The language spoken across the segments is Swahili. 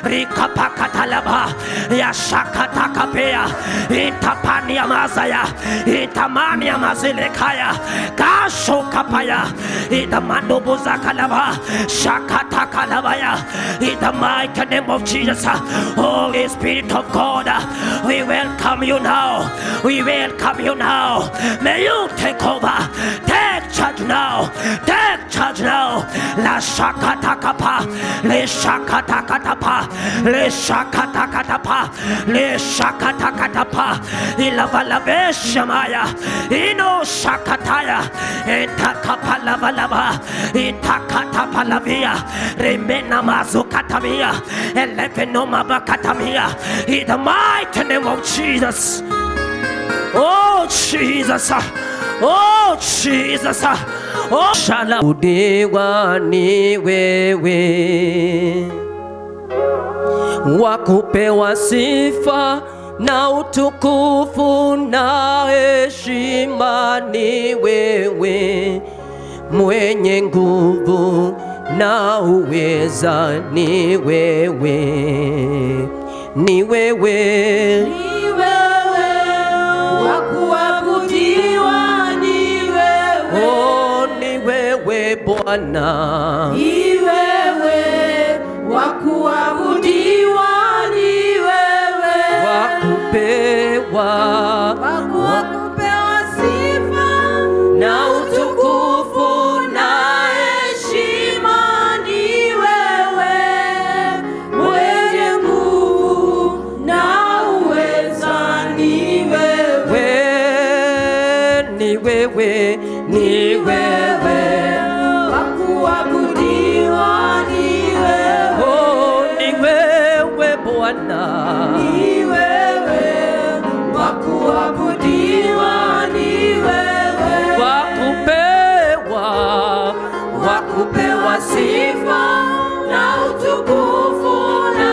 Rikapakatalaba Yashakatakapea Itapania Mazaya Itamania Mazilekaya Kashokapaya Itamandobuzakalaba Shakatakalabaya. In the mighty name of Jesus, Holy Spirit of God, we welcome you now. We welcome you now. May you take over. Take charge now. Take charge now. La shakatakapa, le shakatakatapa, le shakatakatapa, le shakatakatapa. Ilavalabeshamaya, ino shakataya, itakapalavalava, itakatapalavia, remena mazukatamia, elevenomabakatamia. In the mighty name of Jesus. Oh Jesus, oh Jesus, oh shala udiwa ni wewe, wakupewa sifa na utukufu na heshima ni wewe, mwenye nguvu na uweza ni wewe, ni wewe, ni wewe, wakuabudiwa ni wewe, oh ni wewe Bwana, ni wewe, wakuabudiwa ni wewe, wakupewa, wakupewa sifa na utukufu na heshima ni wewe, mwenye nguvu na uweza ni wewe, ni wewe, ni wewe, wakuabudiwa ni wewe, oh ni wewe Bwana, ni wewe, wakuabudiwa ni wewe, wakupewa, wakupewa sifa na utukufu na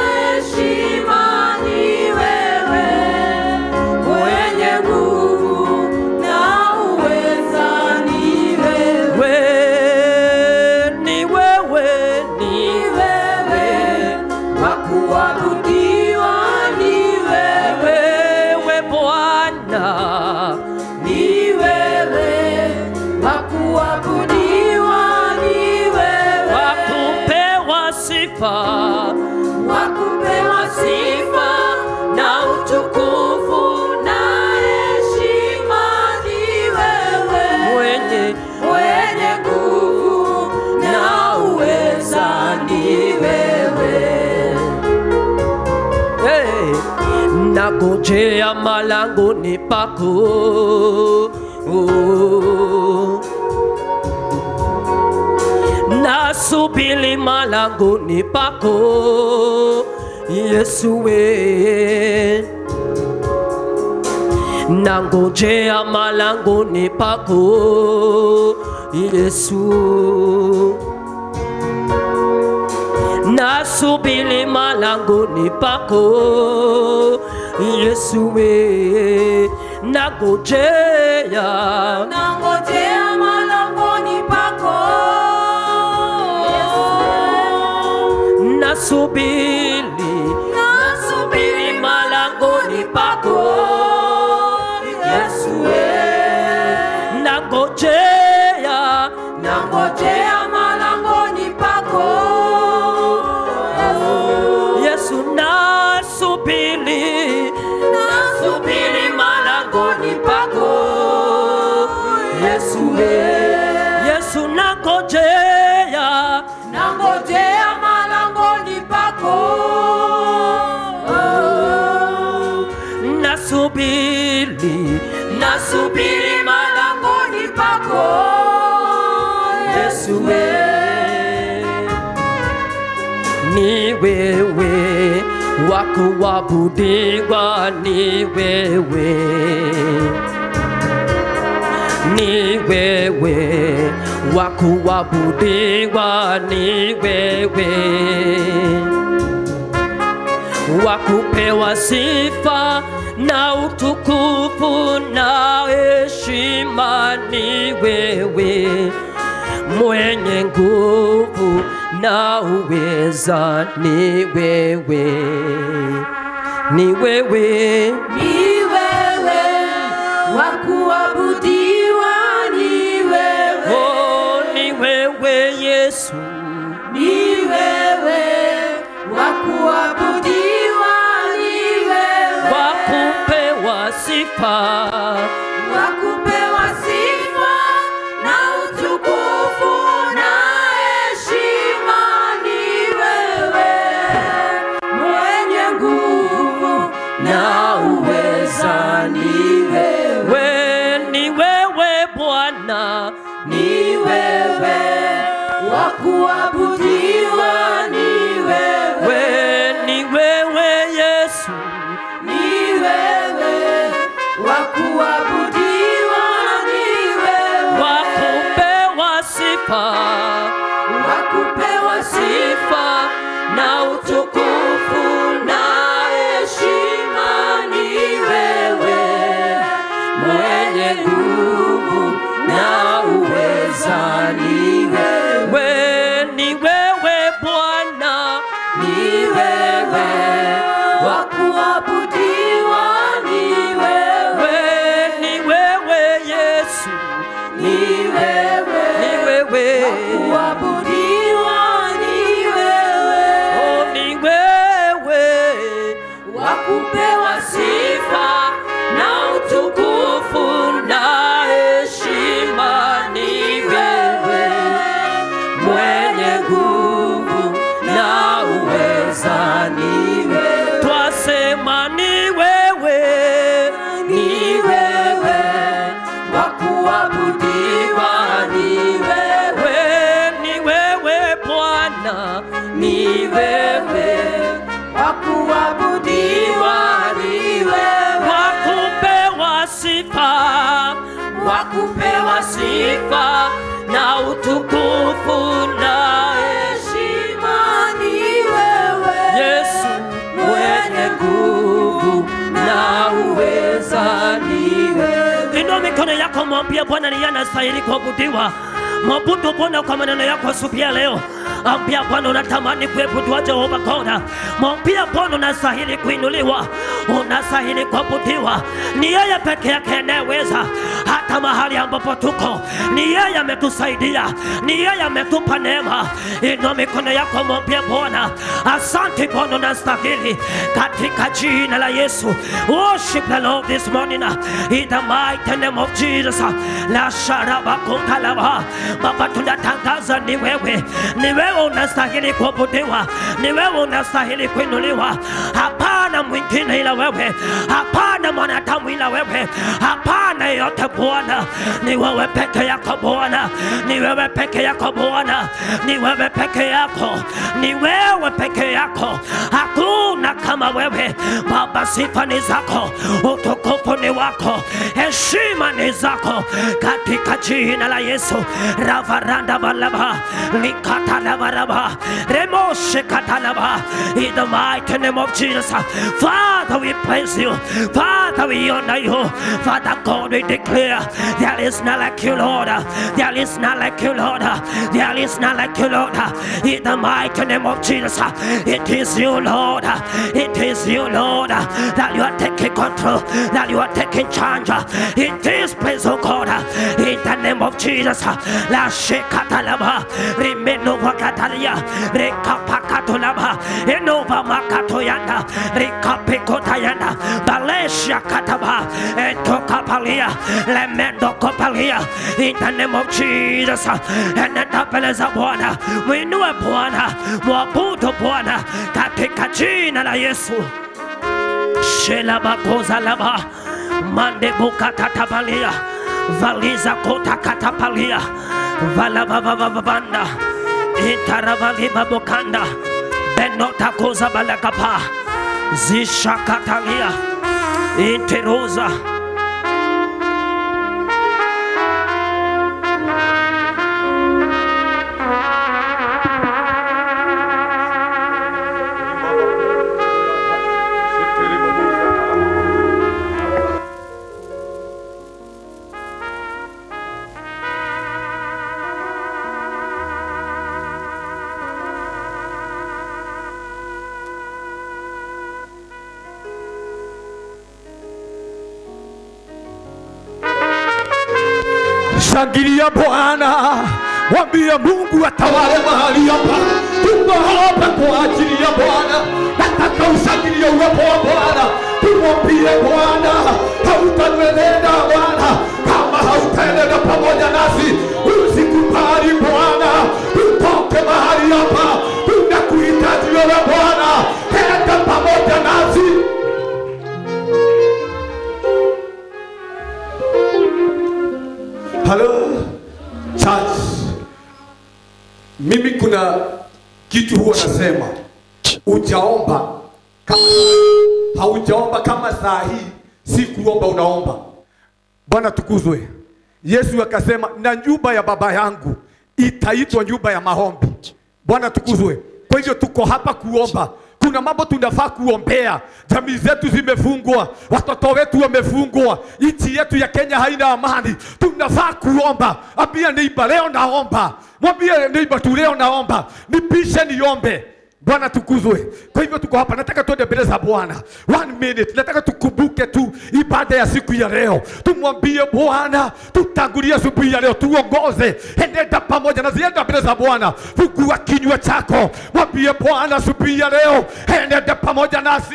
heshima ni wewe, mwenye nguvu na uweza ni wewe, ni wewe, ni wewe, wakuabudiwa ni wewe, wewe Bwana, ni wewe, wakuabudiwa ni wewe, wakupewa sifa, wakupewa sifa na utukufu na heshima ni wewe, mwenye mwenye nguvu na uweza ni wewe. Hey, nagojea malangoni pako, nasubiri malangoni pako Yesu we, nangojea malangoni pako Yesu, nasubiri malangoni pako Yesu we, nangojea, nangojea malangoni pako Yesu, nasubiri, nasubiri malangoni pako Yesu we, nangojea, nangojea malangoni pako Yesu, nasubiri, nasubiri malangoni pako Yesu we, Yesu nangojea, nangojea malangoni pako, nasubiri, nasubiri malangoni pako Yesu we, ni wewe wakuabudiwa, ni wewe, ni wewe wakuabudiwa, ni wewe, wakupewa sifa na utukufu na heshima ni wewe, mwenye nguvu na uweza ni wewe, ni wewe, ni wewe wa kuabudiwa, ni wewe. Oh, ni wewe Yesu, ni wewe wa kuabudiwa, ni wewe wa kupewa sifa, wa kupewa sifa na utukufu na heshima, ni wewe mwenye nguvu na uweza, ni wewe, ni wewe Bwana, ni wewe wa kuabudiwa, ni wewe, ni wewe Yesu, ni wewe wa kuabudiwa, ni wewe wa kupewa sifa, wa kupewa sifa na utukufu na heshima, ni wewe mwenye nguvu na uweza, ni wewe, ni wewe Bwana, ni wewe wa kuabudiwa, ni wewe, ni wewe Yesu, ni wewe, ni wewe wa kuabudiwa, ni wewe, oh, ni wewe wa kupewa sifa na utukufu na heshima, ni wewe mwenye nguvu na uweza, ni wewe, twasema ni wewe, ni wewe wa kuabudiwa, ni wewe, ni wewe Bwana, ni wewe wa kuabudiwa, ni wewe wa kupewa sifa, wa kupewa sifa na utukufu na heshima, ni wewe Yesu mwenye nguvu na uweza, ni wewe. Inua mikono yako, mwambie Bwana ni yeye anastahili kuabudiwa. Mwabudu Bwana kwa maneno yako asubuhi ya leo. Ambia Bwana unatamani kuabudiwa Jehova God. Mwambie Bwana unastahili kuinuliwa, unastahili kuabudiwa. Ni yeye peke yake anayeweza. Hata mahali ambapo tuko, ni yeye ametusaidia, ni yeye ametupa neema. Inua mikono yako, mwambie Bwana asante Bwana, unastahili, katika jina la Yesu. Worship the Lord this morning in the mighty name of Jesus. La sharaba kuntalaba. Baba, tunatangaza ni wewe, ni wewe unastahili kuabudiwa, ni wewe unastahili kuinuliwa. Hapana mwingine ila wewe, hapana mwanadamu ila wewe, hapana yeyote Bwana. Ni wewe peke yako Bwana, ni wewe peke yako Bwana, ni wewe peke yako, ni wewe peke yako, hakuna kama wewe Baba. Sifa ni zako, utukufu ni wako, heshima ni zako, katika jina la Yesu. Ravaranda balaba likatalabaraba remoshe katalaba. In the mighty name of Jesus, Father, we praise you. Father, we honor you. Father God, we declare there is none like you, Lord. There is none like you, Lord. There is none like you, Lord. In the mighty name of Jesus, it is you, Lord. It is you, Lord, that you are taking control, that you are taking charge in this place, oh God. In the name of Jesus, la shekatalaba rimenova katalia rekapakatolaba enova makatoyanda rekapekotayanda balesha kataba etokapalia lemendo kopalia. In the name of Jesus, enenda mbele za Bwana, mwinue Bwana, mwabudu Bwana katika jina la Yesu. Shelabakozalaba mande bukatatabalia valiza kota katapalia valavavavavanda intaravaliva bokanda benota koza balakapa zishakatalia interoza. Shangilia Bwana, mwambie Mungu atawale mahali hapa. Tuko hapa kwa ajili ya Bwana. Nataka ushangilie uwepo wa Bwana. Tumwambie Bwana, hautatuenenda Bwana kama hautaenenda pamoja nasi. Usikubali Bwana tutoke mahali hapa. Tunakuhitaji wewe Bwana, enda pamoja nasi. Hello church. Mimi kuna kitu huwa nasema, ujaomba kama haujaomba kama saa hii, si kuomba unaomba. Bwana tukuzwe. Yesu akasema, na nyumba ya baba yangu itaitwa nyumba ya maombi. Bwana tukuzwe. Kwa hivyo tuko hapa kuomba. Kuna mambo tunafaa kuombea. Jamii zetu zimefungwa, watoto wetu wamefungwa, nchi yetu ya Kenya haina amani. Tunafaa kuomba. Ambia neighbor, leo naomba. Mwambie neighbor tu, leo naomba, nipishe niombe. Bwana tukuzwe. Kwa hivyo tuko hapa, nataka tuende mbele za Bwana. 1 minute, nataka tukumbuke tu ibada ya siku ya leo. Tumwambie Bwana, tutangulie asubuhi ya leo, tuongoze. Enenda pamoja na zienda mbele za Bwana. Fungua kinywa chako, mwambie Bwana asubuhi ya leo, enenda pamoja nasi.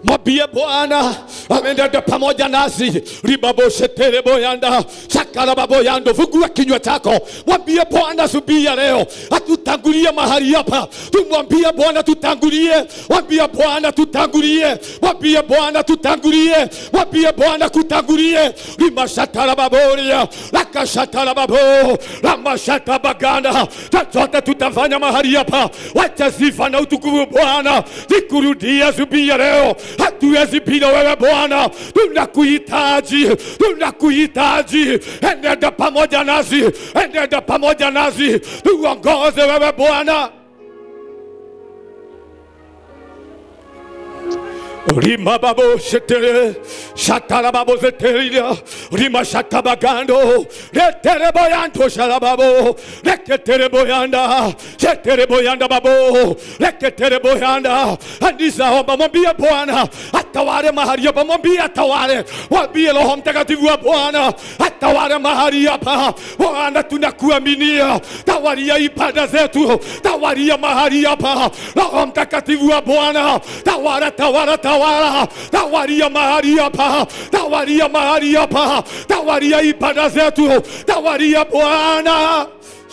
Mwambie Bwana ameenda pamoja nasi. Ribabo shetere boyanda shakala baboyando. Fungua kinywa chako, mwambie Bwana asubuhi ya leo atutangulie mahali hapa. Tumwambie Bwana tutangulie. Mwambie Bwana tutangulie. Mwambie Bwana tutangulie. Mwambie Bwana kutangulie. Rimashatala baboria lakashatala babo ramashata baganda. Chochote tutafanya mahali hapa, wacha sifa na utukufu Bwana zikurudia asubuhi ya leo. Hatuwezi bila wewe Bwana, tunakuhitaji, tunakuhitaji. Enenda pamoja nasi, enenda pamoja nasi, tuongoze wewe Bwana. Rima babo shetere, shatara babo zeteria, rima shatabagando, retere boyando shalababo, reketere boyanda, shetere boyanda babo, reketere boyanda. Andisa omba, mwambie Bwana atawale mahali hapa, mwambie atawale, mwambie Roho Mtakatifu wa Bwana atawale mahali hapa. Bwana tunakuaminia, tawalia ibada zetu, tawalia mahali hapa. Roho Mtakatifu wa Bwana tawala, tawala, tawala, tawalia mahali hapa, tawalia mahali hapa, tawalia ibada zetu, tawalia Bwana.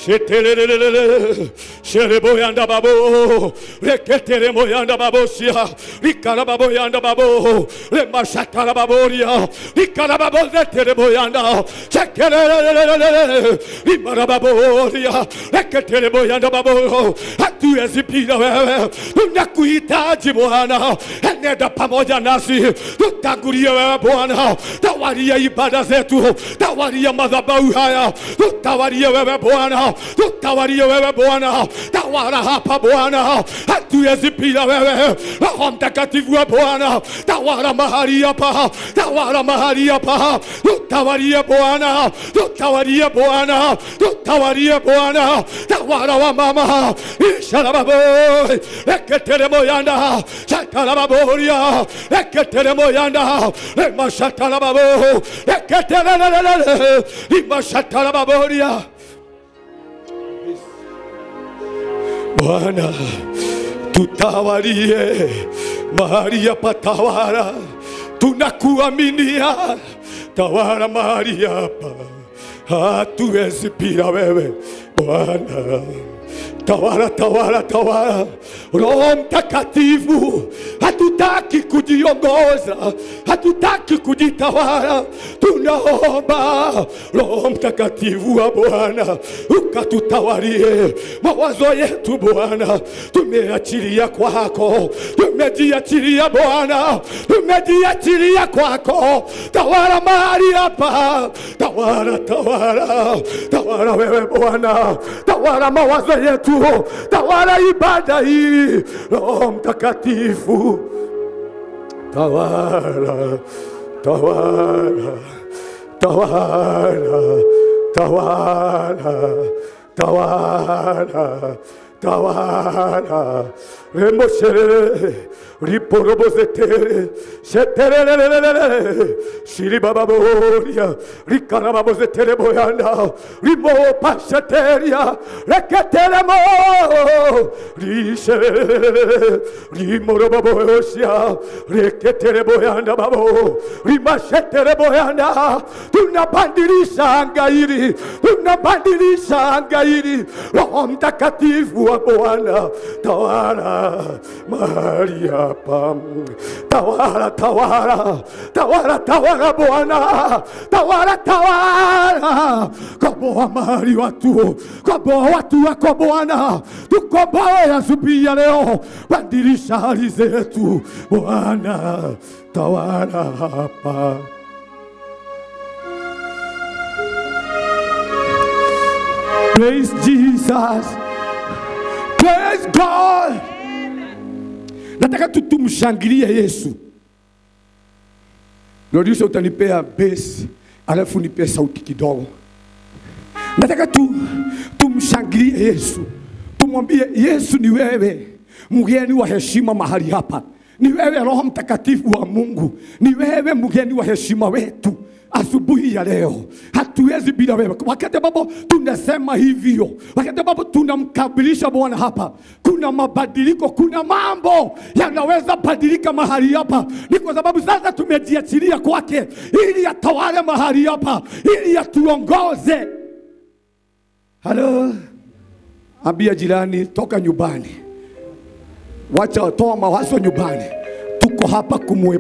Shetelelelele, shereboyanda babo, reketere moyanda babosia, rikarababoyanda babo, remashatara baboria, rikarababo zetere boyanda, shekelelelele, rimarababoria, reketere boyanda babo. Hatuwezi bila wewe, tunakuhitaji Bwana, enenda pamoja nasi, tutangulie wewe Bwana, tawalia ibada zetu, tawalia madhabahu haya, tutawalie wewe Bwana, tutawalie wewe Bwana, tawala hapa Bwana, hatuwezi bila wewe. Roho Mtakatifu wa Bwana, tawala mahali hapa, tawala mahali hapa, tutawalie Bwana, tutawalie Bwana, tutawalie Bwana, tawala wa mama, isharababo, reketere moyanda, shatarababoria, reketere moyanda, remashatarababo, reketere, rimashatarababoria. Bwana tutawalie mahali hapa, tawala, tunakuaminia, tawala mahali hapa, hatuwezi bila wewe Bwana. Tawala, tawala, tawala. Roho Mtakatifu, hatutaki kujiongoza, hatutaki kujitawala. Tunaomba Roho Mtakatifu wa Bwana ukatutawalie mawazo yetu Bwana. Tumeachilia kwako, tumejiachilia Bwana, tumejiachilia kwako. Tawala mahali hapa, tawala, tawala, tawala wewe Bwana, tawala mawazo yetu, tawala ibada hii. Roho Mtakatifu tawala, tawala, tawala, tawala, tawala, tawala. Remoshere, Riporobozetere, sheterelelelele, shiribababoria, rikarababozetere boyanda, rimopasheteria, reketeremo, rishelelelele, rimorobabosia, reketere boyanda babo, rimashetere boyanda. Tunabadilisha anga hili, tunabadilisha anga hili. Roho Mtakatifu wa Bwana, tawala mahali hapa, tawala, tawala, tawala, tawala Bwana, tawala, tawala. Komboa mahali watu, komboa watu wako Bwana, tukomboe asubuhi ya leo, badilisha hali zetu Bwana, tawala hapa. Praise Jesus. Praise God. Nataka tutumshangilie Yesu. Producer utanipea bass, alafu nipe sauti kidogo. Nataka tumshangilie Yesu. Tumwambie Yesu, ni wewe mgeni wa heshima mahali hapa. Ni wewe Roho Mtakatifu wa Mungu. Ni wewe mgeni wa heshima wetu asubuhi ya leo. Hatuwezi bila wewe. Wakati ambapo tunasema hivyo, wakati ambapo tunamkabilisha Bwana hapa, kuna mabadiliko, kuna mambo yanaweza badilika mahali hapa. Ni kwa sababu sasa tumejiachilia kwake ili atawale mahali hapa, ili atuongoze. Halo, ambia jirani, toka nyumbani, wacha toa mawazo nyumbani. Tuko hapa kumwe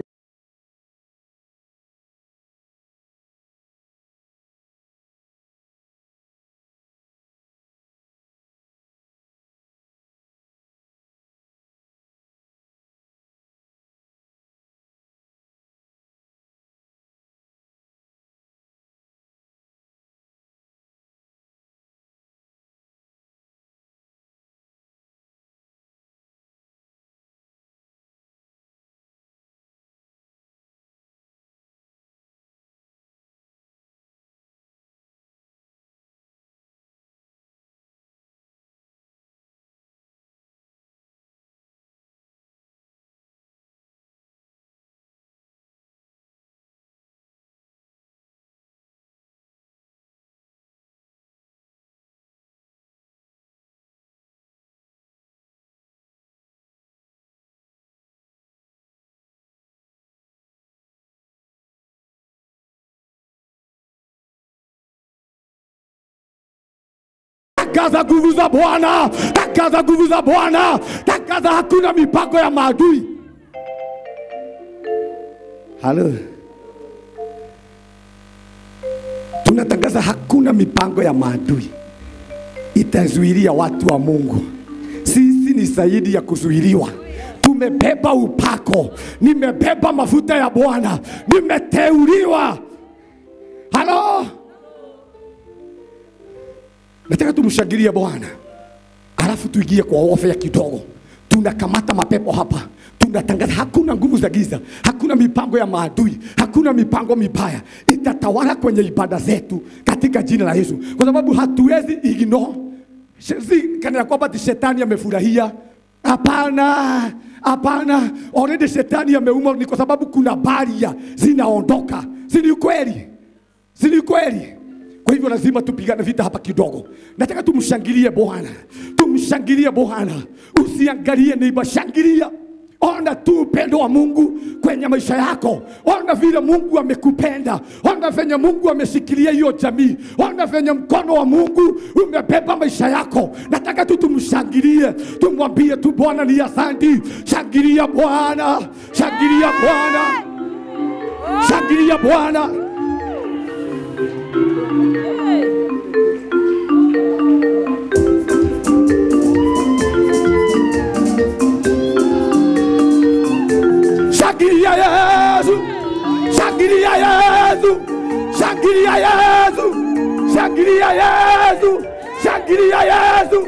Tangaza nguvu za Bwana, tangaza nguvu za Bwana, tangaza hakuna mipango ya maadui. Halo. Tunatangaza hakuna mipango ya maadui itazuilia watu wa Mungu. Sisi ni zaidi ya kuzuiliwa. Tumebeba upako, nimebeba mafuta ya Bwana, nimeteuliwa. Halo. Nataka tumshangilie Bwana, alafu tuingie kwa warfare kidogo. Tunakamata mapepo hapa, tunatangaza hakuna nguvu za giza, hakuna mipango ya maadui, hakuna mipango mibaya itatawala kwenye ibada zetu katika jina la Yesu. Kwa sababu hatuwezi ignore si kana kwamba shetani amefurahia. Hapana, hapana. Already shetani ameuma, ni kwa sababu kuna baria zinaondoka. Si ni kweli? Si ni kweli? Kwa hivyo lazima tupigane vita hapa kidogo. Nataka tumshangilie Bwana, tumshangilie Bwana. Usiangalie neighbor, shangilia. Ona tu upendo wa Mungu kwenye maisha yako. Ona vile Mungu amekupenda. Ona venye Mungu ameshikilia hiyo jamii. Ona venye mkono wa Mungu umebeba maisha yako. Nataka tu tumshangilie, tumwambie tu Bwana ni asante. Shangilia Bwana, shangilia Bwana, shangilia Bwana. Shangilia Yesu, shangilia Yesu, shangilia Yesu, shangilia Yesu, shangilia Yesu.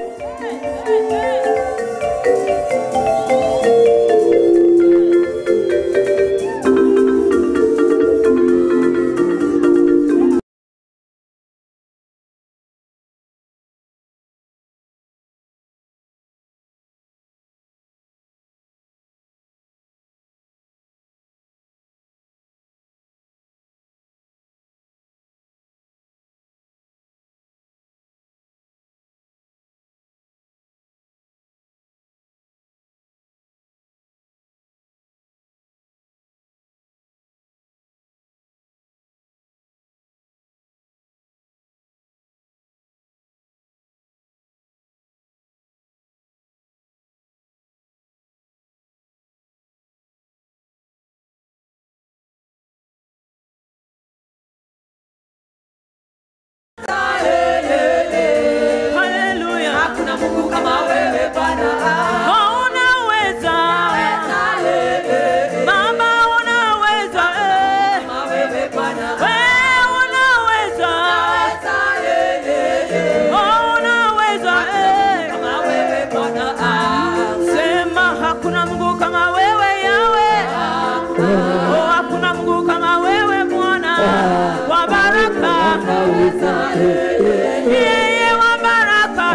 Yeye wa baraka,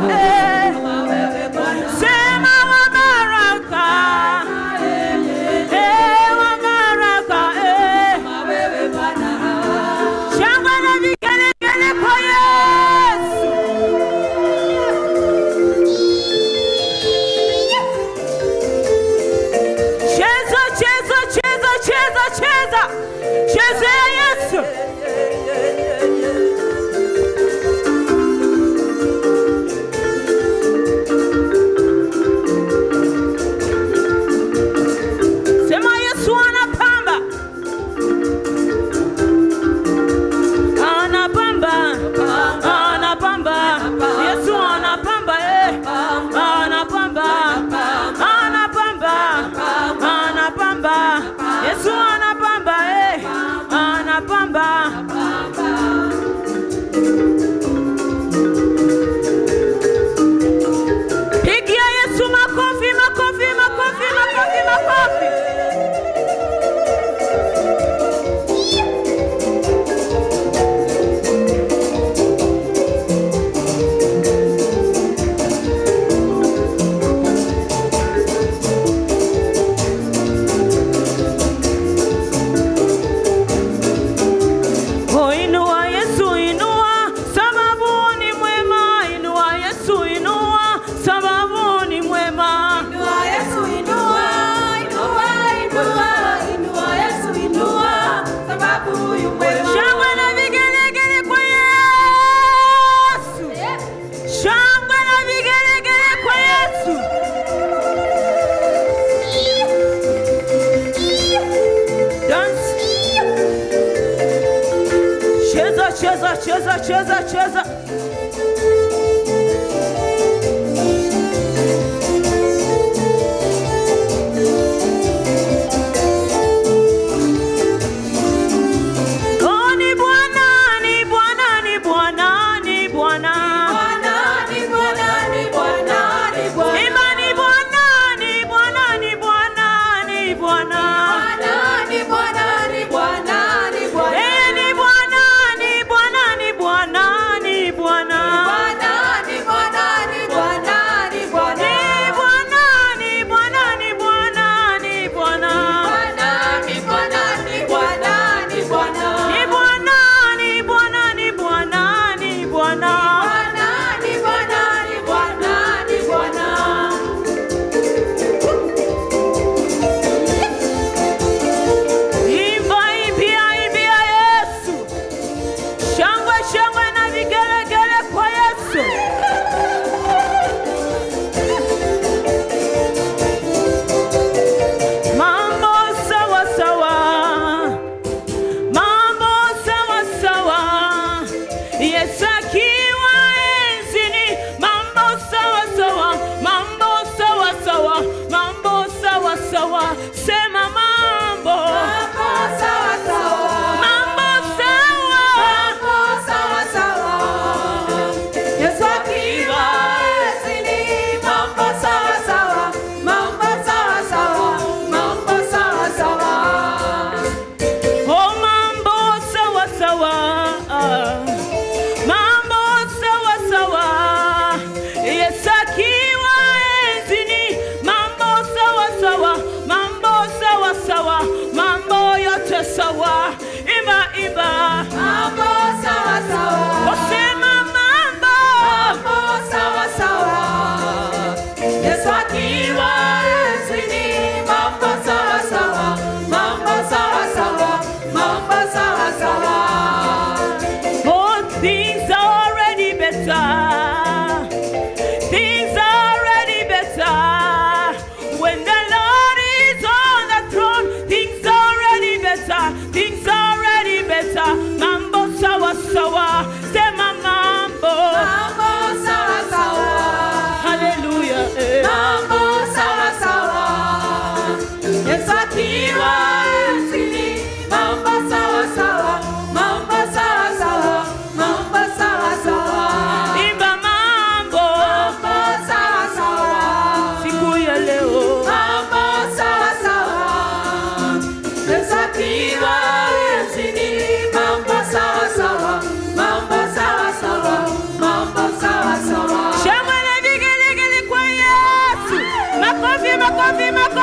sema wa baraka, wa baraka. Shangwe na vigelegele kwa Yesu. Cheza, cheza, cheza, cheza, cheza. Chezea Yesu. Sema Yesu anapamba. Anapamba. Anapamba. Yesu anapamba, Anapamba. Anapamba. Anapamba. Yesu anapamba, Anapamba. Pigia Yesu makofi, makofi, makofi, makofi, makofi. Oh, inua Yesu, inua, sababu ni mwema. Inua Yesu, inua, sababu ni mwema. Inua Yesu, inua, inua, inua, inua Yesu, inua, sababu yu mwema. Shangwe na vigelegele kwa Yesu. Shangwe na vigelegele kwa Yesu. Dance. Cheza, cheza, cheza, cheza, cheza. Oh, ni Bwana, ni Bwana, ni Bwana, ni Bwana. Bwana, ni Bwana, ni Bwana, ni Bwana. Imba ni Bwana, ni Bwana, ni Bwana, ni Bwana. Bwana, ni Bwana, ni Bwana, ni Bwana. Yeye ni Bwana, ni Bwana, ni Bwana, ni Bwana.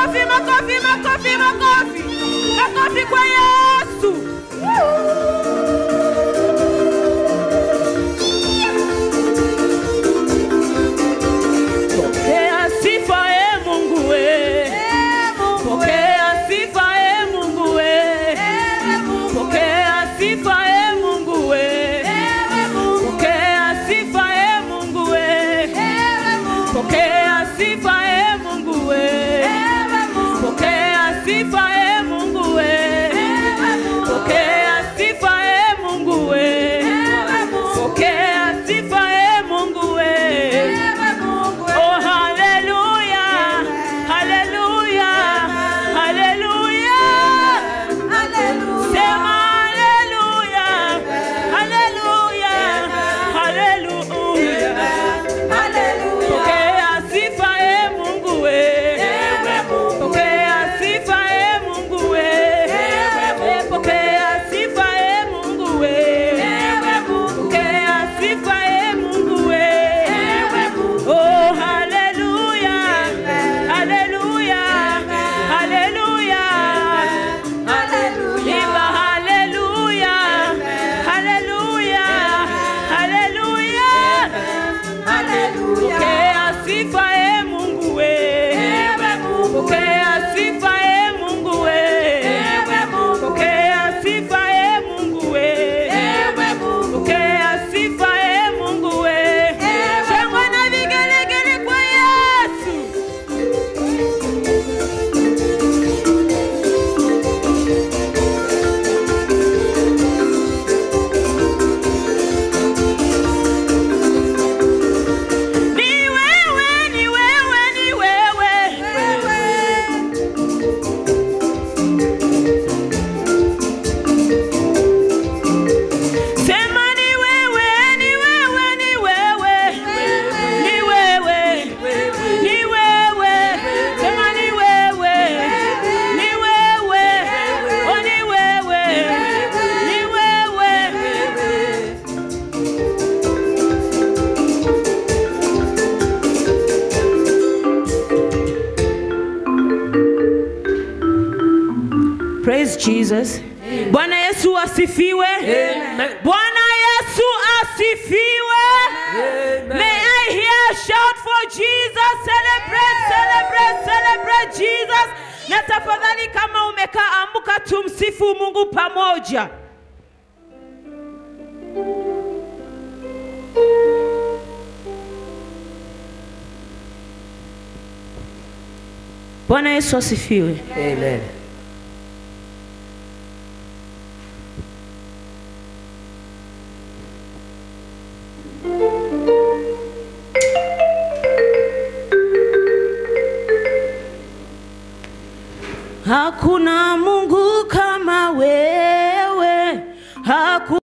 Makofi, makofi, makofi, makofi. Makofi kwa Yesu. Pokea sifa e Mungu we. Pokea sifa e Mungu we. Pokea sifa e Mungu we. Pokea sifa e Mungu we. Pokea sifa e Mungu we. Pokea sifa e Mungu we. Pokea sifa e Mungu we. Pokea sifa e Mungu we. Oh, hallelujah, hallelujah, hallelujah. Sema hallelujah, hallelujah, hallelujah. Pokea sifa e Mungu we. Pokea sifa e Mungu we. Pokea sifa e Mungu we. Pokea sifa e Mungu we. Oh, hallelujah, hallelujah, hallelujah. Imba hallelujah, hallelujah, hallelujah. Pokea sifa e Mungu we. Pokea sifa e Mungu we. Pokea sifa e Mungu we. Pokea sifa e Mungu we. Shangwe na vigelegele kwa Yesu. Ni wewe, ni wewe, ni wewe. Sema ni wewe, ni wewe, ni wewe. Ni wewe, ni wewe. Sema ni wewe, ni wewe. Oh, ni wewe, ni wewe. Praise Jesus. Bwana Yesu asifiwe. Bwana Yesu asifiwe. May I hear a shout for Jesus. Celebrate, celebrate, celebrate Jesus. Na tafadhali kama umekaa amka tumsifu Mungu pamoja. Bwana Yesu asifiwe. Amen. Hakuna Mungu kama wewe, hakuna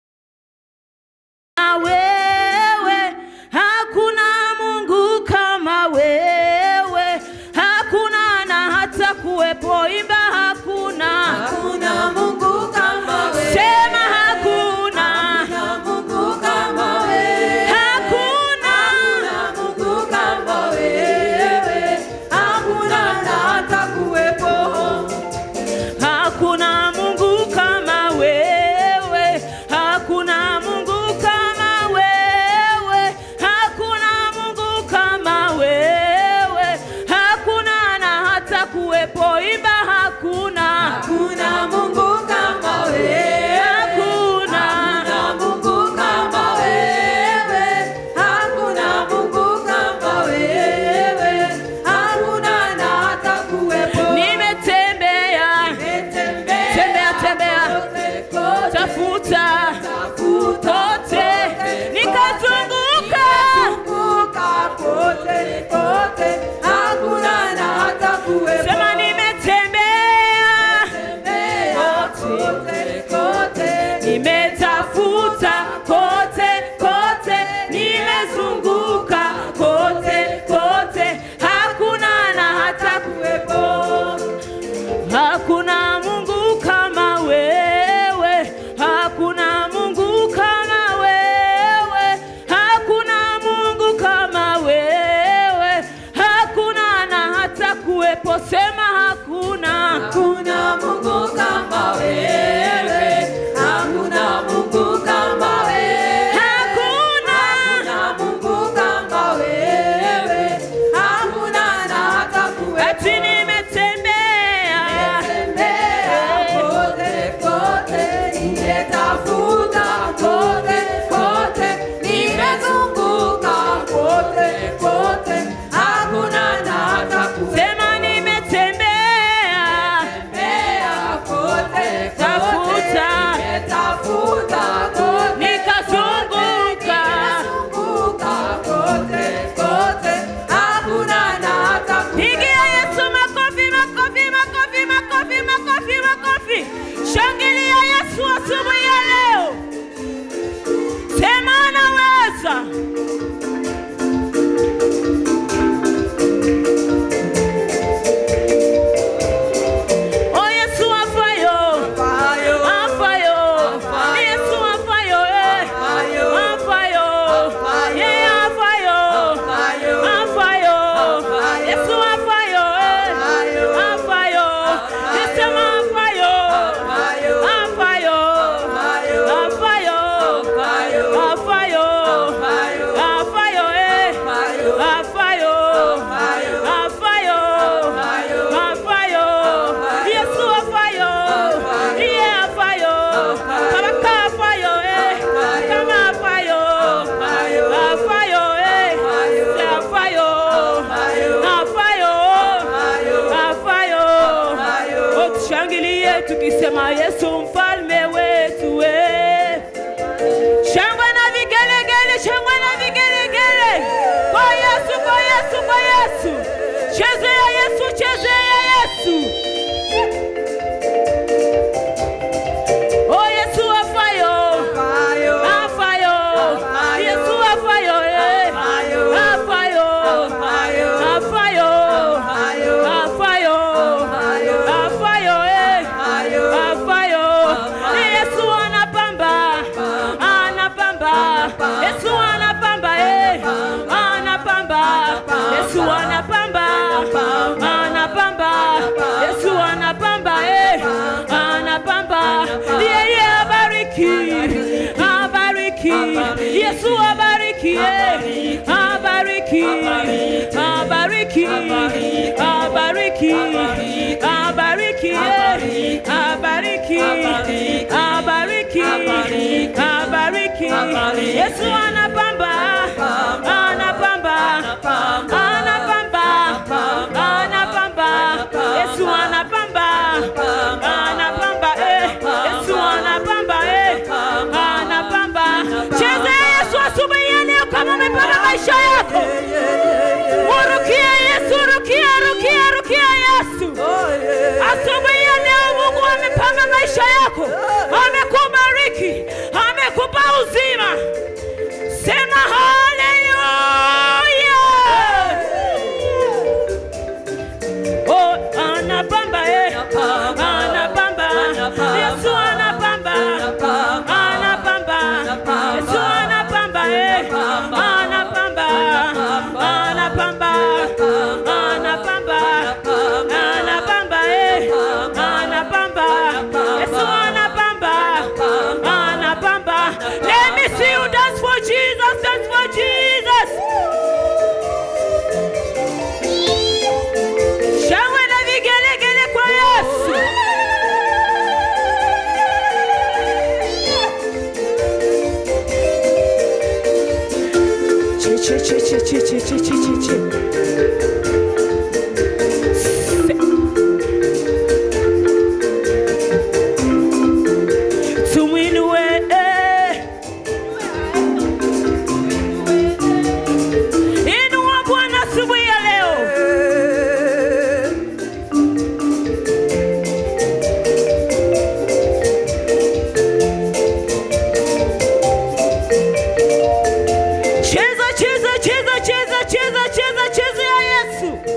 wewe, hakuna Mungu kama wewe, hakuna na hata kuwepo. Imba hakuna, Hakuna Mungu kama wewe. Sema hakuna, Hakuna Mungu kama wewe. Hakuna, Hakuna Mungu kama wewe. Hakuna na hata kuwepo. Hakuna Mungu kama Tukisema Yesu mfalme wetu we. Shangwe na vigelegele, shangwe na vigelegele kwa Yesu, kwa Yesu, kwa Yesu. Chezea Yesu, chezea Yesu. Oh Yesu afayo, afayo, Yesu afayo, afayo, afayo, afayo, afayo, afayo. Yesu anapamba, anapamba, Yesu anapamba, anapamba, Yesu anapamba, anapamba, Yesu anapamba, anapamba. Yeye abariki, abariki, Yesu abariki, abariki, abariki, abariki, abariki, abariki, abariki, abariki. Yesu anapamba, anapamba, anapamba, anapamba. Yesu anapamba, anapamba, Yesu anapamba, anapamba. Cheza Yesu asubuhi ya leo kama umepanga maisha yako. Urukie Yesu, rukia, rukia, rukia Yesu. Asubuhi ya leo Mungu amepanga maisha yako, amekubariki, amekupa uzima. Sema haleluya. Oh, anapamba, anapamba, Yesu anapamba, anapamba, Yesu anapamba, anapamba, anapamba, anapamba, anapamba, anapamba, Yesu anapamba, anapamba. Let me see you dance for Jesus, dance for Jesus. Shangwe na vigelegele kwa Yesu. Che che che che che che che che che che. Tumwinue, inua Bwana asubuhi ya leo. Cheza, cheza, cheza, cheza, cheza, cheza, cheza ya Yesu.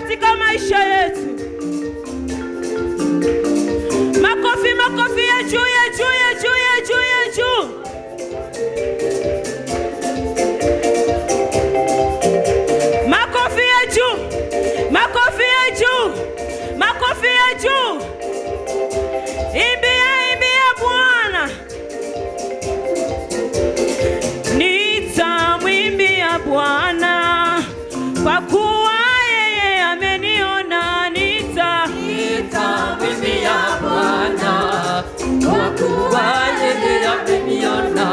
katika maisha yetu. Makofi, makofi ya juu, ya juu, ya juu, ya juu, ya juu. Makofi ya juu, makofi ya juu, makofi ya juu. Imbia, imbia Bwana. Nitamwimbia Bwana kwa kuwa yeye ameniona. Nitamwimbia Bwana kwa kuwa yeye ameniona.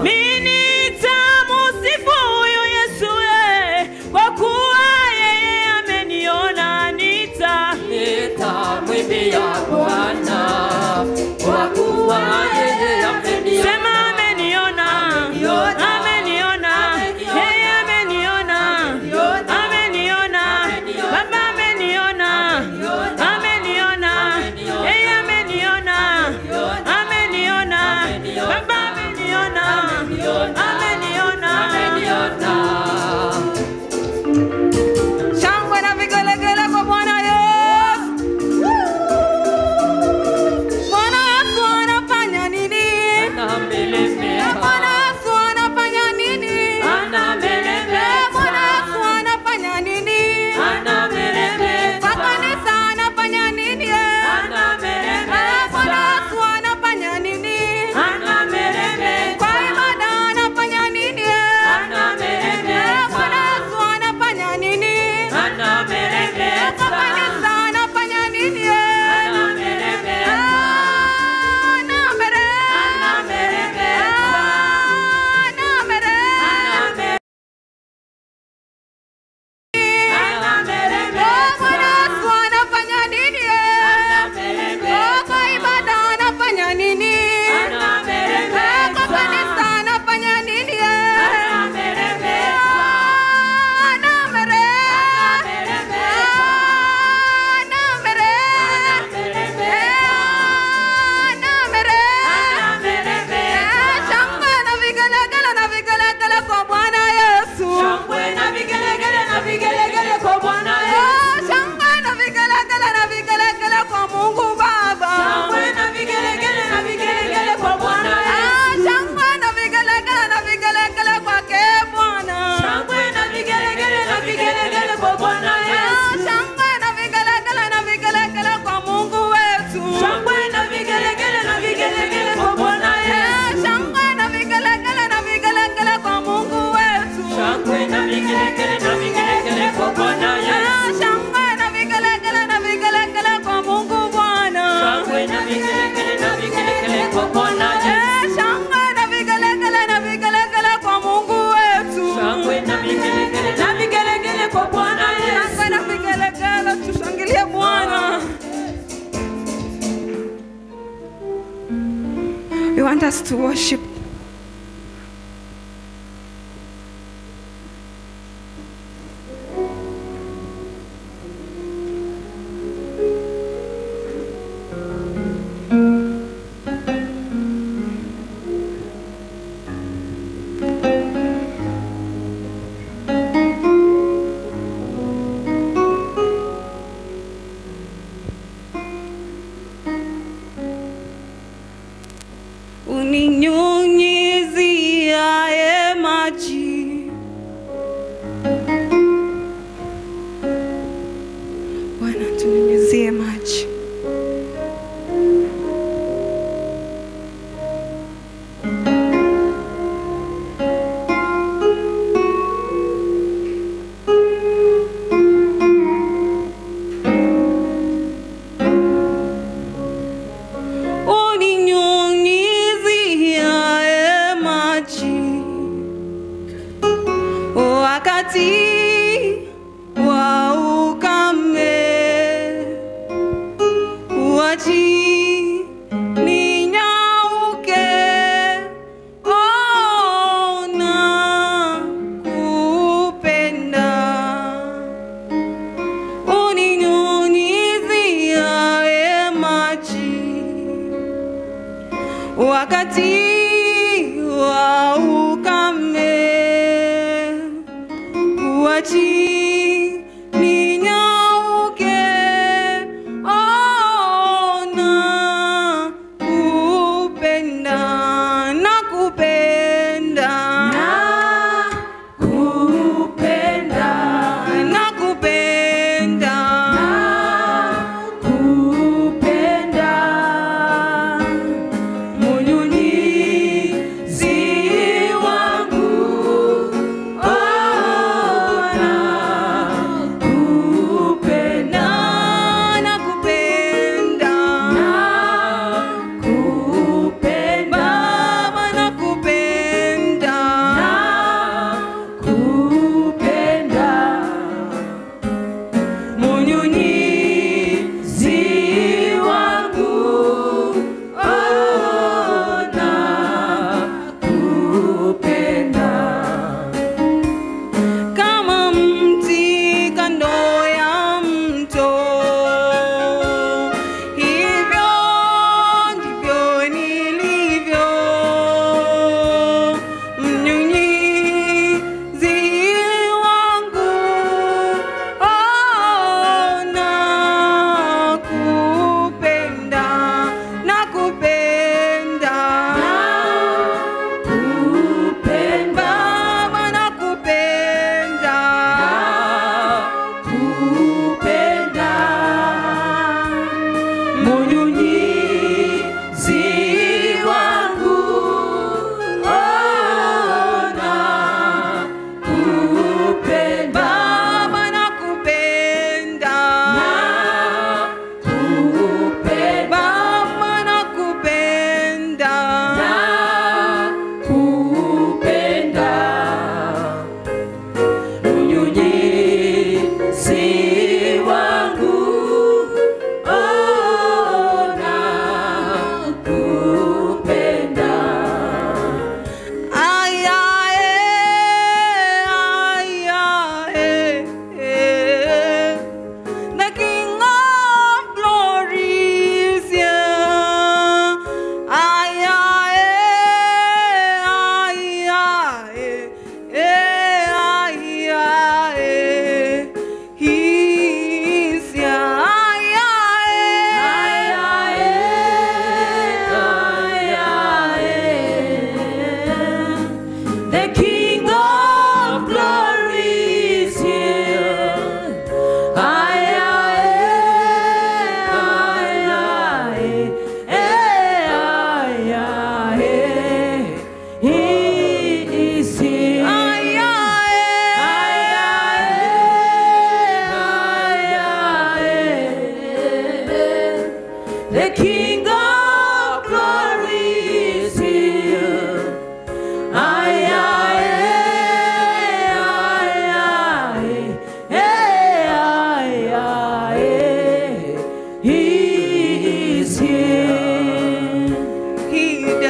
Mimi nitamusifu huyu Yesu kwa kuwa yeye ameniona. Nitamwimbia Bwana kwa kuwa yeye ameniona. Sema ameniona, ameniona, yeye ameniona, ameniona, Baba ameniona, ameniona, yeye ameniona, ameniona, Baba ameniona, ameniona. Shangwe na vigelegele kwa Bwana Yesu. Bwana Yesu anafanya nini? Bwana Yesu anafanya nini? Bwana Yesu anafanya nini? Kwa kanisa anafanya nini? Bwana Yesu anafanya nini? Kwa ibada anafanya nini? Bwana Yesu anafanya nini? Kwa kanisa anafanya nini? Bwana Yesu anafanya nini? Kwa ibada anafanya nini? Kwa kanisa anafanya nini? Shangwe na vigelegele na vigelegele kwa Bwana Yesu. Shangwe na vigelegele na vigelegele kwa Bwana Yesu. Shangwe na vigelegele na vigelegele kwa Mungu Baba. Shangwe na vigelegele na vigelegele kwa Bwana Yesu. Shangwe na vigelegele na vigelegele kwake Bwana. Shangwe na vigelegele na vigelegele kwa Bwana Yesu. Shangwe na vigelegele na vigelegele kwa Mungu wetu. Shangwe na vigelegele na vigelegele kwa Bwana Yesu. Shangwe na vigelegele na vigelegele kwa Mungu wetu. Shangwe na vigelegele na vigelegele kwa Bwana Yesu. Shangwe na vigelegele na vigelegele kwa Mungu Bwana. Shangwe na vigelegele na vigelegele kwa Bwana Yesu. Shangwe na vigelegele na vigelegele kwa Mungu wetu. Shangwe na vigelegele na vigelegele kwa Bwana Yesu. Shangwe na vigelegele, tushangilie Bwana. We want us to worship. Uninyunyiziaye maji, Bwana tunyunyizie maji. Uninyunyiziaye maji wakati wa ukame, uachi ninyauke, ona kupenda. Uninyunyiziaye maji wakati wa ukame, uachi ninyauke.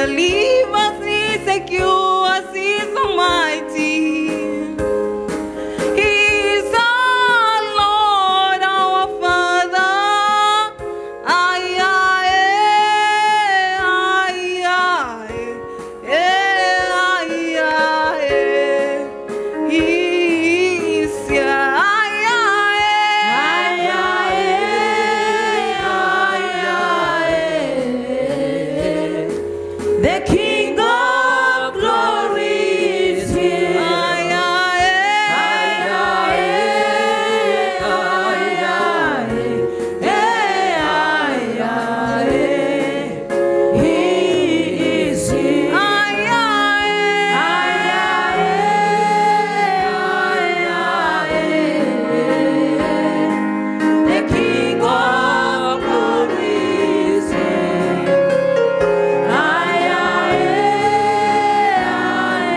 can leave us, he secure us, he's almighty. He's our Lord, our Father. Ay, ay, ay, ay, ay, ay. He's yeah, ay, ay, ay, ay, ay. The King of Glory is here. Ay, ay, Ay, ay, ay, ay, He is here. Ay, ay, Ay, ay, ay, The King of Glory is here. Ay, ay, ay,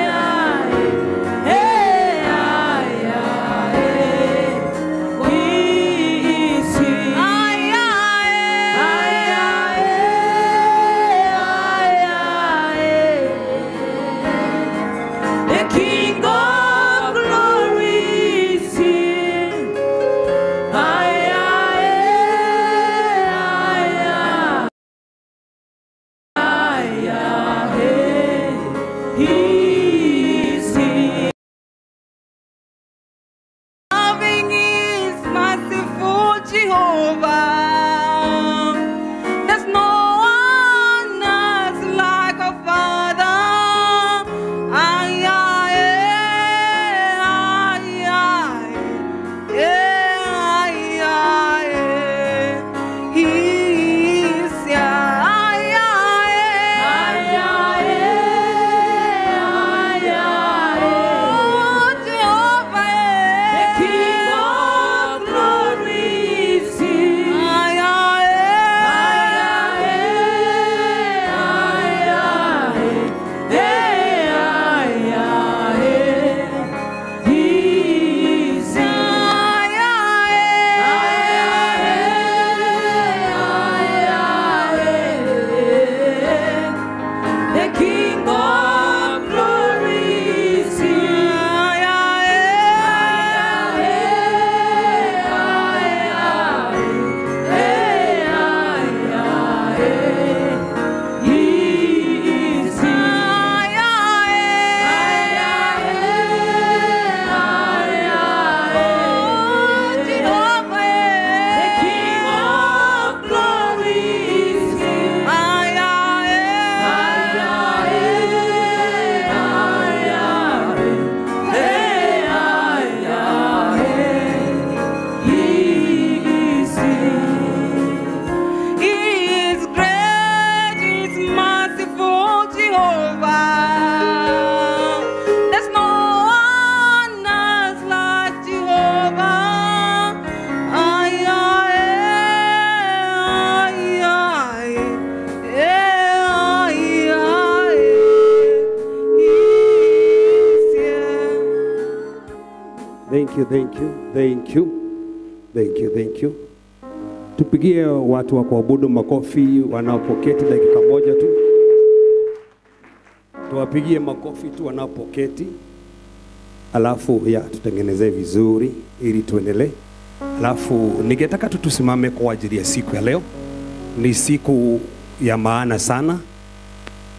ay, ay, He is here. Ay, ay, Ay, ay, ay, ay. The King of Glory is here. Ay, ay, ay, ay, ay. He is here. Loving is merciful Jehovah. There's no one else like a father. Ay, ay, ay, ay, ay, ay. He's yeah, ay, ay, Ay, ay, ay, ay. Oh, Jehovah, The King of Glory is here. Ay, ay, Ay, ay, ay, ay, ay. He is here. ay, Ay, ay, ay, ay. The King of Glory is here. ay, ay, ay, oh, Jehovah, ay, ay, He is great, he is merciful, Jehovah. There's no one else like Jehovah. Ay, ay, ay, ay, ay, ay. He is here. Thank you, thank you, thank you, thank you, thank you. Tupigie watu wa kuabudu makofi wanapoketi dakika moja tu. Tuwapigie makofi tu wanapoketi, alafu ya tutengenezee vizuri ili tuendelee. Alafu ningetaka tu tusimame kwa ajili ya siku ya leo. Ni siku ya maana sana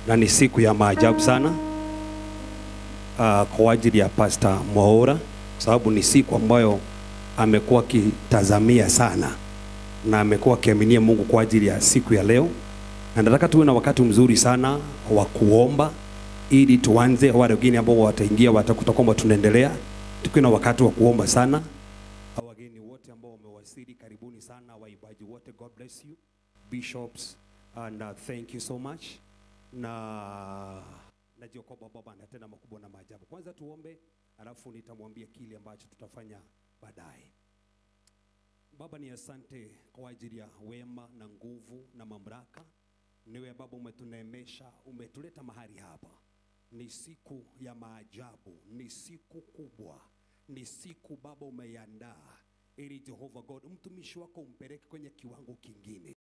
na ni siku ya maajabu sana kwa ajili ya Pastor Mwaura, kwa sababu ni siku ambayo amekuwa akitazamia sana na amekuwa akiaminia Mungu kwa ajili ya siku ya leo, na nataka tuwe na wakati mzuri sana wa kuomba ili tuanze. Wale wengine ambao wataingia watakuta kwamba tunaendelea, tukiwa na wakati wa kuomba sana. Wageni wote ambao wamewasili, karibuni sana, waimbaji wote, God bless you bishops, and thank you so much. Na najua kwamba Baba anatenda makubwa na maajabu. Kwanza tuombe, alafu nitamwambia kile ambacho tutafanya baadaye. Baba, ni asante kwa ajili ya wema na nguvu na mamlaka. Niwe Baba umetuneemesha, umetuleta mahali hapa. Ni siku ya maajabu, ni siku kubwa, ni siku Baba umeiandaa ili Jehovah God mtumishi wako umpeleke kwenye kiwango kingine.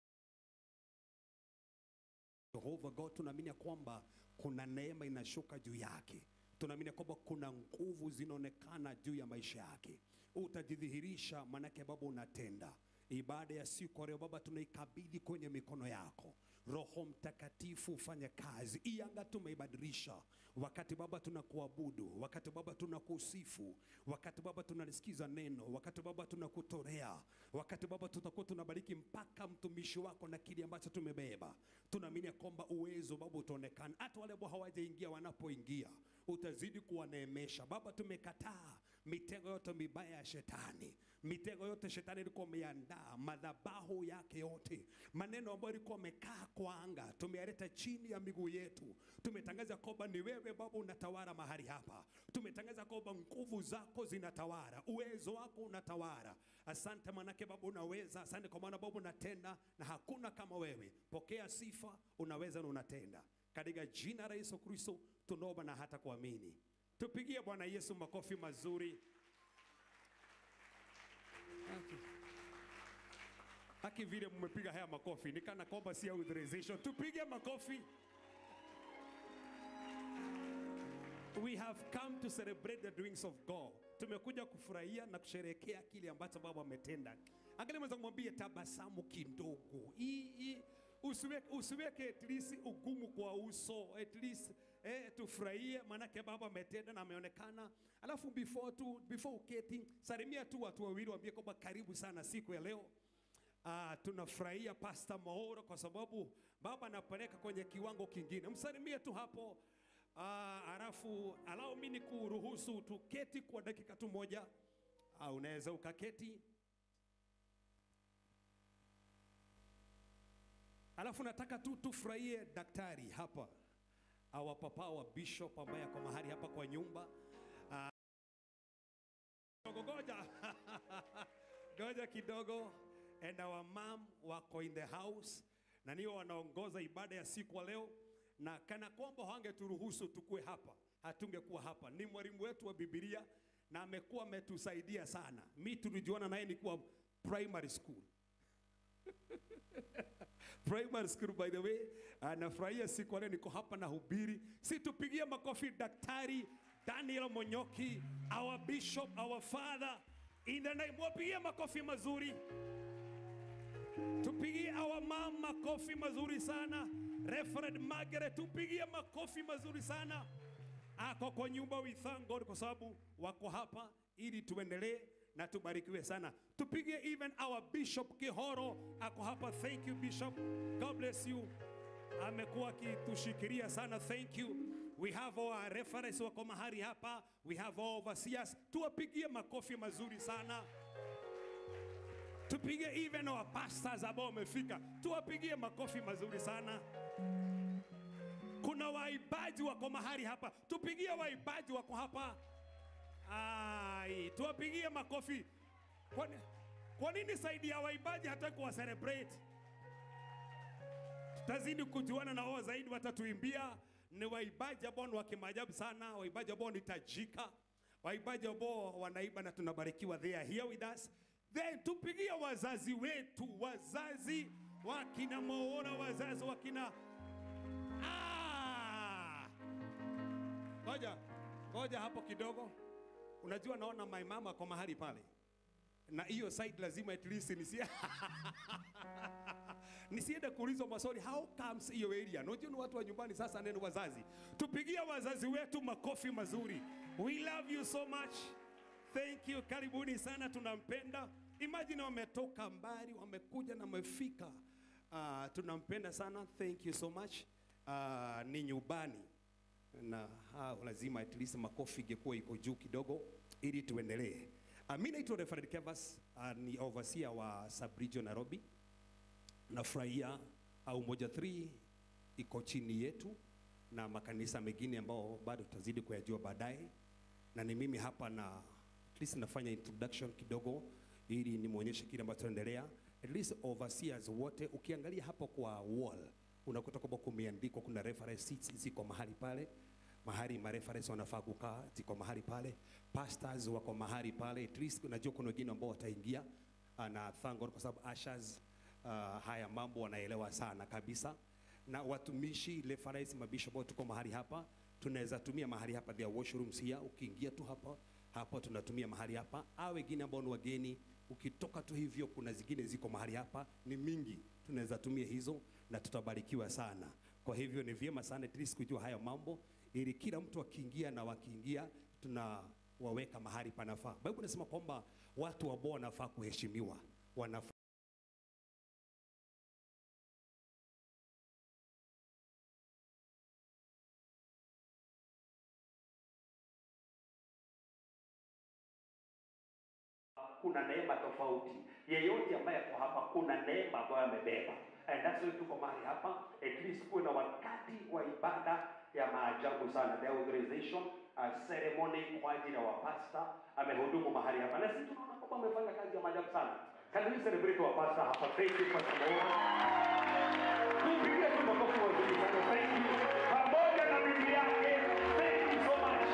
Jehovah God, tunaamini kwamba kuna neema inashuka juu yake. Tunaamini kwamba kuna nguvu zinaonekana juu ya maisha yake. Utajidhihirisha manake Baba unatenda. Ibada ya siku leo Baba tunaikabidhi kwenye mikono yako. Roho Mtakatifu ufanye kazi. Hii anga tumeibadilisha. Wakati Baba tunakuabudu, wakati Baba tunakusifu, wakati Baba tunalisikiza neno, wakati Baba tunakutorea, wakati Baba tutakuwa tunabariki mpaka mtumishi wako na kile ambacho tumebeba. Tunaamini kwamba uwezo Baba utaonekana. Hata wale ambao hawajaingia wanapoingia, utazidi kuwaneemesha. Baba tumekataa mitego yote mibaya ya shetani. Mitego yote shetani ilikuwa imeandaa, madhabahu yake yote, maneno ambayo ilikuwa amekaa kwa anga tumeyaleta chini ya miguu yetu. Tumetangaza kwamba ni wewe Baba unatawala mahali hapa. Tumetangaza kwamba nguvu zako zinatawala, uwezo wako unatawala. Asante manake Baba unaweza, asante kwa maana Baba unatenda na hakuna kama wewe. Pokea sifa, unaweza na unatenda. Katika jina la Yesu Kristo tunaomba na hata kuamini. Tupigie Bwana Yesu makofi mazuri. Haki vile mmepiga haya makofi, ni kana kwamba si authorization. Tupige makofi. We have come to celebrate the doings of God. Tumekuja kufurahia na kusherehekea kile ambacho Baba ametenda. Angalia mwenzangu, mwambie tabasamu kidogo. Hii usiweke at least ugumu kwa uso, at least tufurahie manake Baba ametenda na ameonekana. Alafu before uketi, salimia tu watu wawili, waambie kwamba karibu sana siku ya leo. Tunafurahia Pastor Maoro kwa sababu Baba anapeleka kwenye kiwango kingine. Msalimie tu hapo. Alafu allow me nikuruhusu tuketi kwa dakika tu moja. Unaweza ukaketi. Alafu nataka tu tufurahie daktari hapa, our papa wa bishop ambaye ako mahali hapa kwa nyumba. Goja goja kidogo. And our mom wako in the house na niyo wanaongoza ibada ya siku leo, na kana kwamba hangeturuhusu tukue hapa, hatungekuwa hapa. Ni mwalimu wetu wa Biblia na amekuwa ametusaidia sana. Mimi tulijuana naye nikuwa primary school. Primary school, by the way. Nafurahia siku leo niko hapa na hubiri. Si tupigie makofi Daktari Daniel Monyoki, our bishop, our father in the name. Wapigie makofi mazuri. Tupigie our mama makofi mazuri sana. Reverend Margaret, tupigie makofi mazuri sana. Ako kwa nyumba, we thank God kwa sababu wako hapa ili tuendelee na tubarikiwe sana. Tupigie even our Bishop Kihoro ako hapa. Thank you Bishop, God bless you. Amekuwa akitushikilia sana, thank you. We have our reference wako mahali hapa, we have our overseers. Tuwapigie makofi mazuri sana. Tupige even our pastors ambao wamefika, tuwapigie makofi mazuri sana. Kuna waibaji wako mahali hapa, tupigie waibaji wako hapa. Ai, tuwapigie makofi. Kwa nini saidi ya waibaji hataki kuwa celebrate? Tutazidi kujuana na wao zaidi, watatuimbia. Ni waibaji ambao ni wa kimaajabu sana, waibaji ambao ni tajika, waibaji ambao wanaiba na tunabarikiwa. They are here with us. Then tupigie wazazi wetu, wazazi wakina Maora, wazazi wakina Ngoja hapo kidogo. Unajua naona my mama kwa mahali pale, na hiyo side lazima at least nisiende kuulizwa maswali how comes hiyo area. Unajua ni watu wa nyumbani sasa, neno wazazi. Tupigie wazazi wetu makofi mazuri. We love you so much. Thank you, karibuni sana, tunampenda. Imagine wametoka mbali, wamekuja na wamefika. Tunampenda sana, thank you so much. Ni nyumbani na lazima at least makofi ingekuwa iko juu kidogo ili tuendelee. Mimi naitwa Reverend Kevas, ni overseer wa Sub-Region Nairobi. Nafurahia Umoja 3 iko chini yetu na makanisa mengine ambao bado tutazidi kuyajua baadaye. Na ni mimi hapa na at least nafanya introduction kidogo ili nimuonyeshe kile ambacho tunaendelea. At least overseers wote ukiangalia hapo kwa wall unakuta kwamba kumeandikwa, kuna reference seats ziko mahali pale, mahali ma reference wanafaa kukaa ziko mahali pale, pastors wako mahali pale. At least unajua kuna wengine ambao wataingia, na thank God kwa sababu ushers haya mambo wanaelewa sana kabisa. Na watumishi referees, mabishop ambao tuko mahali hapa, tunaweza tumia mahali hapa, there are washrooms here. Ukiingia tu hapa hapo tunatumia mahali hapa. Au wengine ambao ni wageni, ukitoka tu hivyo, kuna zingine ziko mahali hapa, ni mingi, tunaweza tumia hizo na tutabarikiwa sana. Kwa hivyo ni vyema sana at least kujua haya mambo, ili kila mtu akiingia na wakiingia tunawaweka mahali panafaa. Biblia inasema kwamba watu wa Bwana wanafaa kuheshimiwa, wanafaa kuna neema tofauti. Yeyote ambaye ako hapa kuna neema ambayo amebeba. And that's why tuko mahali hapa, at least kuwe na wakati wa ibada ya maajabu sana. The authorization ceremony kwa ajili ya wapasta amehudumu mahali hapa. Na sisi tunaona kwamba amefanya kazi ya maajabu sana. Can we celebrate our pastor hapa? Thank you, Pastor Maura. Tupigie tu makofi mazuri sana. Thank you. Pamoja na bibi yake. Thank you so much.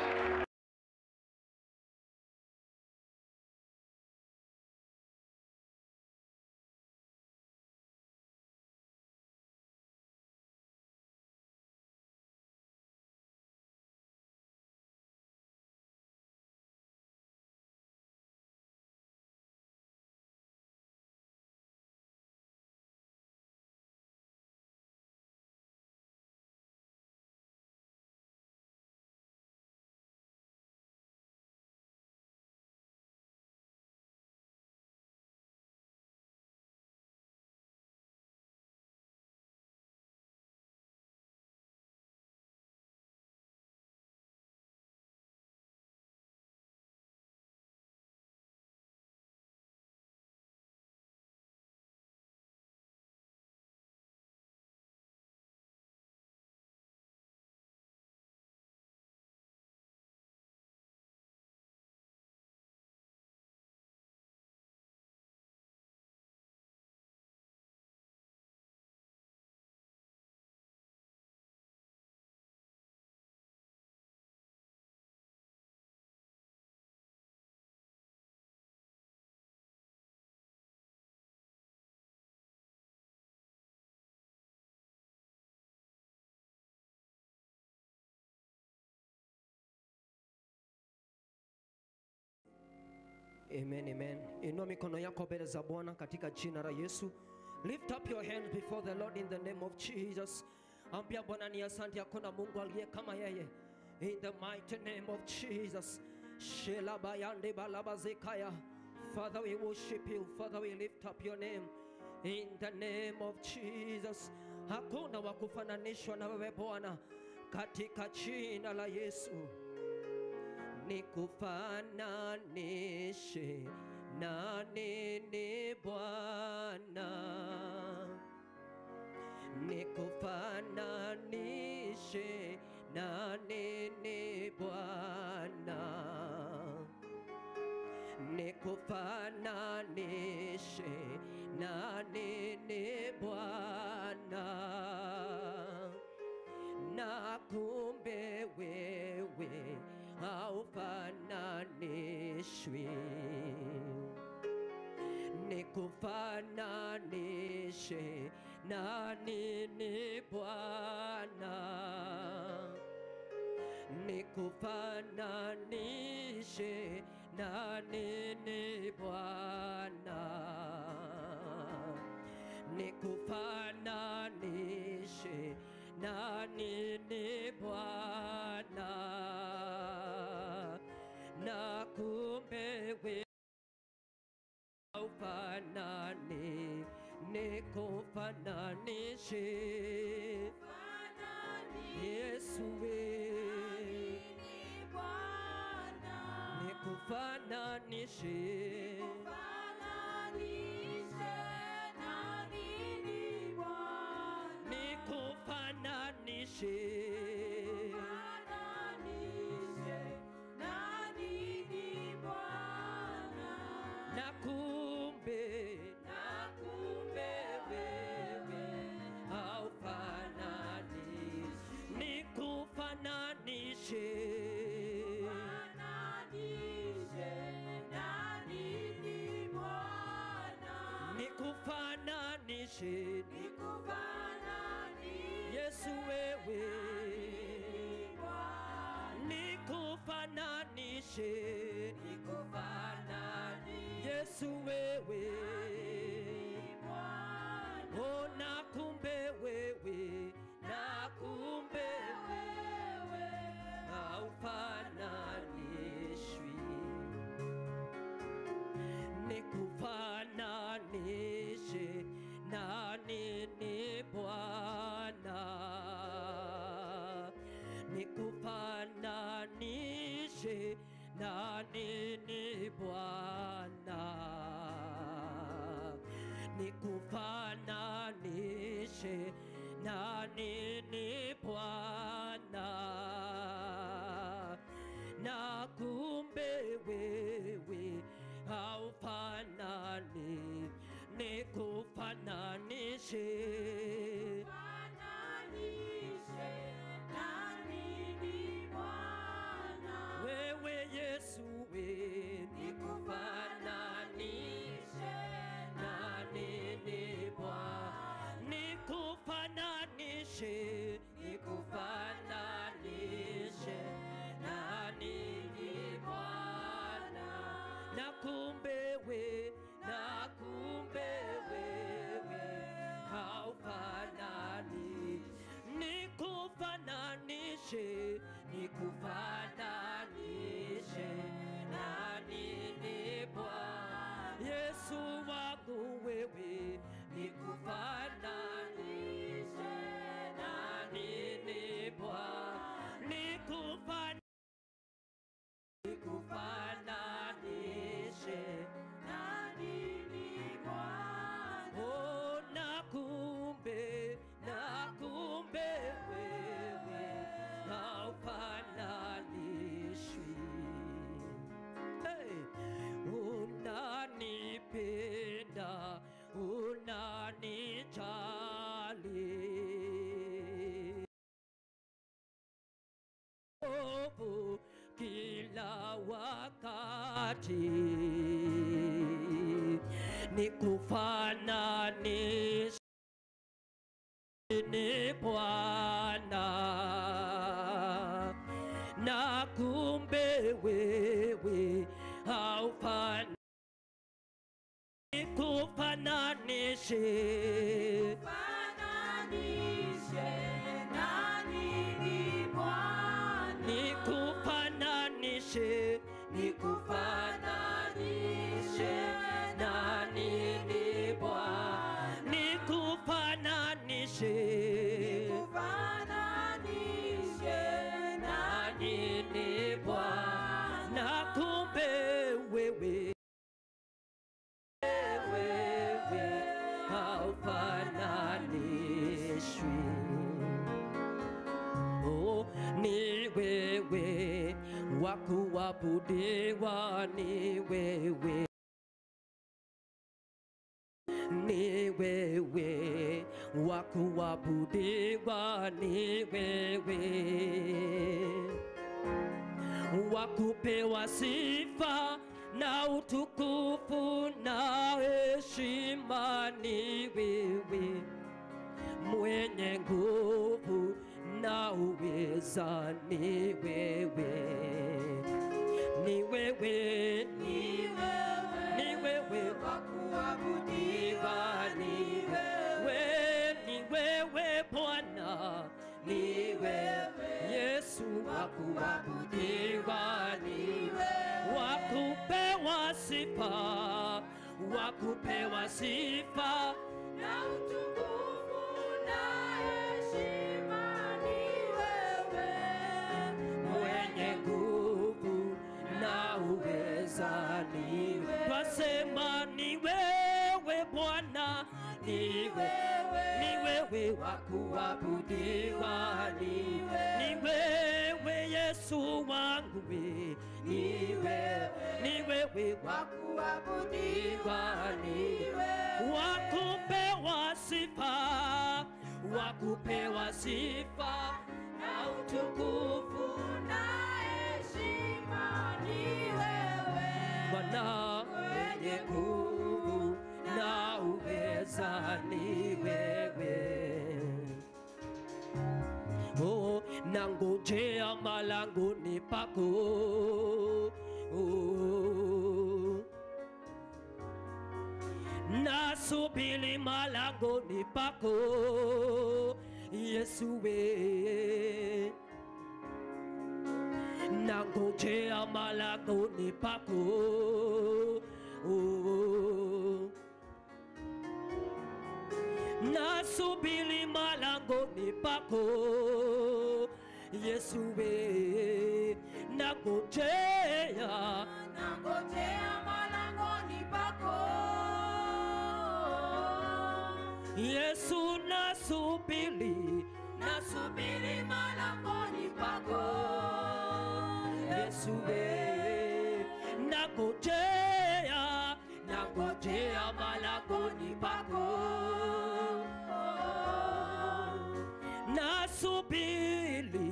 Amen, amen. Inua mikono yako mbele za Bwana katika jina la Yesu. Lift up your hands before the Lord in the name of Jesus. Ambia Bwana ni asante, hakuna Mungu aliye kama yeye. In the mighty name of Jesus. Shelabayande balabazekaya. Father, we worship you. Father, we lift up your name. In the name of Jesus. Hakuna wa kufananishwa na wewe Bwana, katika jina la Yesu. Nikufananishe na nini Bwana? Nikufananishe na nini Bwana? Nikufananishe na nini Bwana? Na kumbe wewe haufananishwi. Nikufananishe na nini Bwana? Nikufananishe na nini Bwana? Nikufananishe na nini Bwana? Na kumbe wewe haufanani, nikufananishe Yesu we, nikufananishe nikufananishe na nini Bwana? Na kumbe wewe haufanani, nikufananishe na nini Bwana? Nikufananishe Nikufananishe Yesu wewe, nikufananishe, nikufananishe Yesu wewe, oh na kumbe wewe, na kumbe wewe haufananishwi. Nikufananishe na nini Bwana, nikufananishe na nini Bwana, nikufananishe na nini Bwana, na kumbe wewe haufanani, nikufananishe, Fananishe na nini Bwana, wewe Yesu we, nikufananishe na nini Bwana, nikufananishe, nikufananishe na nini Bwana, na kumbe we, na kumbe wewe haufanani, nikufananishe, nikufananishe na nini Bwana, Yesu wangu wewe, nikufananishe na nini Bwana, nikufananishe na nini Bwana, oh na kumbe, na kumbe wewe haufananishwi. Hey! Unanipenda, unanijali ovu kila wakati, nikufananishe ni Bwana, na kumbe wewe haufanani, nikufananishe, fananishe na nini Bwana, nikufananishe, nikufananishe na nini Bwana, nikufananishe, Fananishe na na nini Bwana, na kumbe wewe, wewe haufananishwi. Oh, ni wewe wa kuabudiwa, ni wewe, ni wewe wa kuabudiwa, ni wewe wa kupewa sifa na utukufu na heshima, ni wewe mwenye nguvu na uweza, ni wewe, ni wewe, ni wewe, ni wewe wa kuabudiwa, ni wewe, ni wewe Bwana, ni wewe Yesu wa kuabudiwa, ni wewe wa kupewa sifa, wa kupewa sifa na utukufu na heshima, ni wewe mwenye nguvu na uweza, ni wewe. Twasema ni wewe Bwana, ni wewe, ni wewe wa kuabudiwa, ni wewe Yesu wangu, we, ni wewe, ni wewe wa kuabudiwa, ni wewe wa kupewa sifa, wa kupewa sifa na utukufu na heshima, ni wewe Bwana mwenye nguvu na uweza, ni wewe. Nangojea malangoni pako, nasubiri malangoni pako Yesu we. Nangojea malangoni pako, nasubiri malangoni pako Yesu we. Nangojea, nangojea malangoni pako Yesu, nasubiri, nasubiri malangoni pako Yesu we. Nangojea, nangojea malangoni pako, nasubiri,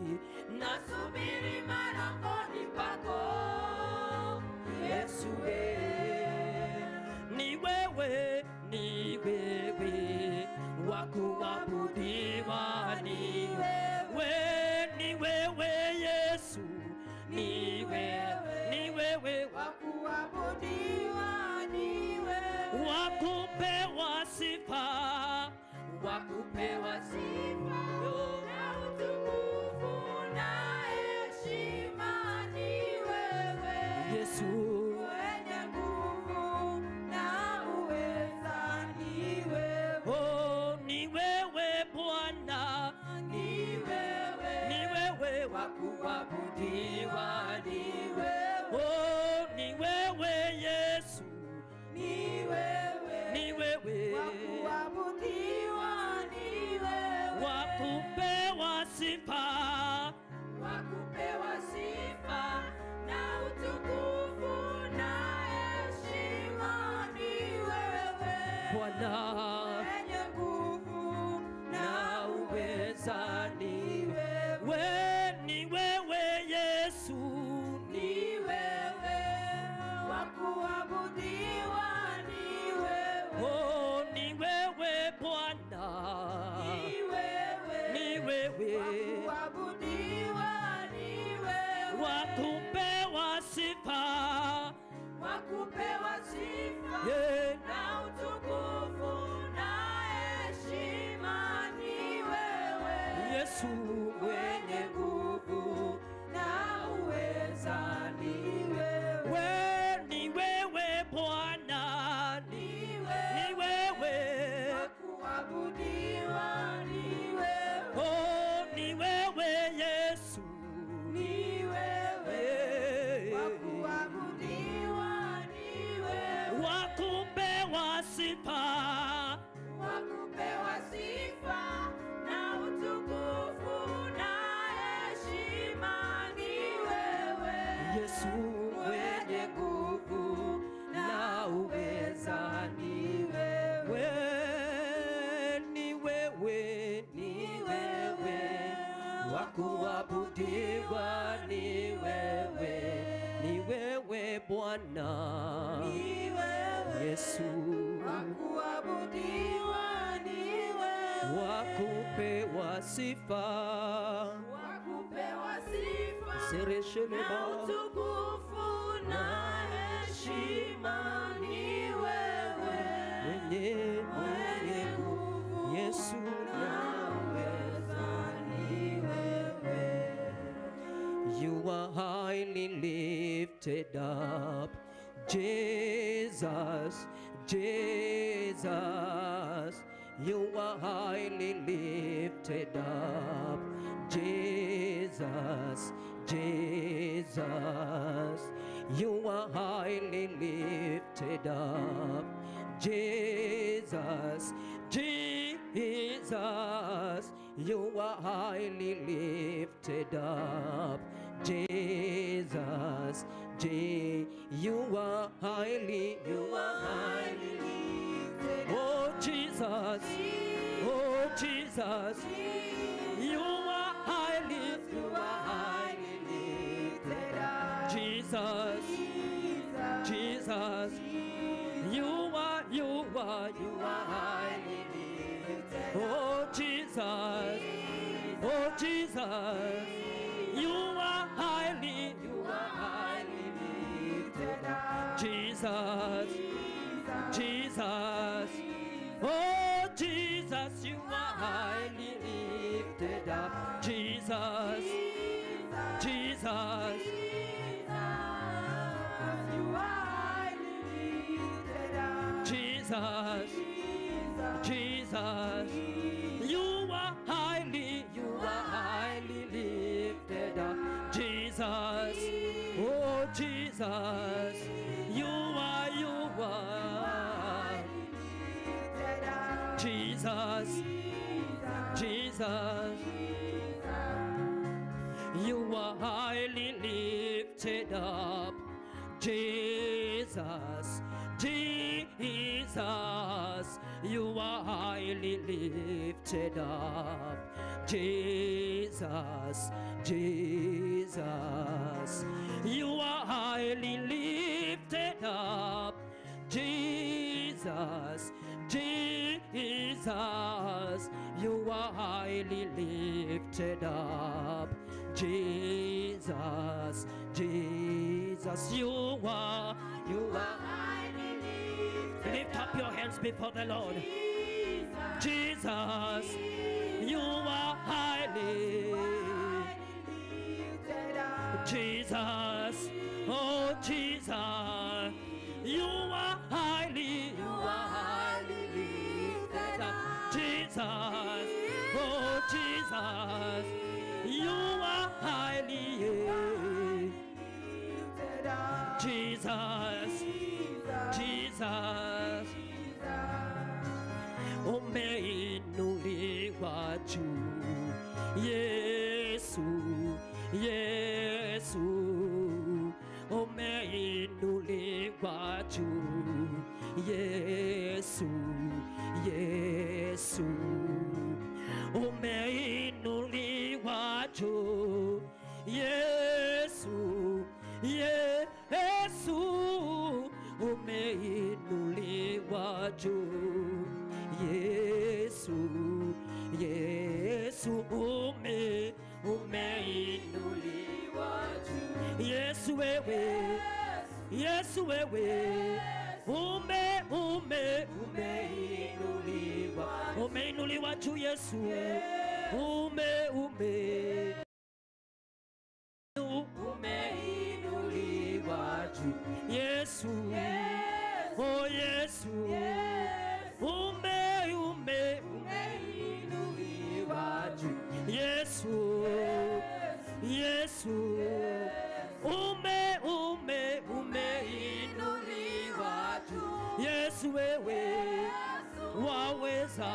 nasubiri malangoni pako Yesu we. Ni wewe, ni wewe wa kuabudiwa, ni wewe, ni wewe Yesu, ni wewe, ni wewe wa kuabudiwa, ni wewe wa kupewa sifa, wa kupewa sifa na utukufu na heshima, ni wewe Yesu mwenye nguvu na uweza, ni wewe. Oh, ni wewe Bwana, ni wewe, ni wewe wa kuabudiwa, ni wewe. Oh, ni wewe Yesu, ni wewe, ni wewe wa kuabudiwa, ni wewe wa kupewa sifa, wa kupewa sifa na utukufu na heshima, ni wewe Bwana mwenye nguvu na uweza, ni wewe, wewe, ni wewe Yesu, ni wewe wa kuabudiwa, ni wewe. Oh, ni wewe Bwana, ni wewe, ni wewe wa kuabudiwa, ni wewe wa kupewa sifa, wa kupewa sifa yeah, na utukufu na heshima, ni wewe Yesu mwenye nguvu na uweza, ni wewe, we, ni wewe Bwana, ni ni wewe wewe wa kuabudiwa, ni wewe. Oh, ni wewe Yesu, ni wewe wa kuabudiwa, ni wewe wa kupewa sifa, wa kupewa sifa na utukufu na heshima, ni wewe Yesu mwenye nguvu na uweza, ni wewe, we, ni wewe, ni wewe wa kuabudiwa, ni wewe, ni wewe Bwana ni wewe Yesu wa kuabudiwa, ni wewe wa kupewa sifa, wa kupewa sifa na Seresheleba utukufu na heshima, ni wewe mwenye mwenye nguvu Yesu na uweza, ni wewe. You are highly lifted up, Jesus, Jesus. You are highly lifted up, Jesus, Jesus. You are highly lifted up, Jesus, Jesus. You are highly lifted up, Jesus, J. You are highly, You are highly lifted up. Oh Jesus, oh Jesus, you are highly, You are highly lifted up. Jesus, Jesus, Jesus, you are, you are, you you are are highly. highly lifted up. Oh Jesus, oh Jesus, Jesus, Jesus. Oh Jesus, you are highly lifted up. Jesus, Jesus, you are highly lifted up. Jesus, Jesus, you are highly lifted up. Jesus, oh Jesus, you are Jesus, Jesus, you are highly lifted up. Jesus, Jesus, you are highly lifted up. Jesus, Jesus, you are highly lifted up. Jesus, Jesus, you are highly lifted up. Jesus, Jesus, you are highly lifted. Lift up your hands before the Lord. Jesus, Jesus, you are highly lifted up. Jesus, oh Jesus, you are highly lifted up. Jesus, oh Jesus, you are highly lifted up. Jesus, Jesus, umeinuliwa juu. Yesu, Yesu, umeinuliwa juu. Yesu, Yesu, umeinuliwa juu. Yesu, Yesu, umeinuliwa juu. Yesu, Yesu, umeinuliwa juu. Yesu wewe, Yesu wewe, umeinuliwa, umeinuliwa juu. Yesu, umeinuliwa juu. Yesu, oh Yesu, umeinuliwa juu. Yesu, Yesu, umeinuliwa juu. Yesu wewe waweza,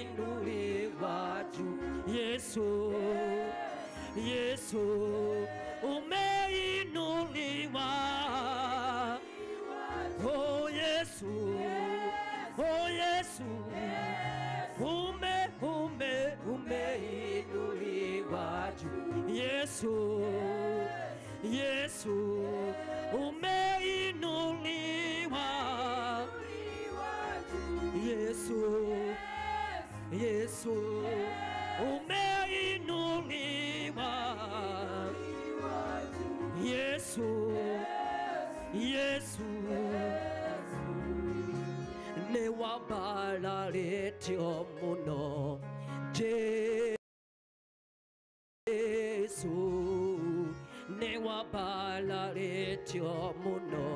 umeinuliwa juu. Yesu, Yesu, umeinuliwa. Oh Yesu, oh Yesu, umeinuliwa juu. Yesu, Yesu, umeinuliwa. Yesu, Yesu, umeinuliwa. Yesu, Yesu, nĩwambararĩtio mũno. Jesu, nĩwambararĩtio mũno.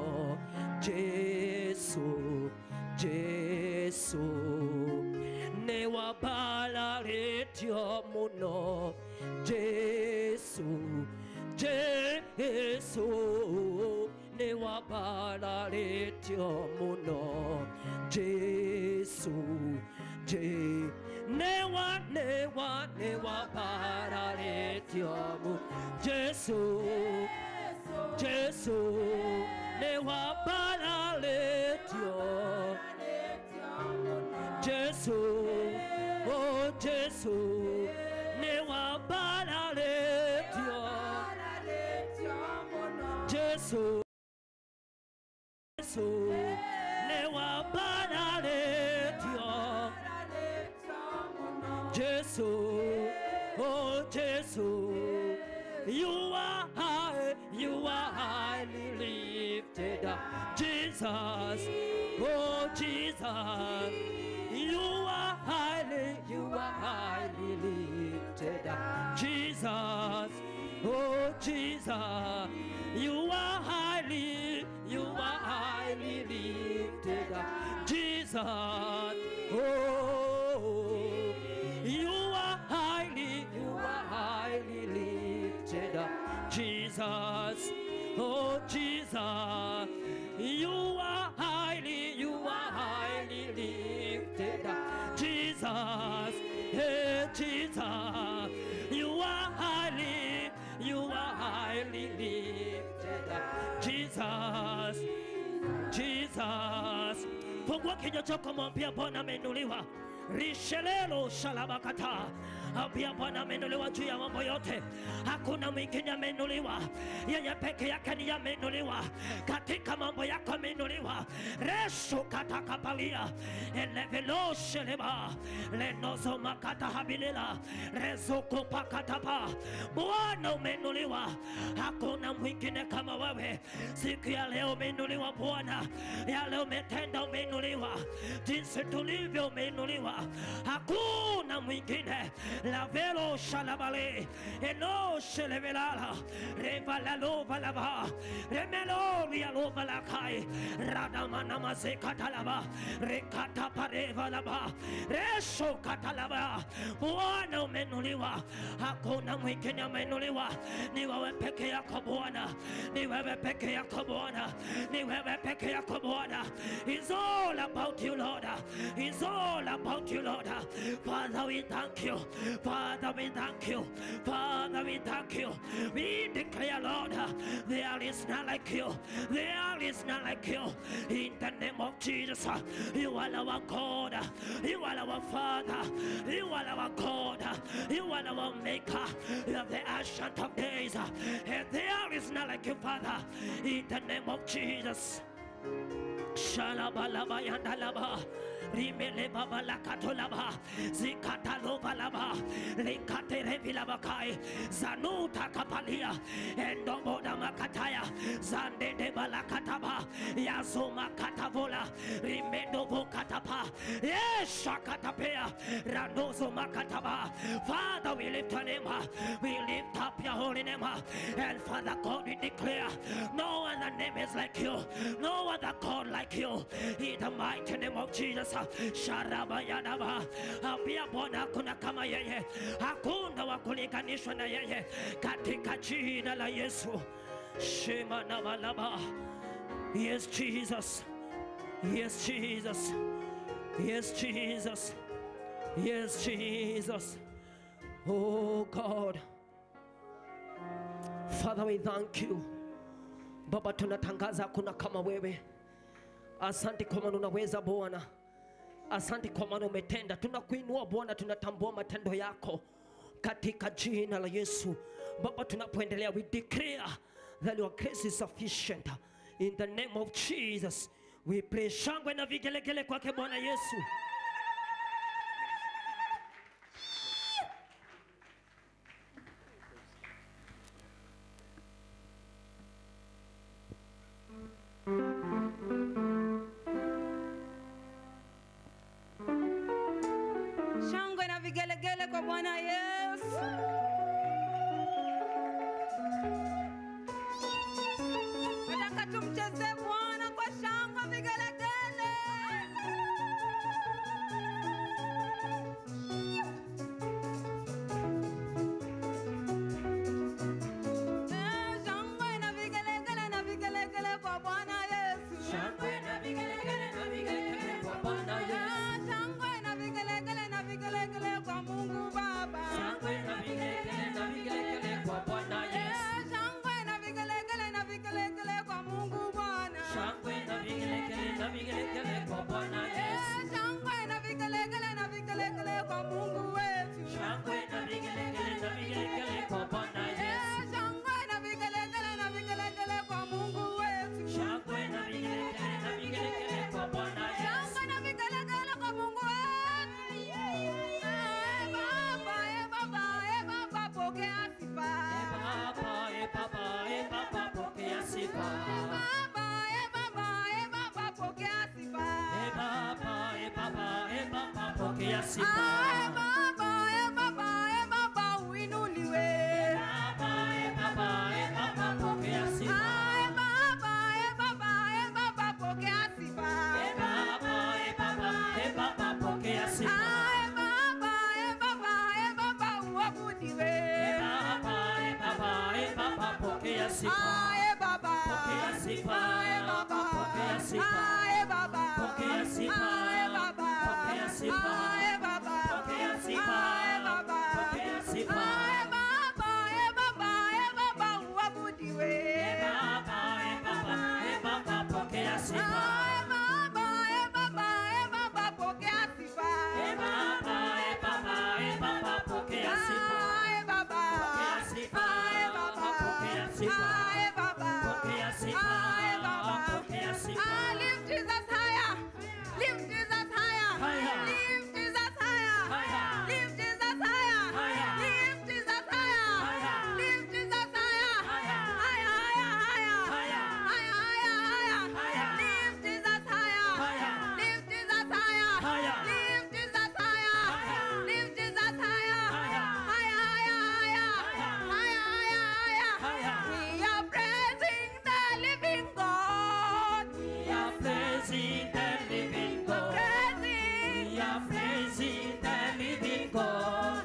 Jesu, Jesu, nĩwambararĩtio mũno. Jesu, Jesu, nĩwambararĩtio mũno. Jesu, nĩwambararĩtio mũno. Jesu, Jesu, nĩwambararĩtio. Jesu, oh Jesu, nĩwambararĩtio. Jesu, Jesu, nĩwambararĩtio. Jesu, oh Jesu, you are high. you are highly lifted up. Jesus, oh Jesus, you are highly lifted up. Jesus, oh Jesus, you are highly lifted up. Jesus, oh, you are highly lifted up. Jesus, oh Jesus, you are highly lifted up. Jesus, hey Jesus, you are highly lifted up. Jesus, Jesus. Fungua kinywa chako, mwambie Bwana ameinuliwa. Rishelelo shalabakata. Ambia Bwana ameinuliwa juu ya mambo yote. Hakuna mwingine ameinuliwa, yeye peke yake ndiye ameinuliwa. Katika mambo yako ameinuliwa. Resho katakapalia elevelo sheleba lenozo makata habilila rezuko pakatapa. Bwana umeinuliwa, hakuna mwingine kama wewe. Siku ya leo umeinuliwa Bwana, ya leo umetenda, umeinuliwa. Jinsi tulivyo umeinuliwa, hakuna mwingine. Lavelo shalabale eno shelevelala revalalo valava remelo rialo valakai radamana mazekatalaba rekata parevalaba resho katalaba. Bwana umeinuliwa, hakuna mwingine ameinuliwa. Ni wewe peke yako Bwana, ni wewe peke yako Bwana, ni wewe peke yako Bwana. It's all about you Lord, it's all about you Lord. Father we thank you, Father we thank you, Father we thank you. We declare Lord, there is none like you, there is none like you. In the name of Jesus, you are our God, you are our Father, you are our God, you are our Maker, you are the Ancient of Days, and there is none like you Father. In the name of Jesus. Shalabalaba yandalaba rimele baba lakatolaba zikatalova laba likaterevilabakai zanuta kapalia endoboda makataya zandede balakataba yazoma katavola rimendovo katapa yeshakatapea ranozo makataba. Father, we lift your name, we lift up your holy name, and Father God, we declare no other name is like you, no other God like you. In the mighty name of Jesus. Sharabayanaba. Ambia Bwana hakuna kama yeye, hakuna wa kulinganishwa na yeye, katika jina la Yesu. Shema na malaba. Yes Jesus, yes Jesus, yes Jesus, yes Jesus. Oh God, Father we thank you. Baba, tunatangaza hakuna kama wewe. Asante kwa maana unaweza Bwana. Asante kwa maana umetenda. Tunakuinua Bwana, tunatambua matendo yako katika jina la Yesu. Baba, tunapoendelea, we declare that your grace is sufficient. In the name of Jesus we pray. Shangwe na vigelegele kwake Bwana Yesu. Shangwe na vigelegele kwa Bwana Yesu. Nataka tumchezee Bwana kwa shangwe vigelegele. pokea sifa. Ae Baba, e Baba, e Baba uinuliwe. Baba, e Baba, e Baba pokea sifa. Ae Baba, e Baba, e Baba pokea sifa. E Baba, e Baba, e Baba pokea sifa. Ae Baba, e Baba, e Baba uabudiwe. E Baba, e Baba, e Baba pokea sifa. Ae Baba, Pokea sifa. Ae Baba, Pokea sifa. Ae Baba, Pokea sifa. Ae Baba, Pokea sifa. Ae Baba, Pokea sifa. Ae Baba, Pokea sifa. Ae Baba, e Baba, e Baba uabudiwe. E Baba, e Baba, e Baba pokea sifa. Ae Baba, e Baba, e Baba pokea sifa. E Baba, e Baba, e Baba pokea sifa. Ae Baba, Pokea sifa. Ae Baba, Pokea sifa. Ae Baba, Pokea sifa. Ae Baba, Pokea sifa. Ah, lift Jesus higher. Lift Jesus higher. Higher. Lift Jesus higher. Higher. Lift Jesus higher. Higher. Lift Jesus higher. Higher. Lift Jesus higher. Higher. Higher, higher, higher. Higher. Higher, higher, higher. Higher. Lift Jesus higher. Higher. Lift Jesus higher. Higher. Lift Jesus higher. Higher. Lift Jesus higher. Higher. Higher, higher, higher. Higher. Higher, higher, higher. Higher. We are praising the living God. We are praising the living God. Praising. We are praising the living God.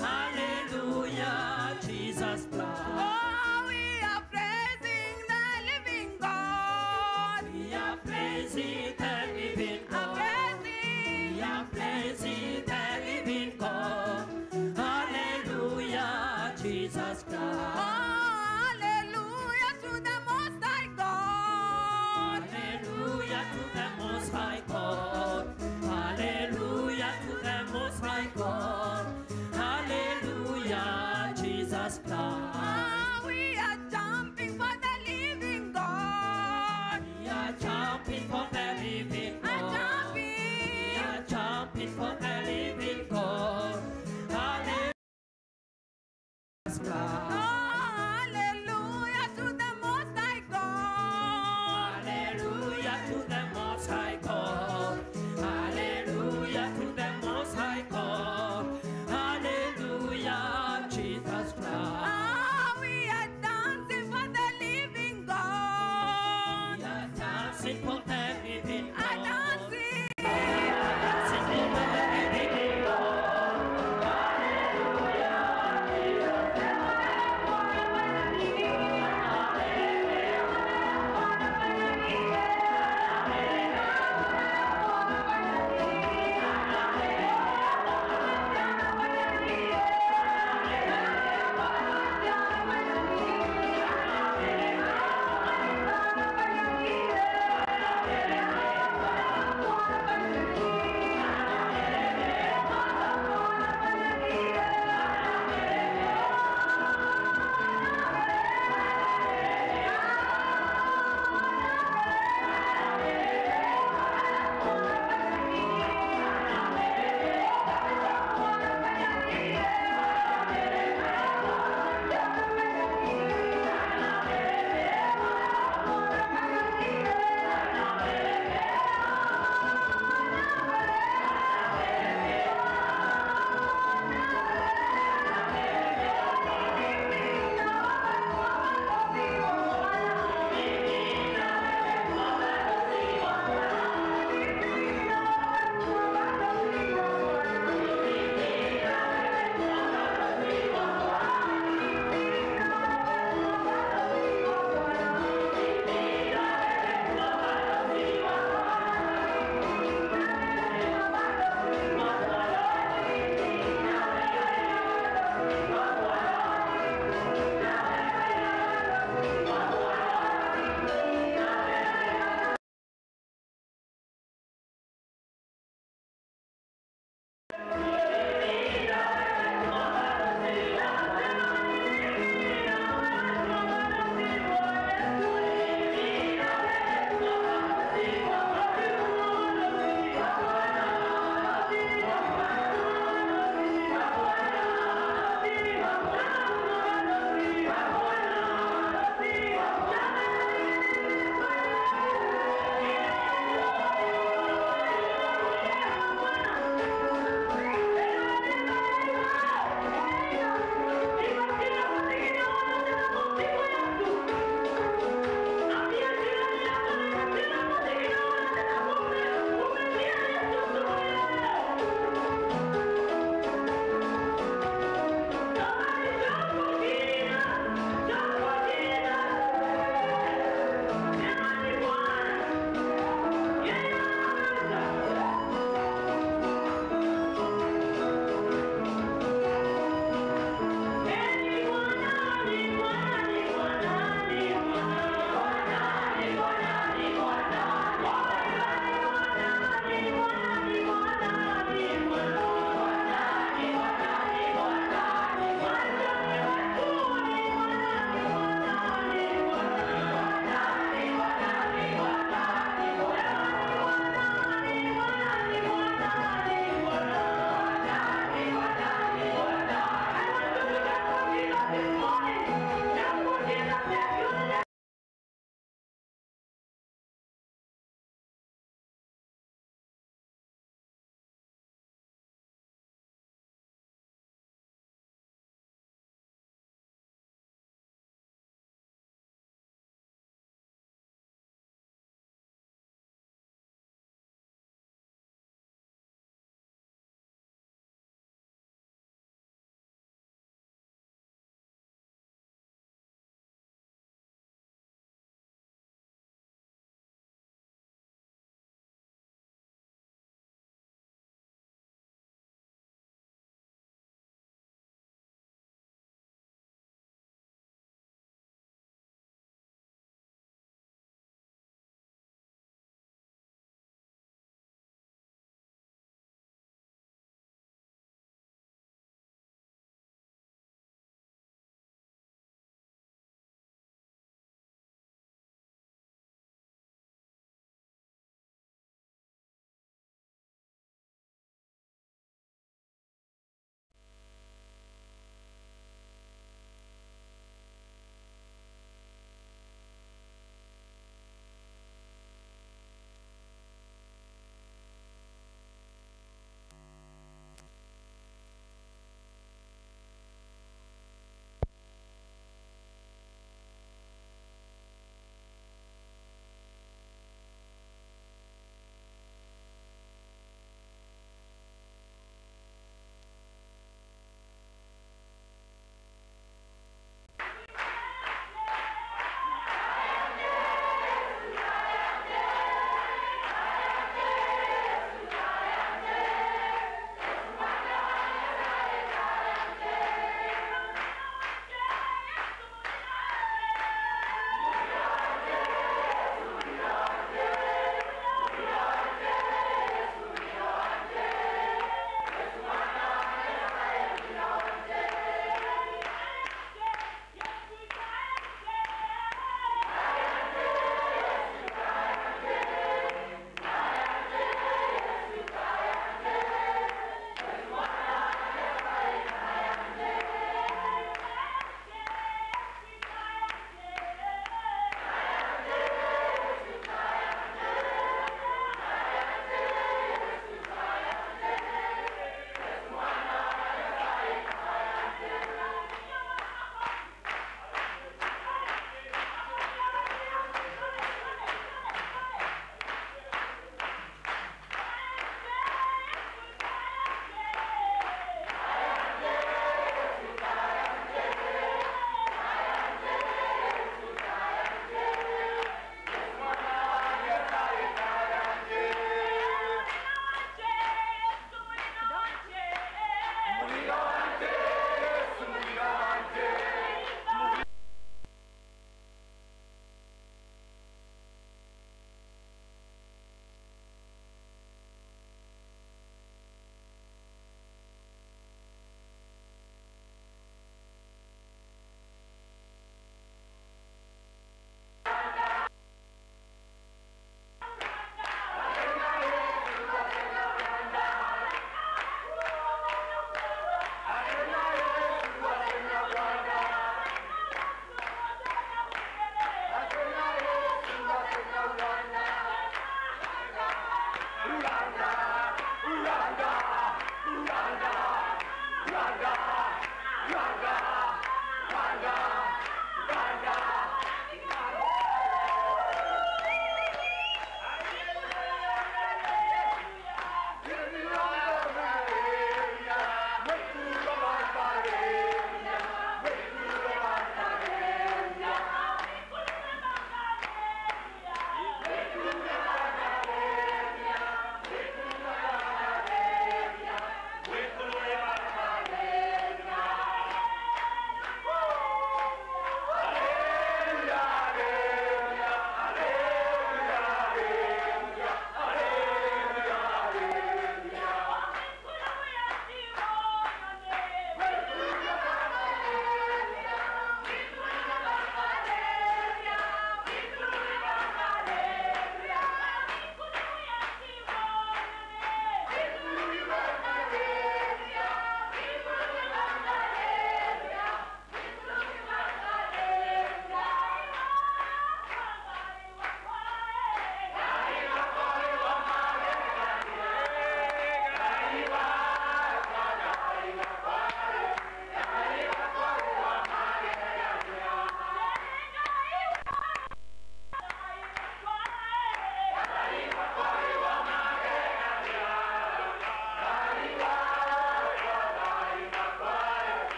Hallelujah, Jesus Christ. Oh, we are praising the living God. We are praising the living Are God. praising. We are praising the living God. Hallelujah, Jesus Christ. Oh, hallelujah to the Most High God. Hallelujah to the Most High God. Hallelujah to the Most High God. Hallelujah, Jesus Christ. Ah, we are jumping for the living God. We are jumping for the living Are God. We jumping. are jumping for the living God. Hallelujah. Oh, hallelujah to the Most High God. Hallelujah to the Most High God. Hallelujah to the Most High God. Hallelujah, Jesus Christ. Ah, we are dancing for the living God. We are dancing for the living Are God. dancing. Dancing for the living God.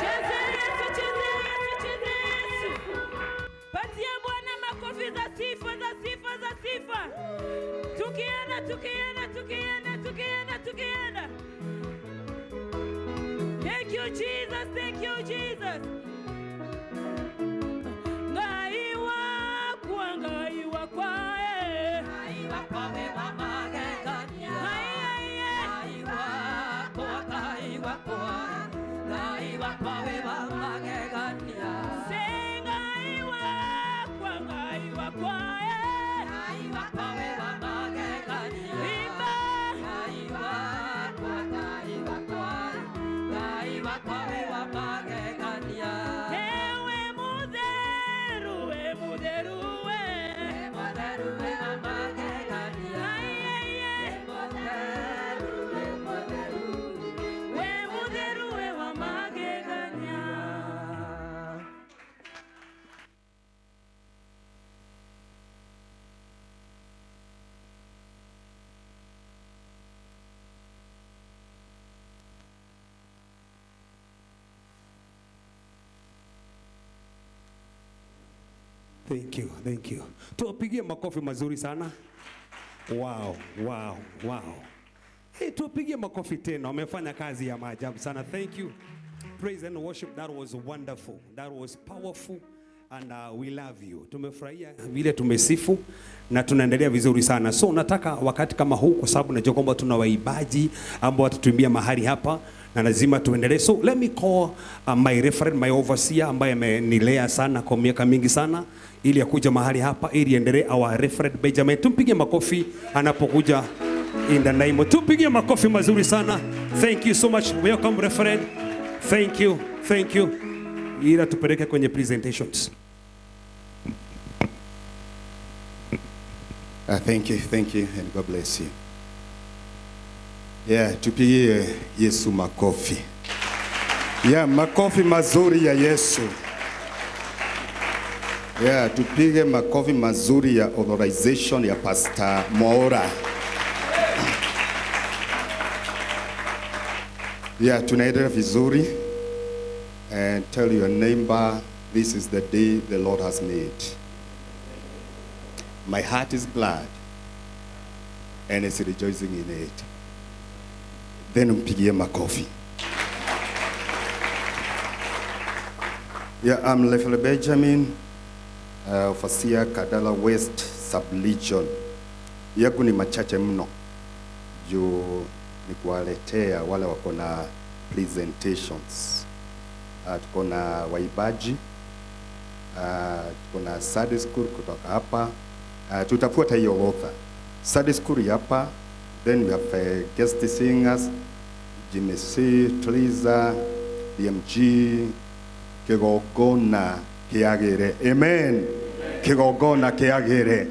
Cheze Yesu, cheze Yesu, cheze Yesu. Patia Bwana makofi za sifa, za sifa, za sifa. Tukienda, tukienda, tukienda, tukienda, tukienda. Thank you Jesus, thank you Jesus. Ngai wakwa, ngai wakwa, eh. Ai, ai, ai. Say ngai wakwa, ngai wakwa, eh. Imba. Ewe mutheru, we mutheru, we. Ai, ai, ai. We mutheru, we wa magegania. Thank you, thank you. Tuwapigie makofi mazuri sana. Wow, wow, wow. Hey, tuwapigie makofi tena. Wamefanya kazi ya maajabu sana. Thank you. Praise and worship, that was wonderful. That was powerful and we love you. Tumefurahia vile tumesifu na tunaendelea vizuri sana. So nataka wakati kama huu, kwa sababu najua kwamba tuna waibaji ambao watatuimbia mahali hapa na lazima tuendelee. So let me call my referent, my overseer ambaye amenilea sana kwa miaka mingi sana ili akuja mahali hapa ili endelee, our referent Benjamin. Tumpige makofi anapokuja in the name. Tumpige makofi mazuri sana. Thank you so much. Welcome referent. Thank you. Thank you. Ila tupeleke kwenye presentations. Thank you, thank you, and God bless you. Yeah, tupigie Yesu makofi. Yeah, makofi mazuri ya Yesu. Yeah, tupige makofi mazuri ya authorization ya Pastor Mwaura. Yeah, tunaendelea vizuri. And tell your neighbor, this is the day the Lord has made. My heart is glad and is rejoicing in it. Then mpigie makofi. Yeah, I'm Lefele Benjamin, overseer Kadala West Sub-Legion. Yangu ni machache mno. Juu ni kuwaletea wale wako na presentations. Tuko na waibaji, tuko na Sunday school kutoka hapa. Tutafuata hiyo orodha. Sunday school hapa, then we have guest singers, Jimmy C, Triza, DMG, Kigogona Kiagere. Amen. Kigogona Kiagere.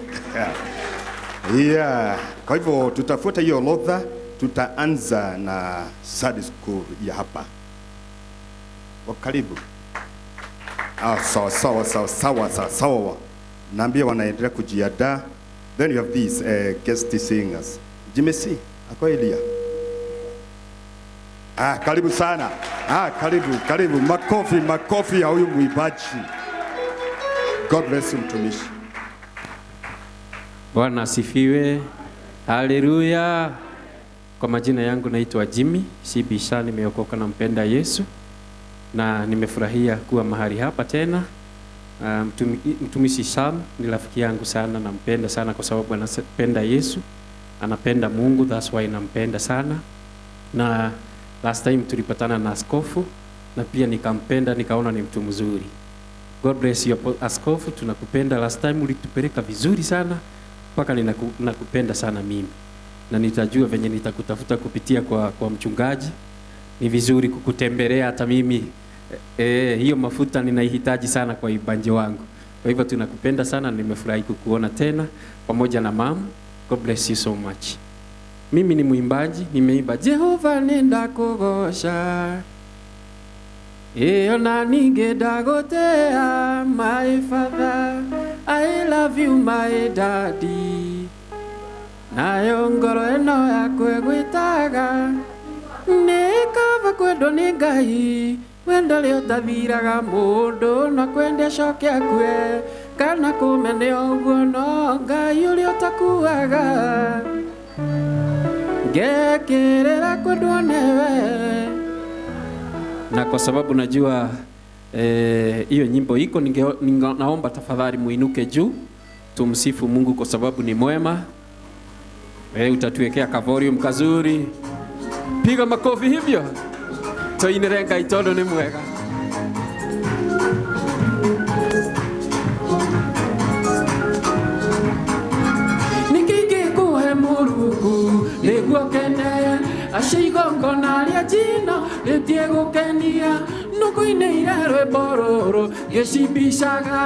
Yeah. Kwa hivyo tutafuata hiyo orodha, tutaanza na Sunday school ya hapa. Karibu. Sawa sawa sawa sawa sawa sawa. Naambia wanaendelea kujiandaa. Then you have these guest singers. Jimmy C, ako Elia. Karibu sana. Karibu, karibu. Makofi, makofi ya huyu mwimbaji. God bless you mtumishi. Bwana asifiwe. Haleluya. Kwa majina yangu naitwa Jimmy Sibisha, nimeokoka na mpenda Yesu. Na nimefurahia kuwa mahali hapa tena. Mtumishi Sam ni rafiki yangu sana, nampenda sana kwa sababu anapenda Yesu, anapenda Mungu, that's why nampenda sana. Na last time tulipatana na askofu na pia nikampenda, nikaona ni mtu mzuri. God bless you askofu, tunakupenda. Last time ulitupeleka vizuri sana mpaka ninakupenda sana mimi. Na nitajua venye nitakutafuta kupitia kwa mchungaji. Ni vizuri kukutembelea hata mimi. Hiyo mafuta ninaihitaji sana kwa ibanje wangu. Kwa hivyo tunakupenda sana, nimefurahi kukuona tena pamoja na mama. God bless you so much. Mimi ni mwimbaji, nimeimba Jehova nenda kugosha. Ona ningenda gotea, my father, I love you my daddy. Nayo ngoro eno yakwe gwitaga, nikava kwenda Kwendwo nĩ Ngai wendo ũrĩa ũtathiraga mũndũ no kwende acoke akue kana kũmene ũguo no Ngai ũrĩa ũtakuaga ngekĩrĩra kwendwo nĩwe. Na kwa sababu najua hiyo nyimbo iko, naomba tafadhali muinuke juu tumsifu Mungu kwa sababu ni mwema. Utatuwekea ka volume kazuri. Piga makofi hivyo. Tuinire Ngai tondu ni mwega. Ningĩkũhe Mũrungu nĩguo kene acio igongona rĩa njino rĩtiegũkenia nũkũinĩire rwĩmbo rũrũ ngĩcimbicaga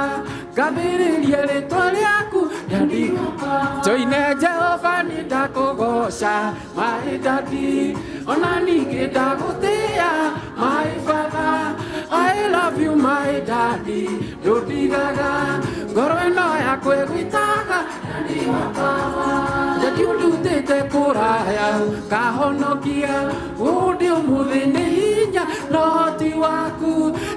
ngathĩrĩrie rĩtwa rĩaku Daddy. Tuine Jehova nĩ ndakũgoca my daddy ona ningĩ ndagũtĩĩa my father. I love you my daddy ndũndigaga ngoro ĩno yakwa ĩgwĩtaga daddy wakwa. Daddy ũndutĩte kũraya ũkahonokia ũndĩ ũmũthĩ nĩ hinya na ũhoti waku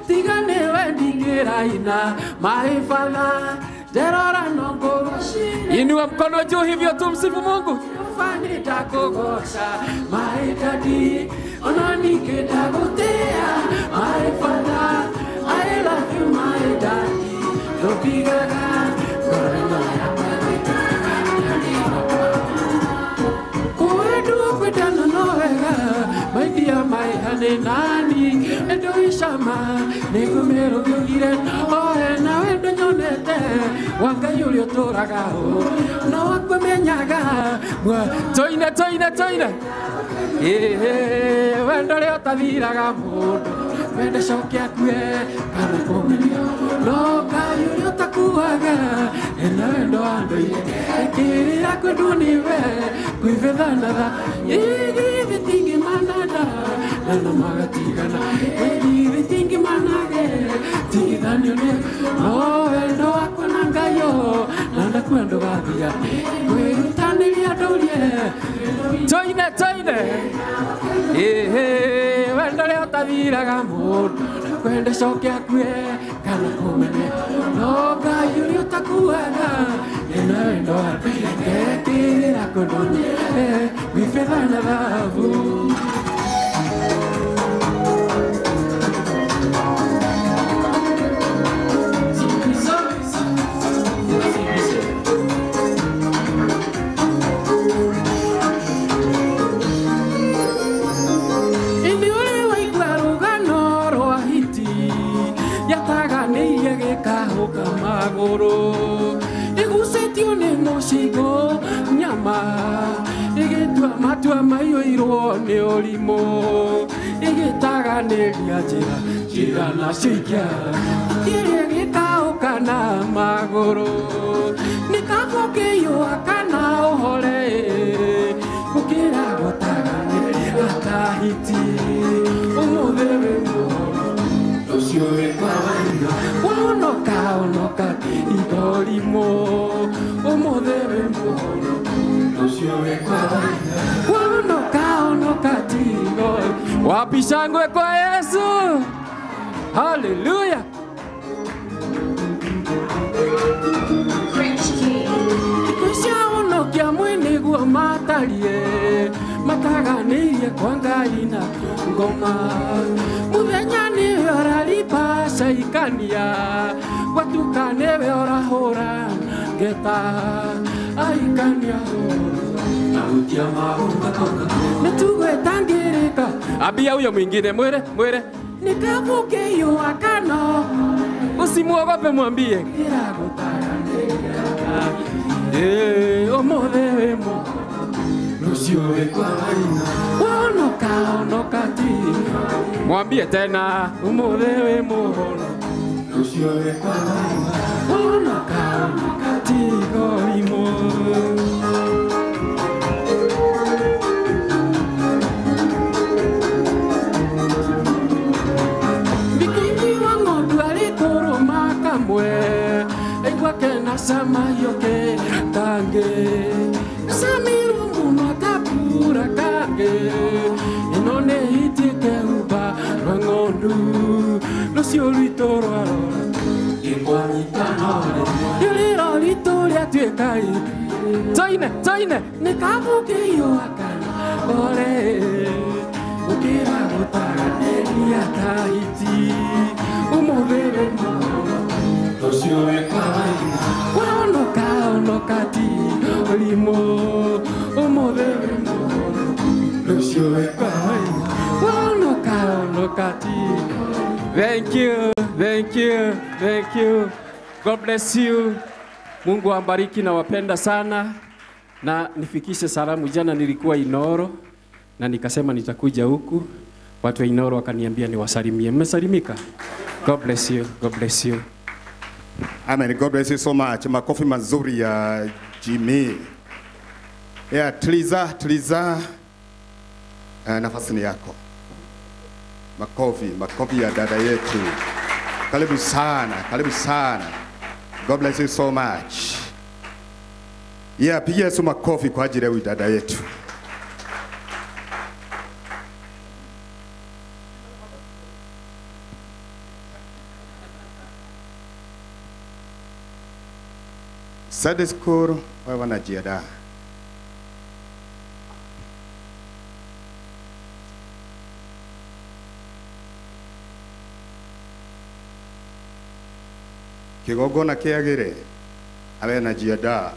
tiga nĩwe ndingĩraina my father. Nderora no ngũgũcine. Inua mkono juu hivyo tumsifu Mungu. Jehova nĩ ndakũgoca my daddy ona ningĩ ndagũtĩĩa my father. I love you my daddy ndũndigaga ngoro ĩno yakwa ĩgwĩtaga daddy wakwa. Kwendwo kwendana no wega maidia my honey nani endo icama nĩngũmĩrũgĩire ohe na wendo nyonete wa Ngai ũrĩa ũtũũraga na wakwĩmenyaga. Toine toine toine wendo ũrĩa ũtathiraga mũndũ wende coke akue kana kũmenya no Ngai ũrĩa ũtakuaga ena wendo wa ndũire ekĩrĩra kwendwo nĩwe kwĩbethanatha igithĩ tingĩmanada na magatigana igithĩ tingĩmanage tigithanio nĩ no wendo wakwa na Ngai na ndakua ndũgathira kwĩrutanĩria ndũrie. Toine toine wendo ũrĩa ũtathiraga mũndũ kwenda coke akue kana kũmene no Ngai ũrĩa ũtakuaga ena wendo wa ngekĩrĩra kwendwo nĩwe gwĩ betha na thahabu. Gĩkahũka magũrũ ĩgucĩtio nĩ mũcigo nyama ĩgĩtua matua maiyũirwo nĩ ũrimũ ĩgĩtaganĩria njĩra njĩra nacio ikia kĩrĩa gĩkahũka na magũrũ nĩ kaba ũkĩiyũa kana ũhore gũkĩra gũtaganĩria ta hiti ũmũthĩ wĩ muoyo rũciũ wĩ kwa waina wonoka onoka igorimo ũmũthĩ wĩ muoyo rũciũ wĩ kwa waina wonoka onoka tigo. Wapi shangwe kwa Yesu? Haleluya. Cia mwene guo matarie mataganĩirie kwa Ngai na ngoma mũthenya nĩwe ũrariba caikania gwatuka nĩwe ũrahũra ngeta aikania nĩtugwĩtangĩrĩka. Ambia huyo mwingine mwere mwere nĩkabũkĩiyũa kana usimuogope mwambie ũmũthĩ wĩ muoyo rũciũ wĩ kwa waina wonoka onoka ti. Mwambie tena ũmũthĩ wĩ muoyo rũciũ wĩ kwa waina wonoka onoka ti goimo. Bikini wa ng'ondu arĩ kũrũma kamwe aigua kena cama yoke kange samiru muno akapura kange ĩno nĩ hiti ĩkehuba rũritũ rwarora ngĩkũnyita norĩ rĩrĩa rũritũ rĩatuĩka toine toine nĩ kamũkĩiyũa kana ore ũkĩra gũtaganĩria Tahiti ũmũthĩ wĩ muoyo rũciũ wĩ kawaida wahonoka honoka ti ũrimũ ũmũthĩ wĩ muoyo rũciũ wĩ kawaida wahonoka honoka ti. Thank you, thank you, thank you. God bless you. Mungu ambariki na wapenda sana. Na nifikishe salamu. Jana nilikuwa Inoro na nikasema nitakuja huku. Watu wa Inoro wakaniambia niwasalimie. Mmesalimika? God bless you. God bless you. Amen. God bless you so much. Makofi mazuri ya Jimmy. Yeah, Triza, Triza. Nafasi ni yako. Makofi, makofi ya dada yetu. Karibu sana, karibu sana. God bless you so much. Yeah, pigia Yesu makofi kwa ajili ya huyu dada yetu. Sunday school, wewe wanajiandaa. Kigongona kĩagĩre awe anajiandaa.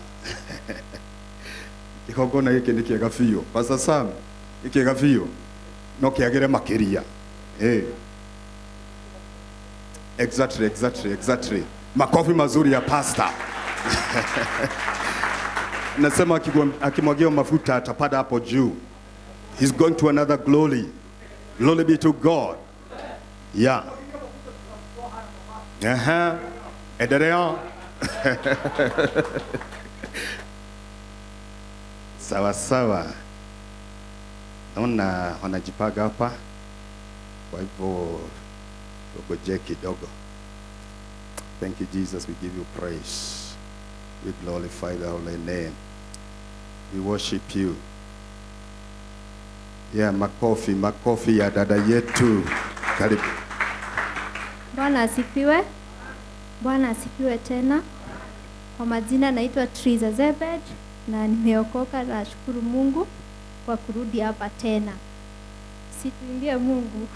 Kigongona gĩkĩ nĩ kĩega biũ. Pastor Sam, nĩ kĩega biũ. No kĩagĩre makĩria. Eh. Exactly, exactly, exactly. Makofi mazuri ya pastor. Nasema akimwagia mafuta atapanda hapo juu. He's going to another glory. Glory be to God. Yeah. Aha. Endelea. Sawa sawa. Naona wanajipanga hapa. Kwa hivyo tugoje kidogo. Thank you Jesus, we give you praise. We glorify thy holy name. We worship you. Yeah, makofi, makofi ya dada yetu. Karibu. Bwana asifiwe. Bwana asifiwe tena. Kwa majina naitwa Triza Zebed na nimeokoka, na shukuru Mungu kwa kurudi hapa tena. Situimbie Mungu.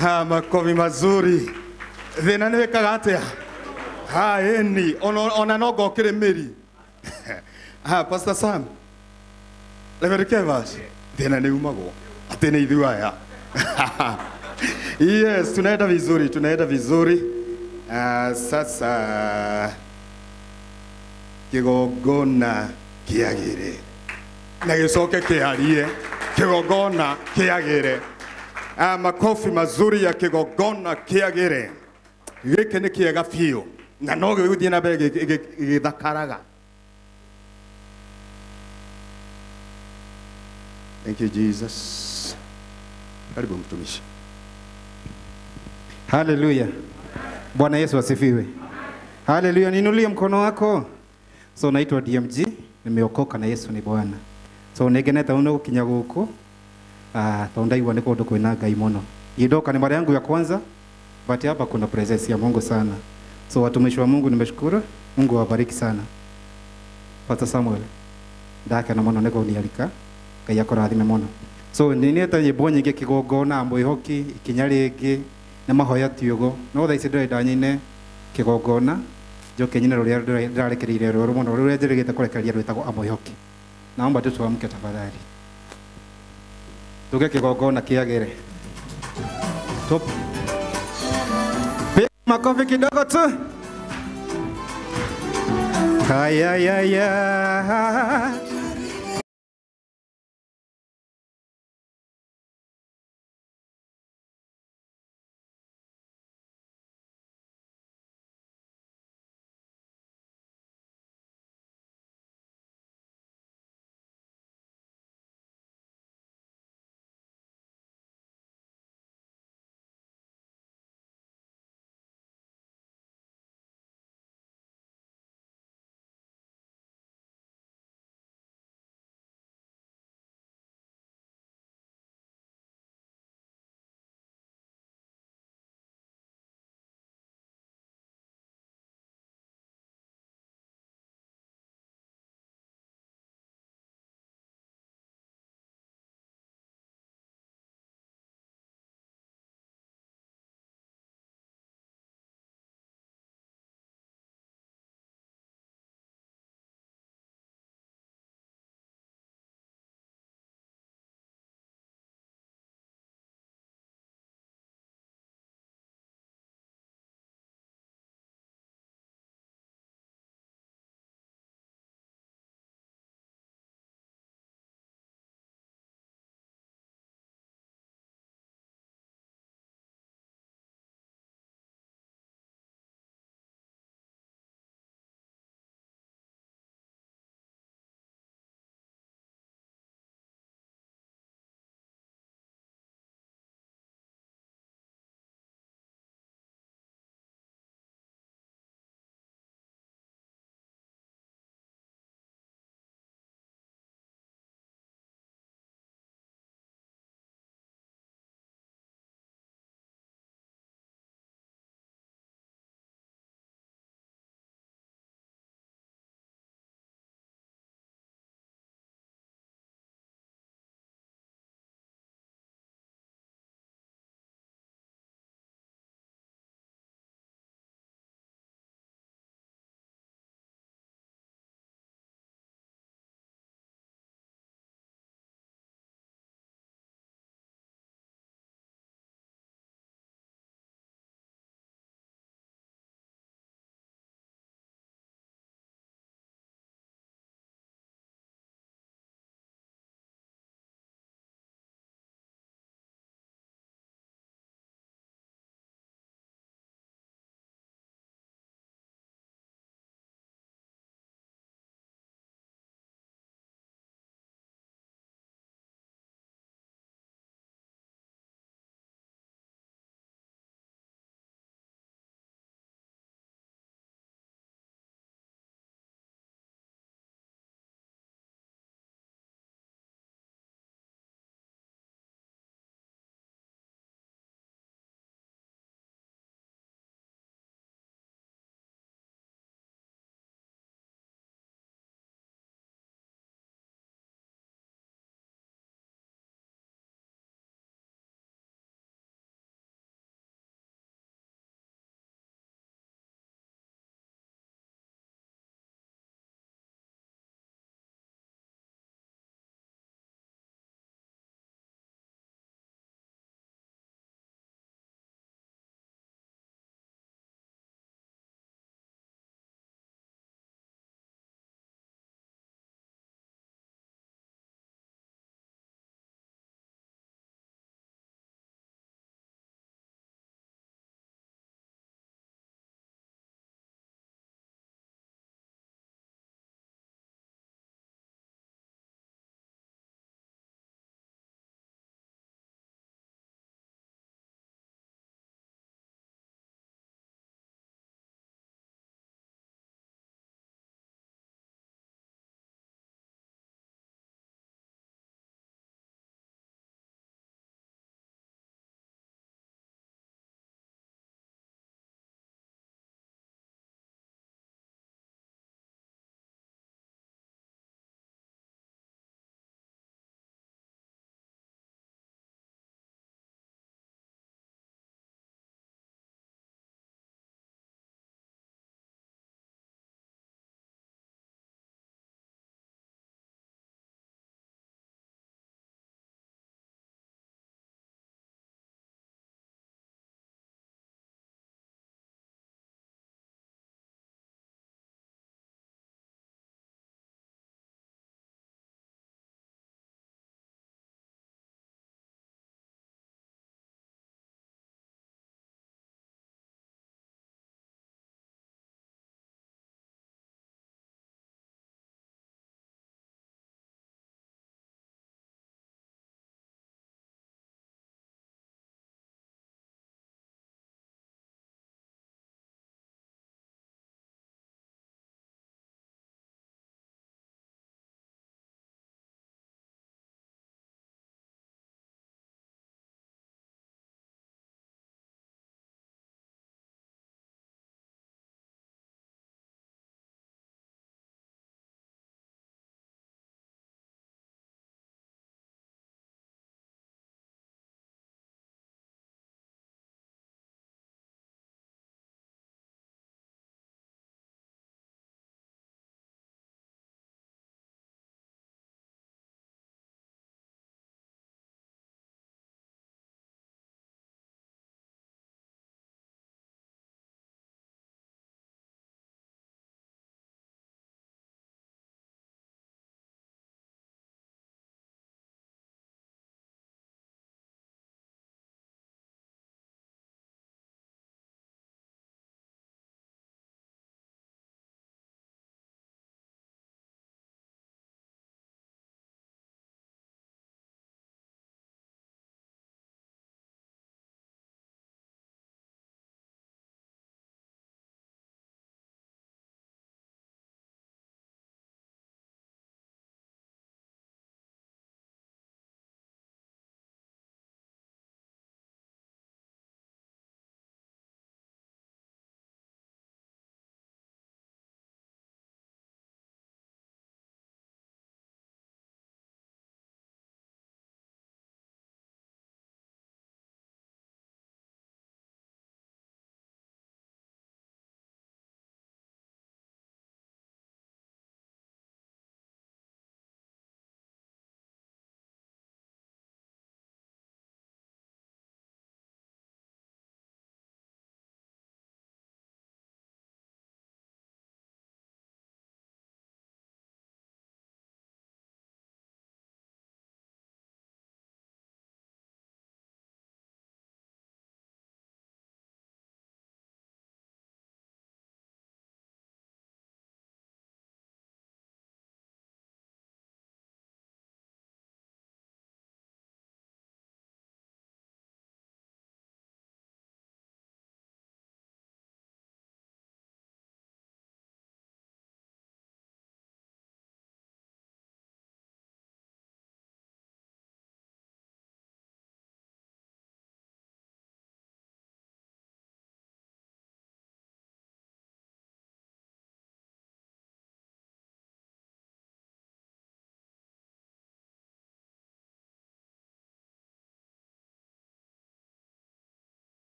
Ha, makofi mazuri. Thina nĩ wĩkaga atĩa? Ha, ĩni, ona no ngokĩrĩ mĩri. Ha, Pastor Sam. Reverend Kevas. Thina nĩ umagwo. Atĩ nĩ ithuĩ aya. Yes, tunaenda vizuri, tunaenda vizuri. Sasa kigongona kiagire. Na gicoke kiarie. Kigongona kiagire. Makofi mazuri ya kigongona kiagire. Gĩkĩ nĩ kĩega biũ na no gĩgũthiĩ na mbere gĩthakaraga. Thank you Jesus. Karibu mtumishi. Haleluya. Bwana Yesu asifiwe. Haleluya. Niinulie mkono wako. So naitwa DMG, nimeokoka na Yesu ni Bwana. So negeneta uno gukinya guku. Tondu ndaigua ni kundu kwina Ngai muno. Ndoka ni mara yangu ya kwanza, but hapa kuna presence ya Mungu sana. So watumishi wa Mungu nimeshukuru. Mungu awabariki sana. Pastor Samuel, ndakena muno nĩ kũniarika. Ngai akũrathime muno. So ninete nyĩmbo nyingĩ kĩgongona mwĩhoki ikinya rĩngĩ na mahoya ti ũguo. No thaa ici ndĩrenda nyine kĩgongona njoke nyine rũrĩa ndĩrarekereirie rũrũ mũno rũrĩa njĩrĩgĩte kũrekereria rwĩtagwo Amwĩhoki. Naomba tu tuamke tafadhali. Tuge kĩgongona kĩagĩre. Top. Piga makofi kidogo tu. Haya ya ya.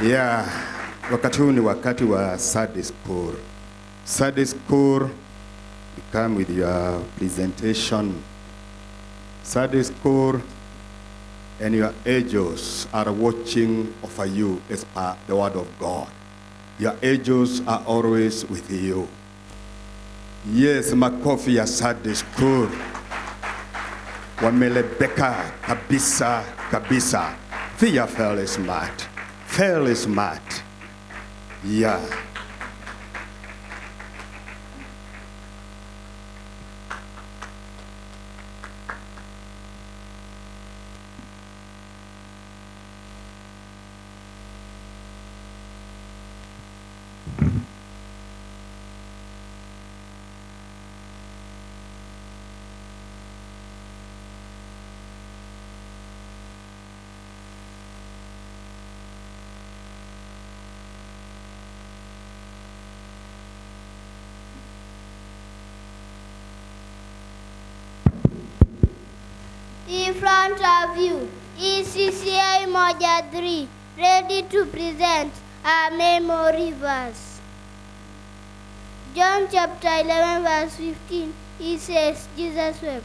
Yeah, wakati huu ni wakati wa Sunday school. Sunday school, you come with your presentation. Sunday school and your angels are watching over you as per the word of God. Your angels are always with you. Yes, makofi ya Sunday school. Wamelebeka kabisa kabisa. They are fairly smart. Fairly smart. Yeah. In front of you is CCA Moja 3, ready to present a memory verse. John chapter 11, verse 15, it says, Jesus wept.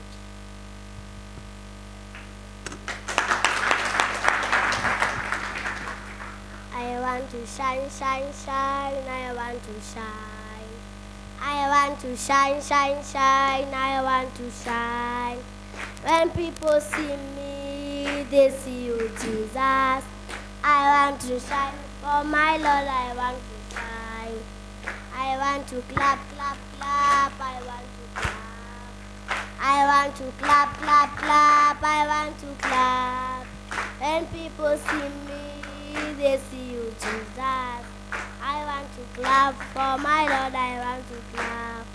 I want to shine, shine, shine, I want to shine. I want to shine, shine, shine, I want to shine. When people see me, they see you, Jesus. I want to shine for my Lord, I want to shine. I want to clap, clap, clap, I want to clap. I want to clap, clap, clap, I want to clap. When people see me, they see you, Jesus. I want to clap for my Lord, I want to clap.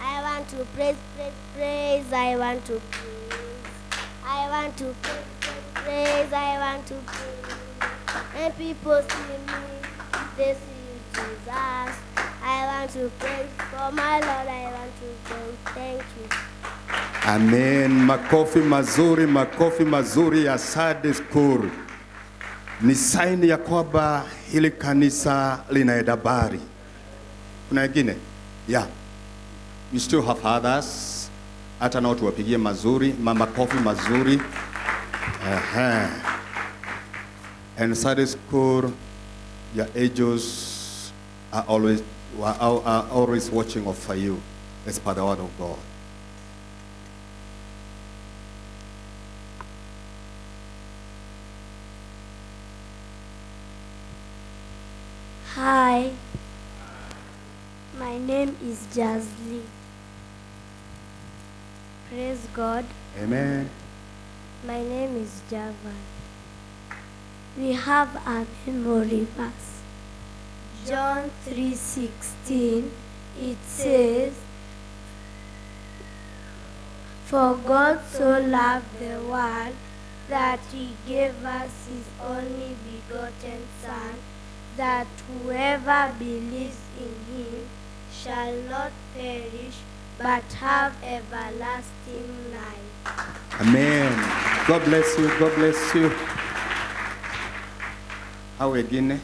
I want to praise, praise, praise, I want to praise. I want to praise, praise, praise, I want to praise. When people see me, they see you, Jesus. I want to praise for my Lord, I want to praise. Thank you. Amen. Makofi mazuri ya Sunday school. Ni saini ya kwamba hili kanisa linaenda mbali. Kuna wengine? Yeah. We still have others. Hata nao tuwapigie mazuri, makofi mazuri. And Sunday school, your angels are always watching over you as per the word of God. Hi, my name is Jazli. Praise God. Amen. My name is Javan. We have a memory verse. John 3:16, it says, "For God so loved the world that he gave us his only begotten Son, that whoever believes in him shall not perish, but have everlasting life." Amen. God bless you. God bless you. How again?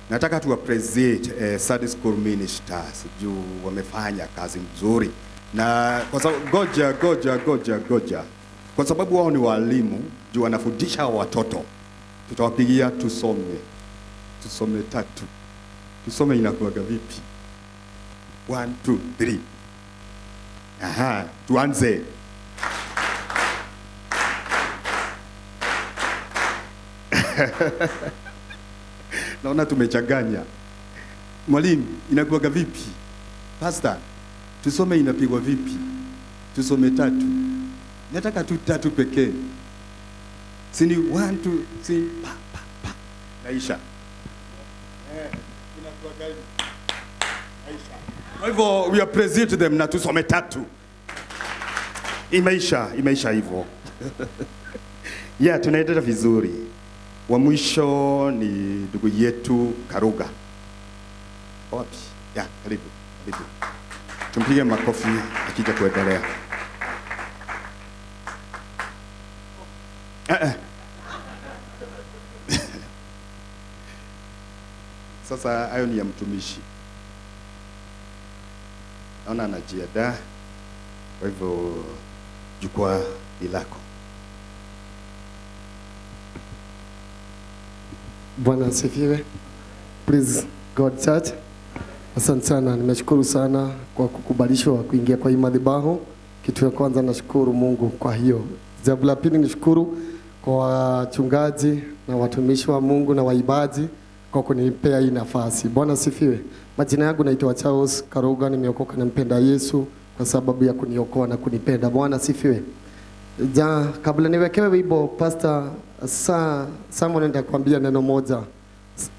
Nataka tu appreciate Sunday School ministers juu wamefanya kazi mzuri. Na kwa sababu goja. Kwa sababu wao ni walimu, juu wanafundisha watoto. Tutawapigia tusome. Tusome tatu. Tusome inakuwaga vipi? 1 2 3. Aha, tuanze. Naona tumechanganya. Mwalimu, inakuwaga vipi? Pastor, tusome inapigwa vipi? Tusome tatu. Nataka tu tatu pekee. Sini 1 2 3 pa pa pa. Naisha. Inakuwaga hivi. Naisha. Kwa hivyo we appreciate them na tusome tatu. Imeisha hivyo. Yeah, tunaendelea vizuri. Wa mwisho ni ndugu yetu Karuga. Wapi? Yeah, karibu. Tumpige makofi akija kuendelea. Sasa hayo ni ya mtumishi. Naona anajiandaa. Kwa hivyo jukwaa ni lako. Bwana asifiwe. Please God Church. Asante sana, nimeshukuru sana kwa kukubalishwa kuingia kwa hii madhabahu. Kitu ya kwanza nashukuru Mungu kwa hiyo. Jambo la pili nishukuru kwa wachungaji na watumishi wa Mungu na waibaji kwa kunipea hii nafasi. Bwana asifiwe. Majina yangu naitwa Charles Karuga, nimeokoka na mpenda Yesu kwa sababu ya kuniokoa na kunipenda. Bwana asifiwe. Ja, kabla niwekewe wimbo Pastor Samuel nitakwambia neno moja.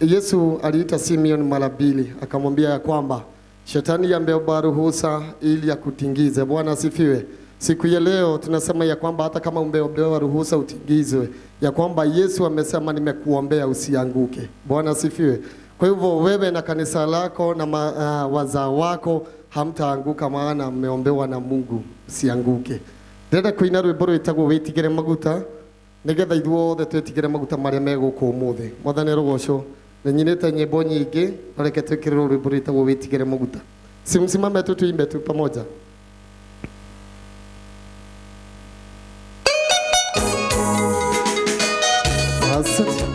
Yesu aliita Simeon mara mbili akamwambia ya kwamba shetani ameomba ruhusa ili akutingize. Bwana asifiwe. Siku ya leo tunasema ya kwamba hata kama umeombewa ruhusa utingizwe, ya kwamba Yesu amesema nimekuombea usianguke. Bwana asifiwe. Kwa hivyo wewe na kanisa lako na wazao wako hamtaanguka, maana mmeombewa na Mungu usianguke. Ndĩrenda kũina rwĩmbo rwĩtagwo wĩtigĩre maguta, nĩgetha ithuothe twĩtigĩre maguta marĩa me gũkũ ũmũthĩ. Mwathani arogocwo. Nĩnyinĩte nyĩmbo nyingĩ, no reke twĩkĩrĩrwo rwĩmbo rwĩtagwo wĩtigĩre maguta. Simsimame tu tuimbe tu pamoja. Asante.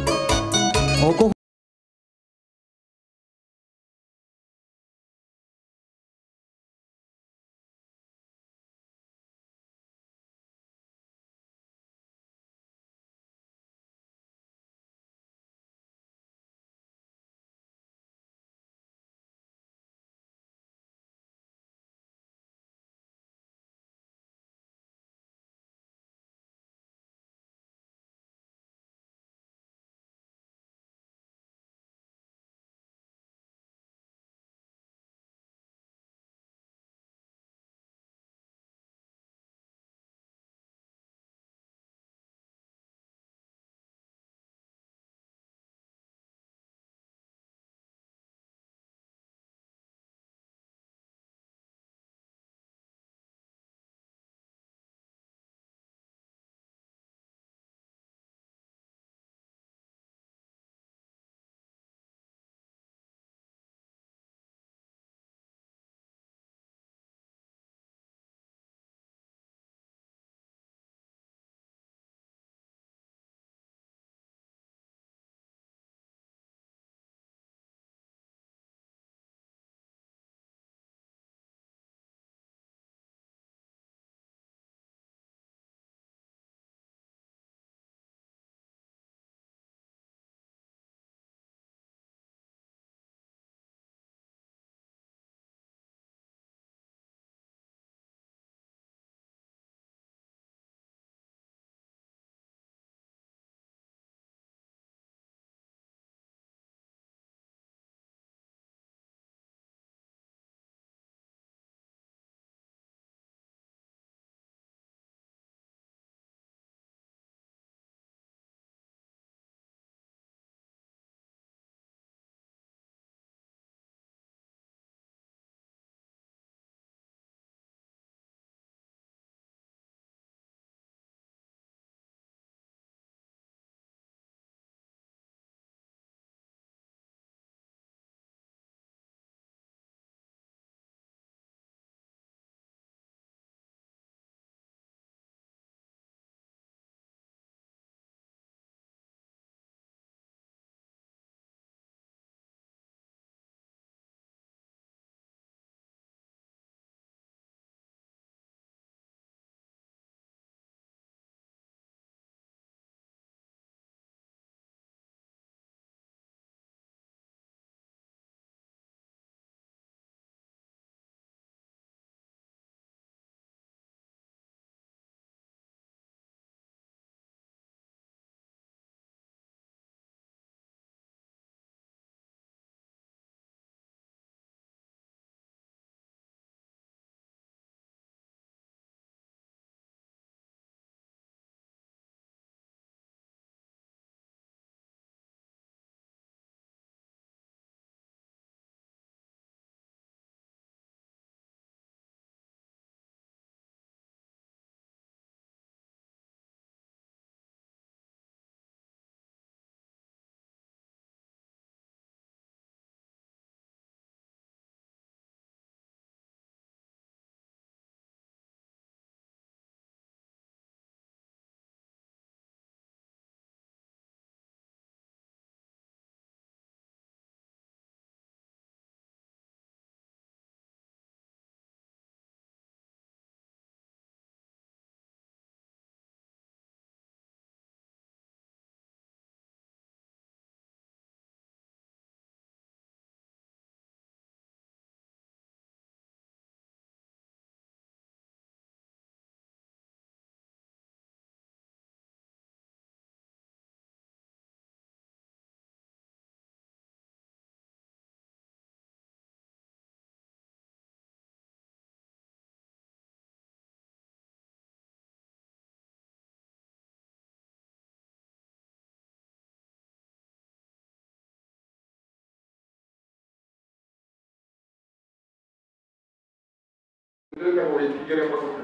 Ndio waitigere maguta.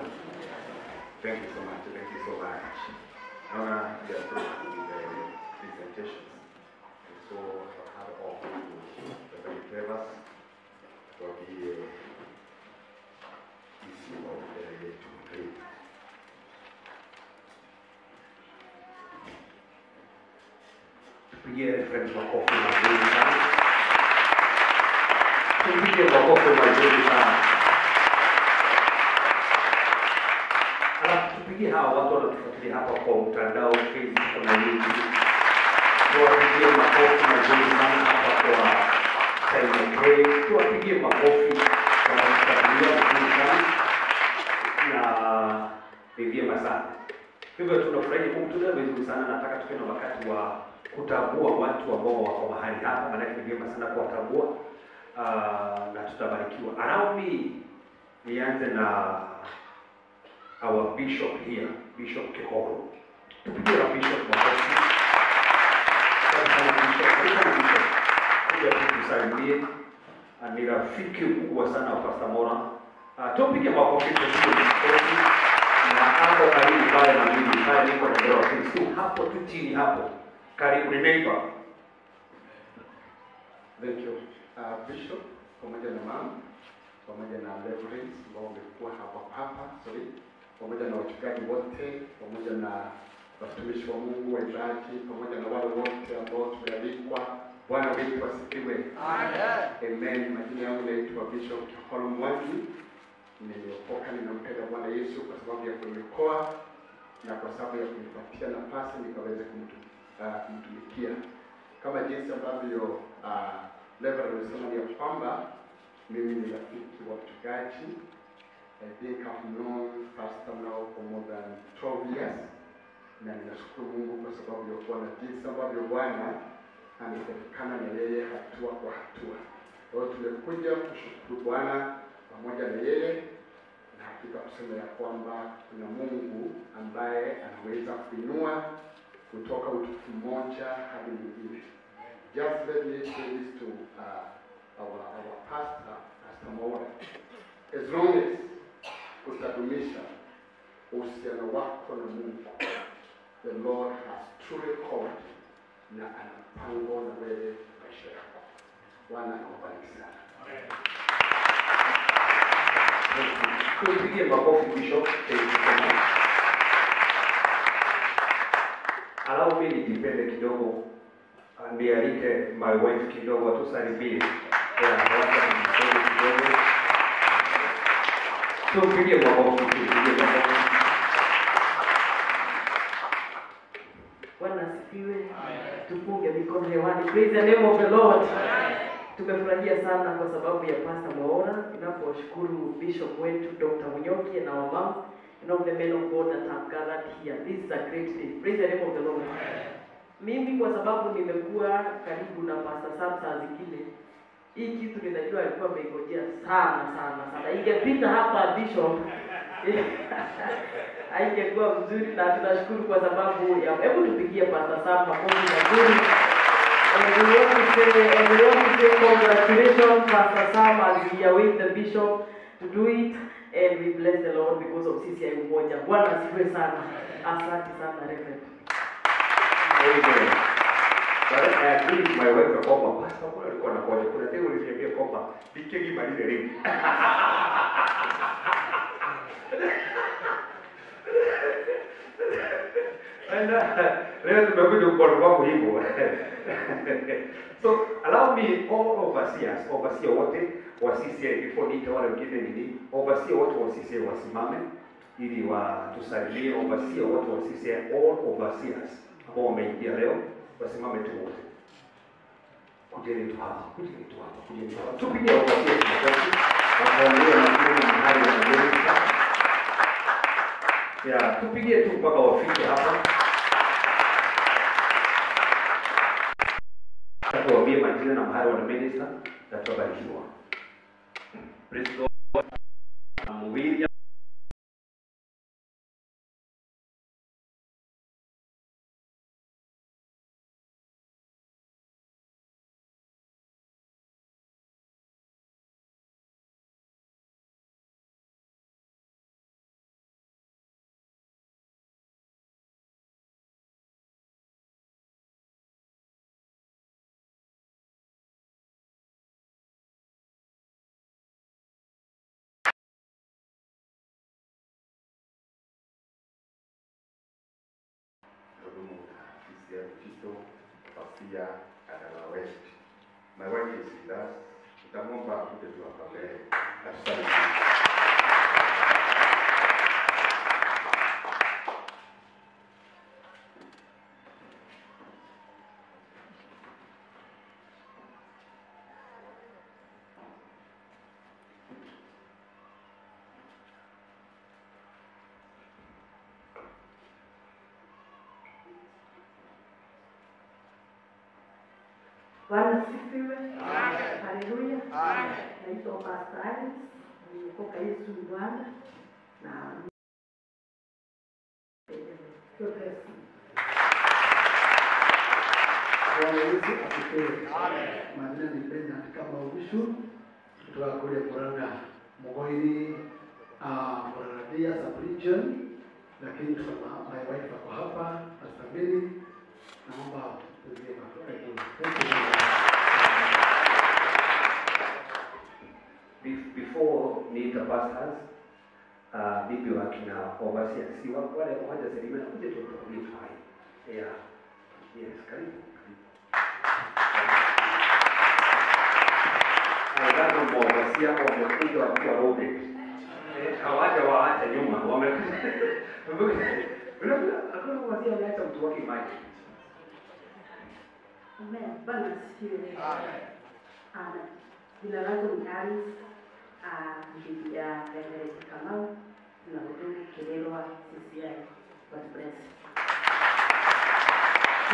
Thank you so much. Thank you so much. Naona we are through with the presentations. And so I'll hand off to Reverend Clevers for the issue of the 2. Tupigie reference makofi mazuri sana. Tupige makofi mazuri sana. Alafu tupigie hawa watu wanatufuatilia hapa kwa mtandao Facebook na YouTube. Tuwapigie makofi mazuri sana hapa kwa Simon Pray. Tuwapigie makofi wanatufuatilia vizuri sana na ni vyema sana. Hivyo tunafurahia Mungu tuna vizuri sana. Nataka tuwe na wakati wa kutambua watu ambao wako mahali hapa, maana ni vyema sana kuwatambua na tutabarikiwa. Allow me nianze na our bishop here, Bishop Kihoro. Tupigie na bishop makofi. Bishop, kuja tukusalimie. Ni rafiki mkubwa sana wa Pastor Mora. Tupige makofi, tupige makofi. Na hapo karibu pale na mimi pale niko na ofisi tu hapo tu chini hapo. Karibu ni neighbor. Thank you. Bishop pamoja na mama pamoja na reverends ambao wamekuwa hapa, sorry, pamoja na wachungaji wote, pamoja na watumishi wa Mungu, waimbaji, pamoja na wale wote ambao tumealikwa. Bwana wetu asifiwe. Amen. Amen. Majina yangu naitwa Bishop Kihoro Mwangi. Nimeokoka, ninampenda Bwana Yesu kwa sababu ya kuniokoa na kwa sababu ya kunipatia nafasi nikaweze kumtumikia. Kama jinsi ambavyo Reverend alisema ya kwamba mimi ni rafiki wa mchungaji. I think I've known Pastor now for more than 12 years. Na ninashukuru Mungu kwa sababu ya kuona jinsi ambavyo Bwana amepelekana na yeye hatua kwa hatua. Kwa hiyo tumekuja kushukuru Bwana pamoja na yeye, na hakika kusema ya kwamba kuna Mungu ambaye anaweza kuinua kutoka utukufu mmoja hadi mwingine. Just let me say this to our pastor, Pastor Mora. As long as utadumisha uhusiano wako na Mungu, the Lord has truly called na ana mpango na wewe maisha yako. Bwana akubariki sana. Tupigie makofi Bishop. Thank you so much. Allow me nijipende kidogo, nialike my wife kidogo atusalimie. Kidogo. Tupigie makofi, tupigie makofi. Bwana asifiwe. Tupunge mikono hewani. Praise the name of the Lord. Tumefurahia sana kwa sababu ya Pastor Mwaura. Ninaposhukuru Bishop wetu Dr. Munyoki na our mom and all the men of God that have gathered here. This is a great day. Praise the name of the Lord. Mimi kwa sababu nimekuwa karibu na Pastor Sam saa zingine, hii kitu ninajua alikuwa ameingojea sana sana sana. Ingepita hapa Bishop haingekuwa mzuri, na tunashukuru kwa sababu ya, hebu tupigie Pastor Sam makofi mazuri. And we want to say congratulations Pastor Sam as we await the bishop to do it, and we bless the Lord because of CCI Umoja. Bwana asifiwe sana. Asante sana Reverend. Amen. But I agree with my wife kwamba pastor kuna alikuwa anakoja kuna tena uliniambia kwamba bikegi malize leo. And leo tumekuja kwa hivyo. So allow me all overseers, overseer wote wa CCI before niite wale wengine nini, overseer wote wa CCI wasimame ili watusalimie. Overseer wote wa CCI, all overseers ambao wameingia leo wasimame tu wote. Kujeni tu hapa, kujeni tu hapa, kujeni tu hapa. Tupigie overseers makofi. Waambie na mahali wanajenga. Ya, tupigie tu mpaka wafike hapa. Tuwaambie majina na mahali wana minister na tutabarikiwa. Praise God. I'm William. Tito, Pasia, Kadala West. My wife is with us. Tutamwomba akuje tu hapa mbele atusaidie. Bwana asifiwe. Haleluya. Naitwa Pastor Alice, nimeokoka Yesu ni Bwana na God bless you. Bwana Yesu asifiwe. Majina ni Bernard Kamau kutoka kule Murang'a, Mugoiri, Murang'a sub-region, lakini tuna my wife ako hapa, Pastor Mary, naomba tupigie makofi. Thank you. Before niita pastors, bibi wa kina overseer si wale hawajasalimia, kuja tu tuambie tu hai. Yeah. Yes, karibu. Nadhani maovasia wamekuja wakiwa loaded. Hawaja waacha nyuma, wamekuja. Hakuna wazia ameacha mtu wake maji. Amen. Bwana asifiwe. Amen. Amen. Jina langu ni Alice, bibi ya Reverend Kamau, tunahudumu Kirerwa CCI. God bless.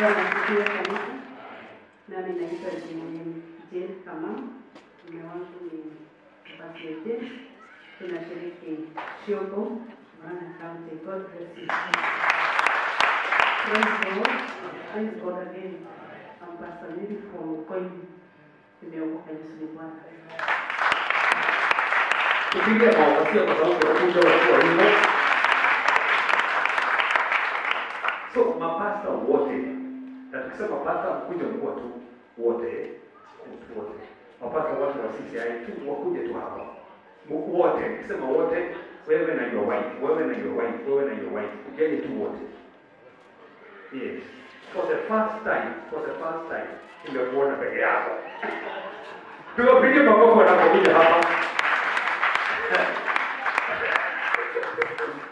Bwana asifiwe kanisa. Nami naitwa Jane Kamau, mume wangu ni Pastor Jane. Tunashiriki Shiobo, Murang'a County. God bless you. Praise God. Praise God again. I'm Pastor Mary from Koini. Nimeokoka Yesu ni Bwana. Tupige maovasia kwa sababu wanakuja wakiwa hivyo. So mapasta wote, na tukisema pasta mkuja mkuu tu wote, wote. Mapasta wote wa CCI tu wakuje tu hapa. Wote, nikisema wote, wewe na your wife, wewe na your wife, wewe na your wife, kujeni tu wote. Yes. For the first time, nimekuona peke yako. Tuwapige makofi wanapokuja hapa.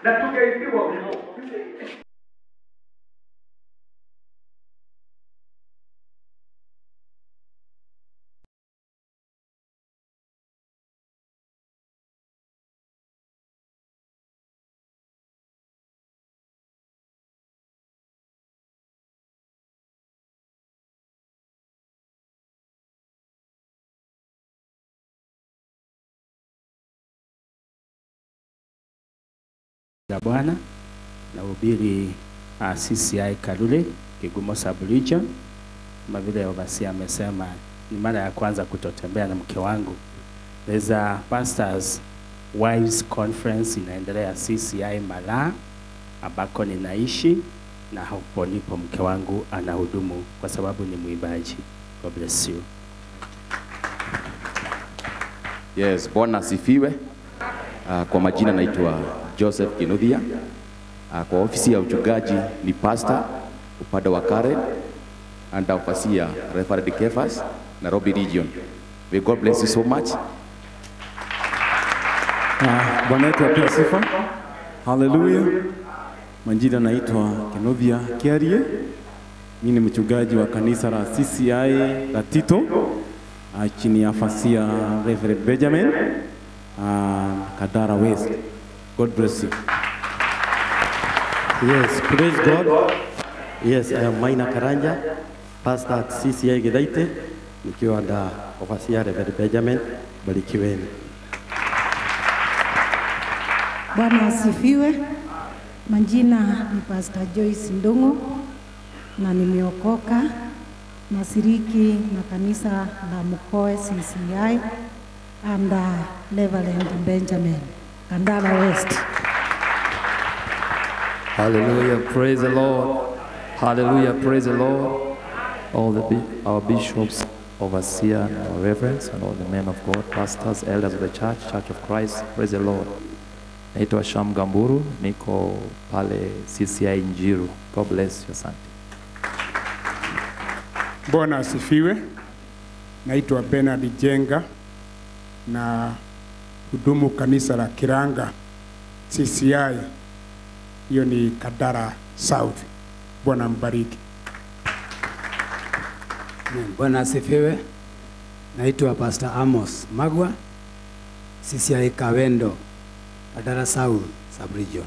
Na tukaitiwa wimbo. La Bwana nahubiri CCI Kalule Kigumo sub-region. Kama vile overseer amesema, ni mara ya kwanza kutotembea na mke wangu. There's a pastors wives conference inaendelea CCI Malaa ambako ninaishi, na hapo ndipo mke wangu anahudumu kwa sababu ni mwimbaji. God bless you. Yes, Bwana asifiwe. Kwa majina naitwa Joseph Kinuthia. Kwa ofisi ya uchungaji ni pastor upande wa Karen and overseer Reverend Kefas, Nairobi region. May God bless you so much. Bwana wetu apewe sifa. Hallelujah. Majina naitwa Kinuthia Kiarie. Mimi ni mchungaji wa kanisa la CCI la Tito chini ya fasia Reverend Benjamin, Kadara West. God bless you. Yes, praise God. Yes, I am Maina Karanja, pastor at CCI Githaite, nikiwa under overseer Reverend Benjamin. Barikiweni. Bwana asifiwe. Majina ni Pastor Joyce Ndungu na nimeokoka, nashiriki na kanisa la Mkoe CCI under Reverend Benjamin, Kandala West. Hallelujah, praise the Lord. Hallelujah, praise the Lord. All the our bishops, overseer, our reverends, and all the men of God, pastors, elders of the church, Church of Christ, praise the Lord. Naitwa Sham Gamburu, niko pale CCI Njiru. God bless you, asante. Bwana asifiwe. Naitwa Bernard Jenga na hudumu kanisa la Kiranga CCI. Hiyo ni Kadara South. Bwana mbariki. Bwana asifiwe. Naitwa Pastor Amos Magwa, CCI Kawendo, Kadara South Sub-Region.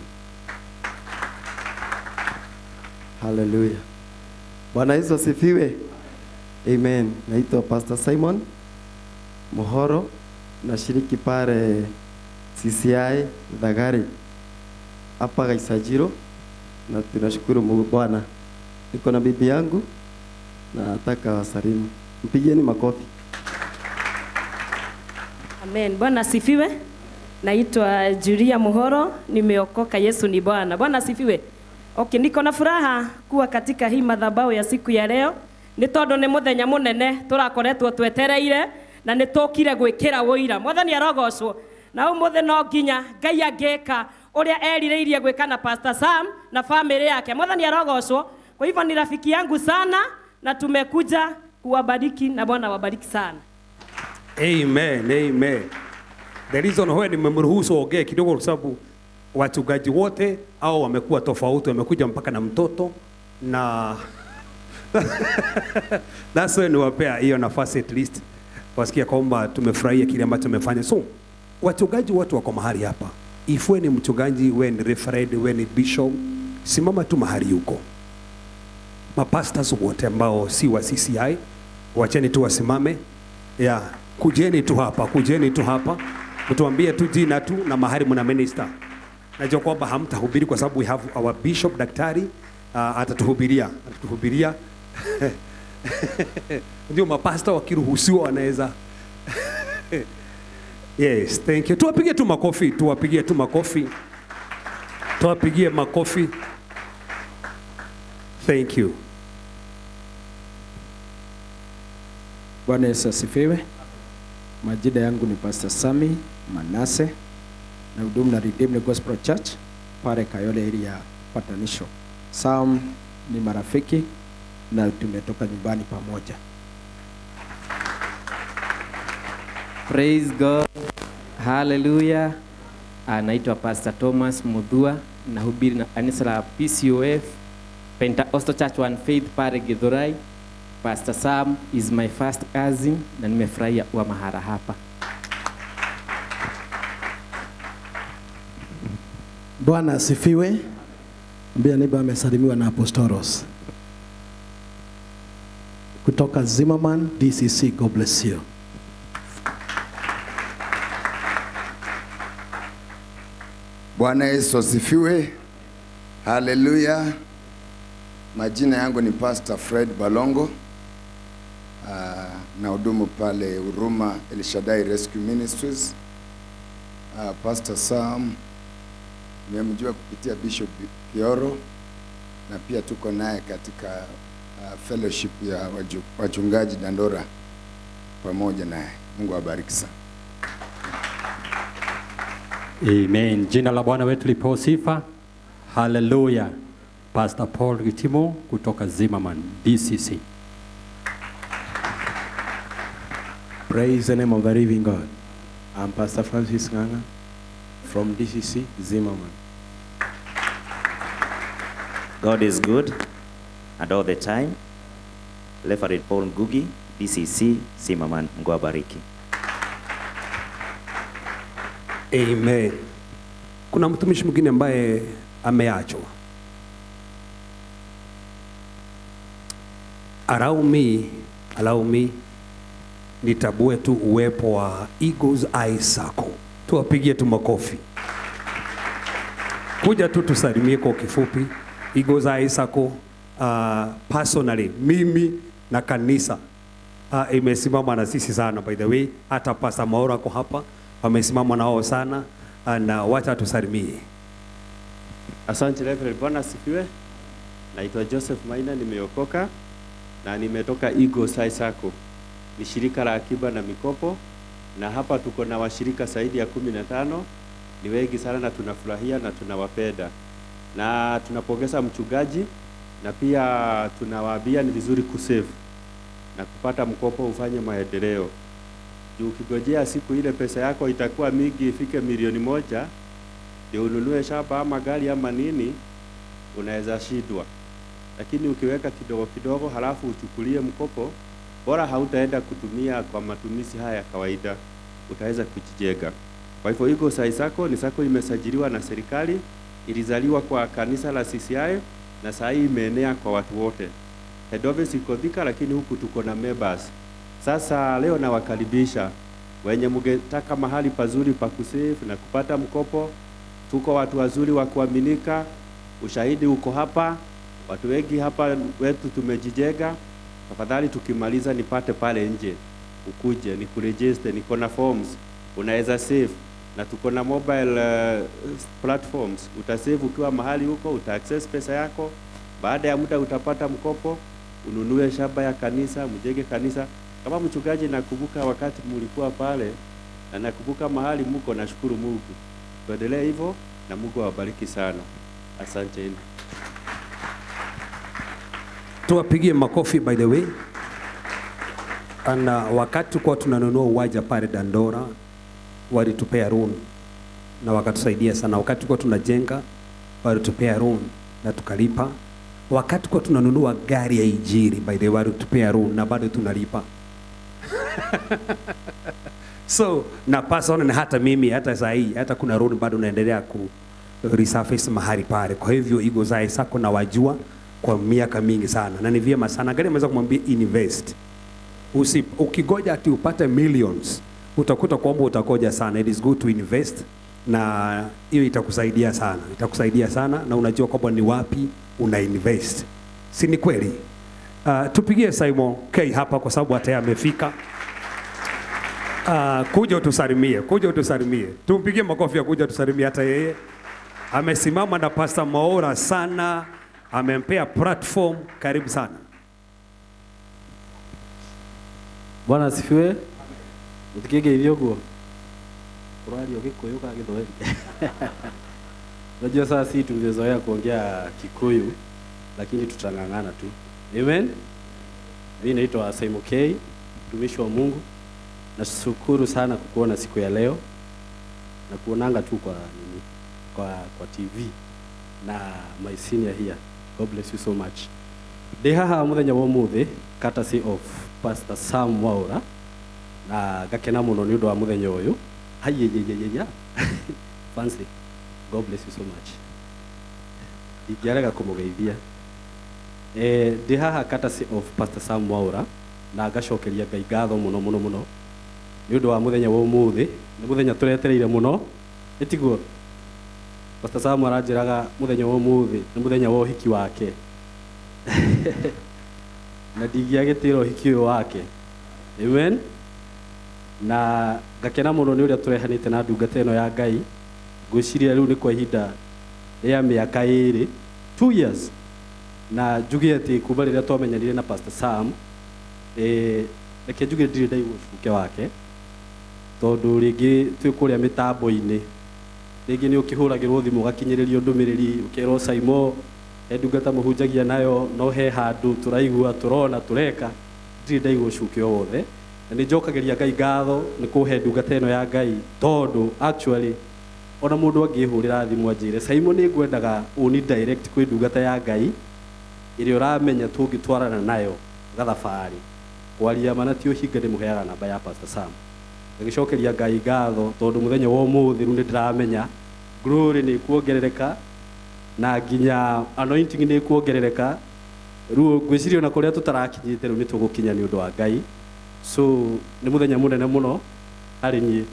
Hallelujah. Bwana Yesu asifiwe. Amen. Naitwa Pastor Simon Muhoro, nashiriki pale CCI Dhagari hapa Gaisajiro, na tunashukuru Mungu Bwana. Niko na bibi yangu na nataka wasalimu. Mpigieni makofi. Amen. Bwana asifiwe. Naitwa Julia Muhoro, nimeokoka, Yesu ni Bwana. Bwana asifiwe. Okay, niko na furaha kuwa katika hii madhabahu ya siku ya leo. Ni tondu ni muthenya munene turakoretwo twetereire na ni tukire gwikira wira. Mwathani arogocwo. Na umuthi no nginya Ngai angeka uria erireirie gwika na Pastor Sam na family yake. Mwathani arogocwo. Kwa hivyo ni rafiki yangu sana na tumekuja kuwabariki na Bwana wabariki sana. Amen, amen. The reason why nimemruhusu ongee kidogo kwa sababu wachungaji wote au wamekuwa tofauti, wamekuja mpaka na mtoto na that's why niwapea hiyo nafasi at least wasikia kwamba tumefurahia kile ambacho tumefanya. So wachungaji watu wako mahali hapa. If we ni mchungaji, we ni referend, we ni bishop, simama tu mahali huko. Mapastors wote ambao si wa CCI, wacheni tu wasimame. Yeah, kujeni tu hapa, kujeni tu hapa. Mtuambie tu jina tu na mahali mna minister. Najua kwamba hamtahubiri kwa sababu we have our bishop daktari, atatuhubiria, atatuhubiria. Ndio mapasta wakiruhusiwa wanaweza. Yes, thank you. Tuwapigie tu makofi, tuwapigie tu makofi. Tuwapigie makofi. Thank you. Bwana Yesu asifiwe. Majina yangu ni Pastor Sami Manase na hudumu na Redeemed Gospel Church pale Kayole area Patanisho. Sam ni marafiki na tumetoka nyumbani pamoja. Praise God. Hallelujah. Naitwa Pastor Thomas Mudhua, nahubiri na kanisa la PCOF Pentecostal Church One Faith pale Githurai. Pastor Sam is my first cousin na nimefurahia kuwa mahali hapa. Bwana asifiwe. Mbia niba amesalimiwa na Apostolos kutoka Zimmerman DCC. God bless you. Bwana Yesu asifiwe. Hallelujah. Majina yangu ni Pastor Fred Balongo. Na hudumu pale Huruma El Shaddai Rescue Ministries. Pastor Sam nimemjua kupitia Bishop Kioro, na pia tuko naye katika fellowship ya wachungaji Dandora pamoja naye. Mungu awabariki sana. Amen. Jina la Bwana wetu lipewe sifa. Hallelujah. Pastor Paul Gitimo kutoka Zimmerman DCC. Praise the name of the living God. I'm Pastor Francis Nganga from DCC Zimmerman. God is good and all the time. Reverend Paul Ngugi, DCC Zimmerman. Mungu awabariki. Amen. Kuna mtumishi mwingine ambaye ameachwa. Allow me nitabue tu uwepo wa Eagles Eye Sacco. Tuwapigie tu makofi. Kuja tu tusalimie kwa kifupi. Eagles Eye Sacco, personally mimi na kanisa imesimama na sisi sana, by the way. Hata Pastor Maura kwa hapa wamesimama nao sana, na wacha tusalimie. Asante Reverend. Bwana asifiwe. Naitwa Joseph Maina, nimeokoka na nimetoka Eagles Eye Sacco. Ni shirika la akiba na mikopo, na hapa tuko na washirika zaidi ya 15. Ni wengi sana na tunafurahia na tunawapenda. Na tunapongeza mchungaji, na pia tunawaambia ni vizuri kusave. na kupata mkopo ufanye maendeleo. Juu ukigojea siku ile pesa yako itakuwa mingi ifike 1,000,000 ndio ununue shamba ama gari ama nini, unaweza shindwa. Lakini ukiweka kidogo kidogo halafu uchukulie mkopo, bora hautaenda kutumia kwa matumizi haya ya kawaida, utaweza kujijenga. Kwa hivyo Eagles Eye Sacco ni sacco imesajiliwa na serikali, ilizaliwa kwa kanisa la CCI na saa hii imeenea kwa watu wote. Head office iko Thika, lakini huku tuko na members. Sasa leo nawakaribisha wenye mngetaka mahali pazuri pa kusave na kupata mkopo. Tuko watu wazuri wa kuaminika, ushahidi uko hapa, watu wengi hapa wetu tumejijenga. Tafadhali tukimaliza nipate pale nje, ukuje nikuregister, niko na forms, unaweza save na tuko na mobile platforms. Utasave ukiwa mahali huko, uta access pesa yako, baada ya muda utapata mkopo, ununue shamba ya kanisa, mjenge kanisa. Kama mchungaji nakumbuka wakati mlikuwa pale na nakumbuka mahali mko, nashukuru Mungu. Tuendelee hivyo na Mungu awabariki sana. Asanteni. Tuwapigie makofi by the way. Na wakati kwa tunanunua uwanja pale Dandora walitupea loan na wakatusaidia sana. Wakati kwa tunajenga walitupea loan na tukalipa. Wakati kwa tunanunua gari ya Injili by the way walitupea loan na bado tunalipa. So na person na hata mimi hata saa hii hata kuna loan bado naendelea ku resurface mahali pale. Kwa hivyo Eagles Eye Sacco na wajua kwa miaka mingi sana, na ni vyema sana. Angalia mweza kumwambia invest. Ukigoja ati upate millions utakuta kwamba utakoja sana. It is good to invest, na hiyo itakusaidia sana. Itakusaidia sana na unajua kwamba ni wapi una invest. Si ni kweli? Tupigie Simon K hapa kwa sababu hata amefika. Kuja utusalimie, kuja utusalimie. Tumpigie makofi ya kuja tusalimie hata yeye. Amesimama na Pastor Mwaura sana, amempea platform. Karibu sana. Bwana asifiwe. Utikige hivyo kurario Gikuyu ka Githweri. Unajua sasa sisi tumezoea kuongea Kikuyu, lakini tutang'ang'ana tu. Amen. Mimi naitwa Simon K, mtumishi wa Mungu. Nashukuru sana kukuona siku ya leo. Na kuonanga tu kwa nini? Kwa TV na my senior here. God bless you so much. Ndi haha muthenya wa umuthi courtesy of Pastor Sam Mwaura, na ngakena muno ni undu wa muthenya uyu. Hayeyeyeyeya. Fancy. God bless you so much. Ndingĩarega kũmũgeithia. Ndi haha courtesy of Pastor Sam Mwaura, na ngacokeria Ngai ngatho muno muno muno ni undu wa muthenya wa umuthi. Ni muthenya turetereire muno, ĩtiguo? Pastor Sam aranjĩraga muthenya wa umuthi ni muthenya wa ũhiki wake. Na ndingĩagĩtĩra ũhiki ũyũ wake. Amen. Na ngakena mũno nĩ ũrĩa tũrehanĩte na ndungata ĩno ya Ngai. Ngwĩciria rĩu nĩ kwa ihinda rĩa mĩaka 2, 2 years. Na njuge atĩ kuma rĩrĩa twamenyanire na Pastor Sam, reke njuge ndirĩ ndaigua ũcuke wake, tondũ rĩngĩ twĩ kũrĩa mĩtambo-inĩ, rĩngĩ nĩ ũkĩhũragĩrwo thimũ ũgakinyĩrĩrio ndũmĩrĩri ũkerwo Simon he ndungata mũhunjagia nayo, no he handũ tũraigua tũrona tũreka. Ndirĩ ndaigua ũcuke o wothe, na nĩ njokagĩria Ngai ngatho nĩ kũhe ndungata ĩno ya Ngai, tondũ actually ona mũndũ angĩhũrĩra thimũ anjĩre Simon nĩ ngwendaga ũni direct kwĩ ndungata ya Ngai ĩrĩa ũramenya tũngĩtwarana nayo gathabarĩ, kwaria mana ti ũhinga ndĩmũheaga namba ya Pastor Sam. Ngagĩcokeria Ngai ngatho tondũ mũthenya wa ũmũthĩ rĩu nĩ ndĩramenya glory nĩ kuongerereka na nginya anointing nĩ kuongerereka. Rĩu ngwĩciria ona kũrĩa tũtarakinyĩte rĩu nĩ tũgũkinya nĩ ũndũ wa Ngai. So nĩ mũthenya mũnene mũno harĩ niĩ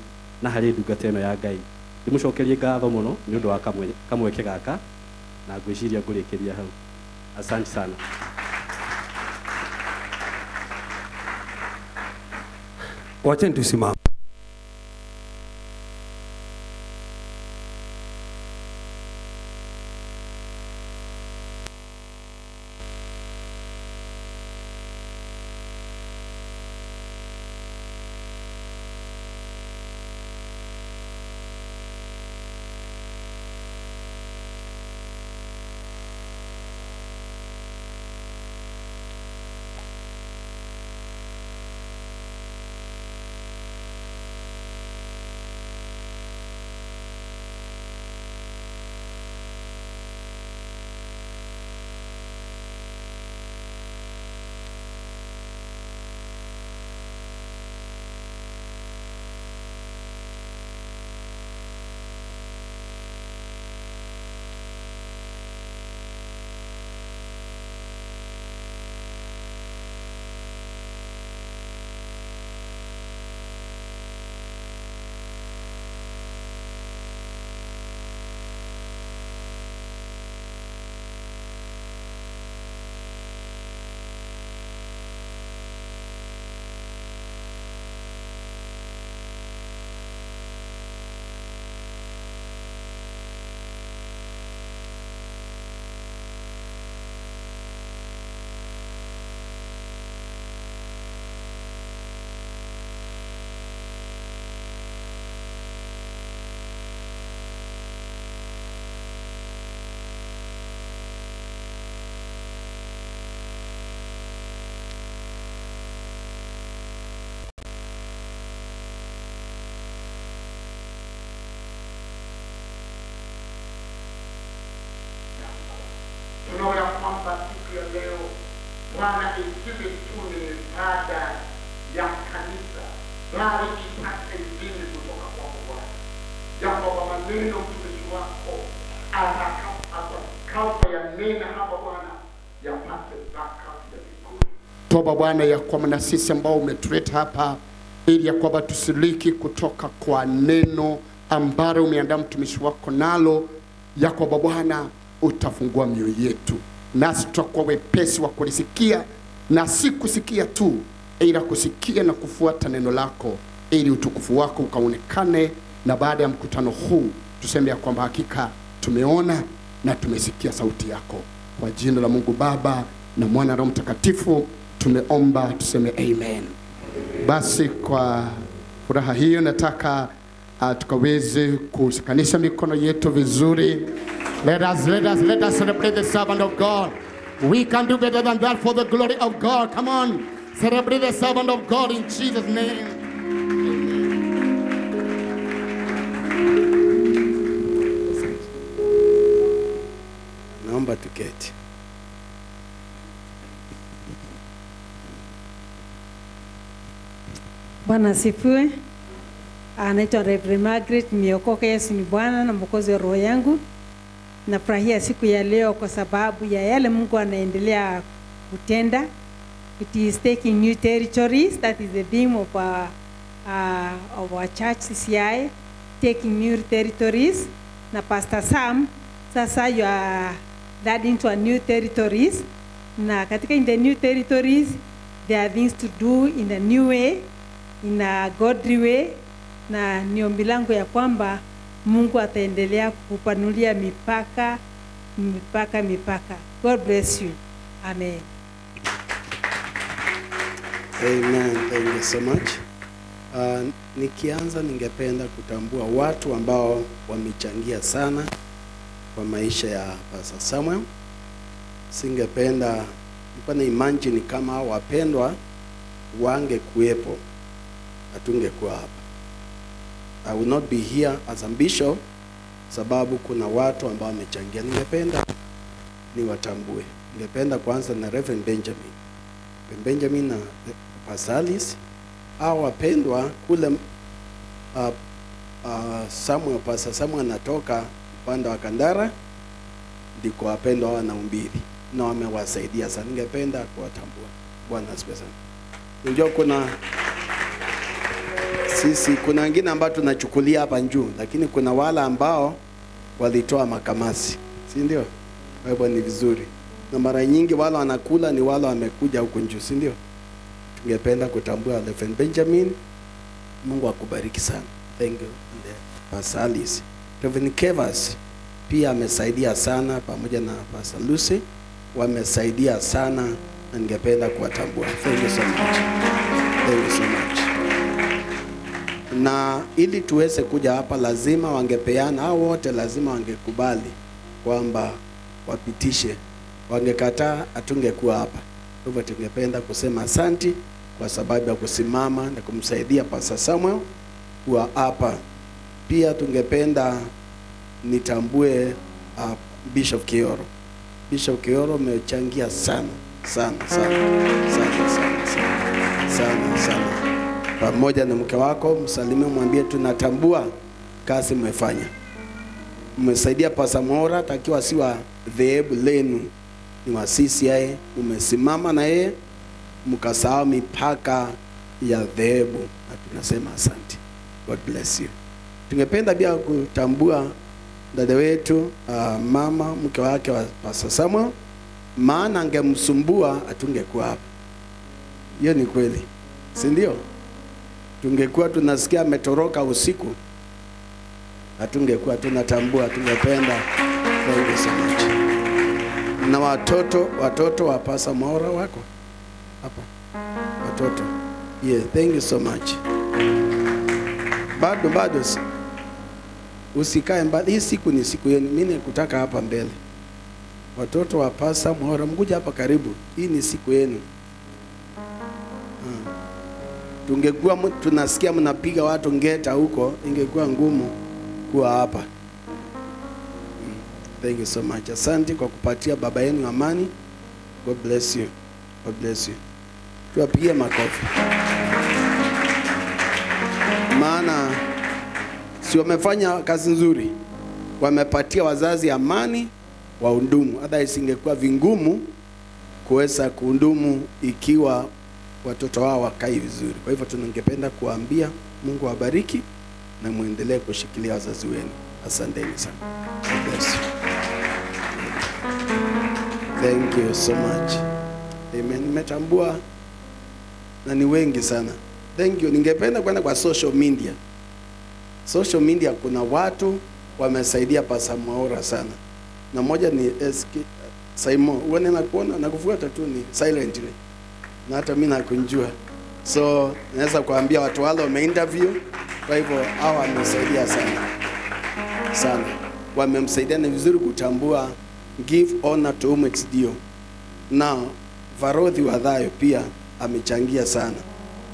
na harĩ ndungata ĩno ya Ngai. Ndĩmũcokerie ngatho mũno nĩ ũndũ wa kamweke gaka, na ngwĩciria ngũrĩkĩria hau. Asante sana. Wacheni tusimame. kwamba siku ya leo Bwana isiwe tu ni ibada ya kanisa, bali ipate ndimi kutoka kwako Bwana, ya kwamba maneno mtumishi wako atakapoyanena hapa Bwana yapate baraka ya mbinguni. Toba Bwana ya kwamba na sisi ambao umetuleta hapa ili ya kwamba tusiliki kutoka kwa neno ambalo umeandaa mtumishi wako nalo, ya kwamba Bwana utafungua mioyo yetu, nasi tutakuwa wepesi wa kulisikia, na si kusikia tu, ila kusikia na kufuata neno lako, ili utukufu wako ukaonekane. Na baada ya mkutano huu tuseme ya kwamba hakika tumeona na tumesikia sauti yako. Kwa jina la Mungu Baba na Mwana Roho Mtakatifu tumeomba, tuseme amen. Basi kwa furaha hiyo nataka tukaweze kushikanisha mikono yetu vizuri. Let us celebrate the servant of God. We can do better than that for the glory of God. Come on, celebrate the servant of God in Jesus' name. Naomba tuketi. Bwana asifiwe. Anaitwa Reverend Margaret, nimeokoka. Yesu ni Bwana na Mwokozi wa roho yangu. Nafurahia siku ya leo kwa sababu ya yale Mungu anaendelea kutenda. It is taking new territories. That is the theme of our church CCI, taking new territories. Na Pastor Sam, sasa you are led into a new territories. Na katika in the new territories, there are things to do in a new way, in a godly way. Na ni ombi langu ya kwamba Mungu ataendelea kupanulia mipaka, mipaka, mipaka. God bless you. Amen. Amen. Thank you so much. Nikianza ningependa kutambua watu ambao wamechangia sana kwa maisha ya Pastor Samuel. Singependa, nilikuwa na imagine kama wapendwa wangekuwepo, hatungekuwa hapa. I will not be here as a bishop sababu kuna watu ambao wamechangia. Ningependa niwatambue. Ningependa kwanza na Reverend Benjamin. Reverend Benjamin na Pastor Alice, hao wapendwa kule Samuel, Pastor Samuel anatoka upande wa Kandara, ndiko wapendwa hao wanahubiri na wamewasaidia sana. Ningependa kuwatambua. Bwana asifiwe sana. Unajua kuna sisi kuna wengine ambao tunachukulia hapa juu, lakini kuna wale ambao walitoa makamasi, si ndio? Kwa hivyo ni vizuri. Na mara nyingi wale wanakula ni wale wamekuja huku juu, si ndio? Tungependa kutambua Reverend Benjamin. Mungu akubariki sana. Thank you. And Pastor Alice. Reverend Kevas pia amesaidia sana, pamoja na Pastor Lucy wamesaidia sana, na ningependa kuwatambua. Thank you so much. Thank you so much. Na ili tuweze kuja hapa lazima wangepeana, hao wote lazima wangekubali kwamba wapitishe. Wangekataa hatungekuwa hapa. Hivyo tungependa kusema asanti kwa sababu ya kusimama na kumsaidia Pastor Samuel kuwa hapa. Pia tungependa nitambue Bishop Kioro. Bishop Kioro amechangia sana sana sana sana sana sana sana sana. Pamoja na mke wako, msalimie, mwambie tunatambua kazi mmefanya. Mmesaidia Pastor Mwaura, takiwa si wa dhehebu lenu, ni wa CCI. Umesimama na yeye mkasahau mipaka ya dhehebu, na tunasema asante. God bless you. Tungependa pia kutambua dada wetu mama mke wake wa Pastor Samuel, maana angemsumbua atungekuwa hapa. Hiyo ni kweli, si ndio? Tungekuwa tunasikia ametoroka usiku, hatungekuwa tunatambua. Tungependa thank you so much. Na watoto wa Pastor Mwaura wako hapa, watoto. Yeah, thank you so much. Bado usikae mbali. Hii siku ni siku yenu. Mimi nikutaka hapa mbele. Watoto wa Pastor Mwaura, mkuja hapa karibu. Hii ni siku yenu. Tungekuwa tunasikia mnapiga watu ngeta huko, ingekuwa ngumu kuwa hapa. Thank you so much. Asante kwa kupatia baba yenu amani. God bless you. God bless you. Tuwapigie makofi. Maana si wamefanya kazi nzuri. Wamepatia wazazi amani wa undumu. Hata isingekuwa vingumu kuweza kuundumu ikiwa watoto wao wakai vizuri. Kwa hivyo tunangependa kuambia Mungu awabariki na muendelee kushikilia wazazi wenu. Asanteni sana. God bless you. Thank you so much. Amen. Nimetambua na ni wengi sana. Thank you. Ningependa kwenda kwa social media. Social media kuna watu wamesaidia Pastor Mwaura sana. Na moja ni SK Simon. Uone na kuona na kufuata tu ni silently. Na hata mimi nakunjua. So naweza kuambia watu wale wameinterview. Kwa hivyo hawa wamesaidia sana. Sana. Wamemsaidia na vizuri kutambua give honor to whom it's due. Now Varodhi Wadhayo pia amechangia sana.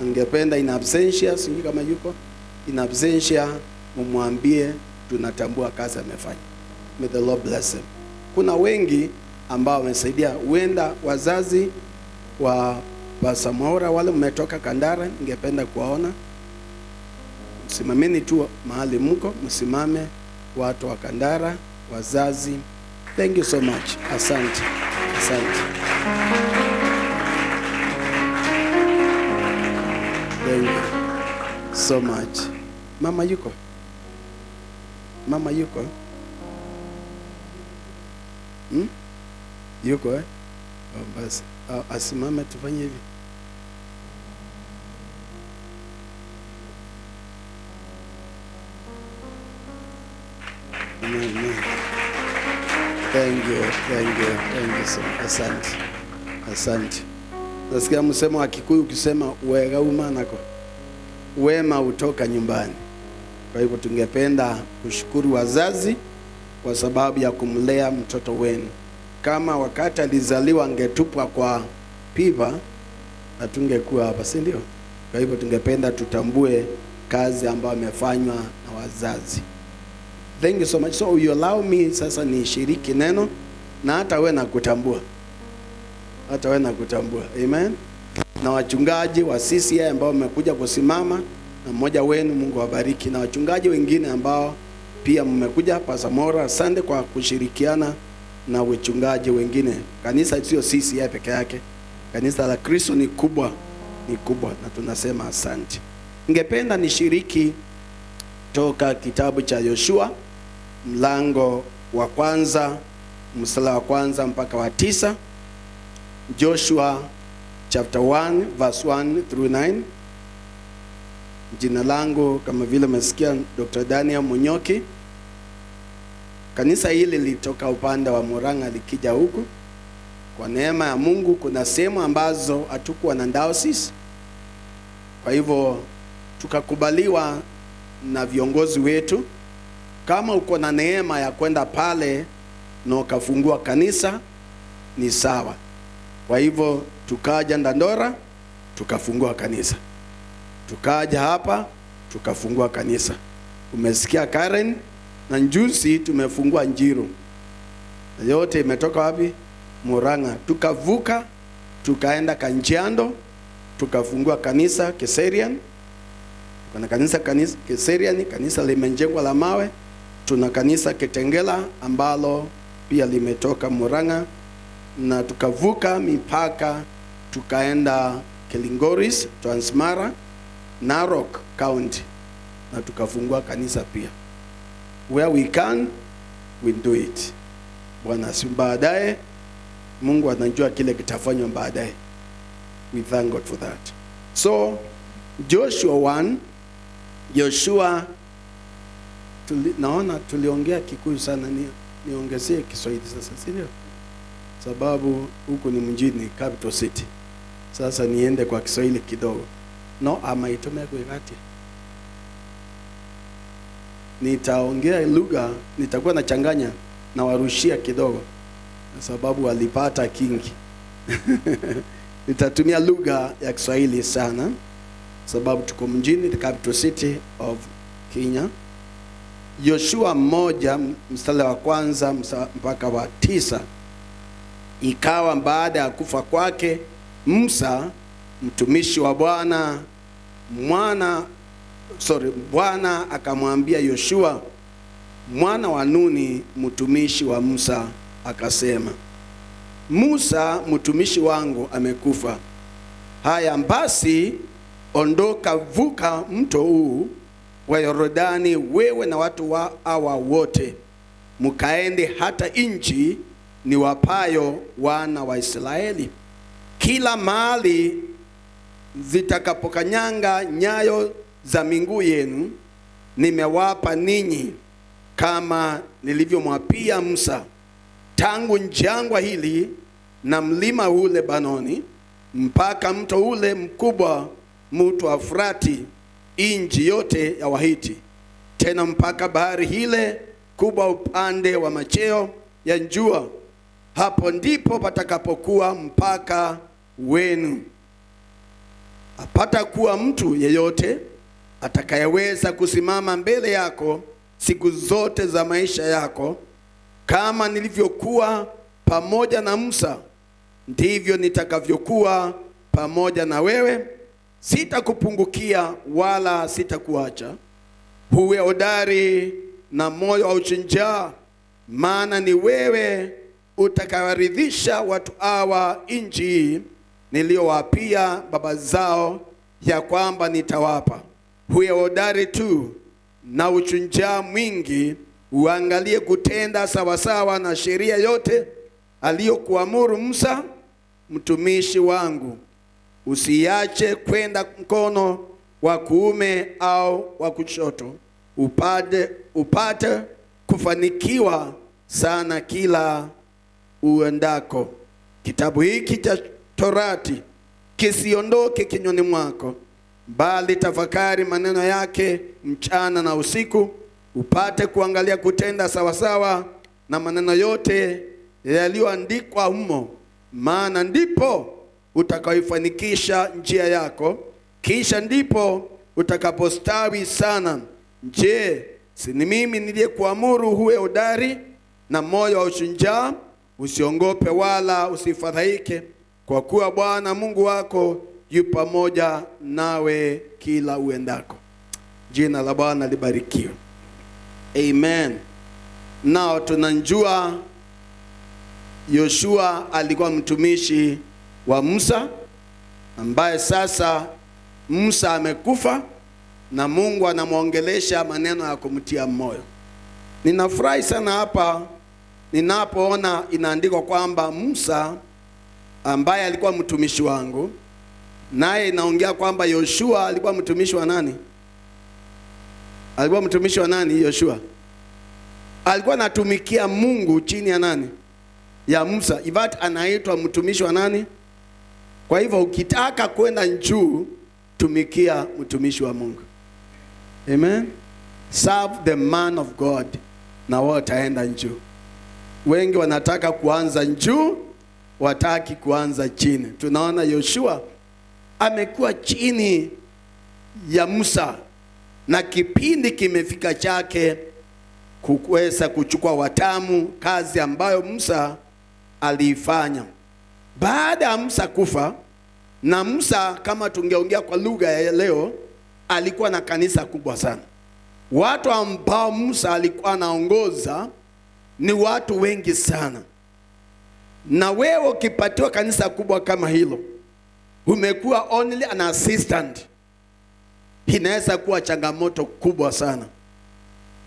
Ningependa in absentia, sijui kama yuko in absentia, mumwambie tunatambua kazi amefanya. May the Lord bless him. Kuna wengi ambao wamesaidia, huenda wazazi wa Pastor Mwaura wale mmetoka Kandara, ningependa kuwaona. Simameni tu mahali mko, msimame watu wa Kandara, wazazi. Thank you so much. Asante. Asante. Thank you so much. Mama yuko? Mama yuko? Yuko eh? Oh, basi. Asimame tufanye hivi. Amen. Thank you, thank you, thank you so much. Asante. Asante. Nasikia msemo wa Kikuyu ukisema wega umanako. Wema hutoka nyumbani. Kwa hivyo tungependa kushukuru wazazi kwa sababu ya kumlea mtoto wenu. Kama wakati alizaliwa angetupwa kwa pipa, hatungekuwa hapa, si ndio? Kwa hivyo tungependa tutambue kazi ambayo imefanywa na wazazi. Thank you so much. So you allow me sasa nishiriki neno na hata wewe nakutambua. Hata wewe nakutambua. Amen. Na wachungaji wa CCI ambao mmekuja kusimama na mmoja wenu, Mungu awabariki, na wachungaji wengine ambao pia mmekuja, Pastor Mwaura, asante kwa kushirikiana na wachungaji wengine. Kanisa sio CCI peke yake. Kanisa la Kristo ni kubwa, ni kubwa, na tunasema asante. Ningependa nishiriki toka kitabu cha Yoshua mlango wa kwanza mstari wa kwanza mpaka wa 9. Joshua chapter 1 verse 1 through 9. Jina langu kama vile umesikia Dr. Daniel Munyoki. Kanisa hili lilitoka upande wa Murang'a likija huku. Kwa neema ya Mungu kuna sehemu ambazo hatukuwa na diocese. Kwa hivyo tukakubaliwa na viongozi wetu, kama uko na neema ya kwenda pale na ukafungua kanisa ni sawa. Kwa hivyo tukaja Ndandora tukafungua kanisa. Tukaja hapa tukafungua kanisa. Umesikia Karen na Njusi tumefungua Njiru. Na yote imetoka wapi? Murang'a. Tukavuka tukaenda Kanjiando tukafungua kanisa Keserian. Kuna kanisa Keserian, kanisa limejengwa la mawe. Tuna kanisa Kitengela ambalo pia limetoka Murang'a, na tukavuka mipaka tukaenda Kilingoris, Transmara, Narok County, na tukafungua kanisa pia. Where we can, we do it. Bwana si baadaye, Mungu anajua kile kitafanywa baadaye. We thank God for that. So Joshua 1, Joshua naona tuliongea Kikuyu sana, niongezee Kiswahili sasa, si ndio? Sababu huku ni mjini, capital city. Sasa niende kwa Kiswahili kidogo. No, ama itumia kuikati. Nitaongea lugha, nitakuwa nachanganya na warushia kidogo, sababu walipata kingi. Nitatumia lugha ya Kiswahili sana, sababu tuko mjini, the capital city of Kenya. Yoshua 1 mstari wa 1 mpaka wa 9. Ikawa baada ya kufa kwake Musa mtumishi wa Bwana, Bwana akamwambia Yoshua mwana wa Nuni mtumishi wa Musa akasema, Musa mtumishi wangu amekufa. Haya basi, ondoka, vuka mto huu wa Yordani, wewe na watu wa hawa wote, mkaende hata nchi niwapayo wana wa Israeli. Kila mahali zitakapokanyanga nyayo za miguu yenu nimewapa ninyi, kama nilivyomwapia Musa, tangu jangwa hili na mlima ule Lebanoni mpaka mto ule mkubwa, mto wa Frati, inji yote ya Wahiti, tena mpaka bahari ile kubwa upande wa macheo ya jua. Hapo ndipo patakapokuwa mpaka wenu. Hapata kuwa mtu yeyote atakayeweza kusimama mbele yako siku zote za maisha yako. Kama nilivyokuwa pamoja na Musa, ndivyo nitakavyokuwa pamoja na wewe. Sitakupungukia wala sitakuacha. Huwe hodari na moyo wa ushujaa, maana ni wewe utakawaridhisha watu hawa nchi hii niliyowapia baba zao ya kwamba nitawapa. Huwe hodari tu na ushujaa mwingi, uangalie kutenda sawasawa na sheria yote aliyokuamuru Musa mtumishi wangu. Usiache kwenda mkono wa kuume au wa kushoto, upate kufanikiwa sana kila uendako. Kitabu hiki cha Torati kisiondoke kinywani mwako, bali tafakari maneno yake mchana na usiku, upate kuangalia kutenda sawasawa na maneno yote yaliyoandikwa humo, maana ndipo utakayoifanikisha njia yako, kisha ndipo utakapostawi sana. Je, si ni mimi niliyekuamuru huwe hodari na moyo wa ushujaa? Usiongope wala usifadhaike, kwa kuwa Bwana Mungu wako yu pamoja nawe kila uendako. Jina la Bwana libarikiwe. Amen. Nao tunajua Yoshua alikuwa mtumishi wa Musa, ambaye sasa Musa amekufa na Mungu anamuongelesha maneno ya kumtia moyo. Ninafurahi sana hapa ninapoona inaandikwa kwamba Musa ambaye alikuwa mtumishi wangu, naye inaongea kwamba Yoshua alikuwa mtumishi wa nani? Alikuwa mtumishi wa nani Yoshua? Alikuwa anatumikia Mungu chini ya nani? Ya Musa. Ivat anaitwa mtumishi wa nani? Kwa hivyo ukitaka kwenda juu, tumikia mtumishi wa Mungu. Amen. Serve the man of God, na wao wataenda juu. Wengi wanataka kuanza juu, wataki kuanza chini. Tunaona Yoshua amekuwa chini ya Musa, na kipindi kimefika chake kuweza kuchukua watamu, kazi ambayo Musa aliifanya. Baada ya Musa kufa, na Musa kama tungeongea kwa lugha ya leo, alikuwa na kanisa kubwa sana. Watu ambao Musa alikuwa anaongoza ni watu wengi sana. Na wewe ukipatiwa kanisa kubwa kama hilo, umekuwa only an assistant, inaweza kuwa changamoto kubwa sana.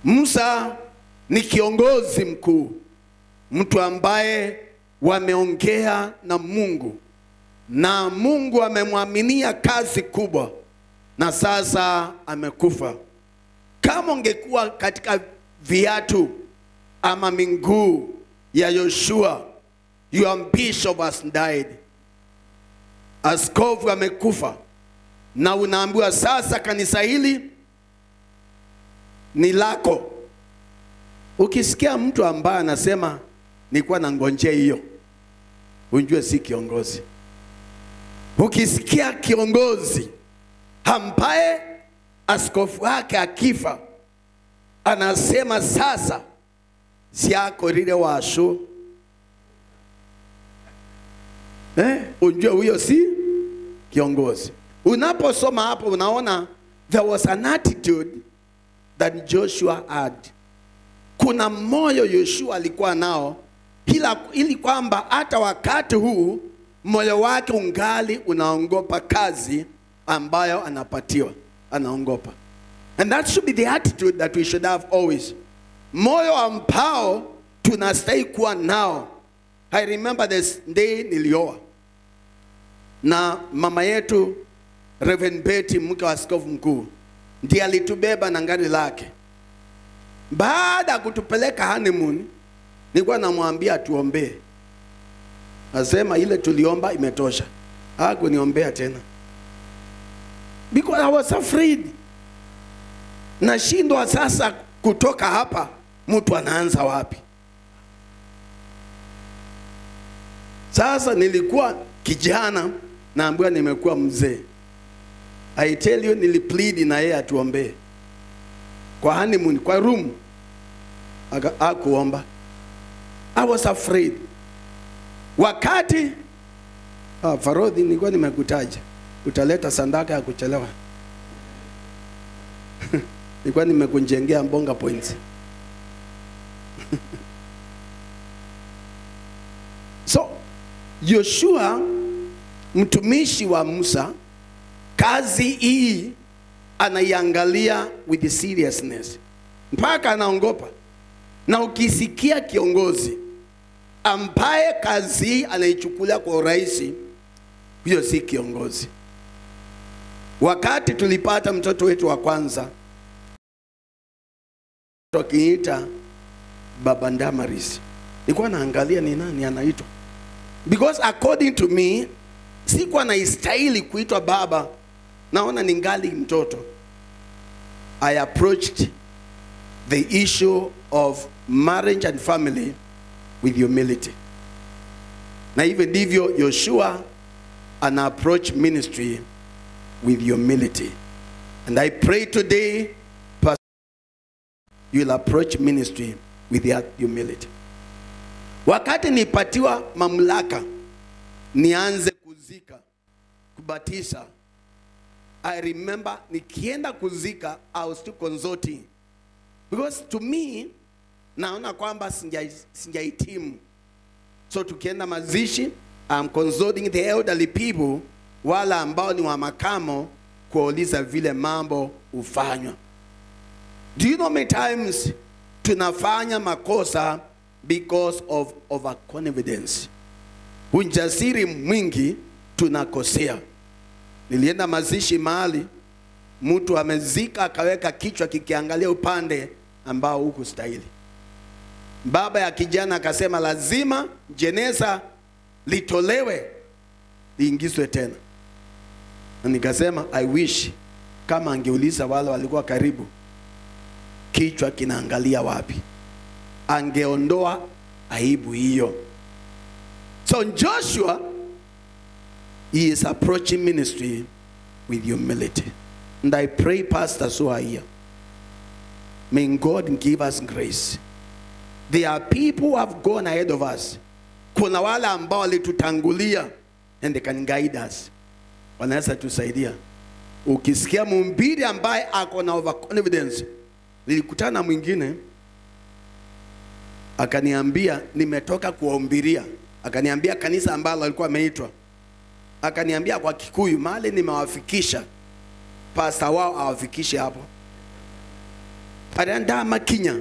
Musa ni kiongozi mkuu, mtu ambaye wameongea na Mungu, na Mungu amemwaminia kazi kubwa, na sasa amekufa. Kama ungekuwa katika viatu ama miguu ya Yoshua, your bishop has died, askofu amekufa, na unaambiwa sasa kanisa hili ni lako. Ukisikia mtu ambaye anasema nilikuwa nangonjea hiyo, unjue si kiongozi. Ukisikia kiongozi ambaye askofu wake akifa Anasema sasa siakorire washo. Unjue huyo si kiongozi. Unaposoma hapo unaona there was an attitude that Joshua had. Kuna moyo Yoshua alikuwa nao, ili kwamba hata wakati huu moyo wake ungali unaongopa kazi ambayo anapatiwa, anaongopa. And that should be the attitude that we should have always. Moyo ambao tunastahili kuwa nao. I remember this day nilioa na mama yetu Reverend Betty, mke wa askofu mkuu, ndiye alitubeba na gari lake. Baada kutupeleka honeymoon, nilikuwa namwambia tuombee. Nasema ile tuliomba imetosha. Hakuniombea tena. Because I was afraid. Nashindwa sasa kutoka hapa, mtu anaanza wapi? Sasa nilikuwa kijana, naambiwa nimekuwa mzee. I tell you, niliplead na yeye atuombee. Kwa honeymoon, kwa room. Hakuomba. I was afraid. Wakati Farodhi nilikuwa nimekutaja, utaleta sandaka ya kuchelewa. Nilikuwa nimekujengea mbonga points. So Yoshua mtumishi wa Musa, kazi hii anaiangalia with seriousness, mpaka anaongopa. Na ukisikia kiongozi ambaye kazi anaichukulia kwa urahisi, huyo si kiongozi. Wakati tulipata mtoto wetu wa kwanza, tukiita Baba Ndamaris, nilikuwa naangalia ni nani anaitwa, because according to me sikuwa naistahili kuitwa baba, naona ningali mtoto. I approached the issue of marriage and family with humility. Na hivyo ndivyo Yoshua ana approach ministry with humility. And I pray today, Pastor, you will approach ministry with that humility. Wakati nipatiwa mamlaka nianze kuzika, kubatisa, I remember nikienda kuzika, I was still consulting. Because to me, naona kwamba sijahitimu. So tukienda mazishi, I'm consulting the elderly people, wala ambao ni wa makamo, kuuliza vile mambo hufanywa. Do you know many times tunafanya makosa because of overconfidence? Ujasiri mwingi tunakosea. Nilienda mazishi mahali, mtu amezika akaweka kichwa kikiangalia upande ambao hukustahili. Baba ya kijana akasema lazima jeneza litolewe liingizwe tena. Na nikasema I wish kama angeuliza wale walikuwa karibu, kichwa kinaangalia wapi, angeondoa aibu hiyo. So Joshua, he is approaching ministry with humility. And I pray, pastors who are here, may God give us grace. There are people who have gone ahead of us. Kuna wale ambao walitutangulia, and they can guide us. Wanaweza tusaidia. Ukisikia mhubiri ambaye ako na overconfidence. Nilikutana mwingine akaniambia nimetoka kuwahubiria. Akaniambia kanisa ambalo alikuwa ameitwa. Akaniambia kwa Kikuyu, mahali nimewafikisha, pastor wao awafikishe hapo. Aliandaa makinya.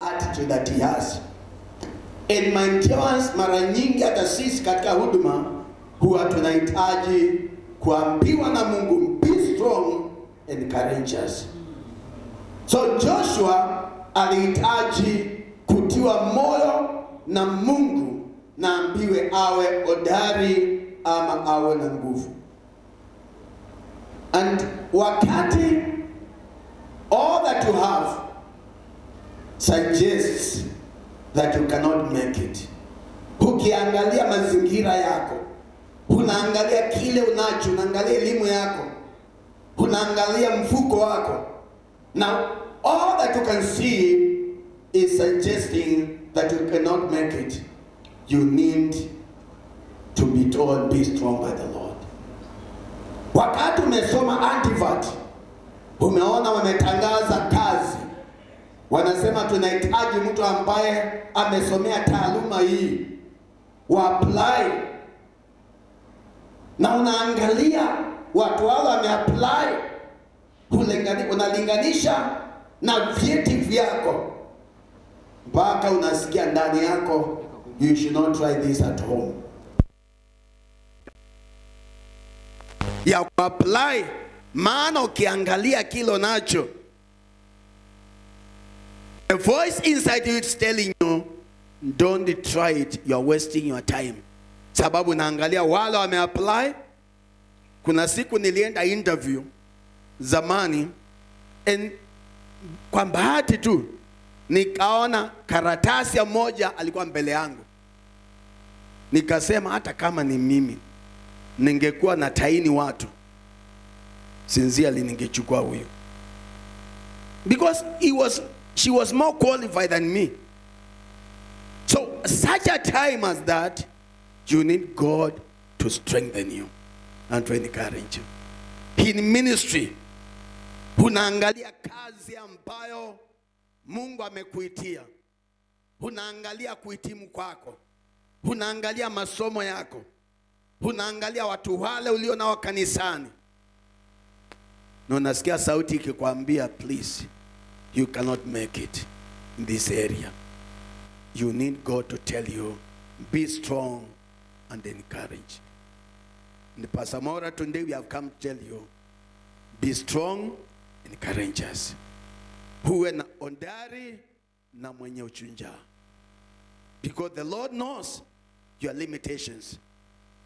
Attitude that he has. In maintenance, mara nyingi hata sisi katika huduma huwa tunahitaji kuambiwa na Mungu, be strong and courageous. So Joshua Alihitaji kutiwa moyo na Mungu na ambiwe awe hodari ama awe na nguvu. And wakati all that you have suggests that you cannot make it. Ukiangalia mazingira yako, unaangalia kile unacho, unaangalia elimu yako, unaangalia mfuko wako. Now all that you can see is suggesting that you cannot make it. You need to be told, be strong by the Lord. Wakati umesoma antivat, umeona wametangaza kazi, wanasema tunahitaji mtu ambaye amesomea taaluma hii, wa apply. Na unaangalia watu wale wameapply, unalinganisha na vyeti vyako, mpaka unasikia ndani yako, you should not try this at home. Ya apply, maana ukiangalia kilo nacho, a voice inside you is telling you, don't try it, you are wasting your time. Sababu naangalia wale wameapply. Kuna siku nilienda interview zamani, and kwa bahati tu nikaona karatasi ya moja alikuwa mbele yangu. Nikasema hata kama ni mimi ningekuwa na taini watu, sincerely ningechukua huyu, because she was more qualified than me. So such a time as that, you need God to strengthen you and to encourage you. In ministry, unaangalia kazi ambayo Mungu amekuitia, unaangalia kuhitimu kwako, unaangalia masomo yako, unaangalia watu wale ulio nao kanisani, na unasikia sauti ikikwambia, please, you cannot make it in this area. You need God to tell you, be strong and encourage. In the Pastor Mwaura today we have come to tell you, be strong and courageous. Huwe na ondari na mwenye uchunja. Because the Lord knows your limitations.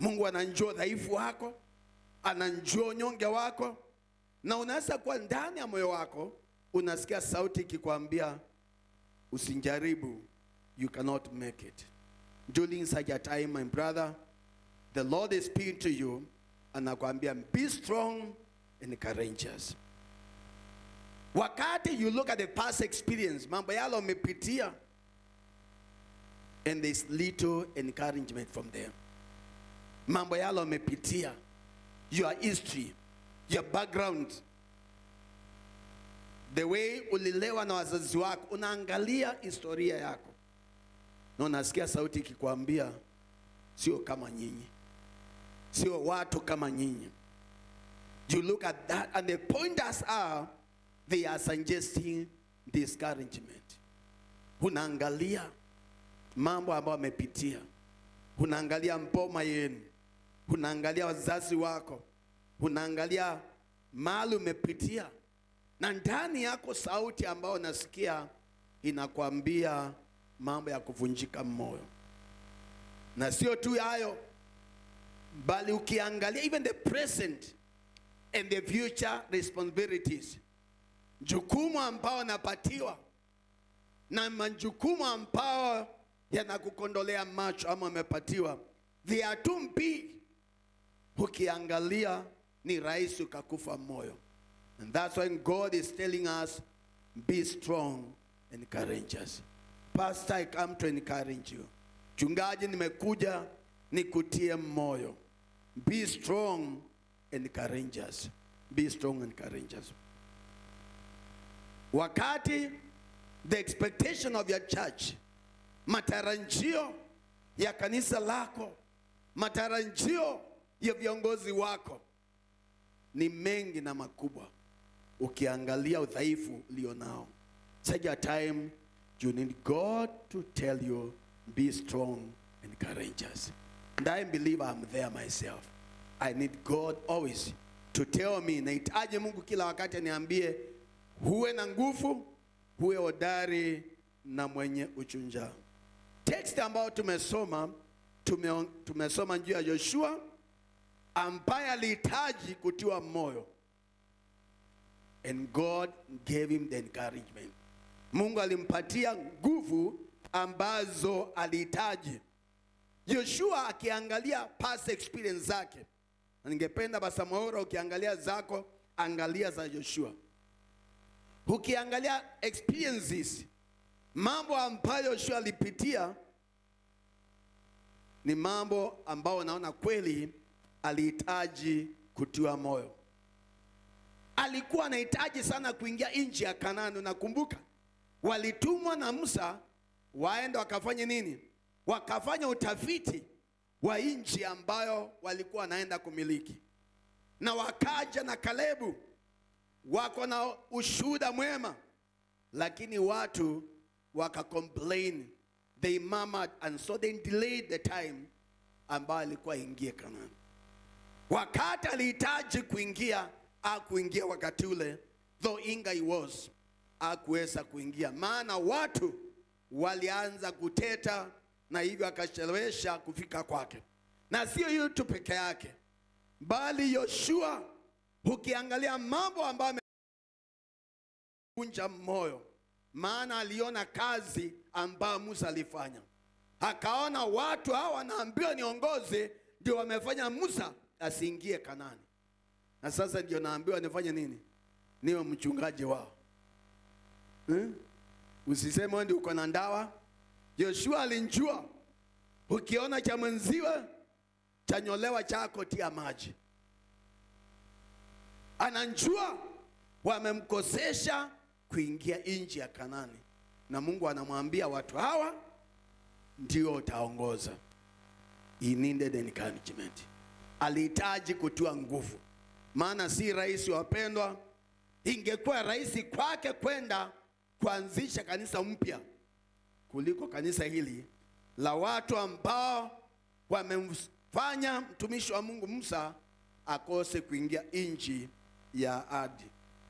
Mungu anajua dhaifu wako, anajua unyonge wako, na unaweza kuwa ndani ya moyo wako unasikia sauti ikikwambia usijaribu, you cannot make it. During such a time, my brother, the Lord is speaking to you, anakuambia be strong and courageous. Wakati you look at the past experience, mambo yale umepitia, and there's little encouragement from them. Mambo yale umepitia, your history, your background, the way ulilewa na wazazi wako, unaangalia historia yako, na unasikia sauti ikikwambia sio kama nyinyi, sio watu kama nyinyi. You look at that and the pointers are, they are suggesting discouragement. Unaangalia mambo ambayo amepitia, unaangalia mboma yenu, unaangalia wazazi wako, unaangalia mahali umepitia, na ndani yako sauti ambayo unasikia inakwambia mambo ya kuvunjika moyo. Na sio tu hayo, bali ukiangalia even the present and the future responsibilities, jukumu ambao unapatiwa na majukumu ambao yanakukondolea macho ama umepatiwa, they are too big. Ukiangalia ni rahisi ukakufa moyo. And that's why God is telling us, be strong and courageous. Pastor, I come to encourage you. Mchungaji, nimekuja nikutie moyo. Be strong and courageous. Be strong and courageous. Wakati the expectation of your church, matarajio ya kanisa lako, matarajio ya viongozi wako ni mengi na makubwa, ukiangalia udhaifu ulionao, such a time you need God to tell you, be strong and courageous. And I believe I'm there myself. I need God always to tell me. Nahitaji Mungu kila wakati aniambie, huwe na nguvu, huwe hodari na mwenye uchunja. Text ambayo tumesoma juu ya Joshua ambaye alihitaji kutiwa moyo. And God gave him the encouragement. Mungu alimpatia nguvu ambazo alihitaji. Joshua akiangalia past experience zake, na ningependa Pastor Mwaura ukiangalia zako, angalia za Joshua. Ukiangalia experiences, mambo ambayo Joshua alipitia ni mambo ambayo naona kweli alihitaji kutiwa moyo. Alikuwa anahitaji sana kuingia nchi ya Kanaani. Nakumbuka walitumwa na Musa waende wakafanye nini? Wakafanya utafiti wa nchi ambayo walikuwa wanaenda kumiliki. Na wakaja na Kalebu, wako na ushuhuda mwema, lakini watu waka complain, they murmured, and so they delayed the time ambayo alikuwa ingie Kanaani. Wakati alihitaji kuingia, hakuingia wakati ule, though inga he was, hakuweza kuingia, maana watu walianza kuteta na hivyo akachelewesha kufika kwake. Na sio hiyo tu peke yake, bali Yoshua ukiangalia mambo ambayo amevunja moyo, maana aliona kazi ambayo Musa alifanya. Akaona watu hawa wanaambiwa niongoze, ndio wamefanya Musa asiingie Kanaani. Na sasa ndio naambiwa nifanye nini? Niwe mchungaji wao. Usiseme wewe ndio uko na ndawa. Joshua alinjua, ukiona cha mwenziwe chanyolewa chako tia maji. Ananjua wamemkosesha kuingia nchi ya Kanaani, na Mungu anamwambia watu hawa ndio utaongoza. He needed encouragement. Alihitaji kutua nguvu, maana si rahisi wapendwa. Ingekuwa rahisi kwake kwenda kuanzisha kanisa mpya kuliko kanisa hili la watu ambao wamemfanya mtumishi wa Mungu Musa akose kuingia nchi ya ahadi.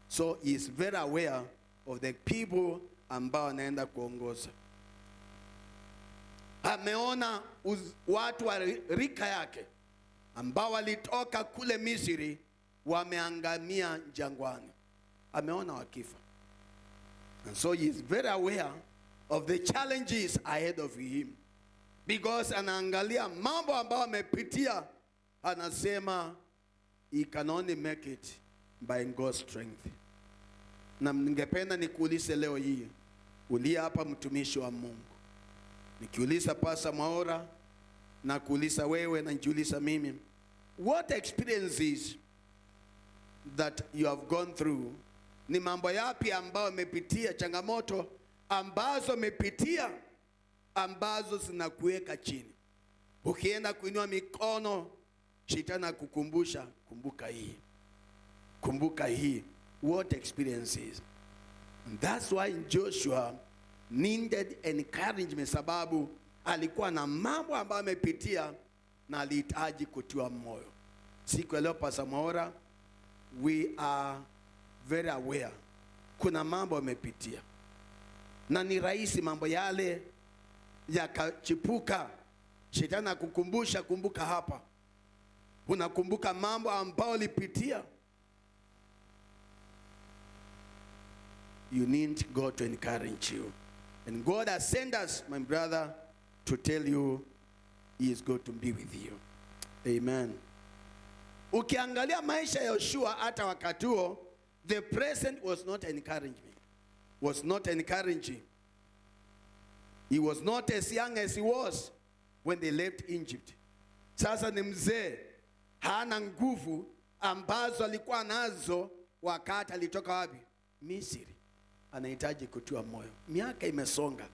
So he is very aware of the people ambao anaenda kuongoza. Ameona watu wa rika yake ambao walitoka kule Misri wameangamia jangwani. Ameona wakifa. And so he is very aware of the challenges ahead of him. Because anaangalia mambo ambayo amepitia, anasema he can only make it by God's strength. Na ningependa nikuulize leo hii, uliye hapa mtumishi wa Mungu, nikiuliza Pastor Mwaura na kuuliza wewe na nijiuliza mimi, what experiences that you have gone through, ni mambo yapi ambayo umepitia, changamoto ambazo umepitia ambazo zinakuweka chini? Ukienda kuinua mikono, shetani akukumbusha, kumbuka hii, kumbuka hii. What experiences? And that's why Joshua needed encouragement, sababu alikuwa na mambo ambayo amepitia na alihitaji kutiwa moyo. Siku ya leo Pastor Mwaura, we are very aware kuna mambo amepitia, na ni rahisi mambo yale yakachipuka. Shetani akukumbusha, kumbuka hapa. Unakumbuka mambo ambayo ulipitia. You need God to encourage you. And God has sent us, my brother, to tell you he is going to be with you. Amen. Ukiangalia maisha ya Yoshua hata wakati huo, the present was not encouraging. Was not encouraging. He was not as young as he was when they left Egypt. Sasa ni mzee, hana nguvu ambazo alikuwa nazo wakati alitoka wapi? Misri. Anahitaji kutiwa moyo. Miaka imesonga.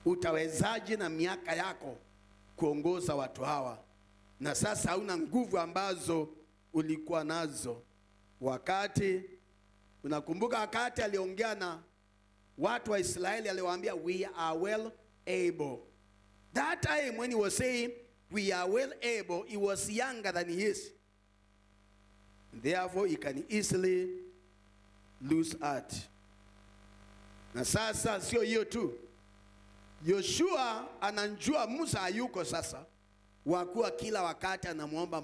Utawezaje na miaka yako kuongoza watu hawa? Na sasa hauna nguvu ambazo ulikuwa nazo wakati. Unakumbuka wakati aliongea na watu wa Israeli, aliwaambia we are well able. That time when he was saying we are well able, he was younger than he is. Therefore he can easily lose heart. Na sasa sio hiyo tu, Yoshua anajua Musa hayuko sasa, wakuwa kila wakati anamuomba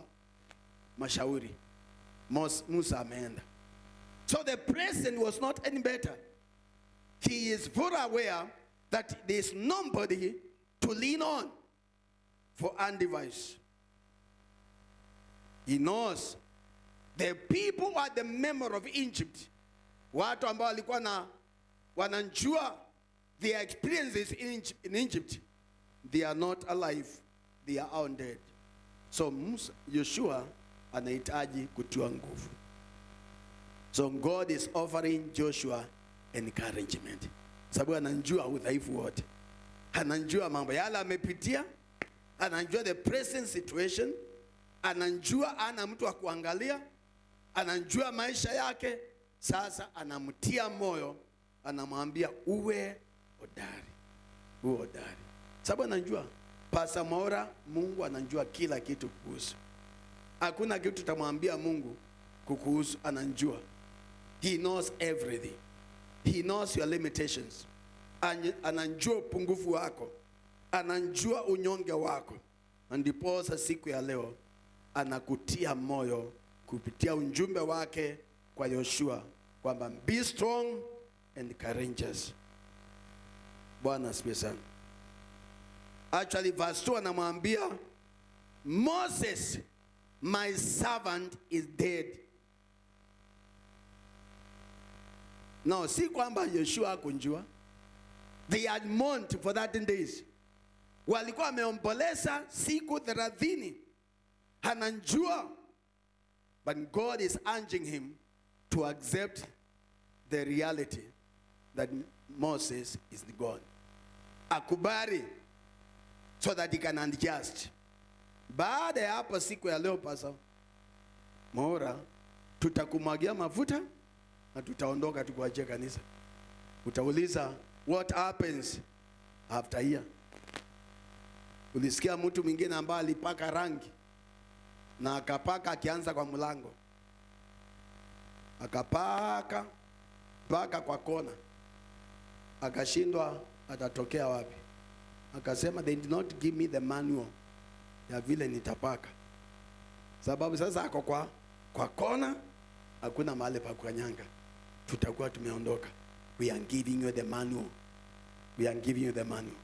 mashauri. Musa ameenda. So the present was not any better. He is fully aware that there is nobody to lean on for advice. He knows the people are the memory of Egypt. Watu ambao walikuwa na wanajua their experiences in Egypt. They are not alive. They are all dead. So Musa, Joshua anahitaji kutiwa nguvu. So God is offering Joshua encouragement. Sababu anajua udhaifu wote. Anajua mambo yale amepitia. Anajua the present situation. Anajua ana mtu wa kuangalia. Anajua maisha yake. Sasa anamtia moyo, anamwambia uwe hodari. Uwe hodari. Sababu anajua Pastor Mwaura, Mungu anajua kila kitu kuhusu. Hakuna kitu tutamwambia Mungu kukuhusu, anajua. He knows everything. He knows your limitations. Anajua upungufu wako. Anajua unyonge wako. Ndiposa siku ya leo anakutia moyo kupitia ujumbe wake kwa Yoshua kwamba be strong and courageous. Bwana asifiwe sana. Actually verse 2 anamwambia Moses, my servant is dead. No, si kwamba Yoshua hakunjua. They had mourned for 13 days. Walikuwa wameomboleza siku 30. Hananjua. But God is urging him to accept the reality that Moses is gone. Akubali so that he can adjust. Baada ya hapo siku ya leo Pastor Mwaura, tutakumwagia mafuta na tutaondoka tukuachie kanisa. Utauliza what happens after here. Ulisikia mtu mwingine ambaye alipaka rangi na akapaka akianza kwa mlango, akapaka paka kwa kona, akashindwa atatokea wapi. Akasema they did not give me the manual ya vile nitapaka, sababu sasa ako kwa kona, hakuna mahali pa kukanyanga. Tutakuwa tumeondoka. We are giving you the manual. We are giving you the manual.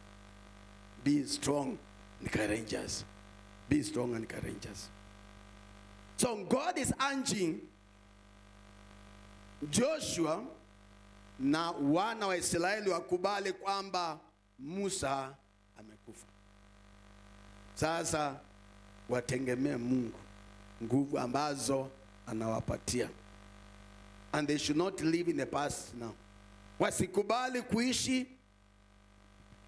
Be strong and courageous. Be strong and courageous. So God is urging Joshua na wana wa Israeli wakubali kwamba Musa amekufa. Sasa wategemee Mungu, nguvu ambazo anawapatia. And they should not live in the past now. Wasikubali kuishi,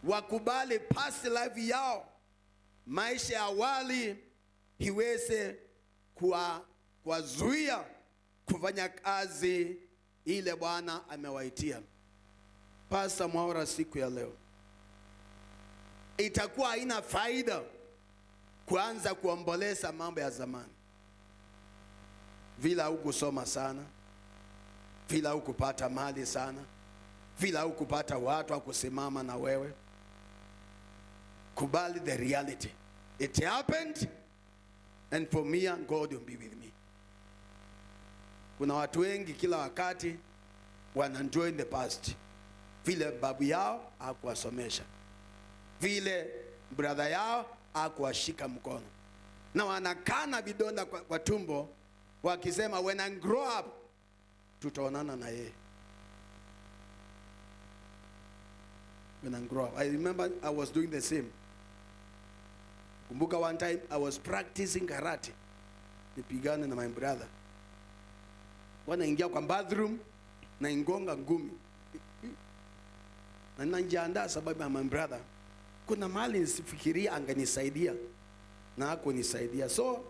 wakubali past life yao, maisha ya awali iweze kuwazuia kufanya kazi ile Bwana amewaitia. Pastor Mwaura, siku ya leo itakuwa haina faida kuanza kuomboleza mambo ya zamani. Vila hukusoma sana, vila hukupata mali sana, vila hukupata watu wa kusimama na wewe. Kubali the reality. It happened, and for me, God will be with me. Kuna watu wengi kila wakati wana enjoy the past. Vile babu yao hakuwasomesha, vile brother yao hakuwashika mkono, na wanakana vidonda kwa tumbo wakisema when I grow up tutaonana na yeye. When I grow up, I remember I was doing the same. Kumbuka one time I was practicing karate, nipigane na my brother. Wanaingia kwa bathroom na ingonga ngumi, na ninajiandaa sababu ya my brother. Kuna mahali nisifikiria angenisaidia na hakunisaidia. So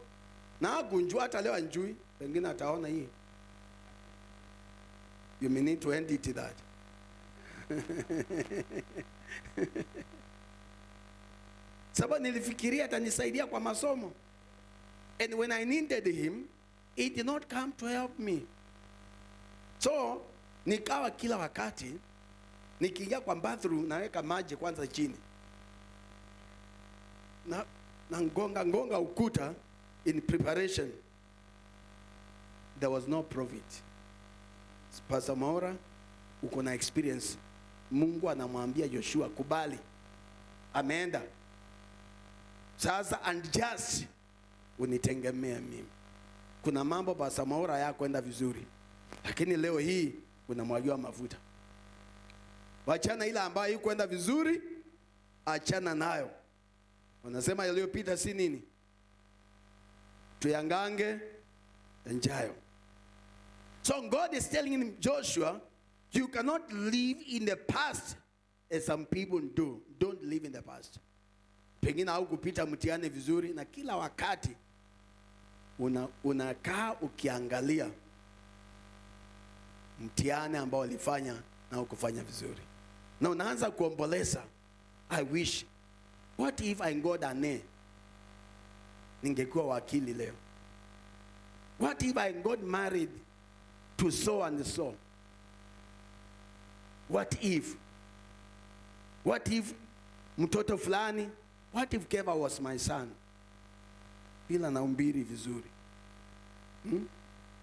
na hakunjua, hata leo anjui, pengine ataona hii. You may need to end it that. Sababu nilifikiria atanisaidia kwa masomo. And when I needed him, he did not come to help me. So nikawa kila wakati Nikiingia kwa bathroom naweka maji kwanza chini. Na ngonga ukuta in preparation. There was no profit. Pastor Mwaura, uko na experience. Mungu anamwambia Joshua kubali. Ameenda. Sasa and just unitengemea mimi. Kuna mambo Pastor Mwaura hayakwenda vizuri. Lakini leo hii unamwagiwa mafuta. Wachana ile ambayo haikwenda vizuri, achana nayo. Wanasema yaliyopita si nini? Tuyangange njayo. So God is telling him, Joshua, you cannot live in the past as some people do. Don't live in the past. Pengine haukupita mtihani vizuri, na kila wakati unakaa ukiangalia mtihani ambao ulifanya na ukufanya vizuri. Na unaanza kuomboleza, I wish, what if I got an A? Ningekuwa wakili leo. What if I got married to so and so? What if? What if mtoto fulani? What if Keva was my son? Bila naumbiri vizuri.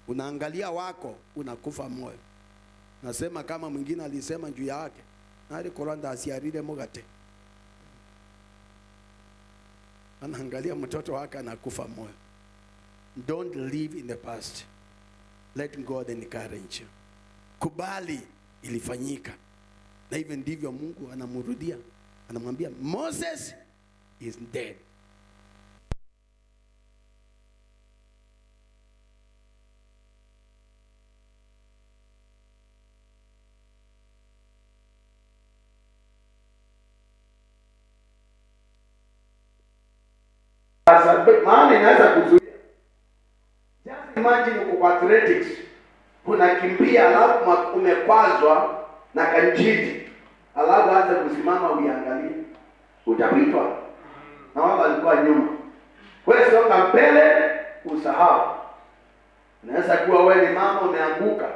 Unaangalia wako, unakufa moyo. Nasema kama mwingine alisema juu yake, nari koranda asiarire mogate. Anaangalia mtoto wake anakufa moyo. Don't live in the past. Let God encourage you. Kubali ilifanyika. Na hivyo ndivyo Mungu anamrudia. Anamwambia Moses is dead. Maana inaweza kuzuia. Just imagine uko kwa athletics, unakimbia alafu umekwazwa na kanjiti, alafu anza kusimama uiangalie, utapitwa na wao walikuwa nyuma. Wewe songa mbele, usahau. Unaweza kuwa wewe ni mama umeanguka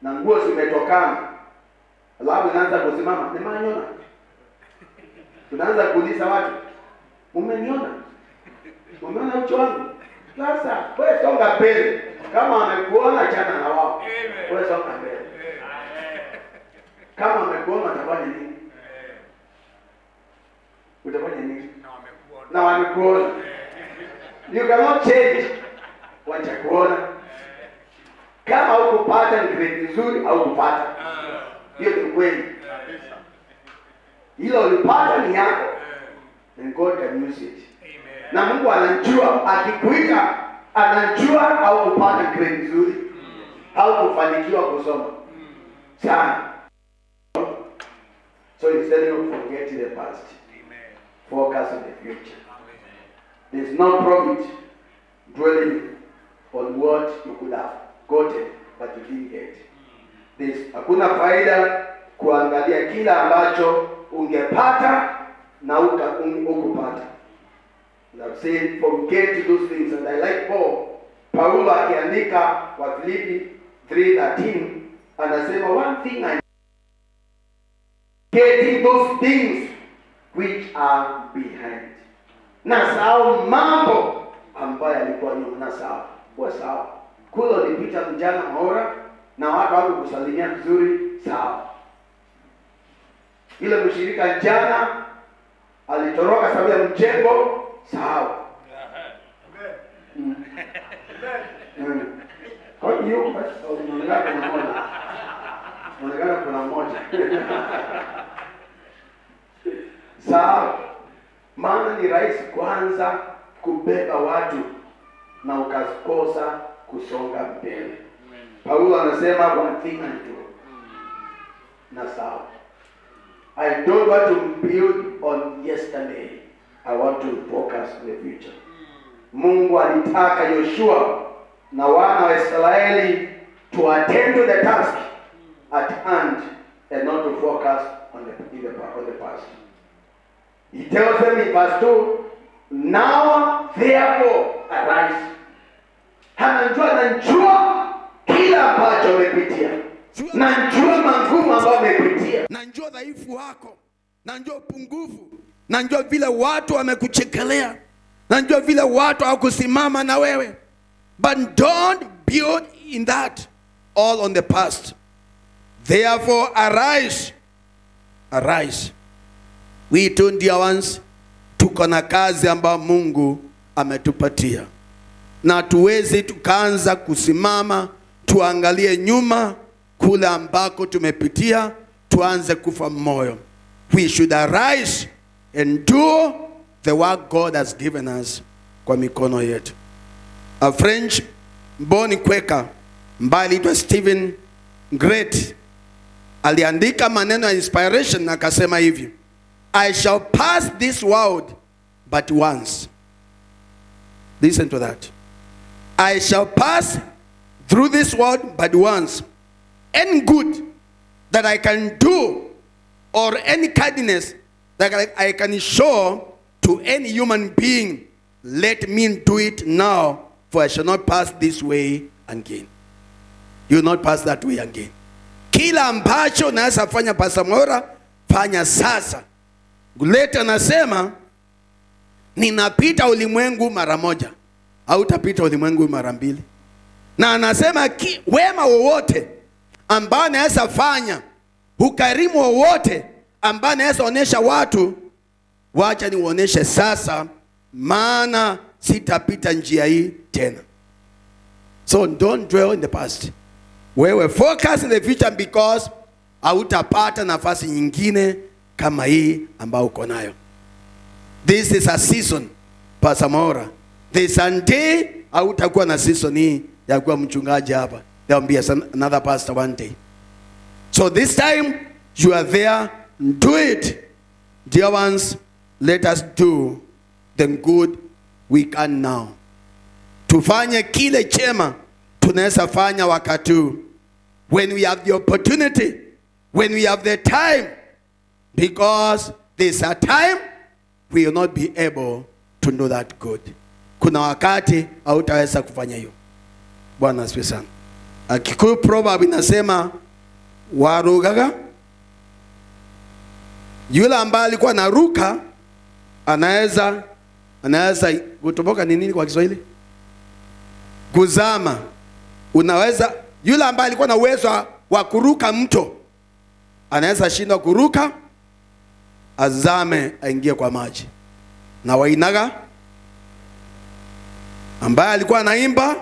na nguo zimetokana, alafu unaanza kusimama, nimeniona. Tunaanza kuuliza watu, umeniona? Umeona ucho wangu? Sasa wewe songa mbele. Kama wamekuona achana na wao. Wewe songa mbele. Kama wamekuona utafanya nini? Utafanya nini? Na wamekuona. You cannot change. Wachakuona. Kama hukupata grade nzuri au kupata. Hiyo ni kweli. Hilo ulipata ni yako. And God can use it. Na Mungu anajua, akikuita anajua au kupata grade nzuri au kufanikiwa kusoma sana. So instead of forgetting the past, focus on the future. There's no profit dwelling on what you could have gotten but you didn't get. There's hakuna faida kuangalia kila ambacho ungepata na ukupata. I'm saying forget those things. And I like Paul. Paulo akiandika wa Filipi 3:13 anasema one thing I getting those things which are behind. Nasahau mambo ambayo yalikuwa nyuma, nasahau. Kwa sawa. Kule ulipita mjana Mwaura na watu wako kusalimia vizuri, sawa. Ile mshirika jana alitoroka sababu ya mjengo, sawa. Kwa hiyo unaonekana kuna moja. Sawa. Maana ni rahisi kwanza kubeba watu na ukakosa kusonga mbele. Paulo anasema one thing I do. Na sawa. I don't want to build on yesterday. I want to focus on the future. Mungu alitaka Yoshua na wana wa Israeli to attend to the task at hand and not to focus on the past. He tells them in verse 2, now therefore arise. Anajua kila ambacho amepitia. Najua magumu ambayo amepitia. Najua dhaifu wako, najua upungufu, najua vile watu wamekuchekelea, najua vile watu hawakusimama na wewe. But don't build in that all on the past. Therefore arise, arise. We too, dear ones, tuko na kazi ambayo Mungu ametupatia, na tuwezi tukaanza kusimama tuangalie nyuma kule ambako tumepitia, tuanze kufa moyo. We should arise and do the work God has given us kwa mikono yetu. A French born Quaker ambaye aliitwa Stephen Great aliandika maneno ya inspiration na akasema hivi: I shall pass this world but once. Listen to that. I shall pass through this world but once. Any good that I can do or any kindness that I can show to any human being, let me do it now, for I shall not pass this way again. You will not pass that way again. Kila ambacho unaweza fanya, Pastor Mwaura, fanya sasa. Guleta anasema ninapita ulimwengu mara moja, hautapita ulimwengu mara mbili. Na anasema wema wowote ambao naweza fanya, ukarimu wowote ambao naweza onesha watu, wacha niwaoneshe sasa, maana sitapita njia hii tena. So don't dwell in the past. Wewe focus in the future, because hautapata nafasi nyingine kama hii ambayo uko nayo. This is a season, Pastor Mwaura. This Sunday hautakuwa na season hii ya kuwa mchungaji hapa. There will be another pastor one day. So this time you are there, do it. Dear ones, let us do the good we can now. Tufanye kile chema tunaweza fanya wakati huu. When we have the opportunity, when we have the time, because there's a time we will not be able to do that good. Kuna wakati hautaweza kufanya hiyo. Bwana asifiwe sana. Kikuyu proverb inasema warugaga, yule ambaye alikuwa anaruka anaweza kutoboka, ni nini kwa Kiswahili? Kuzama. Unaweza, yule ambaye alikuwa na uwezo wa kuruka mto anaweza shindwa kuruka, azame aingie kwa maji. Na wainaga ambaye alikuwa anaimba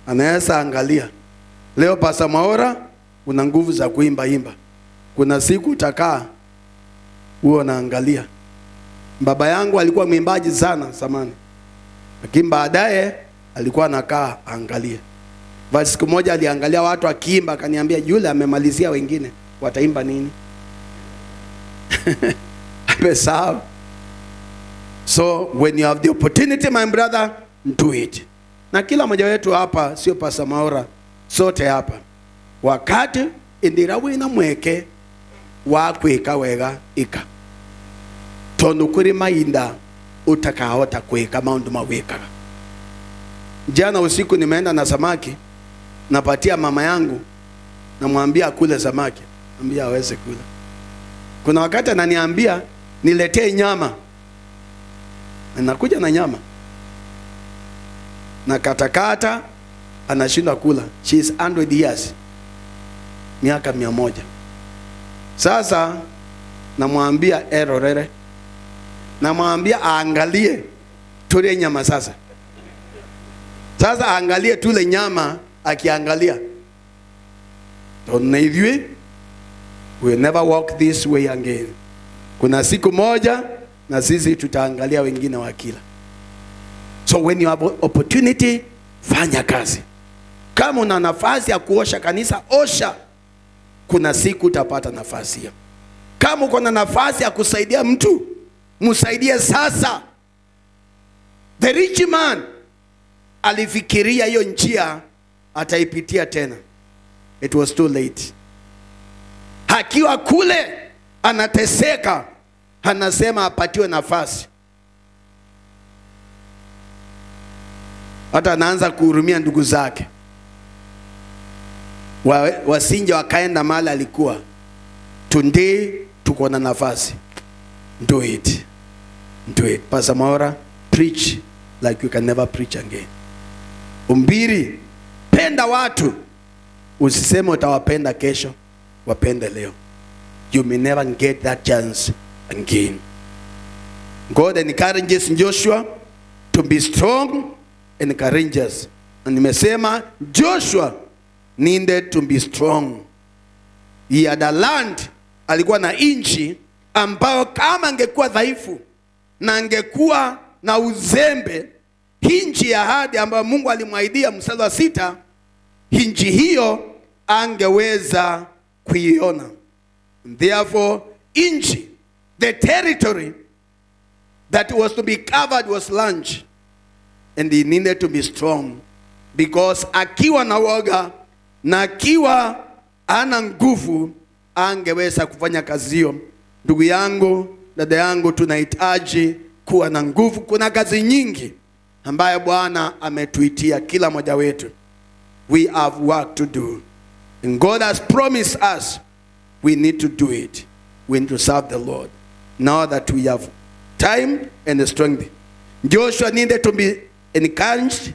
anaweza angalia. Leo Pastor Mwaura una nguvu za kuimba imba. Kuna siku utakaa uwe unaangalia. Baba yangu alikuwa mwimbaji sana zamani, lakini baadaye alikuwa anakaa angalia. Basi siku moja aliangalia watu akiimba, akaniambia yule amemalizia wengine wataimba nini? Amesahau. So when you have the opportunity, my brother, do it. Na kila mmoja wetu hapa, sio Pastor Mwaura, sote hapa, wakati indira wina mweke wa kwika wega ika, tondu kuri mainda utakaota kwika maundu mawika. Jana usiku nimeenda na samaki, napatia mama yangu, namwambia akule samaki, ambia aweze kula. Kuna wakati ananiambia niletee nyama, nakuja na nyama na katakata, anashindwa kula. She is 100 years, miaka 100. Sasa namwambia erorere, namwambia aangalie tule nyama sasa. Sasa aangalie tule nyama, akiangalia we will never walk this way again. Kuna siku moja na sisi tutaangalia wengine wakila. So when you have opportunity, fanya kazi. Kama una nafasi ya kuosha kanisa, osha. Kuna siku utapata nafasi hiyo. Kama uko na nafasi ya kusaidia mtu, msaidie sasa. The rich man alifikiria hiyo njia ataipitia tena. It was too late. Akiwa kule anateseka, anasema apatiwe nafasi. Hata anaanza kuhurumia ndugu zake, wasinje wakaenda mahali alikuwa. Today tuko na nafasi. Do it. Do it. Pastor Mwaura, preach like you can never preach again. Umbiri, penda watu. Usiseme utawapenda kesho, wapende leo. You may never get that chance again. God encourages Joshua to be strong and courageous. Na nimesema Joshua needed to be strong. He had a land, alikuwa na inchi ambayo kama angekuwa dhaifu na angekuwa na uzembe, inchi ya ahadi ambayo Mungu alimwahidia mstari wa 6, inchi hiyo angeweza kuiona. Therefore, inchi, the territory that was to be covered was large, and he needed to be strong, because akiwa na woga na akiwa ana nguvu angeweza kufanya kazi hiyo. Ndugu yangu, dada yangu, tunahitaji kuwa na nguvu. Kuna kazi nyingi ambayo Bwana ametuitia kila mmoja wetu. We have work to do, and God has promised us we need to do it. We need to serve the Lord now that we have time and the strength. Joshua needed to be encouraged,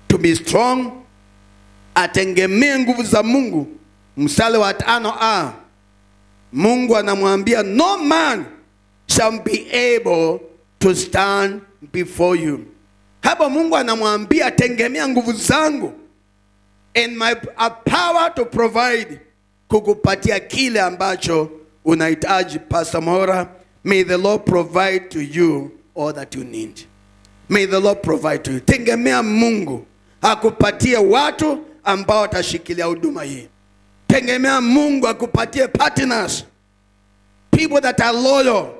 to be strong. Atengemee nguvu za Mungu. Mstari wa 5a, Mungu anamwambia, no man shall be able to stand before you. Hapo Mungu anamwambia tengemea nguvu zangu and my power to provide, kukupatia kile ambacho unahitaji. Pastor Mwaura, may the Lord provide to you all that you need. May the Lord provide to you. Tengemea Mungu akupatie watu ambao watashikilia huduma hii. Tengemea Mungu akupatie partners, people that are loyal,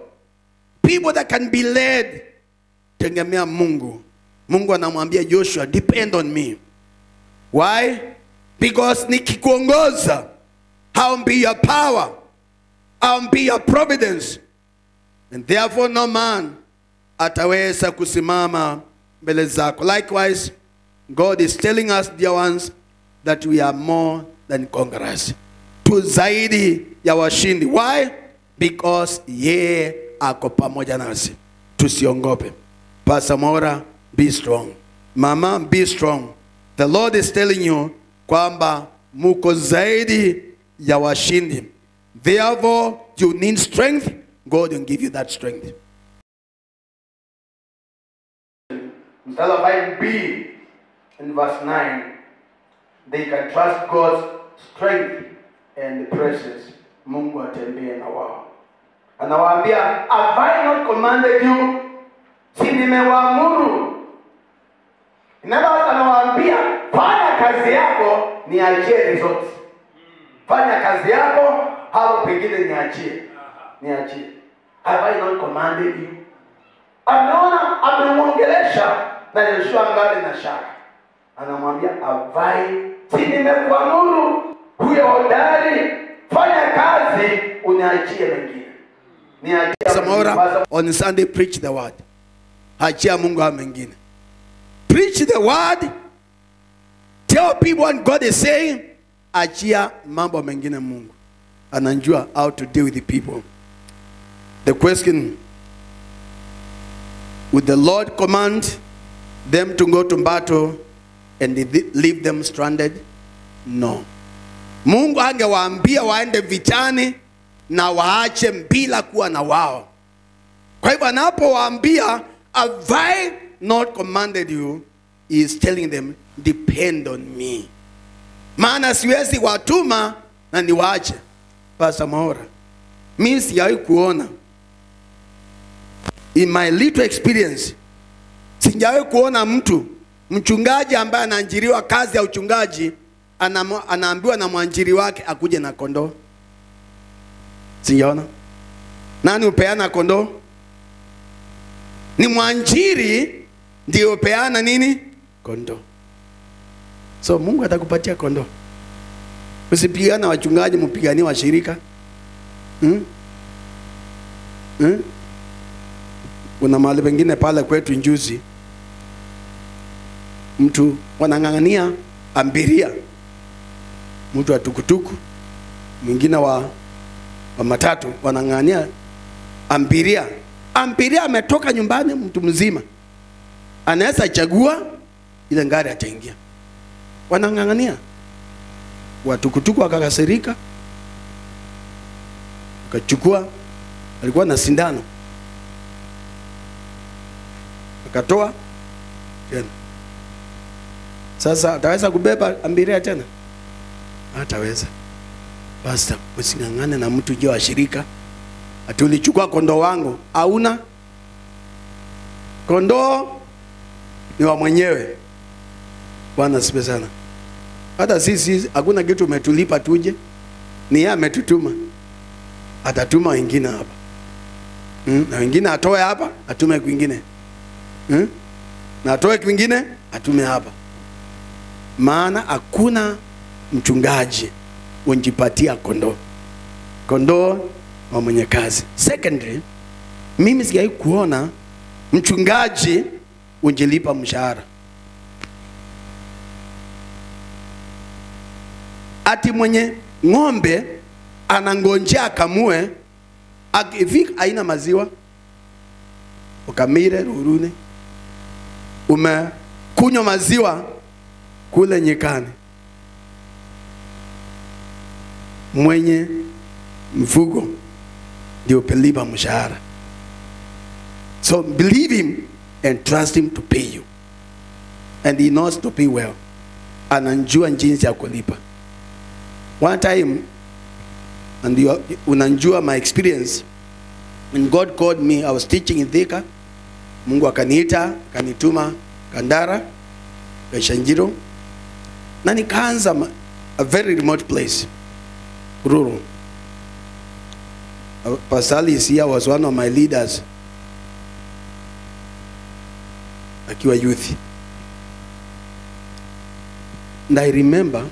people that can be led. Tengemea Mungu. Mungu anamwambia Joshua, depend on me. Why? Because nikikuongoza, I'll be your power, I'll be your providence, and therefore no man ataweza kusimama mbele zako. Likewise, God is telling us, dear ones, that we are more than conquerors. Tu zaidi ya washindi. Why? Because yeye ako pamoja nasi. Tusiongope. Pastor Mwaura, be strong. Mama, be strong. The Lord is telling you kwamba muko zaidi ya washindi. Therefore, you need strength. God will give you that strength. Mstari wa 5b in verse 9, they can trust God's strength and presence. Mungu atembee na wao. Anawaambia, have I not commanded you? Si nimewaamuru. Anawaambia, fanya kazi yako, niachie results. Fanya kazi yako, hapo pengine niachie. Niachie. Have I not commanded you? Ameona, amemwongelesha na Yoshua angali na shaka. Anamwambia, avai, si nimekuamuru, huyo hodari, fanya kazi, uniachie mengine. Niachie. Mwaura, on Sunday preach the word. Achia Mungu haya mengine. Preach the word. Tell people what God is saying. Achia mambo mengine Mungu. Anajua how to deal with the people. The question, would the Lord command them to go to battle and leave them stranded? No. Mungu angewaambia waende vitani na waache bila kuwa na wao. Kwa hivyo anapowaambia, have I not commanded you, he is telling them, depend on me. Maana siwezi watuma na niwaache. Pastor Mwaura, mimi sijawahi kuona, in my little experience, sijawahi kuona mtu mchungaji ambaye anaajiriwa kazi ya uchungaji anaambiwa na mwanjiri wake akuje na kondoo. Sijaona. Nani upeana kondoo? Ni mwanjiri ndio upeana nini? Kondoo. So Mungu atakupatia kondoo. Usipigane wachungaji, mpiganie washirika. Kuna mahali pengine pale kwetu Njuzi, mtu wanang'ang'ania ambiria, mtu wa tukutuku, mwingine wa wa matatu wanang'ania ambiria. Ambiria ametoka nyumbani mtu mzima, anaweza chagua ile ngari ataingia. Wanang'ang'ania. Watukutuku wakakasirika, wakachukua, alikuwa na sindano, akatoa tena. Sasa ataweza kubeba ambiria tena? Hataweza. Pastor, using'ang'ane na mtu juu wa shirika. Ati ulichukua kondoo wangu. Hauna. Kondoo ni wa mwenyewe. Bwana asifiwe sana. Hata sisi hakuna kitu umetulipa tuje. Ni yeye ametutuma. Atatuma wengine hapa. Na wengine atoe hapa, atume kwingine. Na atoe kwingine, atume hapa. Maana hakuna mchungaji unjipatia kondoo. Kondoo wa mwenye kazi. Secondly, mimi sijawahi kuona mchungaji unjilipa mshahara. Ati mwenye ng'ombe anangonjea akamue, akifika haina maziwa, ukamire rurune, umekunywa maziwa kule nyikani. Mwenye mfugo ndio pelipa mshahara. So believe him and trust him to pay you. And he knows to pay well. Anajua jinsi ya kulipa. One time, and you unajua my experience, when God called me, I was teaching in Thika. Mungu akaniita, akanituma Kandara, Gaichanjiru. Na nikaanza a very remote place, rural. Pastor Ali here was one of my leaders akiwa youth. And I remember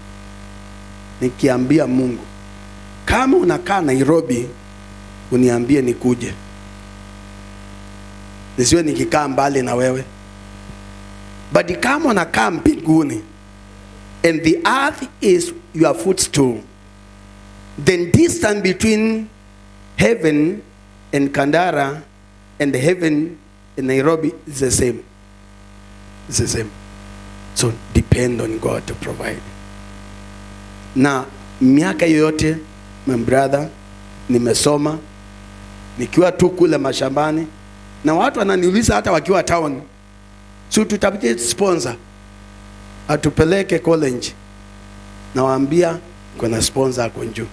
nikiambia Mungu, kama unakaa Nairobi uniambie nikuje, nisiwe nikikaa mbali na wewe. But kama unakaa mbinguni and the earth is your footstool, then distance between heaven and Kandara and heaven in Nairobi is the same. It's the same. So depend on God to provide. Na miaka yote, my brother, nimesoma nikiwa tu kule mashambani, na watu wananiuliza hata wakiwa town, so tutapatie sponsor atupeleke college. Nawaambia kuna sponsor ako juu.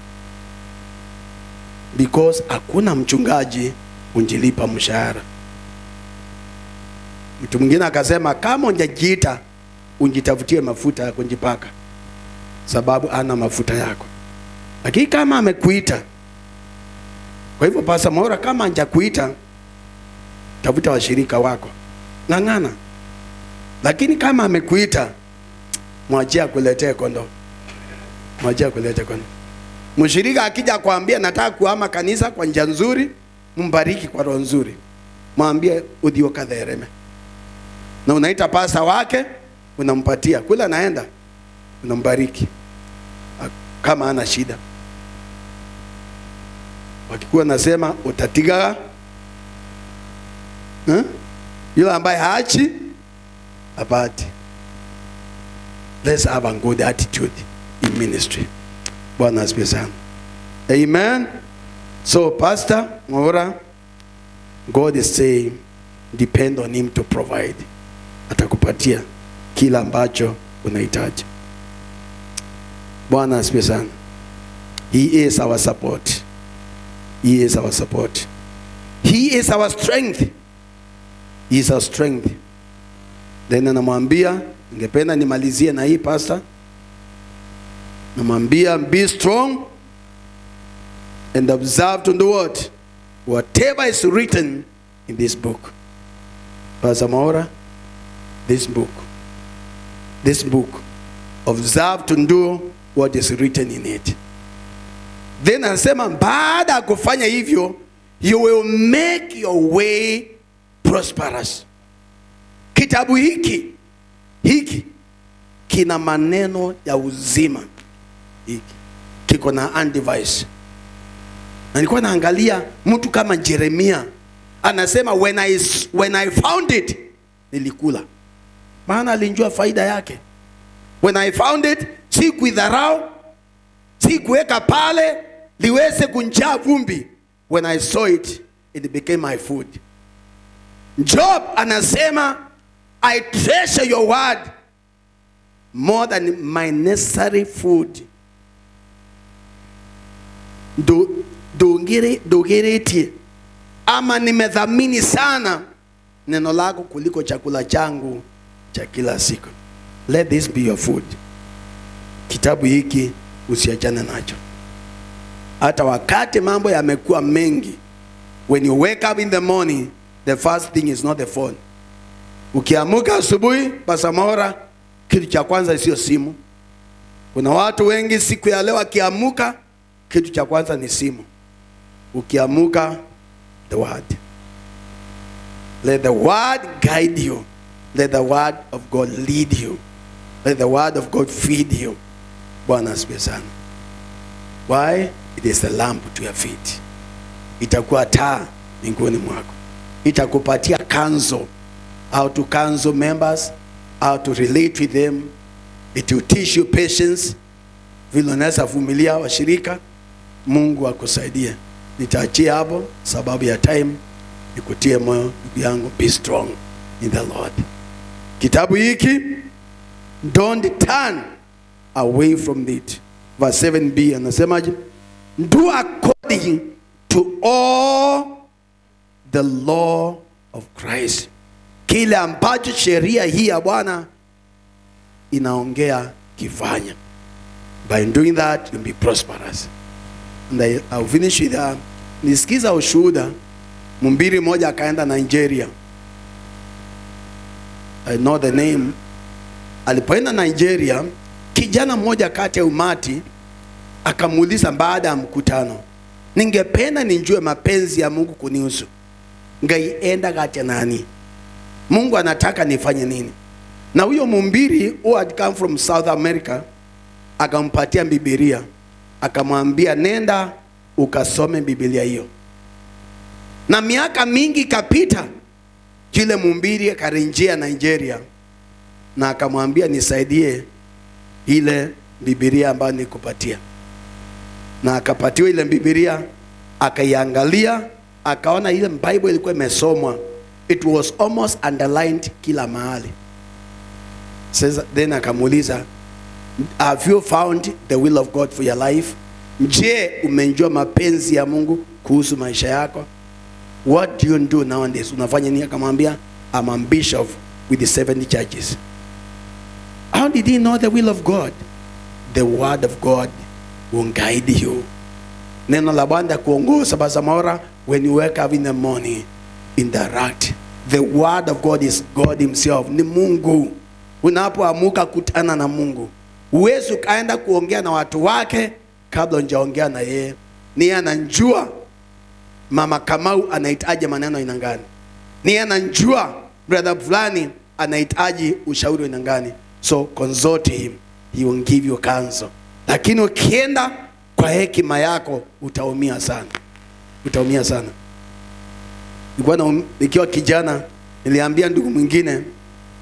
Because hakuna mchungaji unjilipa mshahara. Mtu mwingine akasema kama unjajiita unjitafutie mafuta ya kunjipaka, sababu ana mafuta yako. Lakini kama amekuita, kwa hivyo Pastor Mwaura kama hajakuita, tafuta washirika wako, ng'ang'ana. Lakini kama amekuita, mwachie akuletee kondoo. Mwachie akuletee kondoo. Mshirika akija kuambia nataka kuhama kanisa kwa njia nzuri, mbariki kwa roho nzuri. Mwambie udhio kadhereme. Na unaita pasa wake, unampatia. Kula naenda, unambariki. Kama ana shida. Wakikuwa nasema utatiga. Yule ambaye haachi apati. Let's have a good attitude in ministry. Bwana asifiwe sana. Amen. So Pastor Mwaura, God is saying depend on him to provide. Atakupatia kila ambacho unahitaji. Bwana asifiwe sana. He is our support. He is our support. He is our strength. He is our strength. Then anamwambia, ningependa nimalizie na hii pastor. Namwambia be strong and observe to do what? Whatever is written in this book. Pastor Mwaura, this book, observe to do what is written in it. Then anasema baada ya kufanya hivyo, you will make your way prosperous. Kitabu hiki kina maneno ya uzima. Hiki kiko na antivirus. Na nilikuwa naangalia mtu kama Jeremia anasema when I found it nilikula. Maana alijua faida yake. When I found it, si kuidharau, si kuweka pale liweze kunjaa vumbi. When I saw it, it became my food. Job anasema, I treasure your word more than my necessary food. Dugiriti ama nimedhamini sana neno lako kuliko chakula changu cha kila siku. Let this be your food. Kitabu hiki usiachane nacho. Hata wakati mambo yamekuwa mengi, when you wake up in the morning, the first thing is not the phone. Ukiamuka asubuhi, Pastor, kitu cha kwanza sio simu. Kuna watu wengi siku ya leo akiamuka, kitu cha kwanza ni simu. Ukiamuka, the word. Let the word guide you. Let the word of God lead you. Let the word of God feed you. Bwana asifiwe sana. Why? It is a lamp to your feet. Itakuwa taa miguuni mwako. Itakupatia counsel. How to counsel members, how to relate with them. It will teach you patience. Vile unaweza vumilia washirika. Mungu akusaidie. Nitaachia hapo sababu ya time. Nikutie moyo ndugu yangu, be strong in the Lord. Kitabu hiki, don't turn away from it. Verse 7b anasemaje? Do according to all the law of Christ. Kile ambacho sheria hii ya Bwana inaongea kifanya. By doing that, you'll be prosperous. And I'll finish with that. Nisikiza ushuhuda. Mhubiri mmoja akaenda Nigeria. I know the name. Alipoenda Nigeria, kijana mmoja kati ya umati akamuuliza baada ya mkutano, ningependa nijue mapenzi ya Mungu kunihusu. Ngaienda kati ya nani? Mungu anataka nifanye nini? Na huyo mhubiri who had come from South America akampatia Biblia, akamwambia nenda ukasome Biblia hiyo. Na miaka mingi kapita, yule mhubiri akarejea Nigeria na akamwambia nisaidie ile Biblia ambayo nikupatia. Na akapatiwa ile Biblia, akaiangalia, akaona ile Bible ilikuwa imesomwa. It was almost underlined kila mahali. Says, then akamuuliza, have you found the will of God for your life? Je, umejua mapenzi ya Mungu kuhusu maisha yako? What do you do nowadays? Unafanya nini? Akamwambia, I'm a bishop with the 70 churches. How did he know the will of God? The word of God will guide you. Neno la Bwana kuongoza. Basamora, when you wake up in the morning, interact. The word of God is God himself. Ni Mungu. Unapoamuka kutana na Mungu. Huwezi ukaenda kuongea na watu wake kabla hujaongea na yeye. Ni anajua Mama Kamau anahitaji maneno aina gani. Ni anajua brother fulani anahitaji ushauri aina gani. So consult him. He will give you counsel. Lakini ukienda kwa hekima yako utaumia sana. Utaumia sana. Nikiwa kijana niliambia ndugu mwingine,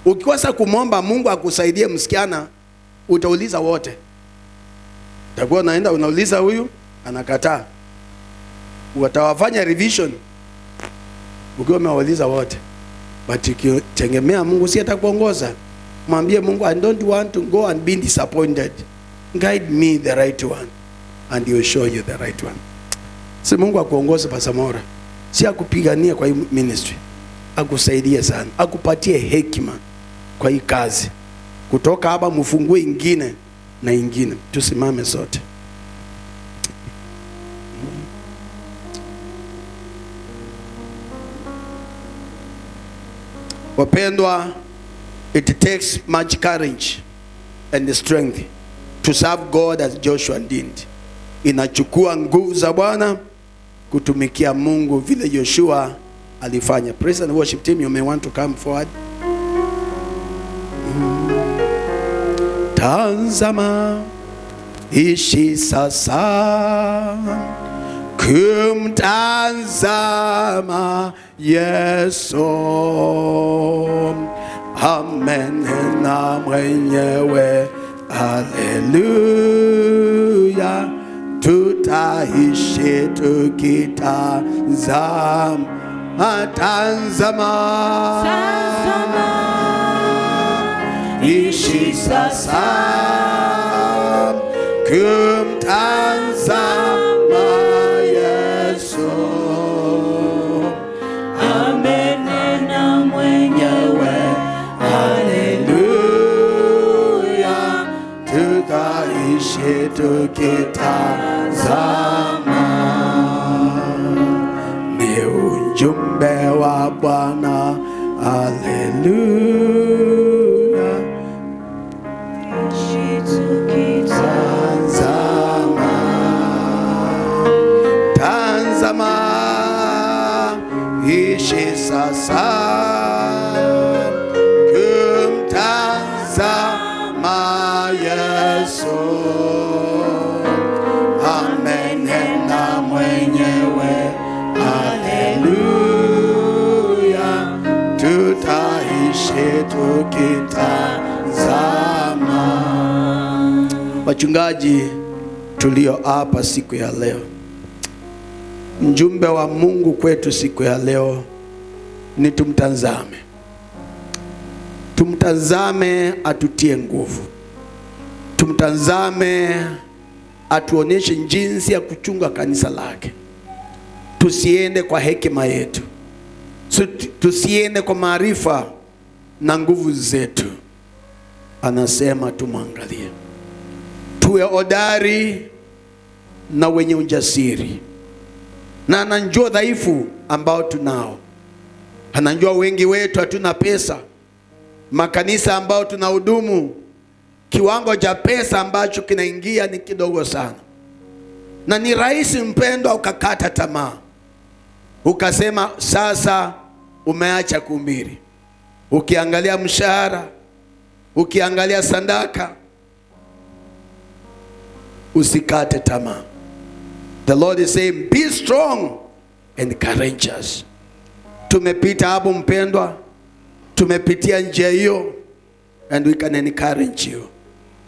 ukikosa kumomba Mungu akusaidie msichana, utauliza wote. Utakuwa unaenda unauliza huyu, anakataa. Watawafanya revision ukiwa umewauliza wote. But ukitegemea Mungu si atakuongoza. Mwambie Mungu, I don't want to go and be disappointed. Guide me the right one and he will show you the right one. Si Mungu akuongoze Pasamora. Si akupigania kwa hii ministry. Akusaidie sana. Akupatie hekima kwa hii kazi. Kutoka hapa mfungue ingine na ingine. Tusimame sote. Wapendwa, it takes much courage and strength to serve God as Joshua did. Inachukua nguvu za Bwana kutumikia Mungu vile Joshua alifanya. Praise and worship team, you may want to come forward. Tazama, ishi sasa Kumtazama Yesu, amenena mwenyewe, haleluya, tutaishi tukitazama, tazama, ishi sasa, kumtazama Yesu, amenena mwenyewe, haleluya, tutaishi tukitazama. Ni ujumbe wa Bwana, haleluya, tazama, tazama, ishi sasa, kumtazama Yesu, amenena mwenyewe, haleluya, tutaishi tukitazama. Wachungaji tulio hapa siku ya leo, mjumbe wa Mungu kwetu siku ya leo ni tumtazame. Tumtazame atutie nguvu. Tumtazame atuonyeshe jinsi ya kuchunga kanisa lake. Tusiende kwa hekima yetu, tusiende kwa maarifa na nguvu zetu. Anasema tumwangalie, tuwe hodari na wenye ujasiri. Na anajua dhaifu ambao tunao. Anajua wengi wetu hatuna pesa. Makanisa ambao tunahudumu, kiwango cha pesa ambacho kinaingia ni kidogo sana. Na ni rahisi mpendwa ukakata tamaa, ukasema sasa umeacha kuhubiri. Ukiangalia mshahara, ukiangalia sadaka, usikate tamaa. The Lord is saying, be strong and courageous. Tumepita hapo mpendwa, tumepitia njia hiyo, and we can encourage you.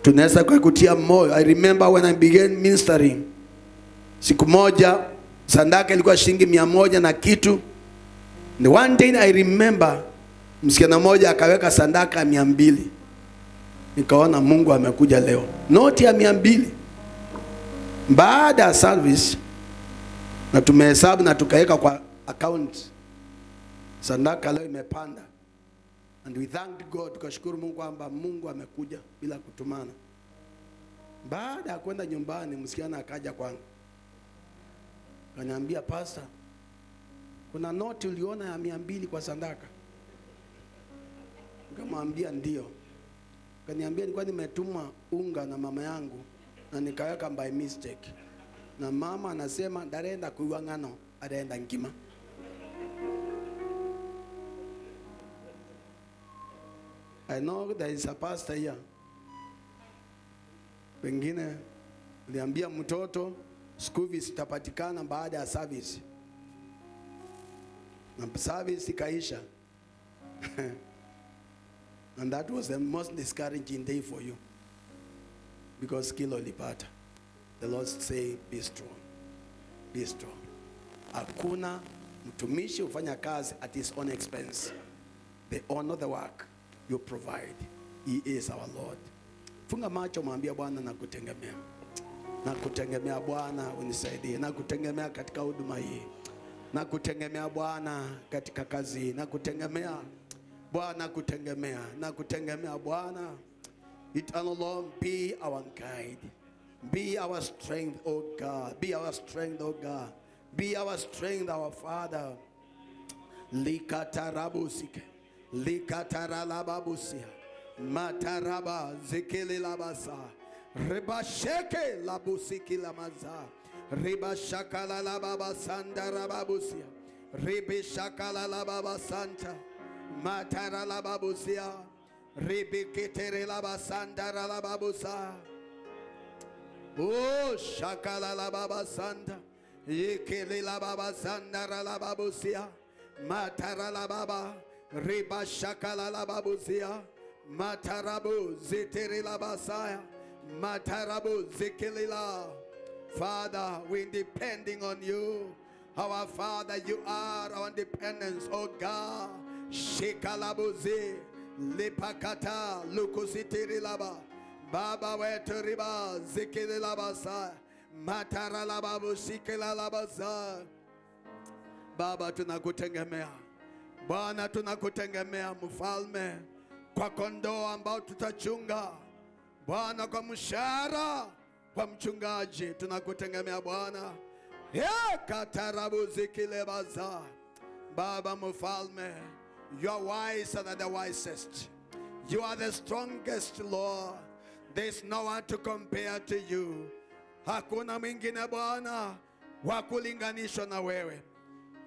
Tunaweza kukutia moyo. I remember when I began ministering, siku moja sadaka ilikuwa shilingi 100 na kitu. And one day I remember msichana mmoja akaweka sadaka 200. Nikaona Mungu amekuja leo. Noti ya 200. Baada ya service, na tumehesabu na tukaweka kwa account, sadaka leo imepanda. And we thanked God, tukashukuru Mungu kwamba Mungu amekuja bila kutumana. Baada ya kwenda nyumbani, msichana akaja kwangu, akaniambia, pastor, kuna noti uliona ya 200 kwa sadaka? Nikamwambia ndio. Akaniambia nilikuwa nimetumwa unga na mama yangu na nikaweka by mistake. Na mama anasema ndarenda kuiwa ngano, arenda ngima. I know there is a pastor here. Wengine niliambia mtoto school fees itapatikana baada ya service. Na service ikaisha. And that was the most discouraging day for you. Because kilo lipata. The Lord say, be strong. Be strong. Hakuna mtumishi hufanya kazi at his own expense. They honor the work you provide. He is our Lord. Funga macho, mwambie Bwana nakutegemea. Nakutegemea Bwana unisaidie. Nakutegemea katika huduma hii. Nakutegemea Bwana katika kazi hii. Nakutegemea Bwana, nakutegemea. Nakutegemea Bwana. Eternal Lord, be our guide. Be our strength, O God. Be our strength, O God. Be our strength, our Father. Likatarabusike. Likataralababusia. Mataraba zikili labasa. Ribasheke labusiki lamaza. Ribashakala lababa sandarababusia. Ribishakala lababa santa. Mataralababusia. Ribikitere labasandarababusa. Oh, shakala lababa santa. Yikilila baba sandara la babusia. Matara la baba. Riba shakala la babusia. Matarabu zitiri la basaya. Matarabu zikilila. Father, we're depending on you. Our Father, you are our dependence, oh God. Shikalabuzi, lipakata, lukusitirilaba, Baba wetu riba, zikililabasa, mataralababu, shikilalabasa. Baba, tunakutegemea. Bwana, tunakutegemea mfalme, kwa kondoo ambao tutachunga. Bwana, kwa mshahara, kwa mchungaji, tunakutegemea Bwana. Katarabu zikilebaza. Baba mfalme, you are wiser than the wisest. You are the strongest, Lord. There's no one to compare to you. Hakuna mwingine Bwana wa kulinganishwa na wewe.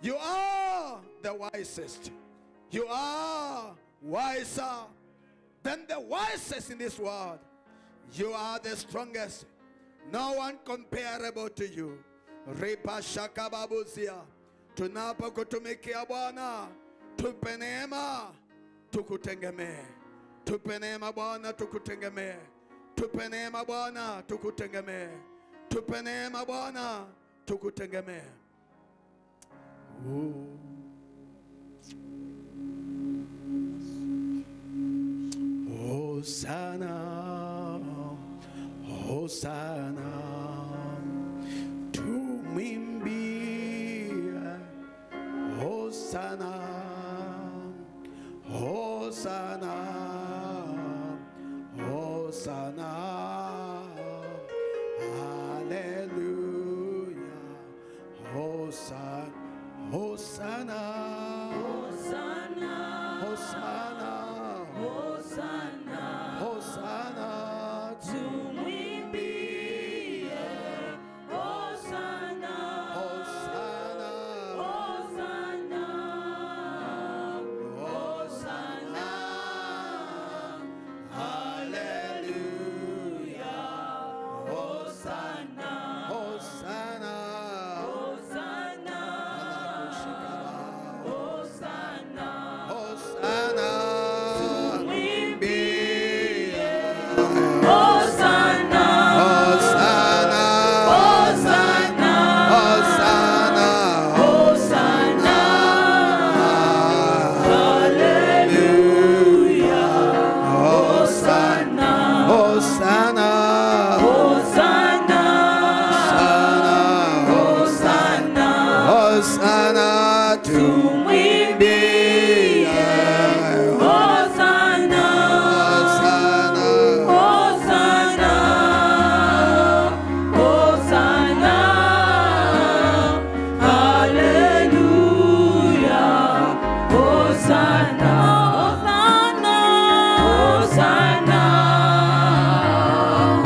You are the wisest. You are wiser than the wisest in this world. You are the strongest. No one comparable to you. Ripa shakababuzia. Tunapokutumikia Bwana, tupe neema tukutegemee. Tupe neema Bwana tukutegemee. Tupe neema Bwana tukutegemee. Tupe neema Bwana tukutegemee. Hosanna, Hosanna, tumwimbie Hosanna, Hosanna, Hosanna, hallelujah, Hosanna, Hosanna, Hosanna, Hosanna, Hosanna, Hosanna, tumwimbie Hosanna, Hosanna, Hosanna, Hosanna, hallelujah, Hosanna, Hosanna, Hosanna, Hosanna, Hosanna, tumwimbie Hosanna, Hosanna, Hosanna, Hosanna, Hosanna, hallelujah, Hosanna, Hosanna, Hosanna, Hosanna, Hosanna, tumwimbie Hosanna, Hosanna, Hosanna, Hosanna, hallelujah, Hosanna, Hosanna, Hosanna,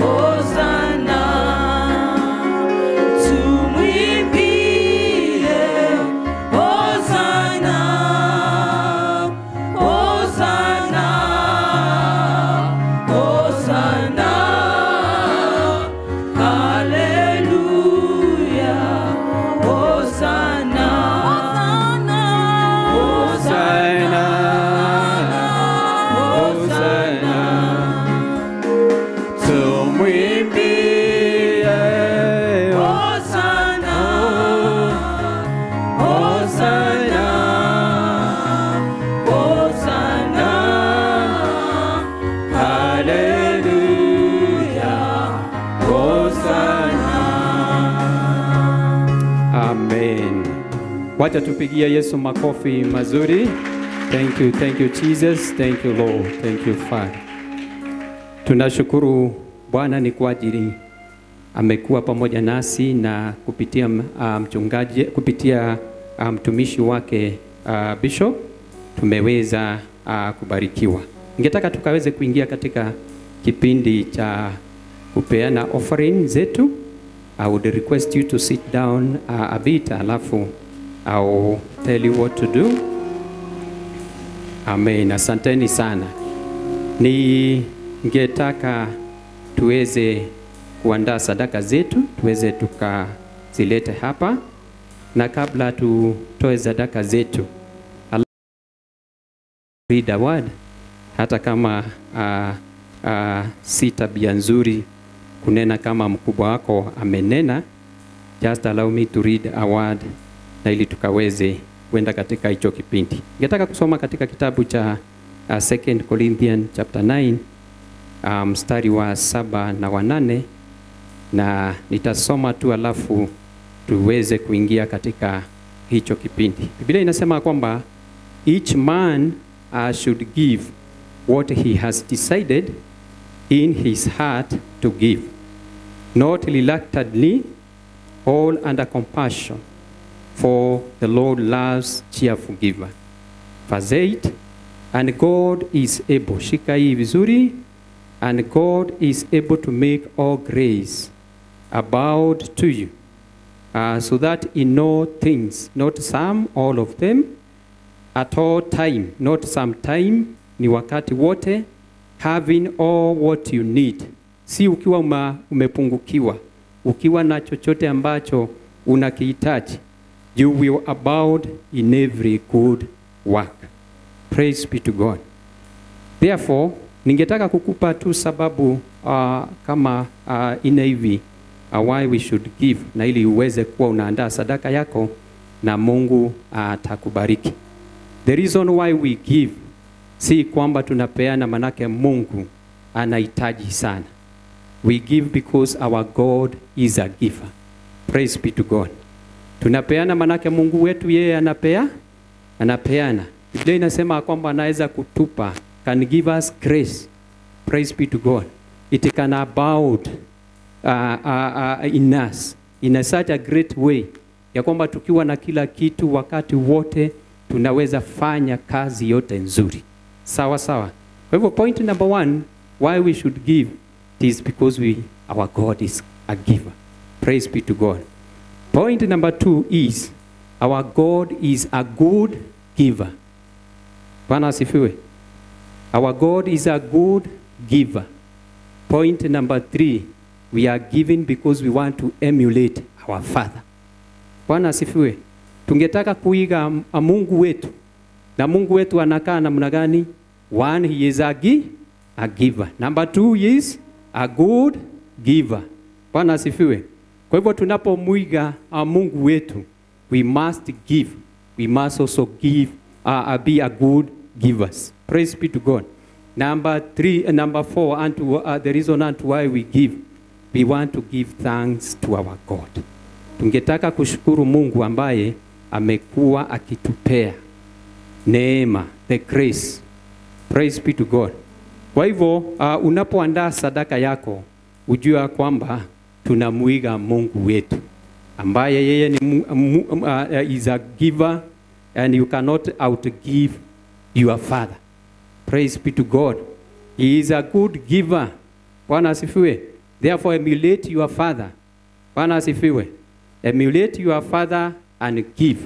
Hosanna, tumwimbie Hosanna, Hosanna, Hosanna, hallelujah, Hosanna, Hosanna, Hosanna, tumwimbie Hosanna, Hosanna, Hosanna, hallelujah, Hosanna. Amen. Wacha tupigia Yesu makofi mazuri. Thank you Jesus, thank you Lord, thank you Father. Tunashukuru Bwana ni kwa ajili amekuwa pamoja nasi na kupitia mchungaji, kupitia mtumishi wake Bishop tumeweza kubarikiwa. Ningetaka tukaweze kuingia katika kipindi cha kupeana offering zetu. I would request you to sit down a bit, alafu I'll tell you what to do. Amen. Asanteni sana. Ningetaka tuweze kuandaa sadaka zetu, tuweze tukatoa zilete hapa, na kabla tutoe sadaka zetu, read a word, hata kama si tabia nzuri kunena kama mkubwa wako amenena, just allow me to read a word na ili tukaweze kwenda katika hicho kipindi. Ningetaka kusoma katika kitabu cha 2 Corinthians chapter 9 mstari wa 7 na wa 8, na nitasoma tu alafu tuweze kuingia katika hicho kipindi. Biblia inasema kwamba each man should give what he has decided in his heart to give, not reluctantly or under compassion, for the Lord loves cheerful giver. Verse 8, and God is able, shika hii vizuri, and God is able to make all grace abound to you, so that in all things, not some, all of them, at all time, not some time, ni wakati wote, having all what you need. Si ukiwa umepungukiwa, ukiwa na chochote ambacho unakihitaji, you will abound in every good work. Praise be to God. Therefore, ningetaka kukupa tu sababu kama ine hivi why we should give, na ili uweze kuwa unaandaa sadaka yako na Mungu atakubariki. The reason why we give si kwamba tunapeana manake Mungu anahitaji sana. We give because our God is a giver. Praise be to God. Tunapeana manake Mungu wetu yeye anapeana. Biblia inasema kwamba anaweza kutupa, can give us grace. Praise be to God. It can abound in us in a such a great way ya kwamba tukiwa na kila kitu wakati wote tunaweza fanya kazi yote nzuri. Sawa sawa. Kwa hivyo point number 1, why we should give, it is because our God is a giver. Praise be to God. Point number 2 is our God is a good giver. Bwana asifiwe. Our God is a good giver. Point number 3, we are giving because we want to emulate our Father. Bwana asifiwe. Tungetaka kuiga Mungu wetu. Na Mungu wetu anakaa namna gani? 1, he is a giver. Number 2, he is a good giver. Bwana asifiwe. Kwa hivyo tunapomuiga Mungu wetu, we must give. We must also give, be a good givers. Praise be to God. Number 3 and number 4, and the reason and why we give, we want to give thanks to our God. Tungetaka kushukuru Mungu ambaye amekuwa akitupea neema, the grace. Praise be to God. Kwa hivyo unapoandaa sadaka yako, ujua kwamba tunamuiga Mungu wetu ambaye yeye ni is a giver, and you cannot outgive your Father. Praise be to God. He is a good giver. Bwana asifiwe. Therefore emulate your Father. Bwana asifiwe. Emulate your Father and give,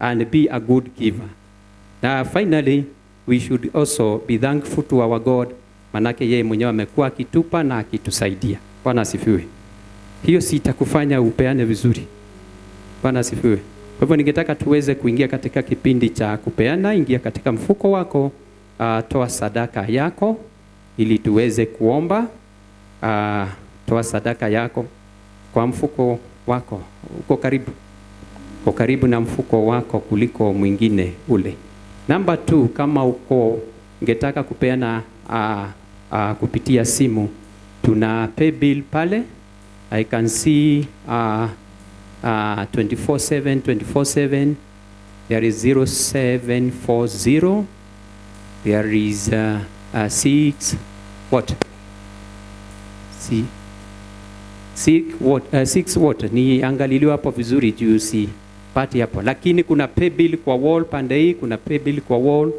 and be a good giver. Now finally, we should also be thankful to our God, manake yeye mwenyewe amekuwa akitupa na akitusaidia. Bwana asifiwe. Hiyo sitakufanya upeane vizuri. Bwana asifiwe. Kwa hivyo ningetaka tuweze kuingia katika kipindi cha kupeana. Ingia katika mfuko wako, toa sadaka yako ili tuweze kuomba. Toa sadaka yako kwa mfuko wako. Uko karibu. Uko karibu na mfuko wako kuliko mwingine ule. Number 2, kama uko ungetaka kupeana kupitia simu, tuna pay bill pale. I can see 24/7, 24/7. There is 0740. There is 6 what? 6 what? 6 what? Ni angaliliwa hapo vizuri juu si pati hapo. Lakini kuna pay bill kwa wall pande hii, kuna pay bill kwa wall,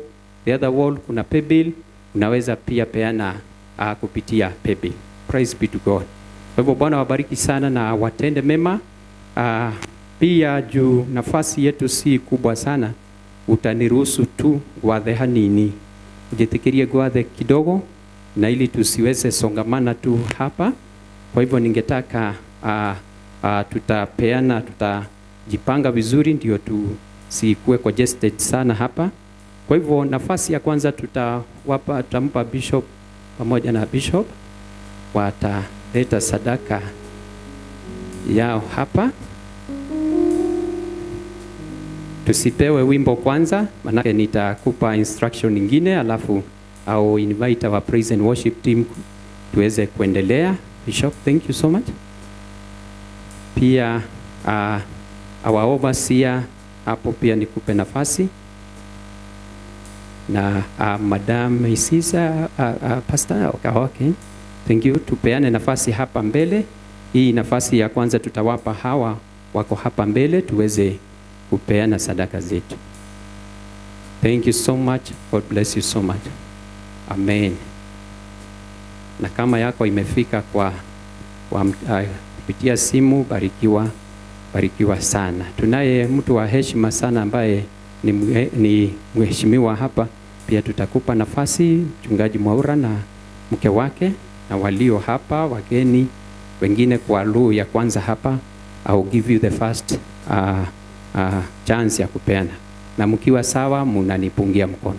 the other wall kuna pay bill. Unaweza pia peana kupitia pay bill. Praise be to God. Kwa hivyo Bwana wabariki sana na watende mema. Pia juu nafasi yetu si kubwa sana, utaniruhusu tu gwathe hanini, ujitikirie gwathe kidogo, na ili tusiweze songamana tu hapa. Kwa hivyo ningetaka Tutapeana, tutajipanga vizuri ndio tusikuwe congested sana hapa. Kwa hivyo nafasi ya kwanza tutampa bishop pamoja na bishop, wataleta sadaka yao hapa. Tusipewe wimbo kwanza, manake nitakupa instruction nyingine, alafu au invite our praise and worship team tuweze kuendelea. Bishop, thank you so much. Pia our overseer hapo pia nikupe nafasi, na Madam Isisa, Pastor, okay. Thank you. Tupeane nafasi hapa mbele. Hii nafasi ya kwanza tutawapa hawa wako hapa mbele tuweze kupeana sadaka zetu. Thank you so much. God bless you so much. Amen. Na kama yako imefika kwa kupitia simu, barikiwa, barikiwa sana. Tunaye mtu wa heshima sana ambaye ni mheshimiwa hapa. Pia tutakupa nafasi, Mchungaji Mwaura na mke wake na walio hapa wageni wengine kwa lugha ya kwanza hapa. I will give you the first chance ya kupeana, na mkiwa sawa mnanipungia mkono.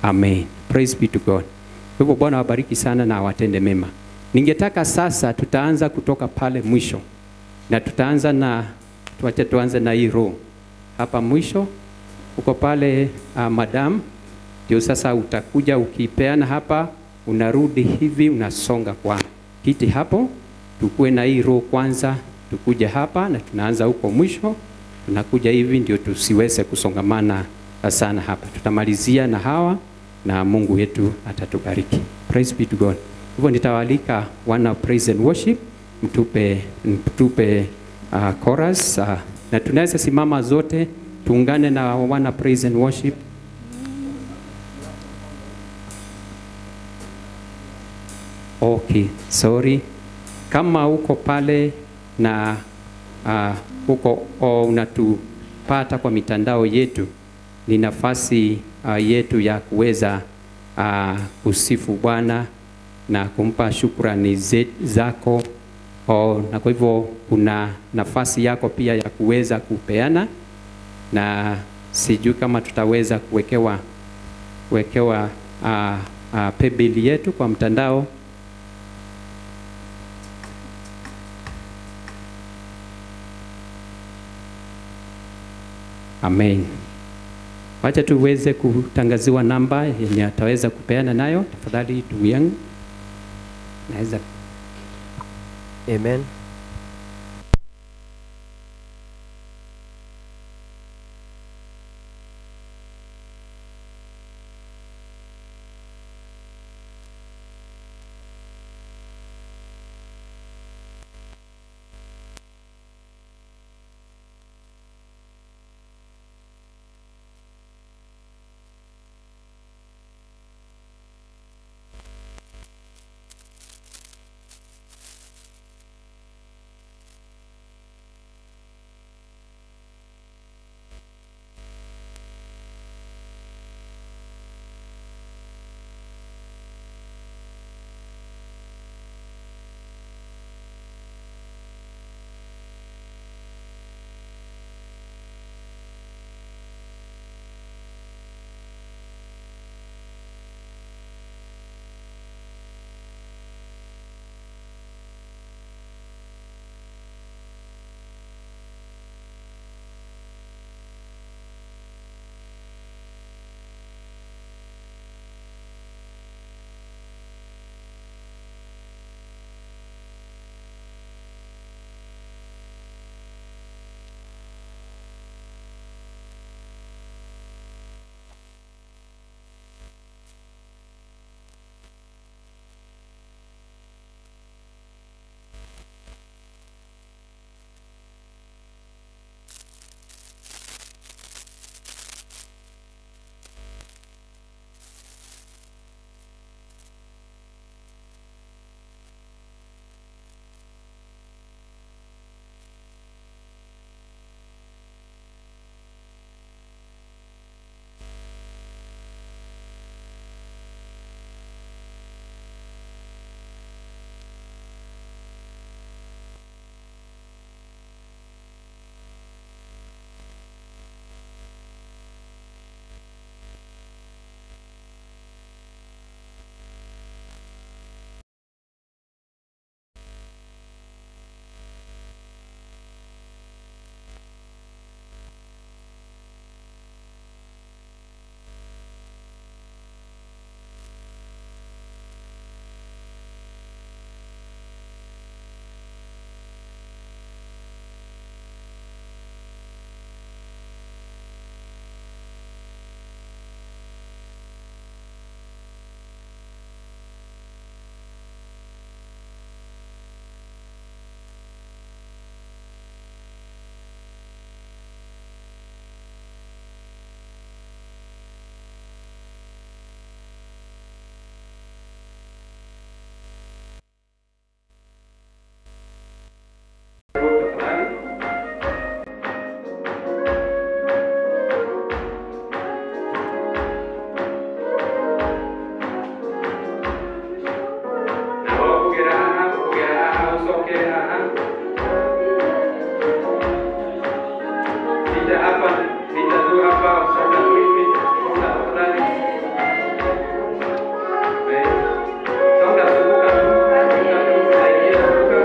Amen. Praise be to God. Kwa hivyo Bwana wabariki sana na awatende mema. Ningetaka sasa tutaanza kutoka pale mwisho, na tutaanza na tuache tuanze na hii row hapa mwisho uko pale, madam, ndio sasa utakuja ukipeana hapa, unarudi hivi, unasonga kwa kiti hapo. Tukue na hii row kwanza, tukuje hapa na tunaanza huko mwisho, tunakuja hivi ndio tusiweze kusongamana sana hapa. Tutamalizia na hawa na Mungu wetu atatubariki. Praise be to God. Hivyo nitawalika wana praise and worship, mtupe chorus, na tunaweza simama zote tuungane na wana praise and worship. Okay, sorry. Kama uko pale na uko unatupata kwa mitandao yetu, ni nafasi yetu ya kuweza kusifu Bwana na kumpa shukrani zako. Na kwa hivyo kuna nafasi yako pia ya kuweza kupeana, na sijui kama tutaweza kuwekewa paybill yetu kwa mtandao. Amen. Wacha tuweze kutangaziwa namba yenye ataweza kupeana nayo. Tafadhali ndugu yangu. Naweza. Amen. Haha. Pita hapa, pita tu hapa, songa tu hivi, songa tafadhali. Songa, zunguka tu, zunguka tu, saidia, zunguka.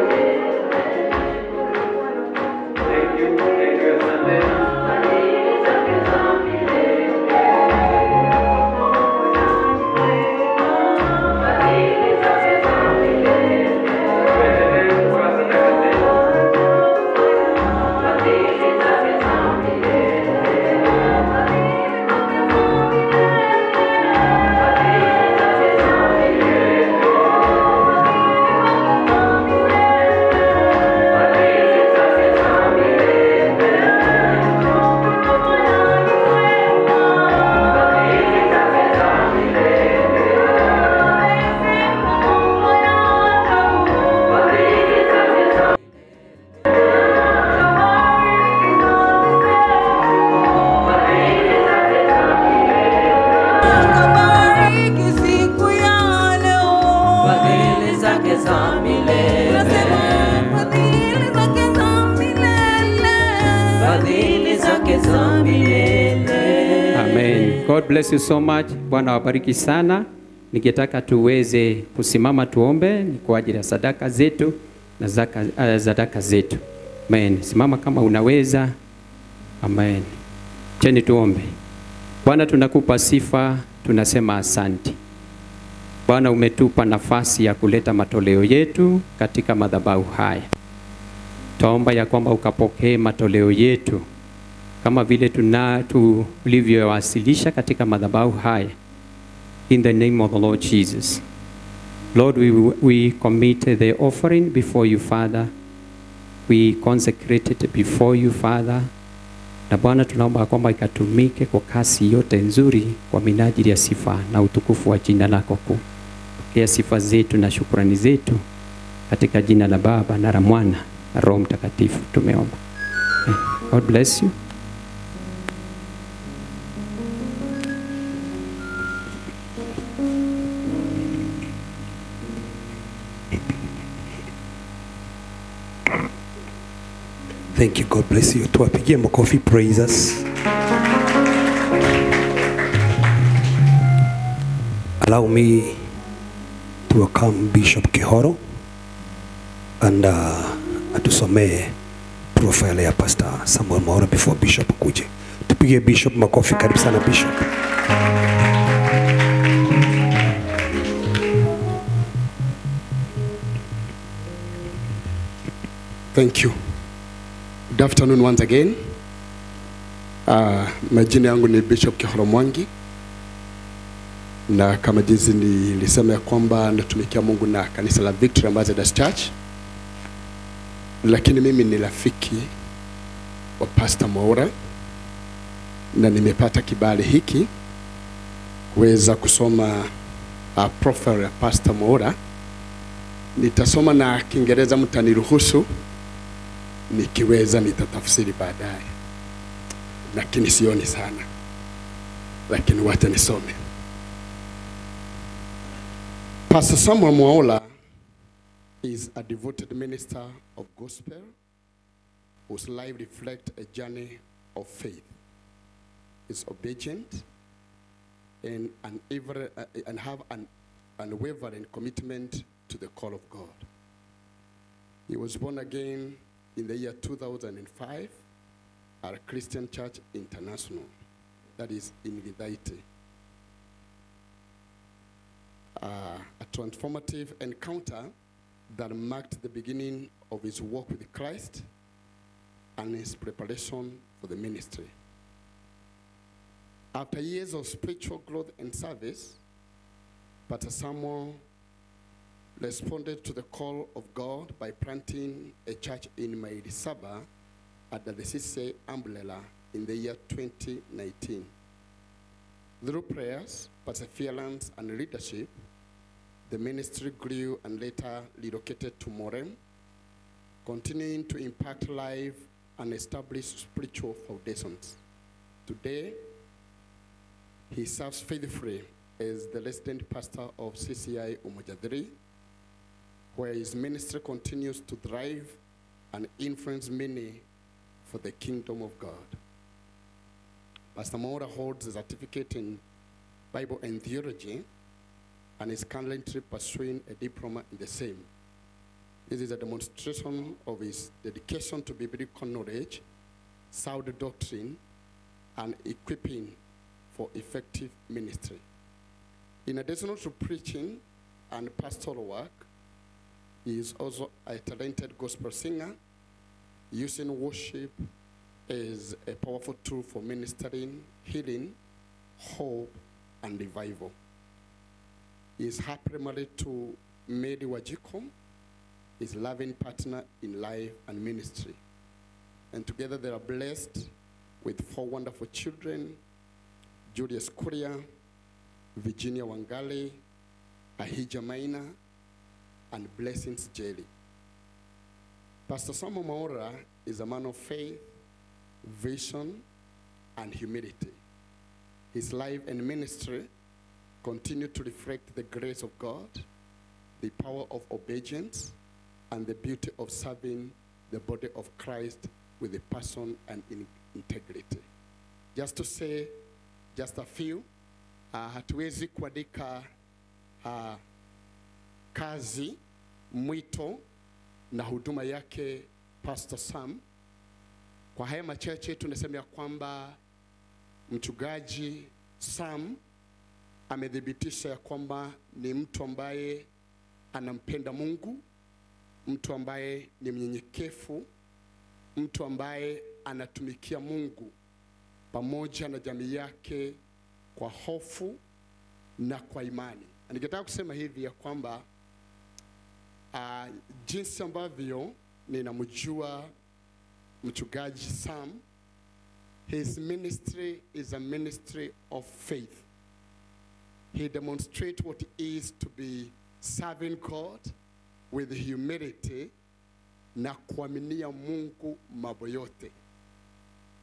Thank you, asante. Tuendelee kutoa sadaka zetu. Bariki siku ya leo. Fadhili zake za milele. Nasema fadhili zake za milele. Fadhili zake za milele. Amen. God bless you so much. Bwana wabariki sana. Ningetaka tuweze kusimama tuombe ni kwa ajili ya sadaka zetu na sadaka zetu. Amen. Simama kama unaweza. Amen. Cheni tuombe. Bwana, tunakupa sifa, tunasema asante. Bwana, umetupa nafasi ya kuleta matoleo yetu katika madhabahu haya. Tuomba ya kwamba ukapokee matoleo yetu kama vile tulivyowasilisha katika madhabahu haya. In the name of the Lord Jesus. Lord, we commit the offering before you, Father. We consecrate it before you, Father. Na Bwana, tunaomba kwamba ikatumike kwa kasi yote nzuri kwa minajili ya sifa na utukufu wa jina lako kuu. Pokea sifa zetu na shukrani zetu katika jina la Baba na la Mwana na Roho Mtakatifu tumeomba. God bless you. Thank you. God bless you. Tuwapigie makofi praisers. Allow me to welcome Bishop Kihoro and atusomee profile ya Pastor Samuel Mwaura before Bishop akuje. Tupige Bishop makofi. Karibu sana Bishop. Thank you. Good afternoon once again. Majina yangu ni Bishop Kihoro Mwangi, na kama jinsi nilisema ya kwamba natumikia Mungu na kanisa la Victory Ambassadors Church, lakini mimi ni rafiki wa Pastor Mwaura na nimepata kibali hiki kuweza kusoma profile ya Pastor Mwaura. Nitasoma na Kiingereza, mtaniruhusu. Nikiweza nitatafsiri baadaye, lakini sioni sana, lakini wacha nisome. Pastor Samuel Mwaura is a devoted minister of gospel whose life reflects a journey of faith. Is obedient and have an unwavering commitment to the call of God. He was born again in the year 2005 at Christian Church International, that is in Githaite. A transformative encounter that marked the beginning of his walk with Christ and his preparation for the ministry. After years of spiritual growth and service, Pastor Samuel responded to the call of God by planting a church in Maili Saba under the CCI umbrella in the year 2019. Through prayers, perseverance, and leadership, the ministry grew and later relocated to Morem, continuing to impact life and establish spiritual foundations. Today, he serves faithfully as the resident pastor of CCI Umoja 3, where his ministry continues to thrive and influence many for the kingdom of God. Pastor Mwaura holds a certificate in Bible and Theology and is currently pursuing a diploma in the same. This is a demonstration of his dedication to biblical knowledge, sound doctrine, and equipping for effective ministry. In addition to preaching and pastoral work, he is also a talented gospel singer, using worship as a powerful tool for ministering, healing, hope, and revival. He is happily married to Mary Wanjiku, his loving partner in life and ministry. And together they are blessed with 4 wonderful children: Julius Kuria, Virginia Wangali, Ahija Maina, and Blessings Jelly. Pastor Samuel Mwaura is a man of faith, vision, and humility. His life and ministry continue to reflect the grace of God, the power of obedience, and the beauty of serving the body of Christ with a passion and integrity. Just to say just a few, hatuwezi kuandika kazi, mwito na huduma yake Pastor Sam. Kwa haya machache tunasema ya kwamba mchungaji Sam amethibitisha ya kwamba ni mtu ambaye anampenda Mungu, mtu ambaye ni mnyenyekevu, mtu ambaye anatumikia Mungu pamoja na jamii yake kwa hofu na kwa imani. Ningetaka kusema hivi ya kwamba jinsi ambavyo ninamjua mchungaji Sam, his ministry is a ministry of faith. He demonstrates what it is to be serving God with humility na kuaminia Mungu mambo yote.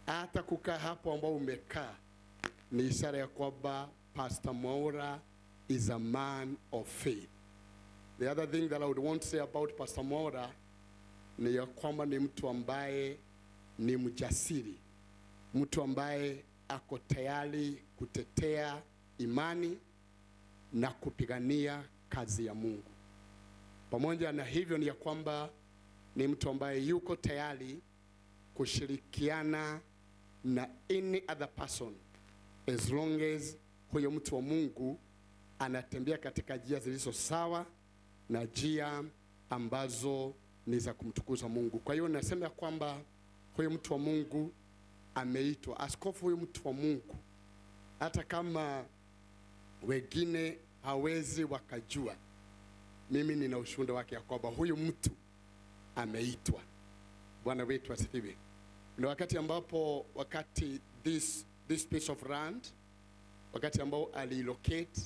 Hata kukaa hapo ambao umekaa ni ishara ya kwamba Pastor Mwaura is a man of faith. The other thing that I would want to say about Pastor Mwaura ni ya kwamba ni mtu ambaye ni mjasiri, mtu ambaye ako tayari kutetea imani na kupigania kazi ya Mungu. Pamoja na hivyo ni ya kwamba ni mtu ambaye yuko tayari kushirikiana na any other person as long as huyo mtu wa Mungu anatembea katika njia zilizo sawa na njia ambazo ni za kumtukuza Mungu. Kwa hiyo nasema kwamba huyo mtu wa Mungu ameitwa askofu. Huyo mtu wa Mungu, hata kama wengine hawezi wakajua, mimi nina ushuhuda wake ya kwamba huyu mtu ameitwa. Bwana wetu asifiwe. Na wakati ambapo, wakati this piece of land, wakati ambao alilocate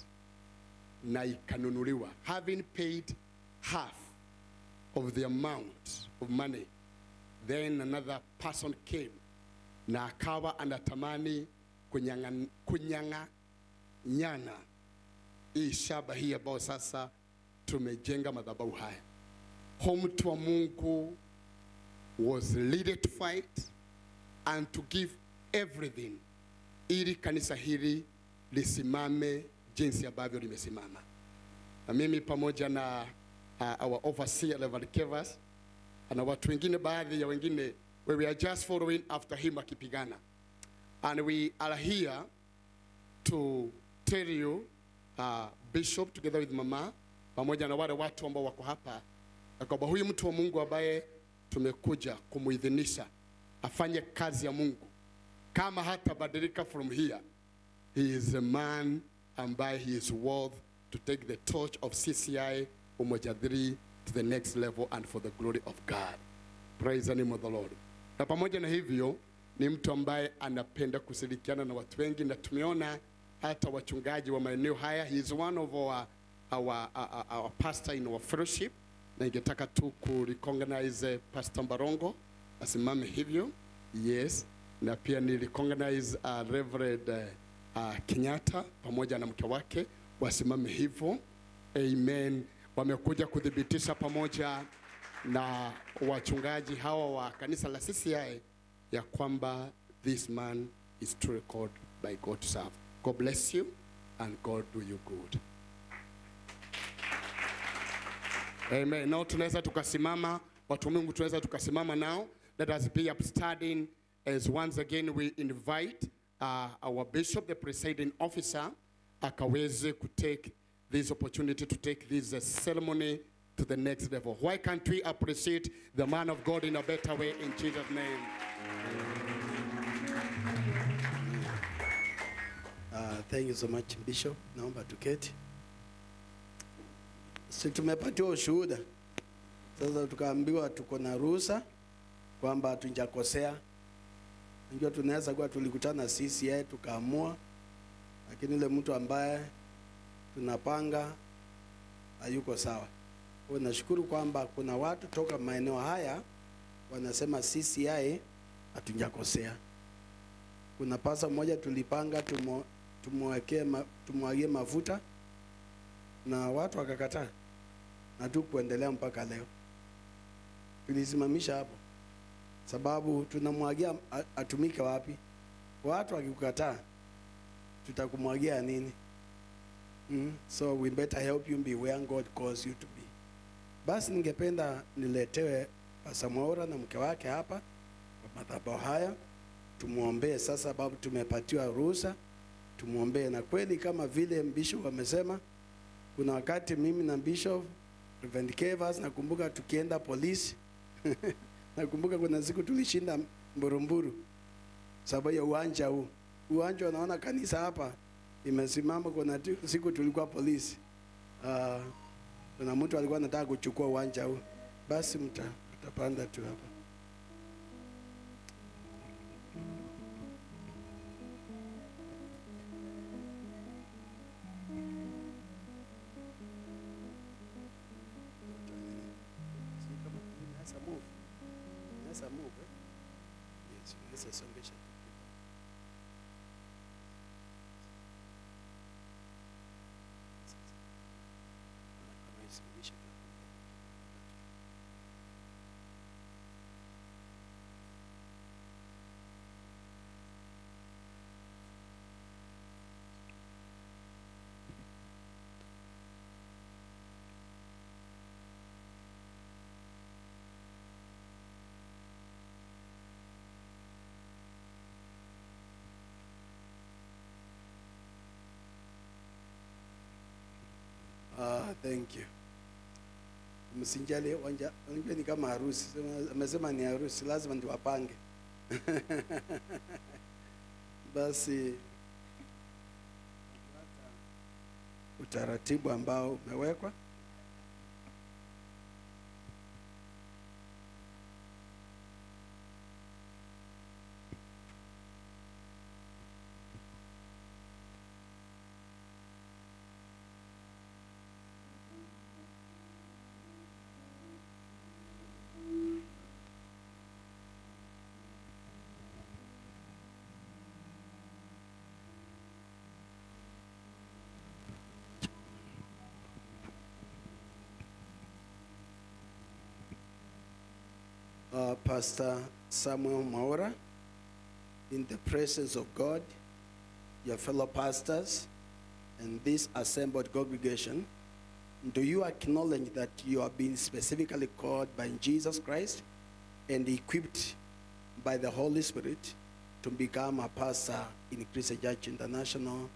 na ikanunuliwa, having paid half of the amount of money, then another person came na akawa anatamani kunyanga nyana hii shamba hii ambao sasa tumejenga madhabahu haya. Mtu wa Mungu was leaded to fight and to give everything ili kanisa hili lisimame jinsi ambavyo limesimama. Na mimi pamoja na our overseer Reverend Kevas na watu wengine, baadhi ya wengine, we are just following after him akipigana. And we are here to tell you, Bishop together with Mama, pamoja na wale watu ambao wako hapa, kwamba huyu mtu wa Mungu ambaye tumekuja kumuidhinisha afanye kazi ya Mungu, kama hatabadilika from here, he is a man ambaye he is worth to take the torch of CCI Umoja 3 to the next level and for the glory of God. Praise the name of the Lord. Na pamoja na hivyo ni mtu ambaye anapenda kushirikiana na watu wengi, na tumeona hata wachungaji wa maeneo haya. He is one of our pastor in our fellowship. Na ningetaka tu ku recognize Pastor Mbarongo asimame hivyo. Yes, na pia ni recognize Reverend Kenyatta pamoja na mke wake wasimame hivyo. Amen. Wamekuja kuthibitisha pamoja na wachungaji hawa wa kanisa la CCI ya kwamba this man is truly called by God to serve. God bless you and God do you good. Amen. Now tunaweza tukasimama, watu wa Mungu tunaweza tukasimama now. Let us be upstanding as once again we invite our bishop, the presiding officer, akaweze ku take this opportunity to take this ceremony to the next level. Why can't we appreciate the man of God in a better way in Jesus' name? Thank you so much Bishop. Naomba tuketi. Si tumepatiwa ushuhuda. Sasa tukaambiwa tuko na ruhusa kwamba hatujakosea. Unajua tunaweza kuwa tulikutana sisi tukaamua, lakini yule mtu ambaye tunapanga hayuko sawa. Kwa nashukuru kwamba kuna watu toka maeneo haya wanasema CCI hatujakosea. Kuna pasa mmoja tulipanga tumwagie mafuta na watu wakakataa, na tu kuendelea mpaka leo. Tulisimamisha hapo sababu tunamwagia atumike wapi? Watu wakikukataa tutakumwagia nini? So we better help you be where God calls you to be. Basi ningependa niletewe Pastor Mwaura na mke wake hapa kwa madhabahu haya. Tumuombee sasa, sababu tumepatiwa ruhusa. Tumuombee. Na kweli kama vile Bishop amesema, kuna wakati mimi na Bishop Reverend Kevas, nakumbuka tukienda polisi nakumbuka kuna siku tulishinda Mburumburu sababu ya uwanja huu. Uwanja unaona kanisa hapa imesimama, kuna siku tulikuwa polisi. Kuna mtu alikuwa anataka kuchukua uwanja huu. Basi mtapanda tu hapa. Thank you. Msinjali wanja, unajua ni kama harusi. Amesema ni harusi, lazima ndiwapange. Basi utaratibu ambao umewekwa. Pastor Samuel Mwaura, in the presence of God, your fellow pastors, and this assembled congregation, do you acknowledge that you have been specifically called by Jesus Christ and equipped by the Holy Spirit to become a pastor in Christ Church International,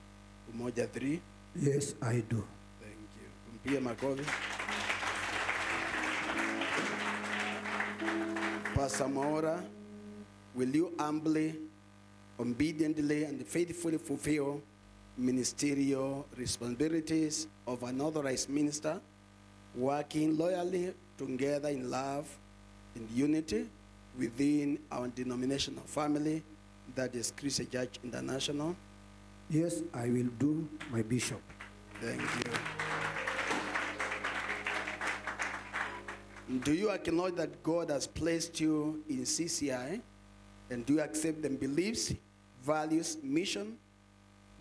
Umoja 3? Yes, I do. Thank you. Mpie makofi. Pastor Mwaura, will you humbly, obediently, and faithfully fulfill ministerial responsibilities of an authorized minister, working loyally together in love and unity within our denominational family, that is Christ Church International? Yes, I will do, my bishop. Thank you. Do you acknowledge that God has placed you in CCI? And do you accept the beliefs, values, mission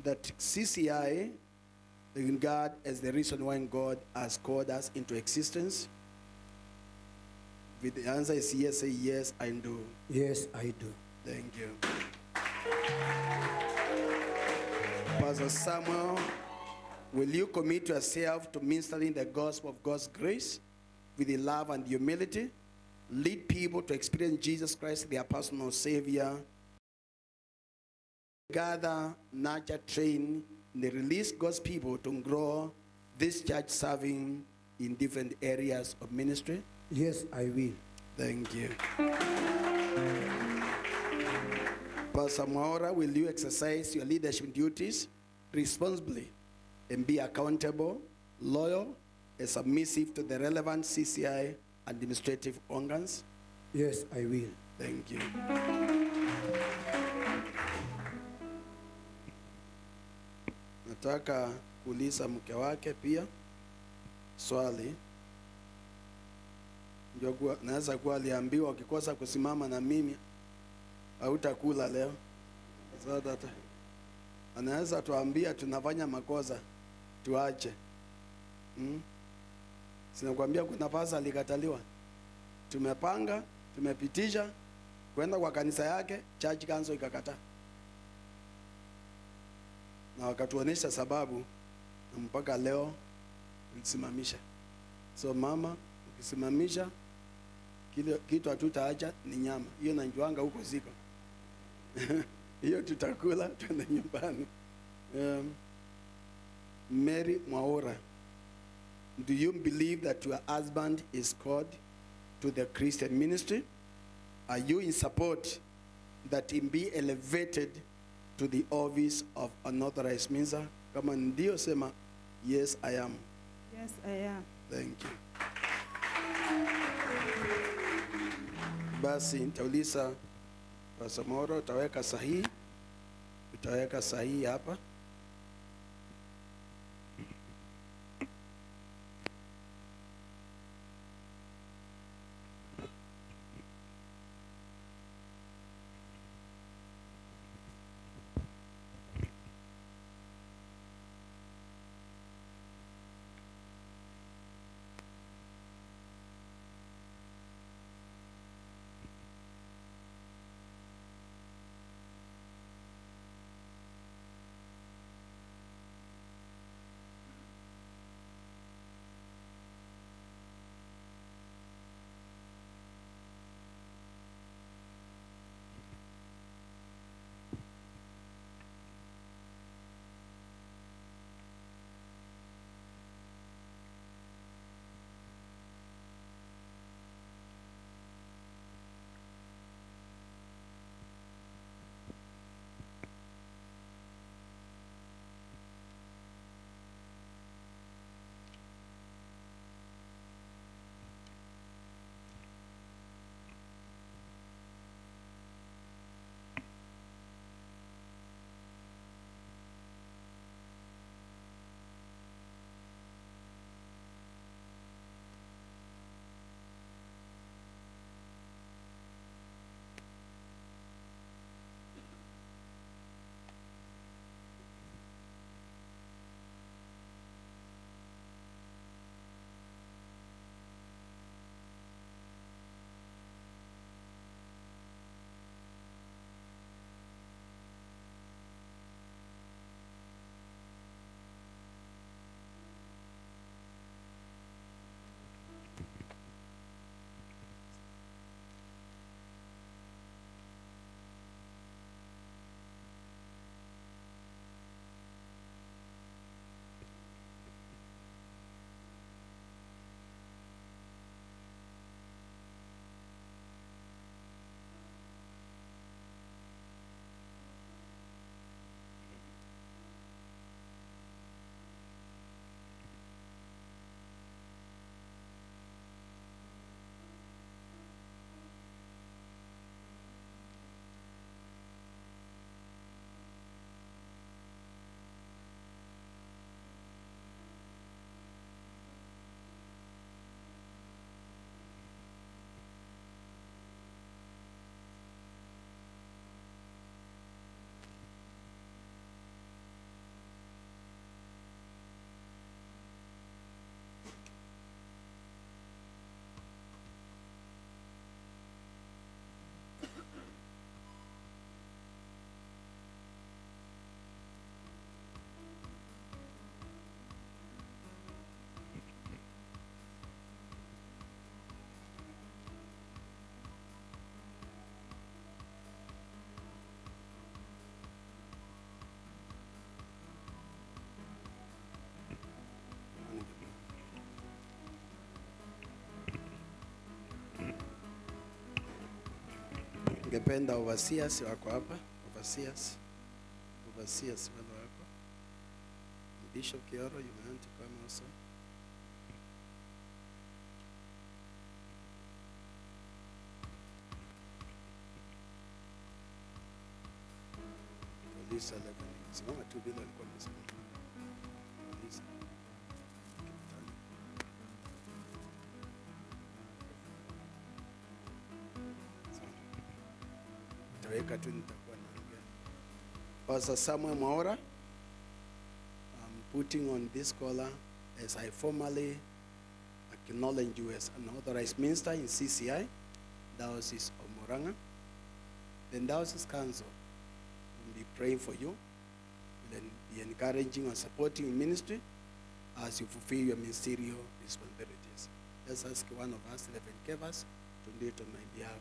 that CCI regard as the reason why God has called us into existence? If the answer is yes, say yes, I do. Yes, I do. Thank you. Pastor Samuel, will you commit yourself to ministering the gospel of God's grace with the love and humility, lead people to experience Jesus Christ, their personal Savior, gather, nurture, train, and release God's people to grow this church serving in different areas of ministry? Yes, I will. Thank you. Pastor Mwaura, will you exercise your leadership duties responsibly and be accountable, loyal, and submissive to the relevant CCI administrative organs? Yes, I will. Thank you. Nataka kuuliza mke wake pia swali. Ndio naweza kuwa aliambiwa ukikosa kusimama na mimi hautakula leo. Sasa anaweza tuambia tunafanya makosa tuache. Sinakwambia kuna pasa alikataliwa. Tumepanga, tumepitisha kwenda kwa kanisa yake, church council ikakataa. Na wakatuonesha sababu na mpaka leo tulisimamisha. So mama, ukisimamisha kile kitu hatutaacha ni nyama. Hiyo najuanga huko ziko. Hiyo tutakula twende nyumbani. Mary Mwaura, do you believe that your husband is called to the Christian ministry? Are you in support that he be elevated to the office of an authorized minister? Kama ndio, sema yes, I am. Yes, I am. Thank you. Basi nitauliza Pastor Mwaura, utaweka sahihi? Utaweka sahihi hapa. Ningependa overseers wako hapa, overseers bado wako. Bishop Kioro, you may want to come also. Polisi 11. Simama tu bila alikuwa amesimama. Polisi. Nitaweka tu, nitakuwa naongea. Pastor Samuel Mwaura, I'm putting on this collar as I formally acknowledge you as an authorized minister in CCI, Diocese of Murang'a. The Diocese Council will be praying for you, will be encouraging and supporting your ministry as you fulfill your ministerial responsibilities. Let's ask one of us, Reverend Kevas, to do it on my behalf.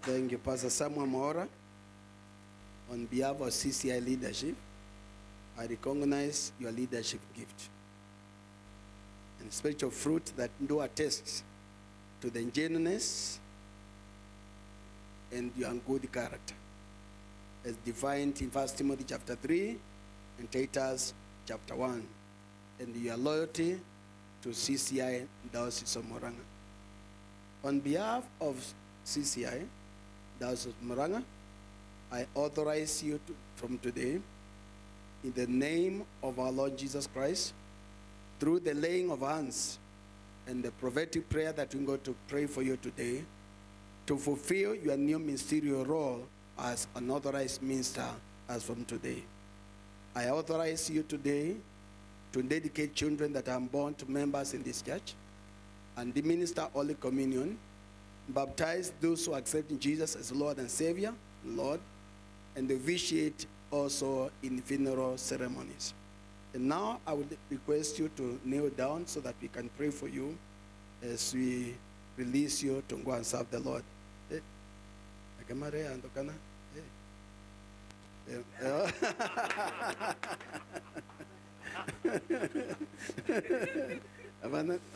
Thank you, Pastor Samuel Mwaura. On behalf of CCI leadership, I recognize your leadership gift and spiritual fruit that do attest to the genuineness and your good character, as defined in 1 Timothy chapter 3 and Titus chapter 1, and your loyalty to CCI Diocese of Murang'a. On behalf of CCI Diocese of Murang'a, I authorize you from today, in the name of our Lord Jesus Christ, through the laying of hands and the prophetic prayer that we're going to pray for you today, to fulfill your new ministerial role as an authorized minister as from today. I authorize you today to dedicate children that are born to members in this church and minister Holy Communion, baptize those who accept Jesus as Lord and Savior, Lord, and officiate also in funeral ceremonies. And now I would request you to kneel down so that we can pray for you as we release you to go and serve the Lord.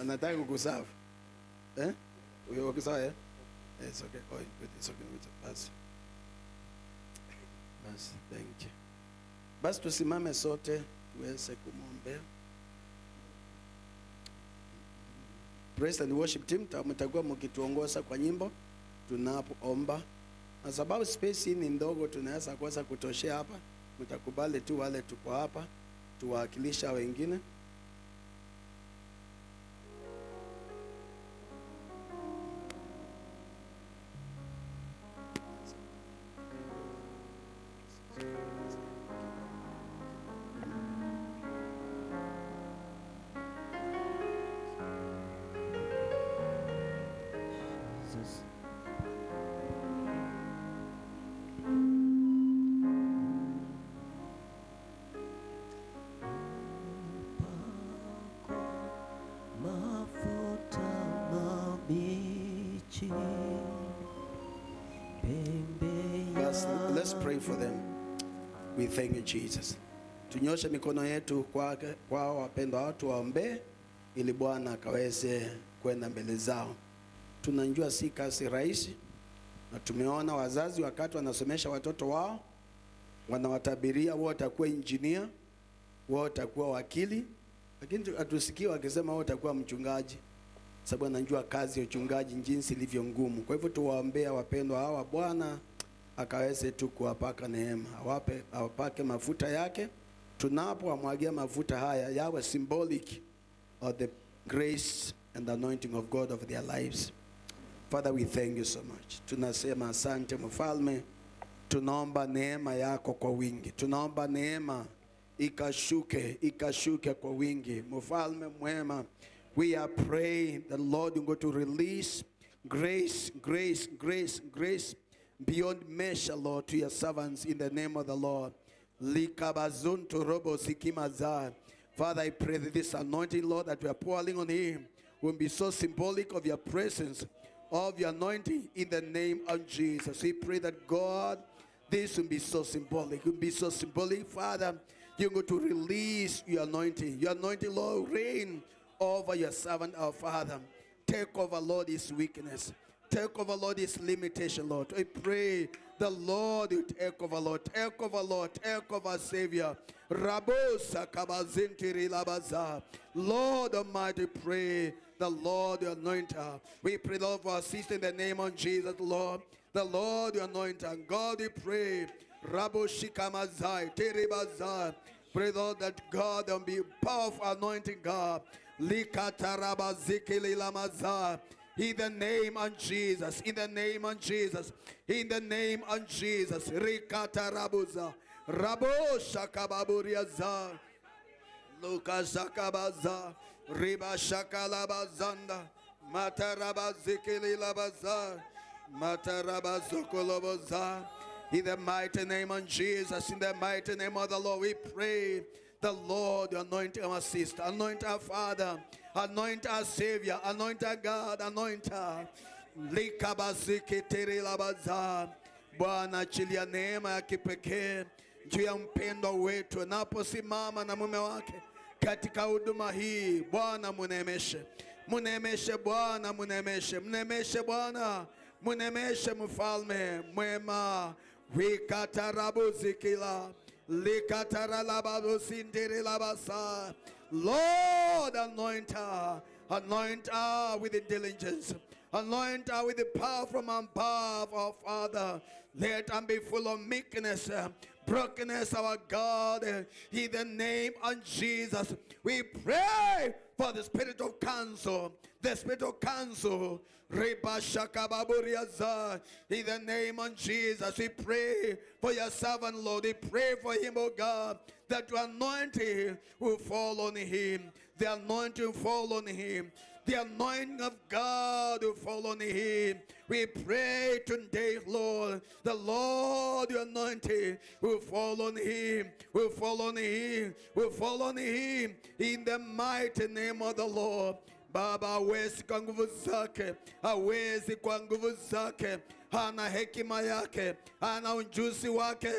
Anataka kukuserve. Eh? Uko sawa eh? It's okay. Oh, good. It's okay. Basi. Basi, thank you. Basi tusimame sote tuweze kumwombea. Praise and worship team, mtakuwa mkituongoza kwa nyimbo tunapoomba. Na sababu space hii ni ndogo, tunaweza kosa kutoshea hapa. Mtakubali tu wale tuko hapa tuwakilisha wengine. Let's pray for them. We thank you, Jesus. Tunyoshe mikono yetu kwa wapendwa watu waombe ili Bwana akaweze kwenda mbele zao. Tunajua si kazi rahisi, na tumeona wazazi wakati wanasomesha watoto wao wanawatabiria wao watakuwa engineer, wao watakuwa wakili, lakini hatusikii wakisema wao watakuwa mchungaji, sababu anajua kazi ya uchungaji jinsi ilivyo ngumu. Kwa hivyo tuwaombea wapendwa hawa, Bwana akaweze tu kuwapaka neema, awapake mafuta yake. Tunapowamwagia mafuta haya yawe symbolic of the grace and the anointing of God of their lives. Father, we thank you so much. Tunasema asante mfalme. Tunaomba neema yako kwa wingi. Tunaomba neema ikashuke, ikashuke kwa wingi. Mfalme mwema, we are praying that Lord, you're going to release grace, grace, grace, grace beyond measure, Lord, to your servants in the name of the Lord. Likabazuntu robo sikimaza. Father, I pray that this anointing, Lord, that we are pouring on him will be so symbolic of your presence, of your anointing in the name of Jesus. We pray that God, this will be so symbolic. It will be so symbolic, Father. You're going to release your anointing. Your anointing, Lord, reign over your servant, our Father. Take over, Lord, his weakness. Take over, Lord, his limitation, Lord. I pray the Lord will take over, Lord. Take over, Lord. Take over, Savior. Rabosa kabazintiri labaza. Lord Almighty, pray the Lord the anointer. We pray, Lord, for our sister in the name of Jesus, Lord. The Lord the anointer. God, we pray. Rabo shikamazai, teribazai. Pray, Lord, that God will be powerful anointing, God. Likatarabazikili lamaza. In the name of Jesus, in the name of Jesus, in the name of Jesus. Rikatarabuza, Rabo Shakababuriaza, Luka Shakabaza, Riba Shakalabazanda, Matarabazikili Labaza, Matarabazokoloboza. In the mighty name of Jesus, in the mighty name of the Lord, we pray. The Lord, anoint our sister, anoint our father, anoint our Savior, anoint our God, anoint her. Likabazikitirilabaza. Bwana, achilia neema ya kipekee juu ya mpendwa wetu anaposimama na mume wake katika huduma hii. Bwana, munemeshe, munemeshe Bwana, munemeshe, munemeshe Bwana, munemeshe mfalme mwema. Wikatarabuzikila. Lord, anoint her with intelligence, anoint her with the power from above, our Father. Let her be full of meekness, brokenness, our God. In the name of Jesus, we pray for the spirit of counsel, the spirit of counsel. In the name of Jesus, we pray for your servant, Lord. We pray for him, oh God, that your anointing will fall on him. The anointing will fall on him. The anointing of God will fall on him. We pray today, Lord, the Lord, your anointing will fall on him, will fall on him, will fall on him. In the mighty name of the Lord. Baba, hawezi kwa nguvu zake, hawezi kwa nguvu zake, hana hekima yake, hana ujuzi wake.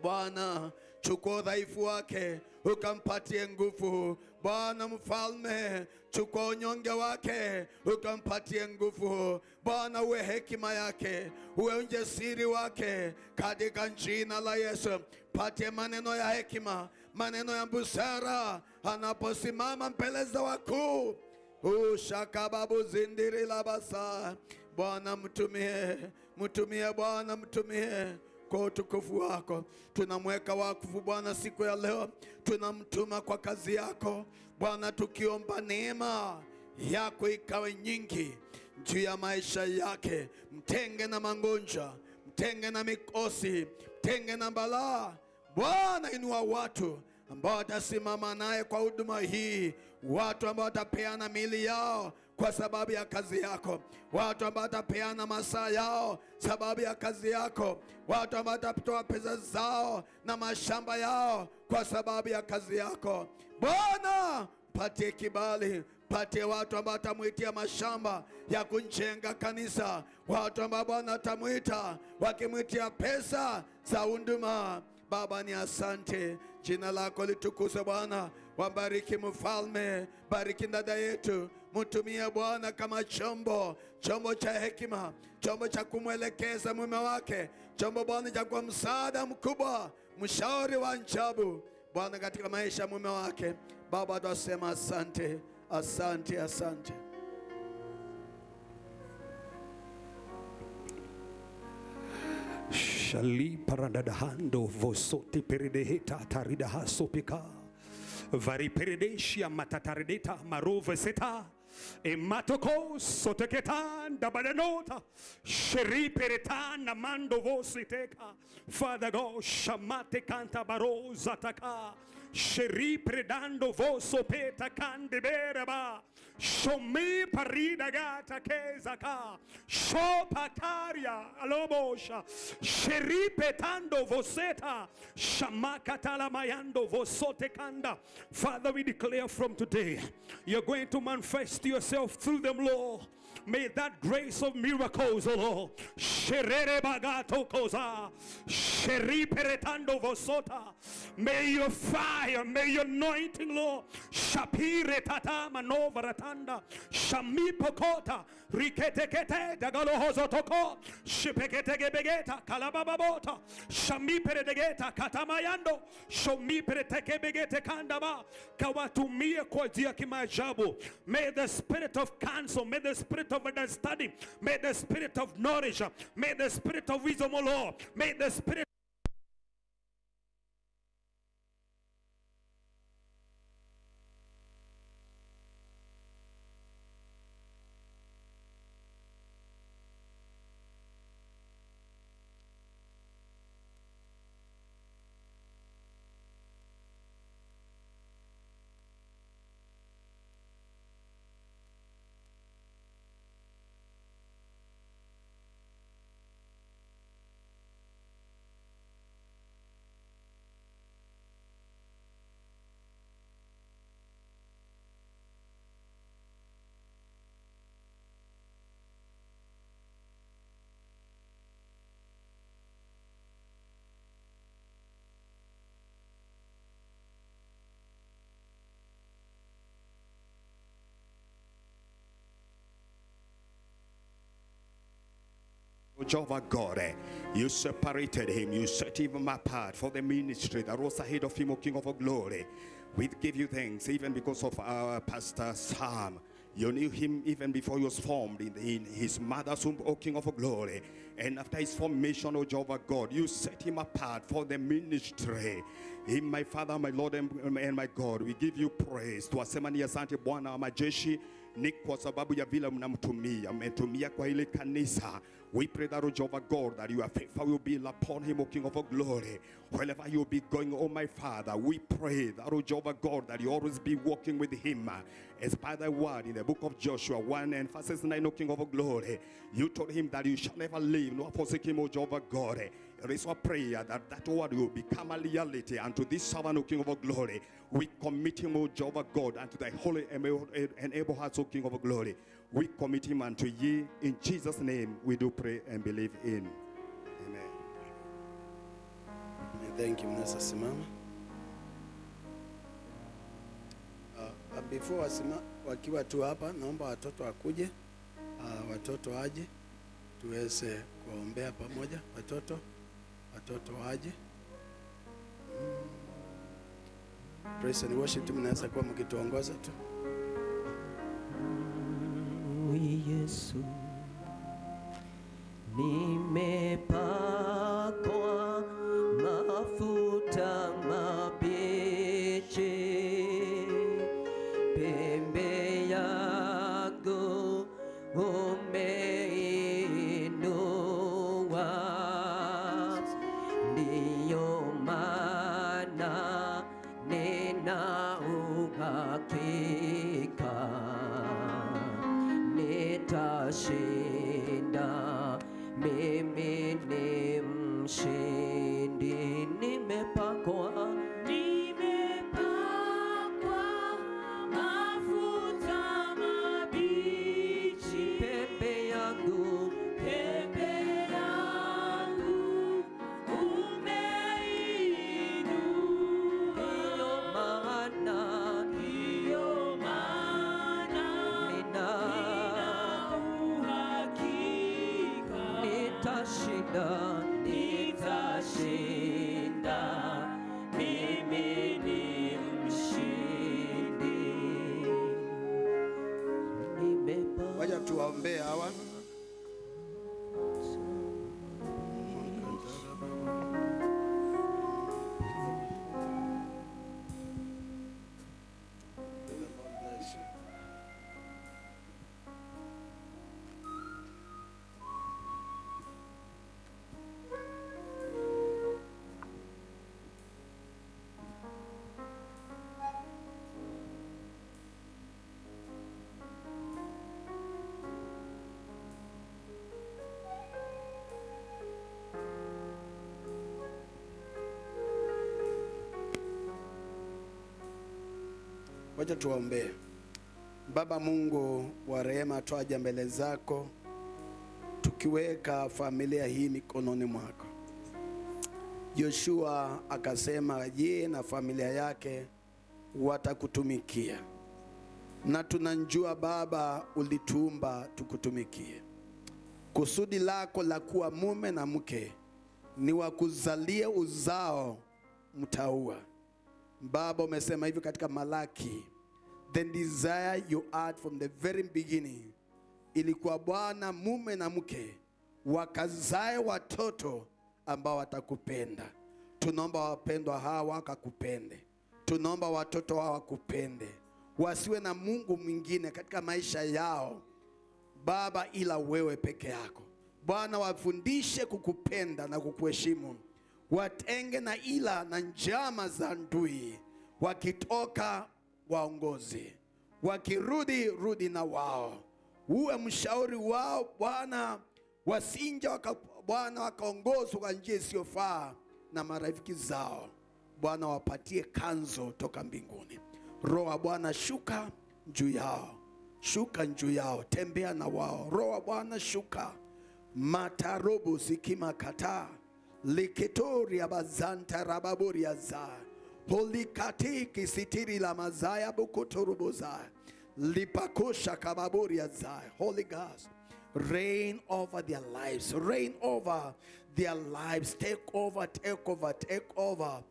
Bwana, chukua udhaifu wake ukampatie nguvu. Bwana mfalme, chukua unyonge wake ukampatie nguvu. Bwana, uwe hekima yake, uwe ujasiri wake, katika jina la Yesu. Patie maneno ya hekima, maneno ya busara anaposimama mbele za wakuu. Ushakababu zindiri labasa. Bwana mtumie, mtumie Bwana, mtumie kwa utukufu wako. Tunamweka wakfu Bwana siku ya leo, tunamtuma kwa kazi yako Bwana, tukiomba neema yako ikawe nyingi juu ya maisha yake. Mtenge na magonjwa, mtenge na mikosi, mtenge na balaa. Bwana, inua watu ambao watasimama naye kwa huduma hii, watu ambao watapeana miili yao kwa sababu ya kazi yako, watu ambao watapeana masaa yao sababu ya kazi yako, watu ambao watatoa pesa zao na mashamba yao kwa sababu ya kazi yako. Bwana, patie kibali, patie watu ambao watamuitia mashamba ya kujenga kanisa, watu ambao Bwana watamuita wakimuitia pesa za huduma. Baba, ni asante, jina lako litukuzwe Bwana. Wabariki mfalme, bariki dada yetu, mtumie Bwana kama chombo, chombo cha hekima, chombo cha kumwelekeza mume wake, chombo Bwana cha kuwa msaada mkubwa, mshauri wa ajabu Bwana katika maisha mume wake. Baba, tunasema asante, asante, asante. Shali paradadahando vosoti perideheta taridaha sopika vari perideshia matatarideta marove seta. Ematoko soteketan dabadanota sheri peretan namando vositeka. Father God, shamate kanta baro zataka sheri predando voso peta kande beraba shomi parida gata kezaka shopataria alobosha sheri petando voseta shamakatala mayando vosote kanda. Father, we declare from today, you're going to manifest yourself through them, Lord. May that grace of miracles, O Lord, sherere bagato koza sheri peretando vosota. May your fire, may your anointing, Lord, shapire tata manovaratanda shami pokota riketekete dagalohozotoko shipeketegebegeta kalabababota shami peredegeta katamayando shomi peretekebegete kandaba kawatumie kwa njia kimaajabu. May the spirit of counsel, may the spirit of understanding, may the spirit of knowledge, may the spirit of wisdom, O Lord, may the spirit Jehovah God, you separated him, you set him apart for the ministry that was ahead of him, O King of glory. We give you thanks even because of our Pastor Sam. You knew him even before he was formed in his mother's womb, O King of glory. And after his formation, O Jehovah God, you set him apart for the ministry. Him, my Father, my Lord, and my God, we give you praise. Tuwasema ni asante Bwana wa majeshi, ni kwa sababu ya vile mnamtumia, mmetumia kwa ile kanisa. We pray that, O Jehovah God, that your favor will be upon him, O King of glory. Wherever you be going, O my Father, we pray that, O Jehovah God, that you always be walking with him. As by thy word in the book of Joshua 1 and verses 9, O King of glory, you told him that you shall never leave nor forsake him, O Jehovah God. It is our prayer that that word will become a reality unto this servant, O King of glory. We commit him, O Jehovah God, unto thy holy and able hearts, O King of glory. We commit him unto ye. In Jesus' name we do pray and believe in. Amen. Thank you, Mnasa Simama. Before wasima, wakiwa tu hapa, naomba watoto wakuje, watoto waje tuweze kuombea pamoja. Watoto waje. Praise and worship team, mnaweza kuwa mkituongoza tu. Yesu, nimepakwa mafuta mabichi, pembe yangu umeinua, ndiyo maana nina uhakika nitashinda, mimi ni mshindi. Nimepakwa mafuta mabichi, pembe yangu umeinua, ndiyo maana nina uhakika nitashinda, mimi ni mshindi. Wacha tuwaombee hawa. Wacha tuwaombee. Baba Mungu wa rehema, twaja mbele zako tukiweka familia hii mikononi mwako. Joshua akasema yeye na familia yake watakutumikia, na tunajua Baba ulituumba tukutumikie. Kusudi lako la kuwa mume na mke ni wakuzalie uzao mtaua. Baba umesema hivi katika Malaki, the desire you had from the very beginning ilikuwa Bwana mume na mke wakazae watoto ambao watakupenda. Tunaomba wapendwa hawa wakakupende. Tunaomba watoto hawa wakupende, wasiwe na Mungu mwingine katika maisha yao Baba ila wewe peke yako. Bwana wafundishe kukupenda na kukuheshimu, watenge na ila na njama za ndui. Wakitoka waongozi, wakirudi rudi na wao, uwe mshauri wao Bwana, wasinje Bwana wakaongozwa kwa njia isiyofaa na marafiki zao. Bwana wapatie kanzo toka mbinguni. Roho wa Bwana shuka juu yao, shuka juu yao, tembea na wao. Roho wa Bwana shuka matarobu sikima kata likitoria bazanta rababuria za holikati kisitiri la mazaya bukuturubuza lipakosha kababuria za. Holy Ghost, reign over their lives, reign over their lives. Take over, take over, take over.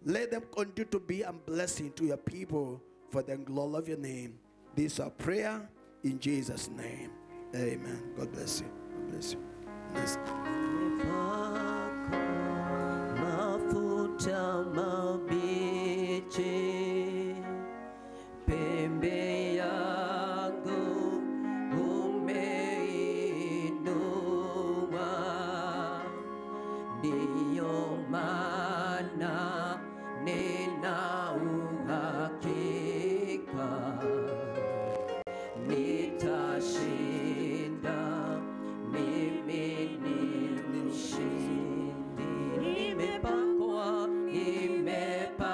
Let them continue to be a blessing to your people for the glory of your name. This is our prayer in Jesus' name. Amen. God bless you. God bless you. Bless. Mafuta mabichi pembe yangu umeinua, ndiyo maana nina uhakika nitashinda, mimi ni mshindi. Nimepakwa, nimepakwa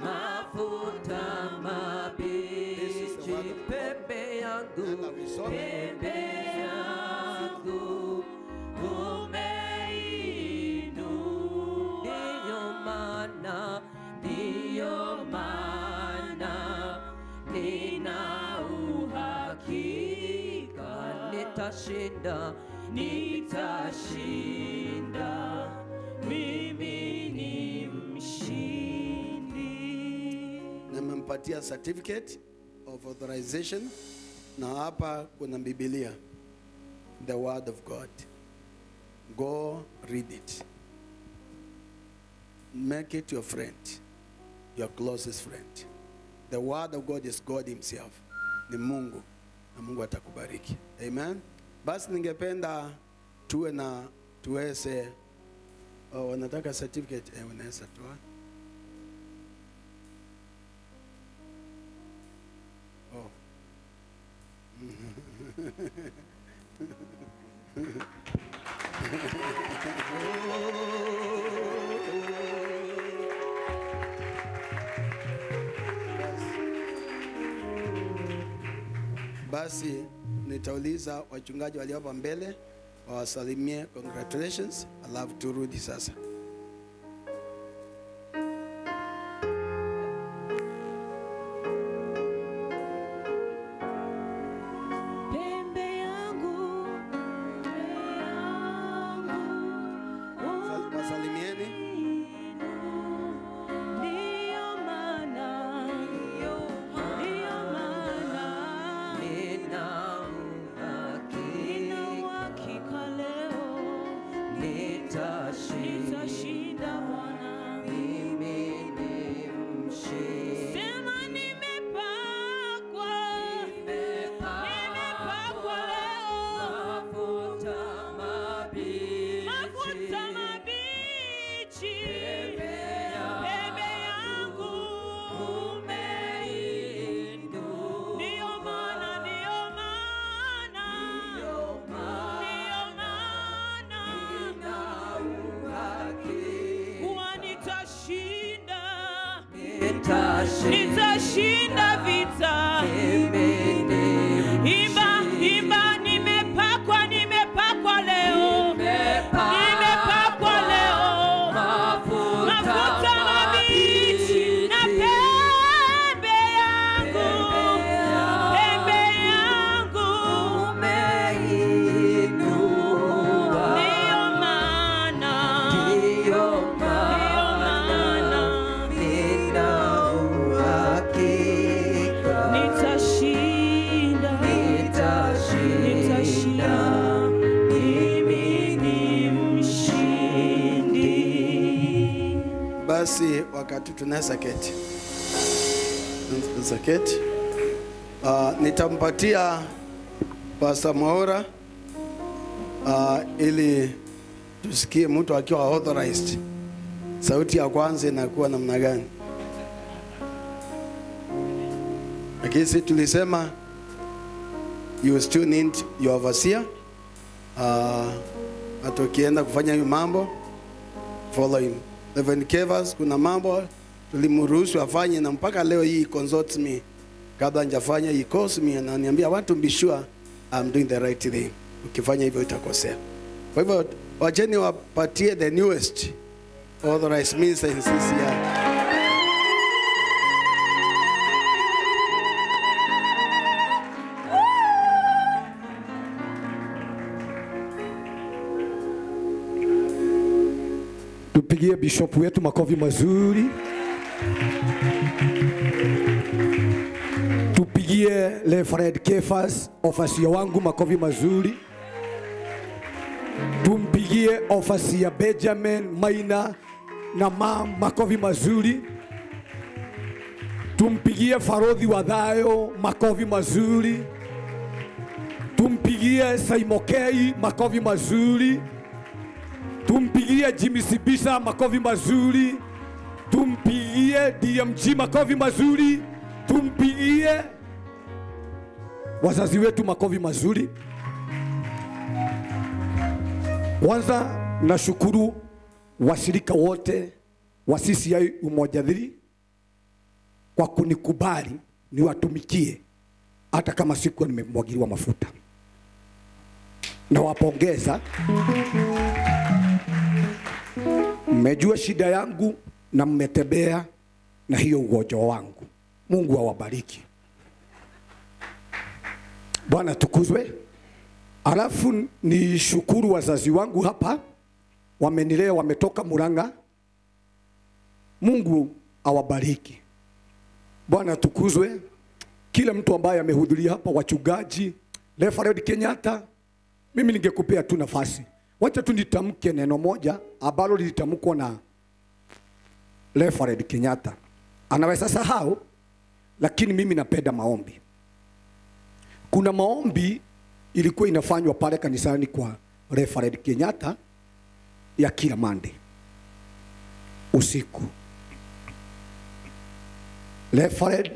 mafuta mabichi pembe yangu, pembe yangu umeinua, ndiyo maana, ndiyo maana nina uhakika nitashinda, nitashinda, mimi ni mshindi. Nimempatia certificate of authorization, na hapa kuna Biblia, the word of God. Go read it. Make it your friend, your closest friend. The word of God is God himself. Ni Mungu, na Mungu atakubariki. Amen. Basi ningependa tuwe na tuweze, oh, wanataka certificate, unaweza toa. Oh. Basi nitauliza wachungaji walio hapa mbele wawasalimie congratulations, alafu turudi sasa. Pembe yangu, Wasalimieni. Ndiyo maana, ndiyo maana nina uhakika leo nitashinda, Nitashinda vita. Imba, imba, nimepakwa, nimepakwa leo. Nimepakwa leo. Mafuta mabichi na pembe yangu. Pembe yangu. Ndiyo maana. Ndiyo maana. Nitashinda. Nitashinda. Mimi ni mshindi. Basi wakati tunaweza keti. Tunaweza keti. Nitampatia Pastor Mwaura ili tusikie mtu akiwa authorized. Sauti ya kwanza inakuwa namna gani? Lakini sisi tulisema you still need your overseer. Hata ukienda kufanya hiyo mambo, follow him. Reverend Kevas, kuna mambo tulimruhusu afanye na mpaka leo hii consults me. Kabla hajafanya he calls me na ananiambia I want to be sure I'm doing the right thing. Ukifanya hivyo utakosea. Kwa hivyo wacheni wapatie the newest authorized minister in CCI. Tupigie bishop wetu makofi mazuri. Tupigie Reverend Kefas ofasi wangu makofi mazuri. Tumpigie ofasi ya Benjamin Maina na mam makofi mazuri. Tumpigie Farodhi Wadhayo makofi mazuri. Tumpigie Saimokei makofi mazuri. Tumpigie Jimmy Sibisa makofi mazuri. Tumpigie DMG makofi mazuri. Tumpigie wazazi wetu makofi mazuri. Kwanza nashukuru washirika wote wa CCI Umoja 3 kwa kunikubali niwatumikie hata kama sikuwa nimemwagiliwa mafuta. Nawapongeza. Mmejua shida yangu na mmetembea na hiyo ugonjwa wangu. Mungu awabariki. Bwana tukuzwe. Alafu ni shukuru wazazi wangu hapa, wamenilea, wametoka Murang'a. Mungu awabariki. Bwana tukuzwe. Kila mtu ambaye amehudhuria hapa, wachungaji, Reverend Kenyatta, mimi ningekupea tu nafasi. Wacha tu nitamke neno moja ambalo lilitamkwa na Reverend Kenyatta. Anaweza sahau, lakini mimi napenda maombi. Kuna maombi ilikuwa inafanywa pale kanisani kwa Reverend Kenyatta ya kila Monday usiku. Reverend,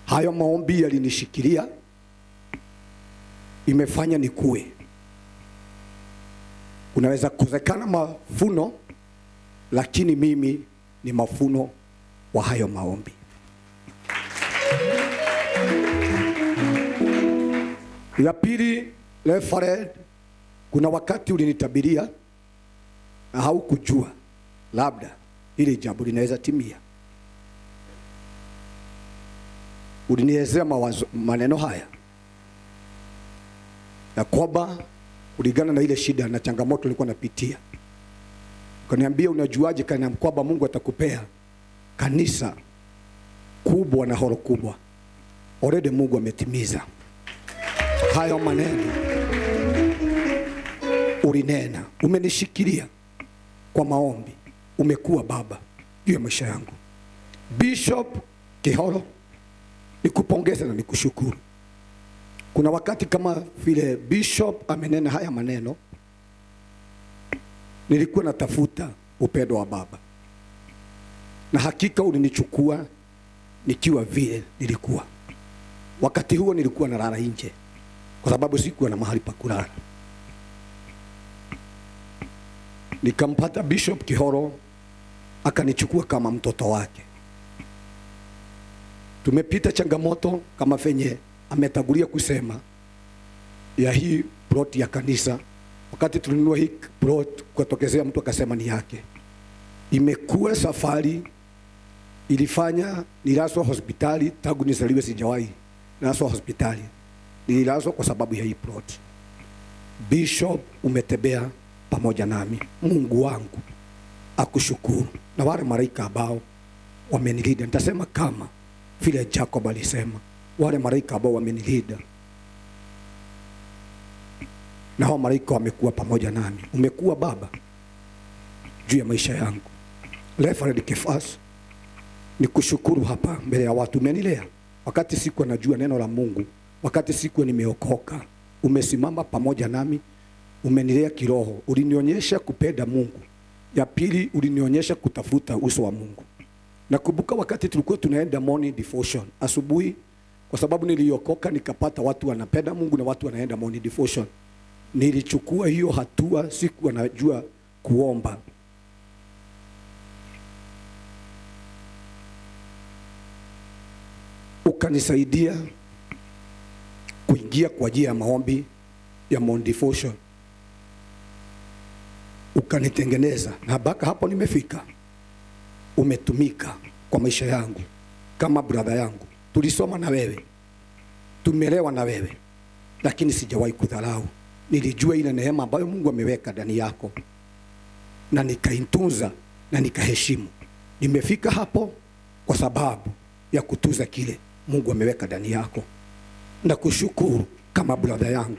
hayo maombi yalinishikilia, imefanya nikue. Unaweza kukosekana mafuno, lakini mimi ni mafuno wa hayo maombi. Ya pili, Reverend, kuna wakati ulinitabiria na haukujua labda hili jambo linaweza timia. Ulinielezea maneno haya ya kwamba kulingana na ile shida na changamoto nilikuwa napitia, ukaniambia unajuaje kana kwamba Mungu atakupea kanisa kubwa na horo kubwa? Already Mungu ametimiza hayo maneno. Ulinena, umenishikilia kwa maombi, umekuwa baba juu ya maisha yangu. Bishop Kihoro, nikupongeze na nikushukuru. Kuna wakati kama vile Bishop amenena haya maneno, nilikuwa natafuta upendo wa baba, na hakika ulinichukua nikiwa vile nilikuwa. Wakati huo nilikuwa nalala nje kwa sababu sikuwa na mahali pa kulala. Nikampata Bishop Kihoro, akanichukua kama mtoto wake. Tumepita changamoto kama venye ametangulia kusema ya hii plot ya kanisa. Wakati tulinunua hii plot, kukatokezea mtu akasema ni yake. Imekuwa safari, ilifanya nilazwa hospitali. Tangu nizaliwe sijawahi nilazwa hospitali. Nililazwa kwa sababu ya hii plot. Bishop, umetembea pamoja nami. Mungu wangu akushukuru. Na wale malaika ambao wamenilinda, nitasema kama vile Jacob alisema, wale malaika ambao wamenilinda, na hao malaika wamekuwa pamoja nami. Umekuwa baba juu ya maisha yangu. Reverend Kefas, nikushukuru hapa mbele ya watu. Umenilea wakati sikuwa najua neno la Mungu, wakati sikuwa nimeokoka. Umesimama pamoja nami, umenilea kiroho. Ulinionyesha kupenda Mungu. Ya pili, ulinionyesha kutafuta uso wa Mungu. Nakumbuka wakati tulikuwa tunaenda morning devotion asubuhi, kwa sababu niliokoka nikapata watu wanapenda Mungu na watu wanaenda morning devotion. Nilichukua hiyo hatua, sikuwa najua kuomba. Ukanisaidia kuingia kwa ajili ya maombi ya morning devotion. Ukanitengeneza na mpaka hapo nimefika. Umetumika kwa maisha yangu kama brother yangu. Tulisoma na wewe, tumelewa na wewe, lakini sijawahi kudharau. Nilijua ile neema ambayo Mungu ameweka ndani yako, na nikaitunza na nikaheshimu. Nimefika hapo kwa sababu ya kutunza kile Mungu ameweka ndani yako. Na kushukuru kama brother yangu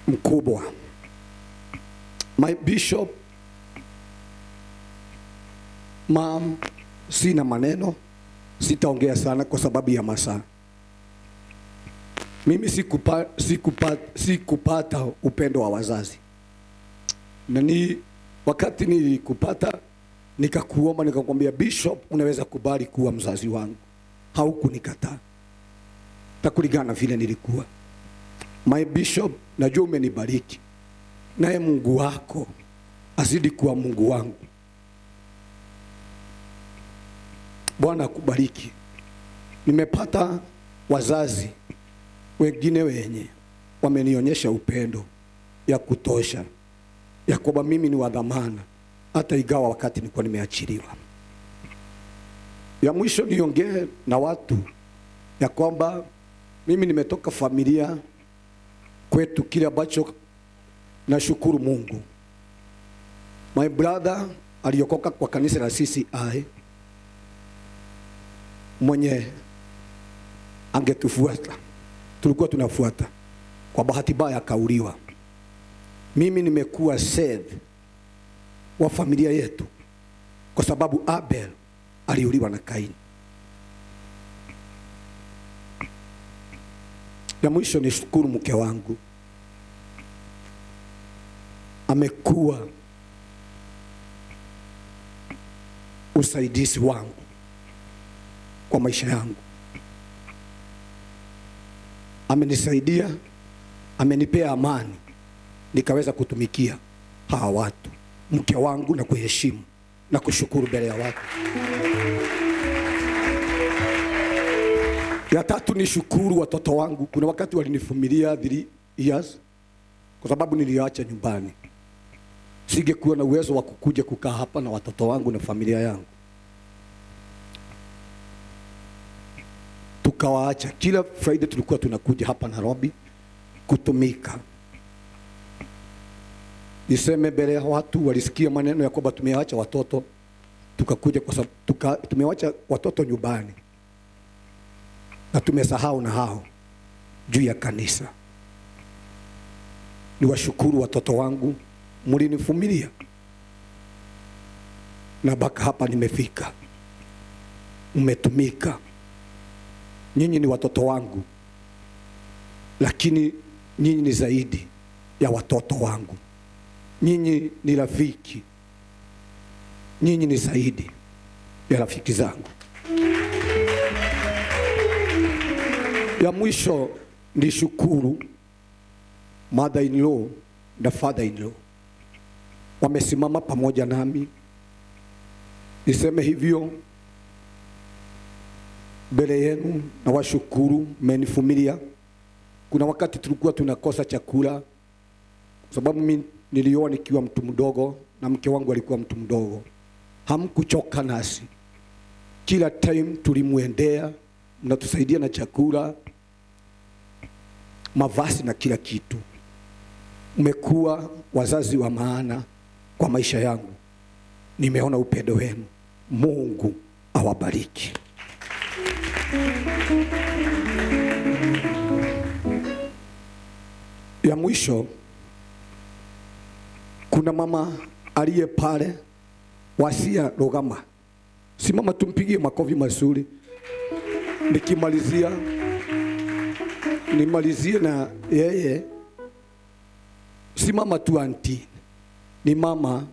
mkubwa. My bishop, mom, sina maneno, sitaongea sana kwa sababu ya masaa. Mimi sikupata upendo wa wazazi. Na ni wakati nilikupata nikakuomba, nikakwambia Bishop, unaweza kubali kuwa mzazi wangu. Haukunikataa. Takulingana vile nilikuwa. My bishop, najua umenibariki. Naye Mungu wako azidi kuwa Mungu wangu. Bwana akubariki. Nimepata wazazi wengine wenye wamenionyesha upendo ya kutosha, ya kwamba mimi ni wa dhamana, hata ingawa wakati nilikuwa nimeachiliwa. Ya mwisho niongee na watu ya kwamba mimi nimetoka familia kwetu, kile ambacho nashukuru Mungu. My brother aliokoka kwa kanisa la CCI, mwenye angetufuata, tulikuwa tunafuata. Kwa bahati mbaya akauliwa. Mimi nimekuwa Seth wa familia yetu kwa sababu Abel aliuliwa na Kaini. Ya mwisho nishukuru mke wangu, amekuwa usaidizi wangu kwa maisha yangu. Amenisaidia, amenipea amani, nikaweza kutumikia hawa watu, mke wangu, na kuheshimu na kushukuru mbele ya watu. Ya tatu ni shukuru watoto wangu. Kuna wakati walinivumilia 3 years kwa sababu niliacha nyumbani. Singekuwa na uwezo wa kukuja kukaa hapa na watoto wangu na familia yangu. Tukawaacha. Kila Friday tulikuwa tunakuja hapa Nairobi kutumika. Niseme mbele ya watu, walisikia maneno ya kwamba tumeacha watoto, tukakuja kwa sababu tumeacha watoto nyumbani na tumesahau na hao juu ya kanisa. Niwashukuru watoto wangu, mlinivumilia na mpaka hapa nimefika. Mmetumika. Nyinyi ni watoto wangu, lakini nyinyi ni zaidi ya watoto wangu. Nyinyi ni rafiki. Nyinyi ni zaidi ya rafiki zangu. Ya mwisho ni shukuru mother-in-law na father-in-law. Wamesimama pamoja nami Niseme hivyo mbele yenu na washukuru, mmenivumilia. Kuna wakati tulikuwa tunakosa chakula, kwa sababu mimi nilioa nikiwa mtu mdogo na mke wangu alikuwa mtu mdogo. Hamkuchoka nasi. Kila time tulimuendea, mnatusaidia na chakula, mavazi na kila kitu. Mmekuwa wazazi wa maana kwa maisha yangu. Nimeona upendo wenu. Mungu awabariki. Ya mwisho, kuna mama aliye pale, Wasia Rogama. Simama tumpigie makofi mazuri. Nikimalizia, nimalizie na yeye. Simama tu anti. Ni mama,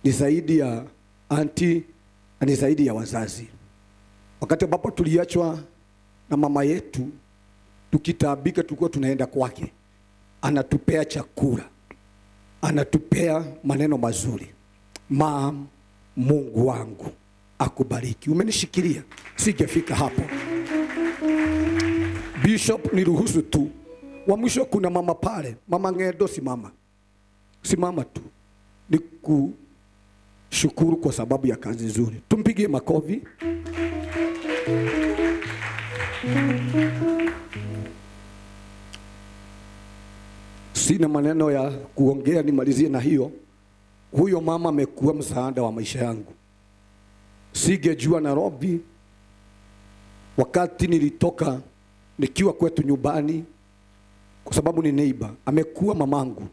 ni zaidi ya anti, ni zaidi ya wazazi. Wakati ambapo tuliachwa na mama yetu, tukitaabika tulikuwa tunaenda kwake. Anatupea chakula, anatupea maneno mazuri. Mam, Mungu wangu akubariki. Umenishikilia, sijafika hapo. Bishop, niruhusu tu. Wa mwisho kuna mama pale, mama Ng'endo, simama. Simama tu. Nikushukuru kwa sababu ya kazi nzuri. Tumpigie makofi. Sina maneno ya kuongea, nimalizie na hiyo. Huyo mama amekuwa msaada wa maisha yangu. Singejua Nairobi wakati nilitoka nikiwa kwetu nyumbani, kwa sababu ni neighbor. Amekuwa mamangu.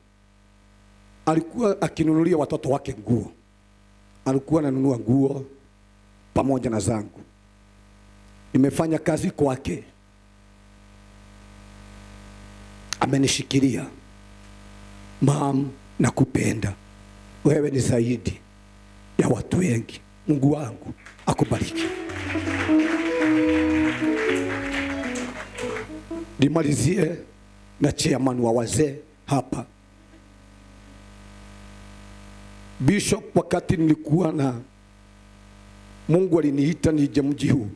Alikuwa akinunulia watoto wake nguo. Alikuwa ananunua nguo pamoja na zangu. Nimefanya kazi kwake. Amenishikilia. Mam, nakupenda. Wewe ni zaidi ya watu wengi. Mungu wangu akubariki. Nimalizie na chairman wa wazee hapa. Bishop, wakati nilikuwa na Mungu aliniita nije mji huu.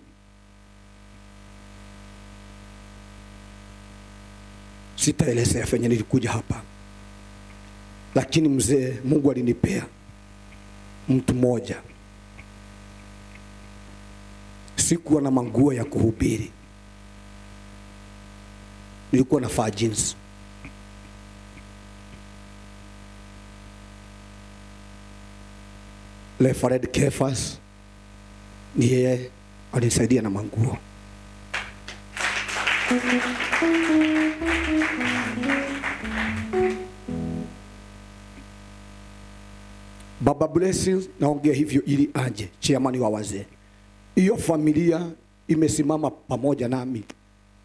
Sitaelezea venye nilikuja hapa. Lakini mzee, Mungu alinipea mtu mmoja. Sikuwa na manguo ya kuhubiri. Nilikuwa navaa jeans. Reverend Kefas ni yeye alinisaidia na manguo. Baba Blessings, naongea hivyo ili aje, chairman wa wazee. Hiyo familia imesimama pamoja nami.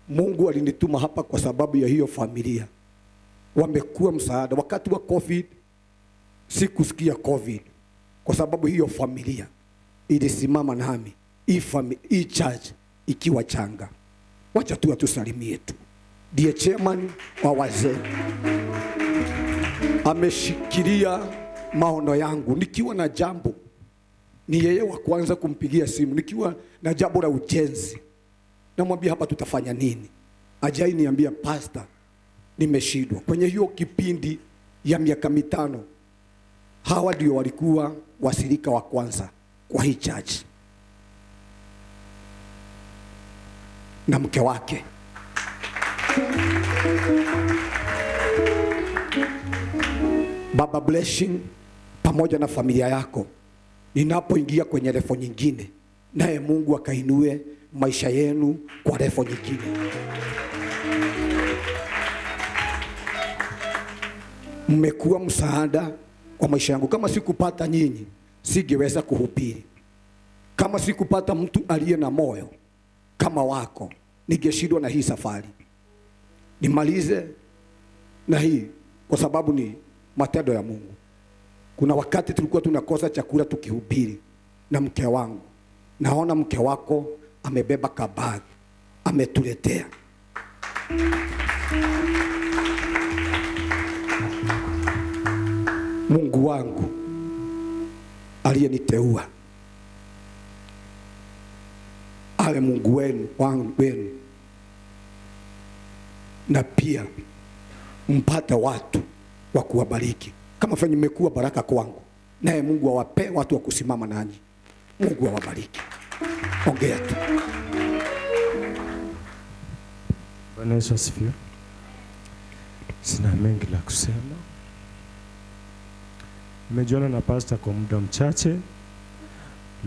Mungu alinituma hapa kwa sababu ya hiyo familia. Wamekuwa msaada. Wakati wa COVID, sikusikia COVID. Kwa sababu hiyo familia ilisimama nami. Hii church ikiwa changa. Wacha tu atusalimie tu. Ndiye chairman wa wazee. Ameshikilia maono yangu. Nikiwa na jambo, ni yeye wa kwanza kumpigia simu. Nikiwa na jambo la ujenzi, namwambia hapa tutafanya nini. Ajai niambia, pastor, nimeshindwa. Kwenye hiyo kipindi ya miaka 5, hawa ndio walikuwa wasirika wa kwanza kwa hii church. Na mke wake. Baba Blessing pamoja na familia yako, ninapoingia kwenye refo nyingine, naye Mungu akainue maisha yenu kwa refo nyingine. Mmekuwa msaada kwa maisha yangu. Kama sikupata nyinyi, singeweza kuhubiri. Kama sikupata mtu aliye na moyo kama wako, ningeshindwa na hii safari. Nimalize na hii kwa sababu ni matendo ya Mungu. Kuna wakati tulikuwa tunakosa chakula tukihubiri na mke wangu. Naona mke wako amebeba kabag, ametuletea. Mungu wangu aliyeniteua awe Mungu wenu, wenu, na pia mpate watu wa kuwabariki kama venye mmekuwa baraka kwangu, naye Mungu awape watu wa kusimama nanyi. Mungu awabariki. Ongea tu. Bwana Yesu asifiwe. Sina mengi la kusema. Nimejiona na pastor kwa muda mchache,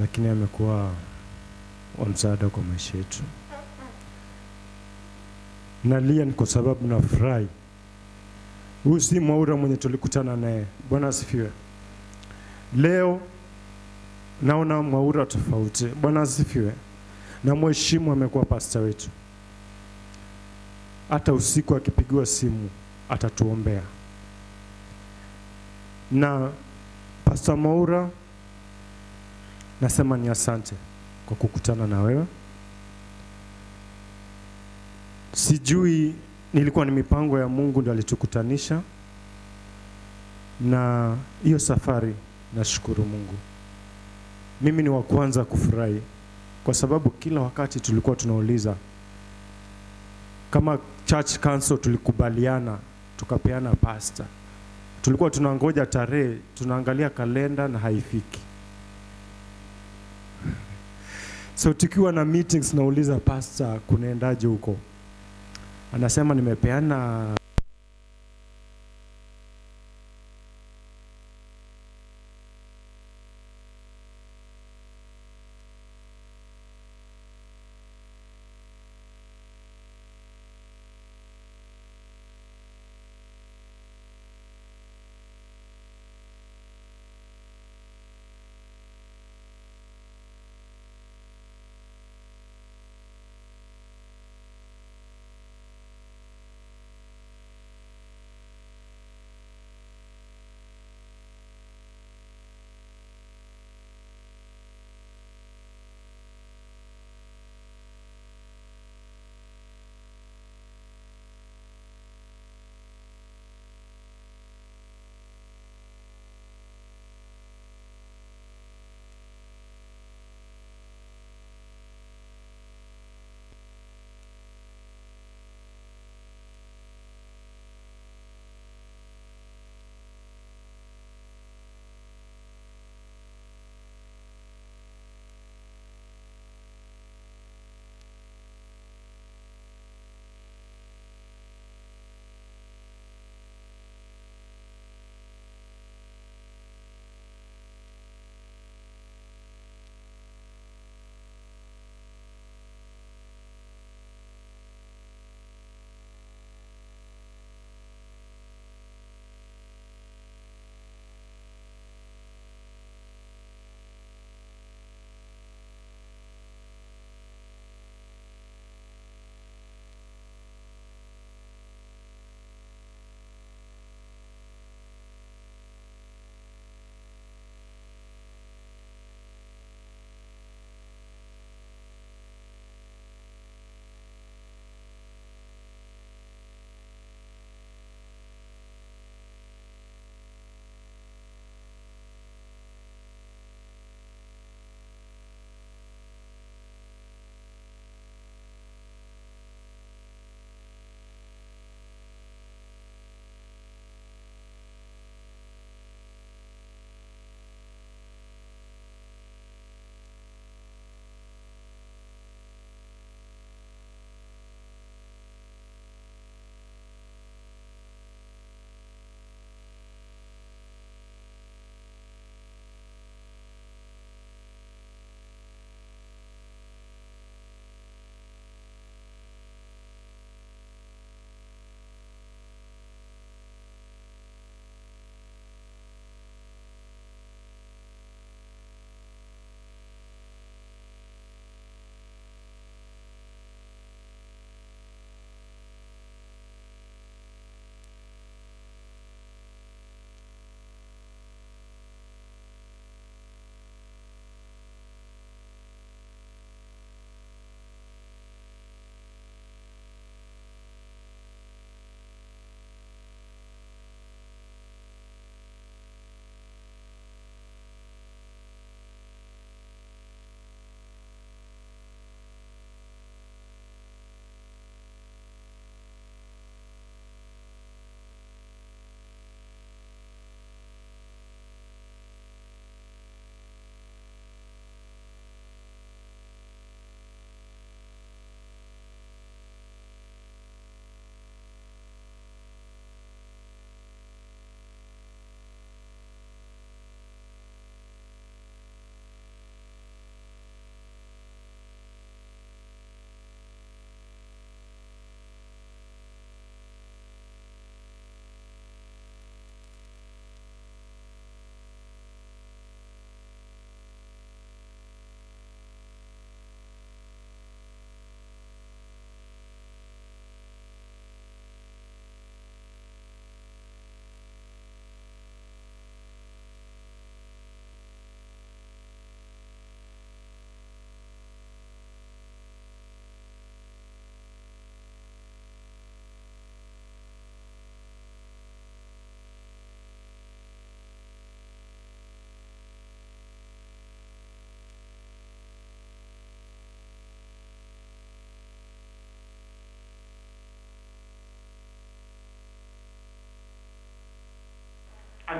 lakini amekuwa wa msaada kwa maisha yetu. Nalia ni kwa sababu nafurahi. Huyu si Mwaura mwenye tulikutana naye. Bwana asifiwe. Leo naona Mwaura tofauti. Bwana asifiwe. Na mheshimu, amekuwa pastor wetu. Hata usiku akipigiwa simu atatuombea. Na Pastor Mwaura, nasema ni asante kwa kukutana na wewe. Sijui nilikuwa ni mipango ya Mungu ndio alitukutanisha. Na hiyo safari nashukuru Mungu. Mimi ni wa kwanza kufurahi kwa sababu kila wakati tulikuwa tunauliza kama church council, tulikubaliana tukapeana pastor. Tulikuwa tunangoja tarehe, tunaangalia kalenda na haifiki. So tukiwa na meetings nauliza pastor kunaendaje huko. Anasema nimepeana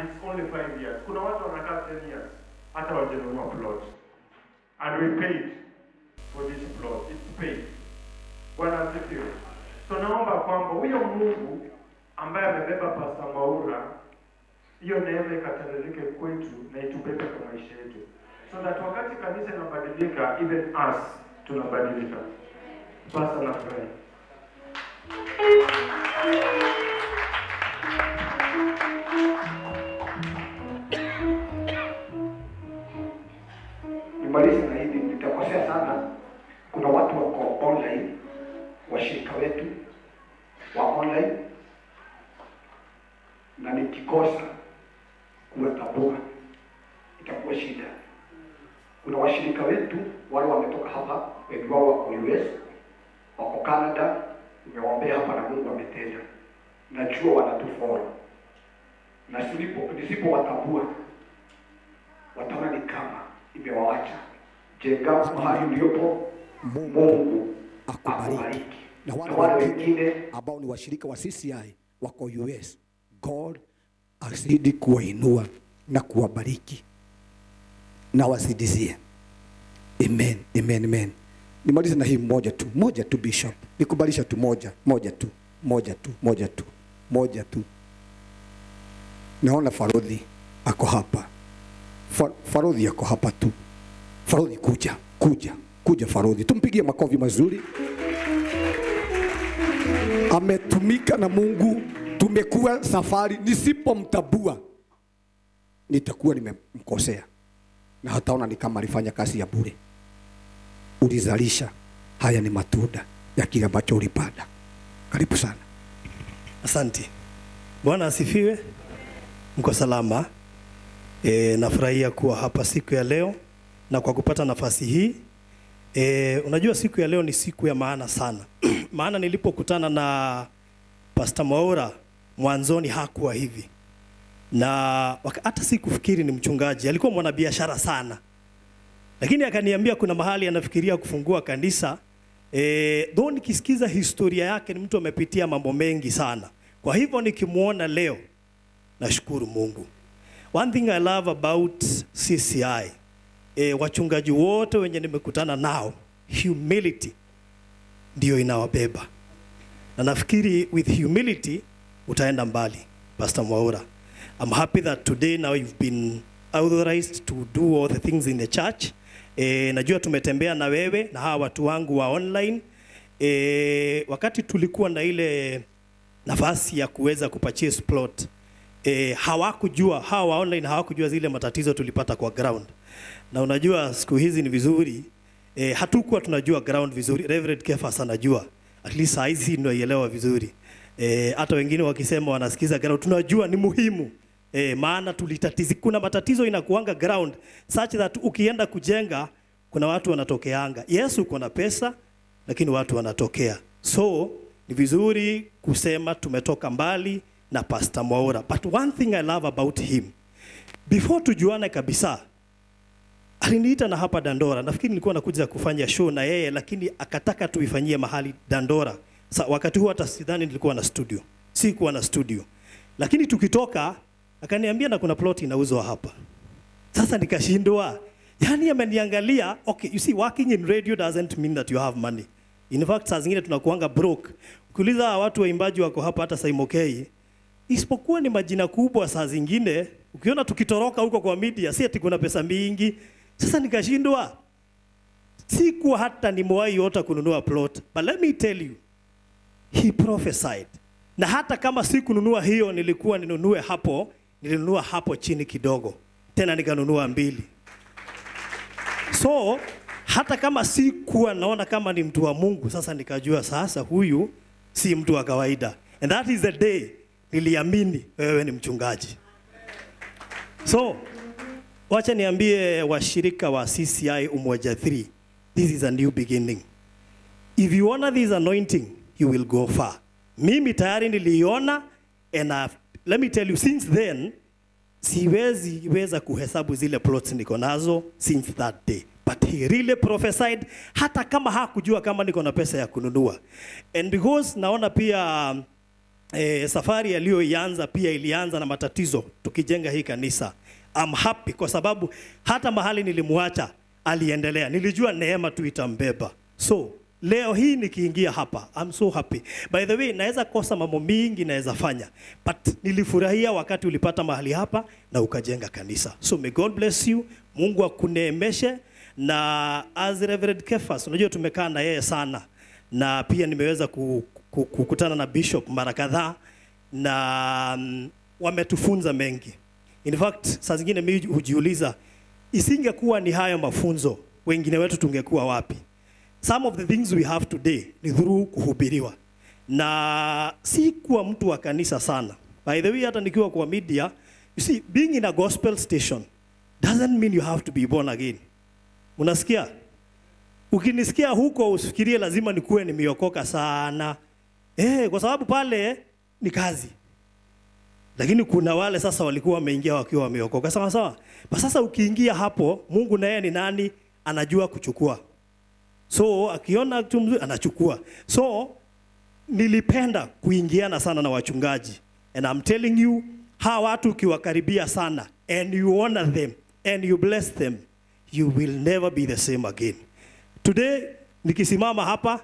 And it's only 5 years. Kuna watu wanakaa 10 years hata wajanunua plot. And we paid for this plot. It's paid. Bwana asifiwe. So naomba kwamba huyo Mungu ambaye amebeba Pastor Mwaura, hiyo neema ikatiririke kwetu na itubebe kwa maisha yetu, so that wakati kanisa inabadilika, even us tunabadilika. Pastor, nafurahi. Nimalize na hivi, nitakosea sana. Kuna watu wako online, washirika wetu wa online, na nikikosa kuwatambua itakuwa shida. Kuna washirika wetu wale wametoka hapa, wengi wao wako US, wako Canada, nimewaombea hapa na Mungu ametenda. Najua wanatufollow. Na nisipowatambua wataona ni kama imewaacha. Jenga mahali uliopo, Mungu akubariki. Na wale wengine ambao ni washirika wa CCI wako US, God azidi kuwainua na kuwabariki na wazidizie. Amen, amen, amen. Nimalize na hii moja tu Bishop. Nikubalisha tu moja tu. Naona Farodhi ako hapa. Farodhi ako hapa tu. Farodhi kuja Farodhi. Tumpigie makofi mazuri. Ametumika na Mungu. Tumekuwa safari, nisipomtabua nitakuwa nimemkosea. Na hataona ni kama alifanya kazi ya bure. Ulizalisha, haya ni matunda ya kile ambacho ulipanda. Karibu sana. Asante. Bwana asifiwe. Mko salama? Nafurahia kuwa hapa siku ya leo na kwa kupata nafasi hii. Unajua siku ya leo ni siku ya maana sana. Maana nilipokutana na Pastor Mwaura mwanzoni hakuwa hivi. Na hata sikufikiri ni mchungaji, alikuwa mwanabiashara sana. Lakini akaniambia kuna mahali anafikiria kufungua kanisa. Though nikisikiza historia yake ni mtu amepitia mambo mengi sana. Kwa hivyo nikimuona leo nashukuru Mungu. One thing I love about CCI, wachungaji wote wenye nimekutana nao, humility ndio inawabeba. Na nafikiri with humility utaenda mbali, Pastor Mwaura. I'm happy that today now you've been authorized to do all the things in the church. Najua tumetembea na wewe na hawa watu wangu wa online. Wakati tulikuwa na ile nafasi ya kuweza kupurchase plot, hawakujua, hawa online hawakujua zile matatizo tulipata kwa ground. Na unajua siku hizi ni vizuri, hatukuwa tunajua ground vizuri. Reverend Kefas anajua, at least saa hizi ndio vizuri. Hata wengine wakisema wanasikiza ground, tunajua ni muhimu. Maana tulitatizi, kuna matatizo inakuanga ground such that ukienda kujenga kuna watu wanatokeanga. Yes, uko na pesa lakini watu wanatokea. So ni vizuri kusema tumetoka mbali na Pastor Mwaura. But one thing I love about him, before tujuane kabisa, aliniita na hapa Dandora. Nafikiri nilikuwa nakuja kufanya show na yeye, lakini akataka tuifanyie mahali Dandora. Sa, wakati huo hata sidhani nilikuwa na studio. Sikuwa na studio. Lakini tukitoka akaniambia na kuna plot inauzwa hapa. Sasa nikashindwa. Yaani ameniangalia, okay, you see working in radio doesn't mean that you have money. In fact saa zingine tunakuanga broke. Ukiuliza watu waimbaji wako hapa hata Saimokei, isipokuwa ni majina kubwa saa zingine, ukiona tukitoroka huko kwa media, si ati kuna pesa mingi. Sasa nikashindwa. Sikuwa hata nimewahi hata kununua plot. But let me tell you, he prophesied. Na hata kama sikununua hiyo, nilikuwa ninunue hapo, nilinunua hapo chini kidogo. Tena nikanunua 2. So, hata kama sikuwa naona kama ni mtu wa Mungu, sasa nikajua sasa huyu si mtu wa kawaida. And that is the day niliamini wewe ni mchungaji. So, wacha niambie washirika wa CCI Umoja 3, this is a new beginning. If you honor this anointing, you will go far. Mimi tayari niliona, and let me tell you, since then, siwezi weza kuhesabu zile plots niko nazo since that day. But he really prophesied, hata kama hakujua kama niko na pesa ya kununua. And because naona pia safari aliyoianza pia ilianza na matatizo tukijenga hii kanisa. I'm happy kwa sababu hata mahali nilimuacha aliendelea. Nilijua neema tu itambeba. So leo hii nikiingia hapa, I'm so happy. By the way, naweza kosa mambo mingi naweza fanya, but nilifurahia wakati ulipata mahali hapa na ukajenga kanisa. So may God bless you. Mungu akuneemeshe. Na as Reverend Kefas, unajua tumekaa na yeye sana, na pia nimeweza kukutana na Bishop mara kadhaa, na wametufunza mengi. In fact, saa zingine mimi hujiuliza, isingekuwa ni hayo mafunzo, wengine wetu tungekuwa wapi? Some of the things we have today ni through kuhubiriwa. Na si kuwa mtu wa kanisa sana. By the way, hata nikiwa kwa media, you see, being in a gospel station doesn't mean you have to be born again. Unasikia? Ukinisikia huko usifikirie lazima nikuwe nimeokoka sana. Kwa sababu pale ni kazi. Lakini kuna wale sasa walikuwa wameingia wakiwa wameokoka. Sawa sawa. Ba sasa ukiingia hapo, Mungu naye ni nani? Anajua kuchukua. So akiona kitu mzuri anachukua. So nilipenda kuingiana sana na wachungaji. And I'm telling you, hawa watu ukiwakaribia sana and you honor them and you bless them, you will never be the same again. Today nikisimama hapa,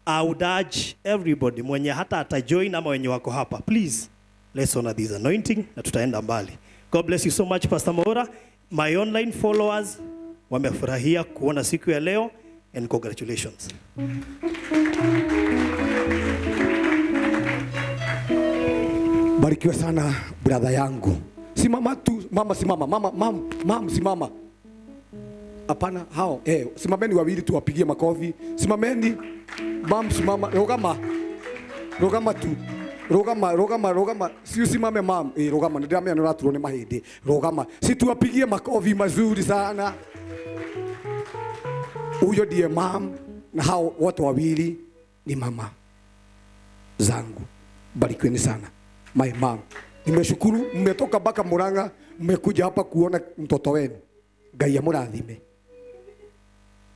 I would urge everybody mwenye hata atajoin ama wenye wako hapa, please let's honor this anointing na tutaenda mbali. God bless you so much, Pastor Mwaura. My online followers wamefurahia kuona siku ya leo, and congratulations. Barikiwa sana brother yangu. Simama tu, mama simama, mama, mam, mam simama. Hapana, hao, simameni wawili tuwapigie makofi. Simameni, mam simama, rogama. Rogama tu. Rogama, rogama, rogama. Si usimame mam, rogama, ndiramia ndio tuone mahindi. Rogama. Si tuwapigie makofi mazuri sana. Huyo ndiye mam na hao wote wawili ni mama zangu. Barikiweni sana. My mom. Nimeshukuru mmetoka mpaka Murang'a, mmekuja hapa kuona mtoto wenu. Ngai amurathime.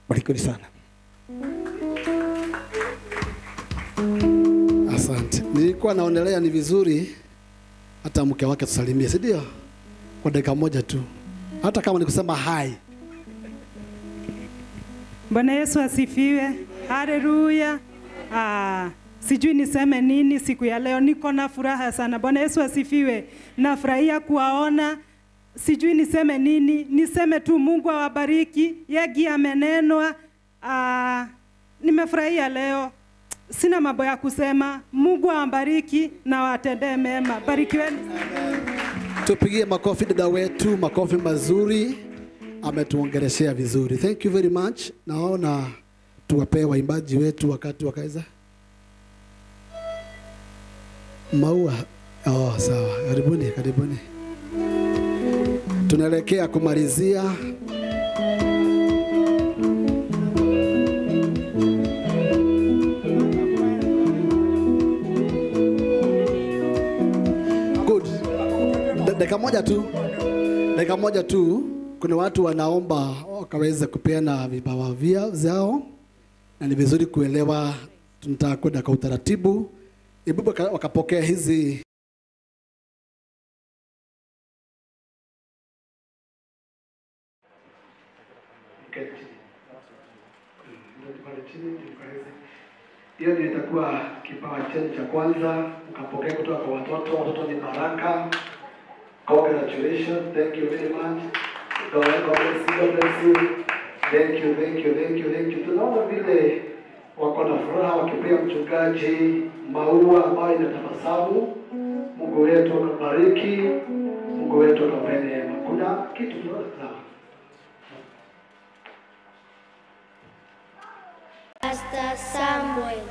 Barikiweni sana. Asante. Nilikuwa naonelea ni vizuri hata mke wake tusalimie, si ndio? Kwa dakika moja tu. Hata kama nikusema hi. Bwana Yesu asifiwe. Haleluya. Sijui niseme nini siku ya leo, niko na furaha sana. Bwana Yesu asifiwe. Nafurahia kuwaona. Sijui niseme nini, niseme tu Mungu awabariki. Yegi amenenwa. Nimefurahia leo. Sina mambo ya kusema. Mungu awabariki na watendee mema. Barikiweni. Tupigie makofi dada wetu, makofi mazuri. Ametuongeleshea vizuri. Thank you very much. Naona tuwapee waimbaji wetu wakati wakaweza. Maua. Oh, sawa. Karibuni, karibuni. Tunaelekea kumalizia. Good. Dakika moja tu. Dakika moja tu. Kuna watu wanaomba wakaweza kupeana vipawa vyao, na ni vizuri kuelewa tunataka kwa utaratibu. Ibubu wakapokea hizi hiyo ndio itakuwa kipawa chenu cha kwanza mkapokea kutoka kwa watoto. Watoto ni baraka. Congratulations, thank you very much. God bless you, God bless you. Thank you, thank you, thank you, thank you. Tunaona vile wako na furaha wakipea mchungaji maua ambayo inatabasamu. Mungu wetu akabariki, Mungu wetu akape neema. Kuna kitu tunaona. Pastor Samuel,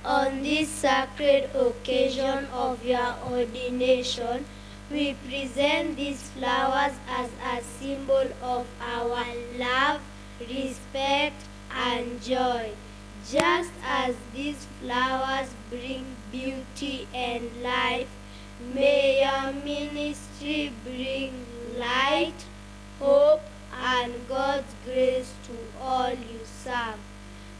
on this sacred occasion of your ordination, we present these flowers as a symbol of our love, respect, and joy. Just as these flowers bring beauty and life, may your ministry bring light, hope, and God's grace to all you serve.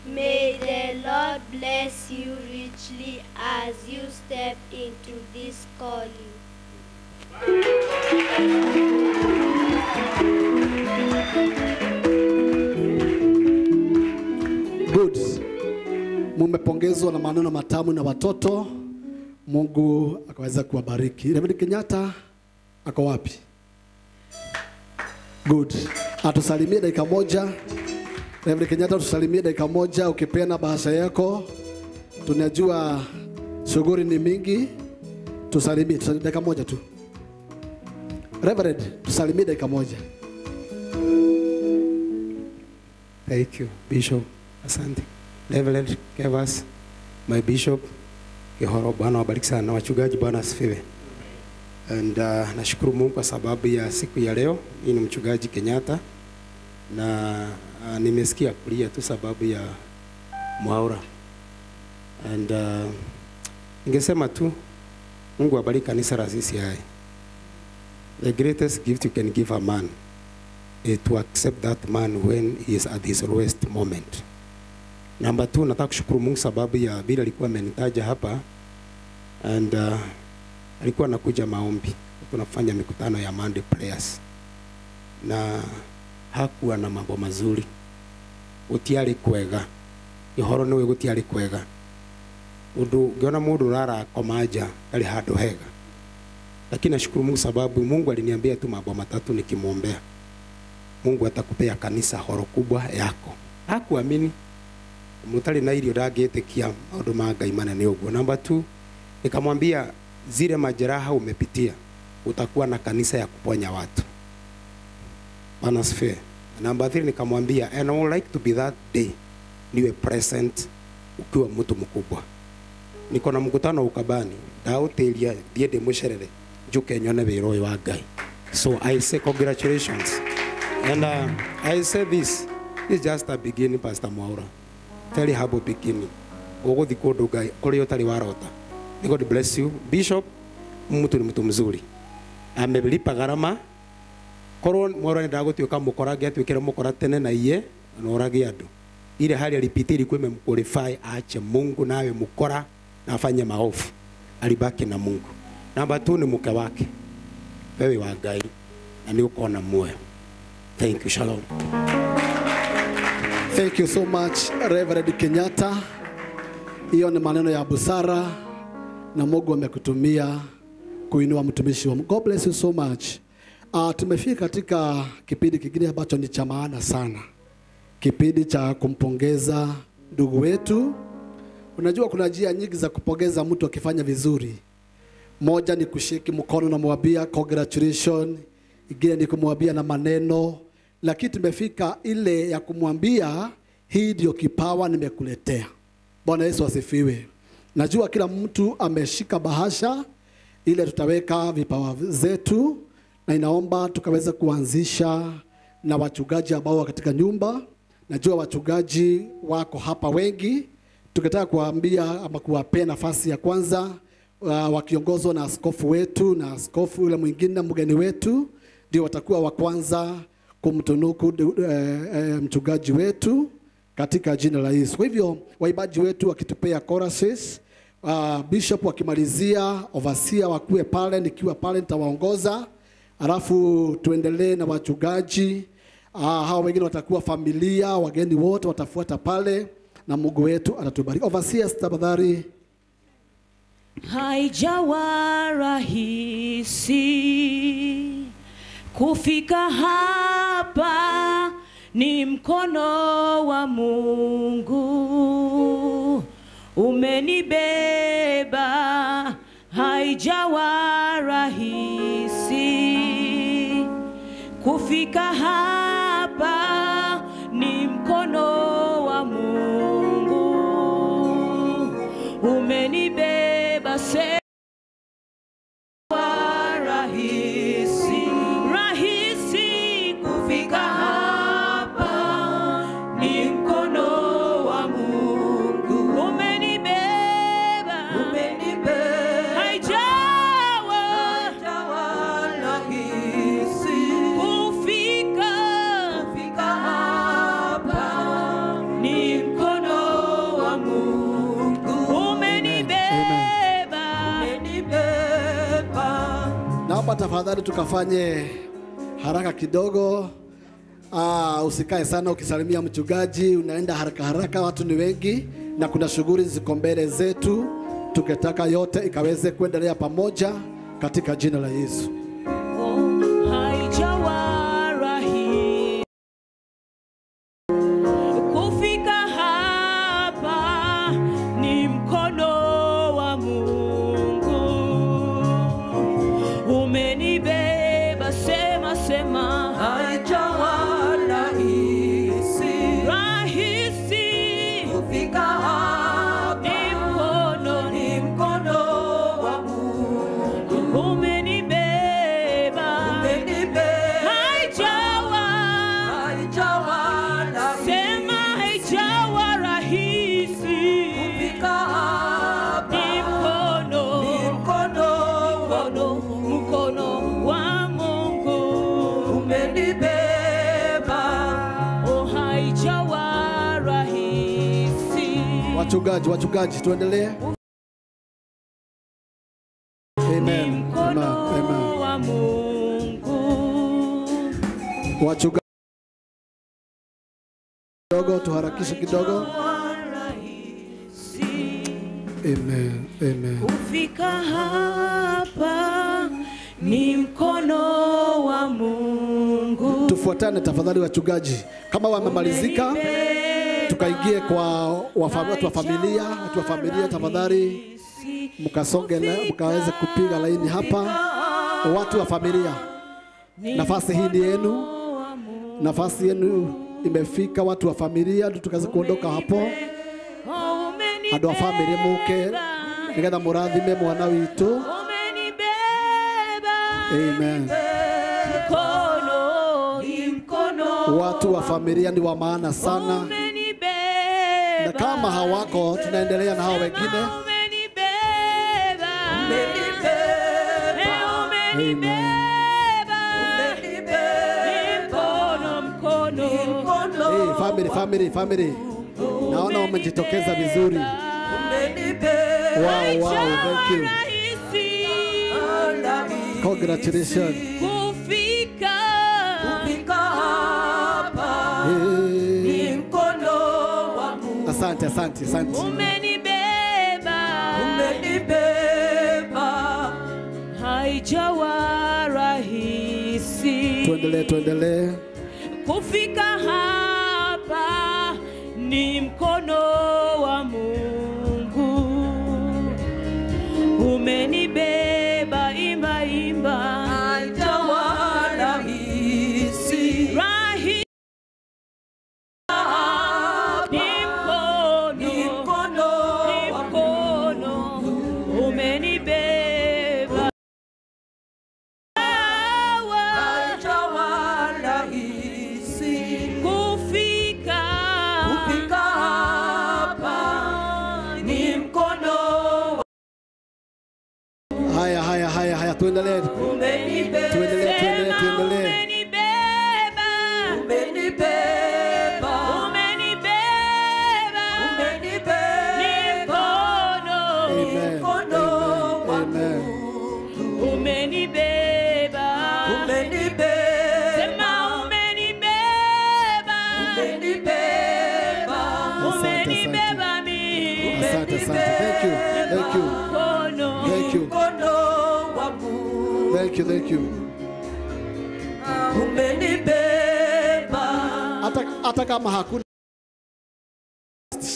May the Lord bless you richly as you step into this calling. Good. Mumepongezwa na maneno matamu na watoto. Mungu akaweza kuwabariki. Reverend Kenyatta ako wapi? Good. Atusalimie dakika moja. Reverend Kenyatta, tusalimie dakika moja ukipeana bahasha yako. Tunajua shughuli ni mingi. Tusalimie dakika moja tu. Reverend, tusalimie dakika moja. Thank you, Bishop. Asante. Reverend Kevas, my bishop. Kihoro, Bwana wabariki sana na wachungaji, Bwana asifiwe. And nashukuru Mungu kwa sababu ya siku ya leo. Mimi ni mchungaji Kenyatta na nimesikia kulia tu sababu ya Mwaura. And ningesema tu Mungu abariki kanisa la CCI. The greatest gift you can give a man is to accept that man when he is at his lowest moment. Number 2, nataka kushukuru Mungu sababu ya vile alikuwa amenitaja hapa. And alikuwa anakuja maombi. Tunafanya mikutano ya Monday prayers. Na hakuwa na mambo mazuri. Gutiari kwega. Ihoro niwe gutiari kwega. Undu ngiona mundu rara komaja ali handu hega. Lakini nashukuru Mungu sababu Mungu aliniambia tu mambo matatu nikimuombea. Mungu atakupea kanisa horo kubwa yako. Hakuamini. Mutali na irio ndangĩtĩkia maũndũ ma Ngai manene ũguo. Number 2, nikamwambia zile majeraha umepitia utakuwa na kanisa ya kuponya watu. Bwana asifiwe. Number 3, nikamwambia and I would like to be that day niwe present ukiwa mtu mkubwa. Niko na mkutano ukabani ndautiria thiĩ ndĩmũcerere njuke nyone wĩra ũyũ wa Ngai. So I say congratulations. And I say this is just a beginning, Pastor Mwaura. Very humble beginning. Ũgũthiĩ kũndũ Ngai kũrĩa ũtarĩ warota. May God bless you. Bishop, mtu ni mtu mzuri. Amelipa gharama. Korwo Mwaura ndagũtuĩka mũkora angĩatuĩkire mũkora tene na iye na orage andũ. Ile hali alipitia ilikuwa imemqualify aache Mungu nawe mkora na afanye maovu. Alibaki na Mungu. Namba 2 ni mke wake. Wewe wa Ngai na ni uko na moyo. Thank you. Shalom. Thank you so much, Reverend Kenyatta. Hiyo ni maneno ya busara na Mungu amekutumia kuinua mtumishi wa Mungu. God bless you so much. Tumefika katika kipindi kingine ambacho ni cha maana sana. Kipindi cha kumpongeza ndugu wetu. Unajua kuna njia nyingi za kupongeza mtu akifanya vizuri. Moja ni kushiki mkono na mwambia congratulations, ingine ni kumwambia na maneno, lakini tumefika ile ya kumwambia hii ndio kipawa nimekuletea. Bwana Yesu asifiwe. Najua kila mtu ameshika bahasha ile tutaweka vipawa zetu, na inaomba tukaweza kuanzisha na wachungaji ambao wako katika nyumba. Najua wachungaji wako hapa wengi. Tukitaka kuambia ama kuwapea nafasi ya kwanza, wakiongozwa na askofu wetu na askofu yule mwingine mgeni wetu, ndio watakuwa wa kwanza kumtunuku mchungaji wetu katika jina la Yesu. Kwa hivyo waimbaji wetu wakitupea choruses, bishop wakimalizia, overseer wakuwe pale, nikiwa pale nitawaongoza. Alafu tuendelee na wachungaji. Hao wengine watakuwa familia, wageni wote watafuata pale na Mungu wetu atatubariki. Overseers tafadhali. Haijawa rahisi kufika hapa, ni mkono wa Mungu umenibeba. Haijawa rahisi kufika hapa, ni mkono wa Mungu umenibeba. Rahisi, rahisi kufika hapa, ni mkono wa Mungu umenibeba, umenibeba. Haijawa rahisi kufika Tafadhali tukafanye haraka kidogo. Usikae sana ukisalimia mchungaji, unaenda haraka haraka, watu ni wengi na kuna shughuli ziko mbele zetu, tukitaka yote ikaweze kuendelea pamoja katika jina la Yesu. Haijawa rahisi kufika hapa, ni mkono wa Mungu umenibeba. Sema sema, haijawa rahisi, rahisi kufika hapa, ni mkono wa Mungu umenibeba, haijawa rahisi, sema haijawa rahisi kufika hapa, ni mkono wa Mungu, mkono wa Mungu umenibeba. Oh, haijawa rahisi. Wachungaji, wachungaji, tuendelee. Amen. Amen. Mkono Amen. wa Mungu. Wachungaji kidogo, tuharakishe kidogo. Amen. Amen. Kufika hapa ni mkono wa Mungu. Tufuatane tafadhali wachungaji. Kama wamemalizika, tukaingie kwa watu wa familia, watu wa familia tafadhali mkasonge mkaweze kupiga laini hapa. Watu wa familia, nafasi hii ni yenu, nafasi yenu imefika. Watu wa familia tukaweze kuondoka hapo. Andu a family muke nigetha murathime mwana witu. Amen. Watu wa familia ni wa maana sana, na kama hawako tunaendelea na hao wengine. Amen. Hey, family, family, family. Naona wamejitokeza vizuri. Wow, wow, thank you. Congratulations. Kufika hapa ni mkono wa Mungu. Asante, asante, asante. Umenibeba, umenibeba. Haijawa rahisi. Tuendelee, tuendelee. Kufika hapa ni mkono wa Mungu. Umenibeba, imba imba. Haijawa rahisi. Rahisi. Ni mkono wa Mungu. Umenibeba. Haijawa rahisi. Kufika hapa ni mkono. Haya, haya, haya, haya, tuendelee. Tuendelee, tuendelee, tuendelee. Umenibeba, umenibeba, umenibeba, umenibeba. Ni mkono, mkono wa Mungu. Umenibeba, umenibeba. Sema umenibeba, umenibeba, umenibeba mimi. Asante, asante. Thank you, thank you. Thank you. Mkono wa Mungu. Thank you, thank you. Umenibeba. Hata kama hakuna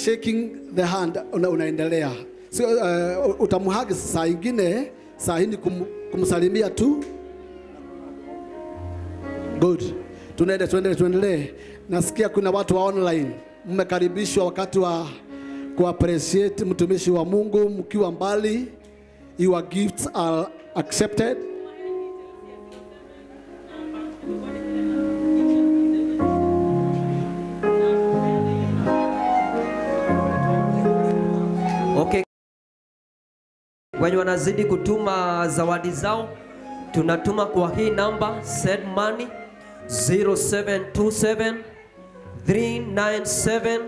shaking the hand, unaendelea. So, utamuhagi saa ingine, saa hii ni kumsalimia tu. Good. Tunaende, tuendelee, tuendelee. Nasikia kuna watu wa online. Mmekaribishwa wakati wa kuappreciate mtumishi wa Mungu mkiwa mbali. Your gifts are accepted. Okay. Wenye wanazidi kutuma zawadi zao, tunatuma kwa hii namba, send money 0727 397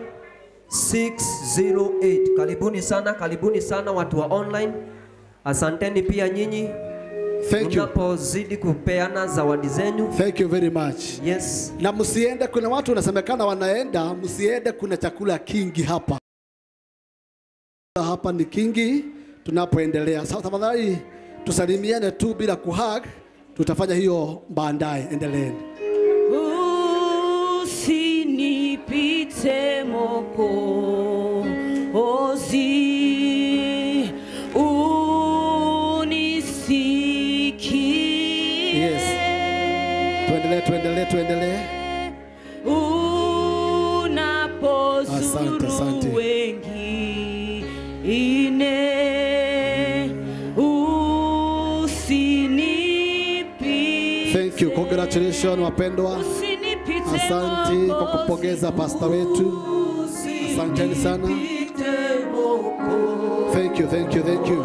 608. Karibuni sana, karibuni sana watu wa online. Asanteni pia nyinyi. Thank you. Mnapozidi kupeana zawadi zenu. Thank you very much. Yes. Na msiende, kuna watu wanasemekana wanaenda, msiende, kuna chakula kingi hapa. Hapa ni kingi tunapoendelea. Sasa tafadhali tusalimiane tu bila kuhug, tutafanya hiyo baadaye. Endeleeni. Usinipite Mwokozi, unisikie. Yes. Tuendelee, tuendelee, tuendelee. Unapozuru Asante, asante. wengine, usinipite. Thank you. Congratulations wapendwa. Asante kwa kupongeza pasta wetu. Asanteni sana. Thank you, thank you, thank you.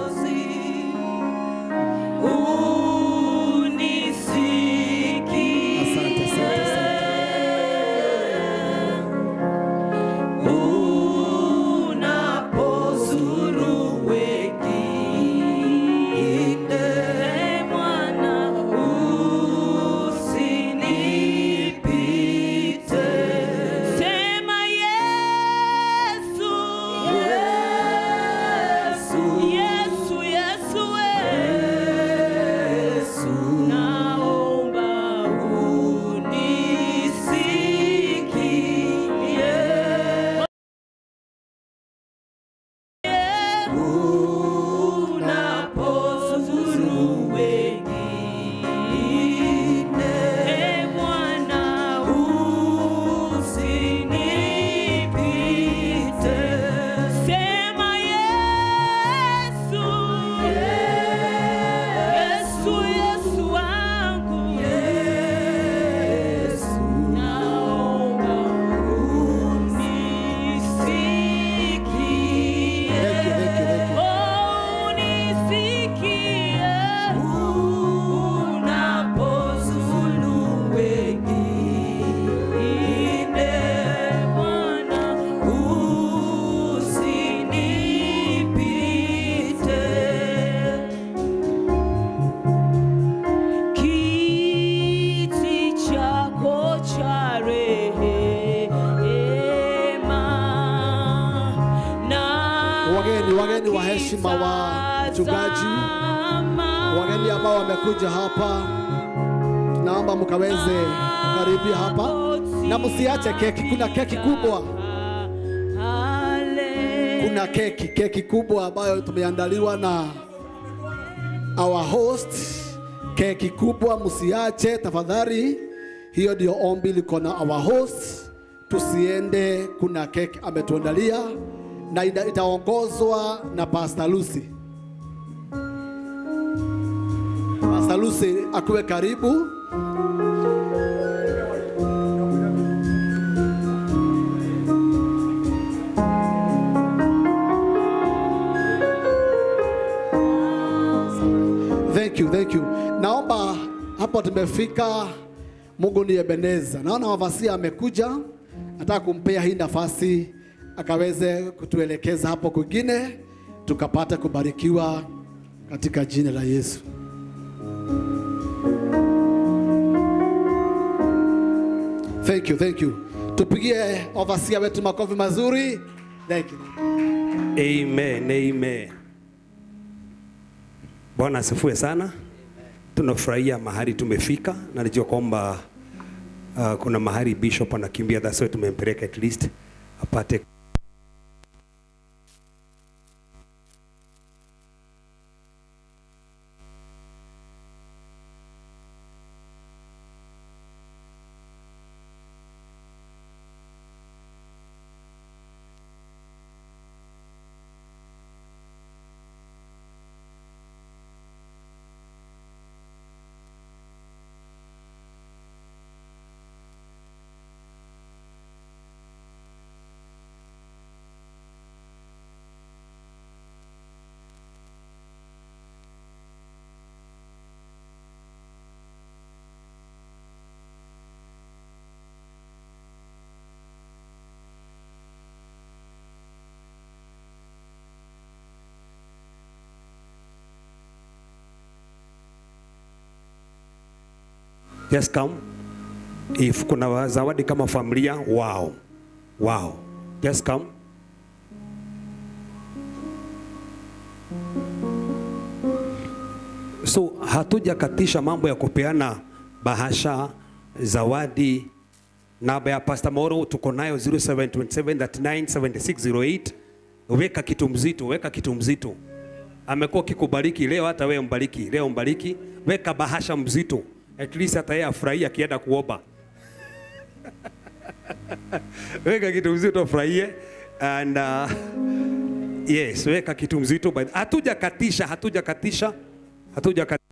Asante, asante, asante. Unapozuru wengine, Bwana, usinipite. Sema Yesu, Yesu, Yesu, Yesu, Yesu, naomba unisikie. Unapozuru wengine, Bwana, usinipite. Sema Yesu, Yesu, Yesu wangu, Yesu, naomba unisikie. Oh, unisikie. Unapozuru wengine, Bwana, usinipite. Kiti chako cha rehema na Wageni, wageni wa heshima wa mchungaji, wageni ambao wamekuja hapa, tunaomba mkaweze kukaribia hapa na msiache keki. Kuna keki kubwa, kuna keki, keki kubwa ambayo tumeandaliwa na our host. Keki kubwa msiache tafadhali. Hiyo ndio ombi liko na our host, tusiende. Kuna keki ametuandalia na itaongozwa na Pastor Lucy. Pastor Lucy akuwe karibu. Thank you, thank you. Naomba hapo tumefika. Mungu ni Ebeneza. Naona Wavasia amekuja, nataka kumpea hii nafasi akaweze kutuelekeza hapo kwingine, tukapata kubarikiwa katika jina la Yesu. Thank you, thank you. Tupigie overseer wetu makofi mazuri. Thank you. Amen, amen. Bwana asifiwe sana. Tunafurahia mahali tumefika na najua kwamba kuna mahali bishop anakimbia, that's why tumempeleka at least apate Just come. If kuna zawadi kama familia, wow. Wow. Just come. So hatujakatisha mambo ya kupeana bahasha, zawadi. Namba ya Pastor Moro tuko nayo 0727397608. Weka kitu mzito, weka kitu mzito. Amekuwa kikubariki leo, hata wewe mbariki, leo mbariki. Weka bahasha mzito. At least hata yeye afurahie akienda kuomba. Weka kitu mzito afurahie. And yes, weka kitu mzito. But hatujakatisha, hatujakatisha. Hatujakatisha.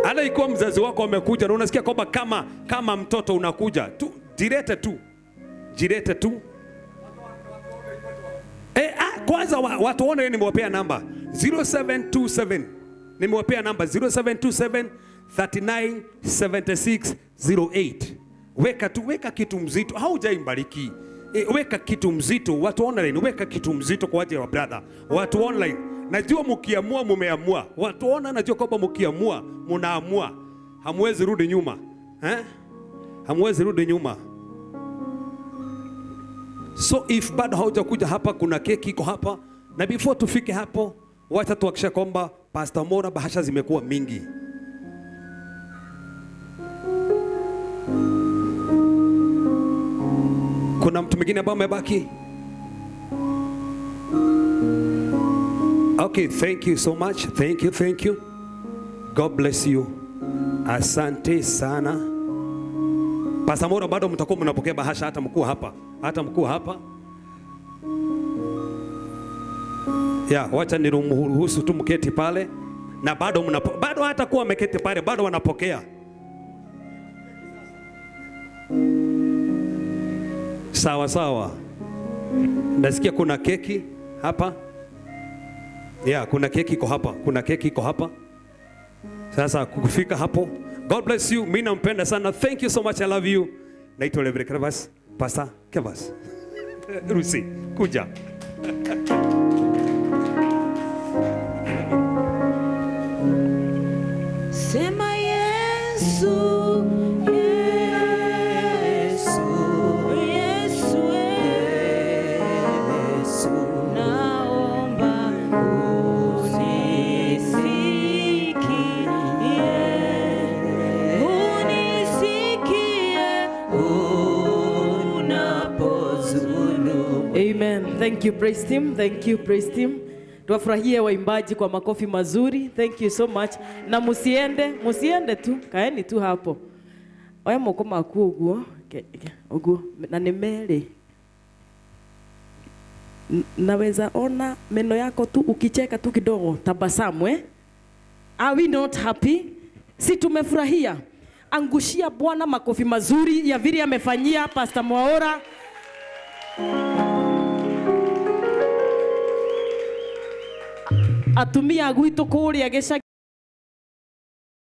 Hata ikiwa mzazi wako amekuja na unasikia kwamba kama mtoto unakuja tu, jirete tu. Jirete tu. Kwanza watu waone nimewapea namba 0727. Nimewapea namba 0727 39 76 08. Weka tu, weka kitu mzito. Haujaimbariki. Weka kitu mzito watu online, weka kitu mzito kwa ajili ya brother. Watu online, najua mkiamua mumeamua. Watu online, najua kwamba mkiamua mnaamua. Hamwezi rudi nyuma. Hamwezi rudi nyuma. So if bado haujakuja hapa, kuna keki iko hapa. Na before tufike hapo, wacha tuhakikishe kwamba Pastor Mora bahasha zimekuwa mingi. Kuna mtu mwingine ambaye amebaki? Okay, thank you so much. Thank you, thank you. God bless you. Asante sana. Pastor Mora, bado mtakuwa mnapokea bahasha hata mkuu hapa. Hata mkuu hapa. Ya, wacha niruhusu tu mketi pale. Na bado bado hata kuwa mketi pale bado wanapokea. Sawa sawa. Nasikia kuna keki hapa. Ya, kuna keki iko hapa. Kuna keki iko hapa. Sasa kufika hapo. God bless you. Mimi nampenda sana. Thank you so much. I love you. Naitwa Reverend Kevas, Pastor Kevas. Rusi, kuja. Sema Yesu, Yesu, Yesu, Yesu, naomba unisikie, unisikie unapozulumu. Amen. Thank you, praise team. Thank you, praise team. Tuwafurahie waimbaji kwa makofi mazuri. Thank you so much. Na musiende, musiende tu, kaeni tu hapo. Oya moko maku uguo, uguo na ni meli. Naweza ona meno yako tu ukicheka tu kidogo, tabasamu eh? Are we not happy? Si tumefurahia. Angushia Bwana makofi mazuri ya vile amefanyia Pastor Mwaura. Atumia gwitu kuria gicagi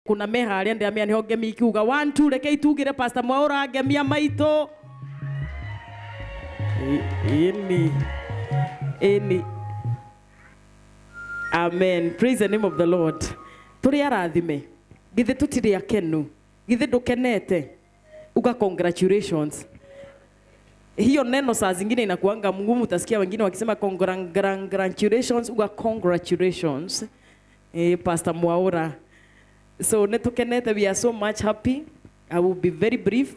kuna meharia ndiamia niho ngemi ikiuga 1 2 reke itugire Pastor Mwaura ngemia maito ini ini. Amen. Praise the name of the Lord. Turi arathime githi tutiri akenu, githi ndukenete uga congratulations. Hiyo neno saa zingine inakuanga mgumu, utasikia wengine wakisema congratulations, uga congratulations. Pastor Mwaura, So nitukenete, we are so much happy. I will be very brief.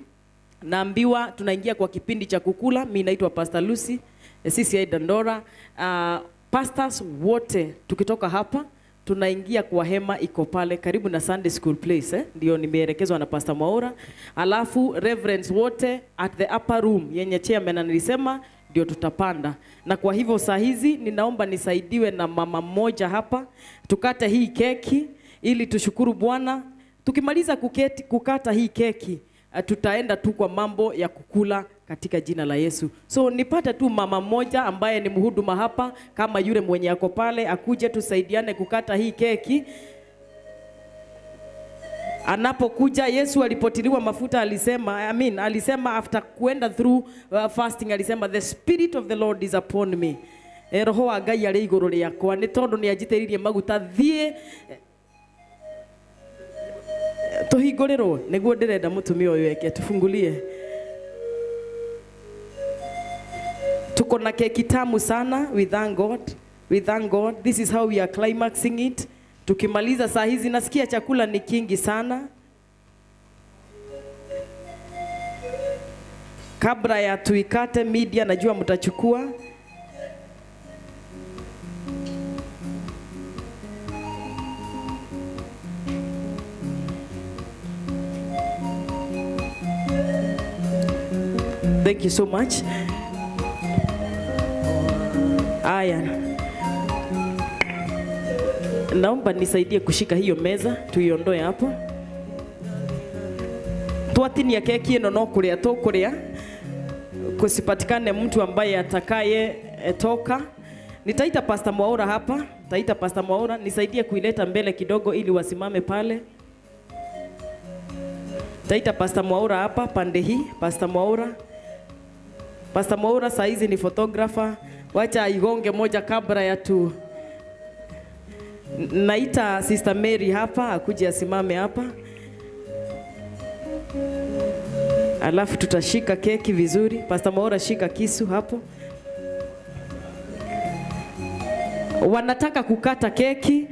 Naambiwa tunaingia kwa kipindi cha kukula. Mimi naitwa Pastor Lucy, CCI Dandora. Pastors wote tukitoka hapa tunaingia kwa hema iko pale karibu na Sunday School Place, Ndio nimeelekezwa na Pastor Mwaura. Alafu reverends wote at the upper room yenye chairman alisema ndio tutapanda. Na kwa hivyo saa hizi ninaomba nisaidiwe na mama mmoja hapa tukate hii keki ili tushukuru Bwana. Tukimaliza kukata hii keki tutaenda tu kwa mambo ya kukula katika jina la Yesu. So nipate tu mama mmoja ambaye ni mhuduma hapa, kama yule mwenye ako pale akuje tusaidiane kukata hii keki. Anapokuja, Yesu alipotiliwa mafuta alisema, alisema after kuenda through fasting, alisema the spirit of the Lord is upon me. Roho wa Ngai arĩ igũrũ rĩakwa nĩ tondũ nĩ anjitĩrĩirie maguta thiĩ tuhingũrĩrwo. Nĩguo ndĩrenda mũtumia ũyũ eke, tufungulie. Tuko na keki tamu sana. We thank God. We thank God. This is how we are climaxing it. Tukimaliza saa hizi nasikia chakula ni kingi sana. Kabla ya tuikate media najua mtachukua. Thank you so much. Aya, naomba nisaidie kushika hiyo meza tuiondoe hapo. Twatinia keki ino no kuria tukuria, kusipatikane mtu ambaye atakaye toka. Nitaita Pastor Mwaura hapa, nitaita Pastor Mwaura nisaidie kuileta mbele kidogo ili wasimame pale. Nitaita Pastor Mwaura hapa pande hii, Pastor Mwaura. Pastor Mwaura saa hizi ni photographer. Wacha igonge moja kabla ya tu. Naita Sister Mary hapa akuje asimame hapa. Alafu tutashika keki vizuri. Pastor Mwaura shika kisu hapo. Wanataka kukata keki.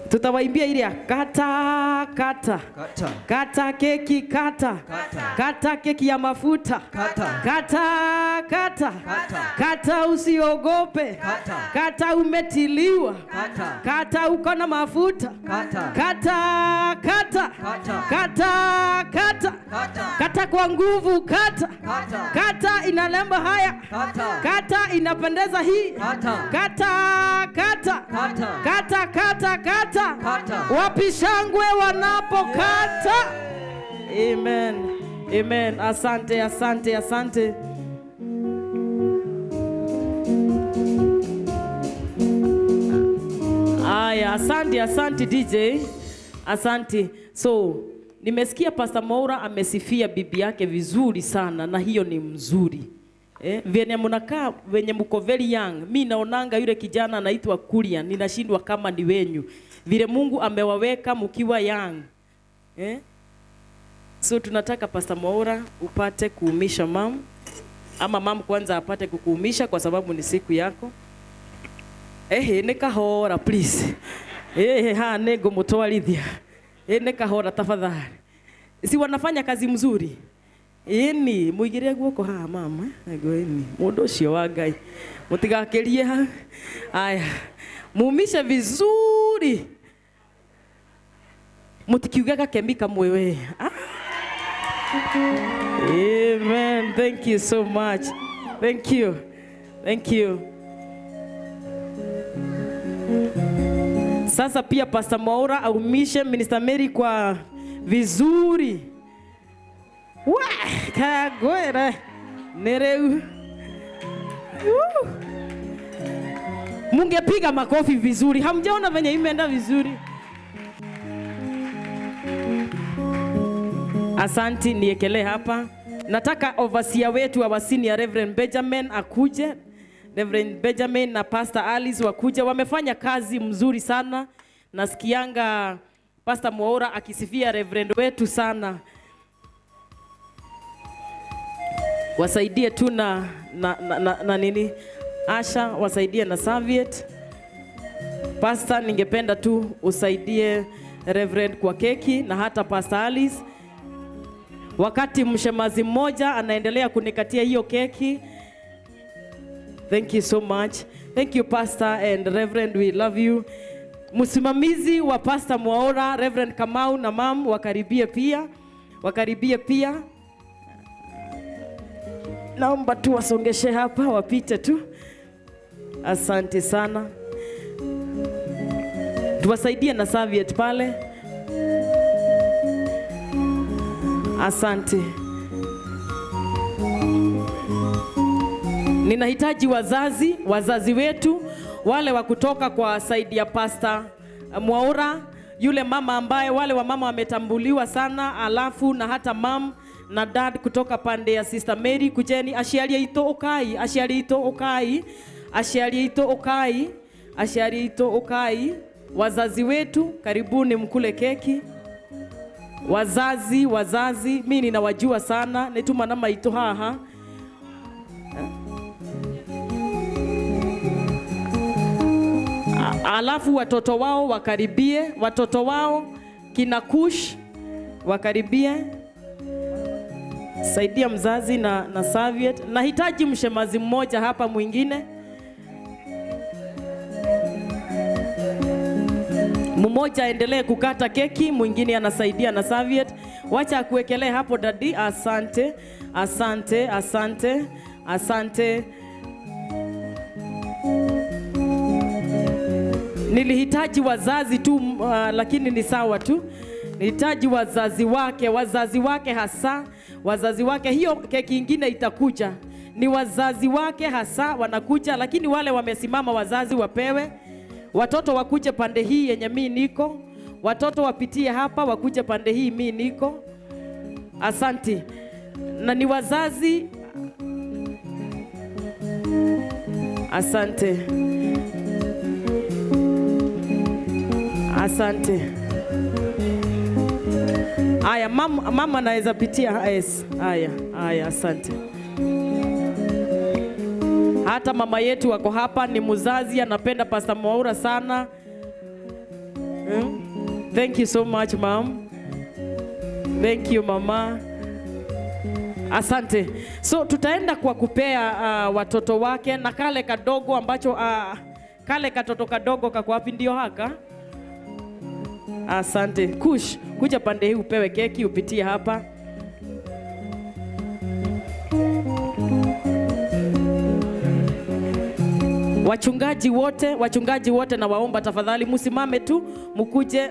Tutawaimbia ile ya kata kata. Kata. Kata keki kata. Kata. Kata keki ya mafuta. Kata. Kata kata. Kata. Kata usiogope. Kata. Kata umetiliwa. Kata. Kata uko na mafuta. Kata. Kata kata. Kata. Kata kata. Kata. Kata kwa nguvu kata. Kata. Kata inalemba haya. Kata. Kata inapendeza hii. Kata. Kata kata. Kata. Kata kata kata. Kata. Wapi shangwe wanapokata. Amen. Amen. Asante, asante, asante. Aya, asante, asante DJ. Asante. So, nimesikia Pastor Mwaura amesifia bibi yake vizuri sana na hiyo ni mzuri. Venye mnakaa, venye mko very young. Mi naonanga yule kijana anaitwa Kulia, ninashindwa kama ni wenyu. Vile Mungu amewaweka mkiwa young. So tunataka Pastor Mwaura upate kuumisha mam, ama mam kwanza apate kukuumisha kwa sababu ni siku yako. Ehe, nikahora please. Ehe, ha nego mutwarithia. Nikahora tafadhali. Si wanafanya kazi mzuri. Eni muigire guoko ha mama, ego eni. Mundu ucio wa Ngai. Mutigakirie ha. Aya. Muumishe vizuri. Mutikiuga gakemi kamwe we. Amen. Thank you so much. Thank you. Thank you. Sasa pia Pastor Mwaura aumishe Minister Mary kwa vizuri. Wa kagwera nereu. Mungepiga makofi vizuri. Hamjaona venye imeenda vizuri. Asanti, niekele hapa. Nataka overseer wetu wa senior Reverend Benjamin akuje. Reverend Benjamin na Pastor Alice wakuje. Wamefanya kazi mzuri sana. Nasikianga Pastor Mwaura akisifia Reverend wetu sana. Wasaidie tu na nini? Asha, wasaidie na serviette. Pastor, ningependa tu usaidie Reverend kwa keki na hata Pastor Alice. Wakati mshemazi mmoja anaendelea kunikatia hiyo keki. Thank you so much. Thank you Pastor and Reverend, we love you. Msimamizi wa Pastor Mwaura, Reverend Kamau na mam wakaribie pia. Wakaribie pia. Naomba tu wasongeshe hapa, wapite tu. Asante sana. Tuwasaidie na serviette pale. Asante. Ninahitaji wazazi, wazazi wetu, wale wa kutoka kwa side ya Pastor Mwaura, yule mama ambaye wale wa mama wametambuliwa sana, alafu na hata mam na dad kutoka pande ya Sister Mary, kujeni aciari aitũ ũkai, aciari aitũ ũkai, aciari aitũ ũkai, aciari aitũ ũkai, wazazi wetu karibuni mkule keki. Wazazi, wazazi, mimi ninawajua sana, nituma na maitũ haha. Alafu watoto wao wakaribie, watoto wao kina Kush wakaribie. Saidia mzazi na serviette. Nahitaji mshemazi mmoja hapa mwingine. Mmoja aendelee kukata keki, mwingine anasaidia na serviette. Wacha akuwekelee hapo dadi. Asante, asante, asante, asante. Nilihitaji wazazi tu, lakini ni sawa tu. Nilihitaji wazazi wake, wazazi wake hasa, wazazi wake. Hiyo keki ingine itakuja. Ni wazazi wake hasa wanakuja, lakini wale wamesimama wazazi wapewe. Watoto wakuje pande hii yenye mimi niko. Watoto wapitie hapa wakuje pande hii mimi niko. Asante. Na ni wazazi. Asante. Asante. Aya, mama anaweza pitia yes. Aya, aya, asante. Hata mama yetu wako hapa, ni mzazi, anapenda Pastor Mwaura sana. Thank you so much, mom. Thank you, mama. Asante. So tutaenda kwa kupea watoto wake na kale kadogo ambacho kale katoto kadogo kako wapi ndio haka? Asante. Kush, kuja pande hii upewe keki, upitie hapa. Wachungaji wote na waomba tafadhali msimame tu, mkuje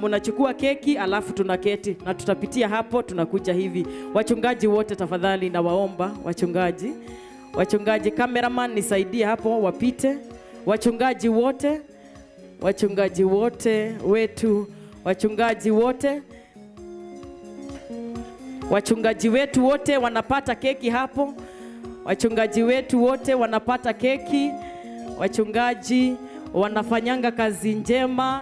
mnachukua keki alafu tunaketi na tutapitia hapo tunakuja hivi. Wachungaji wote tafadhali na waomba, wachungaji. Wachungaji, cameraman nisaidie hapo wapite. Wachungaji wote, wachungaji wote wetu, wachungaji wote. Wachungaji wetu wote wanapata keki hapo. Wachungaji wetu wote wanapata keki. Wachungaji wanafanyanga kazi njema.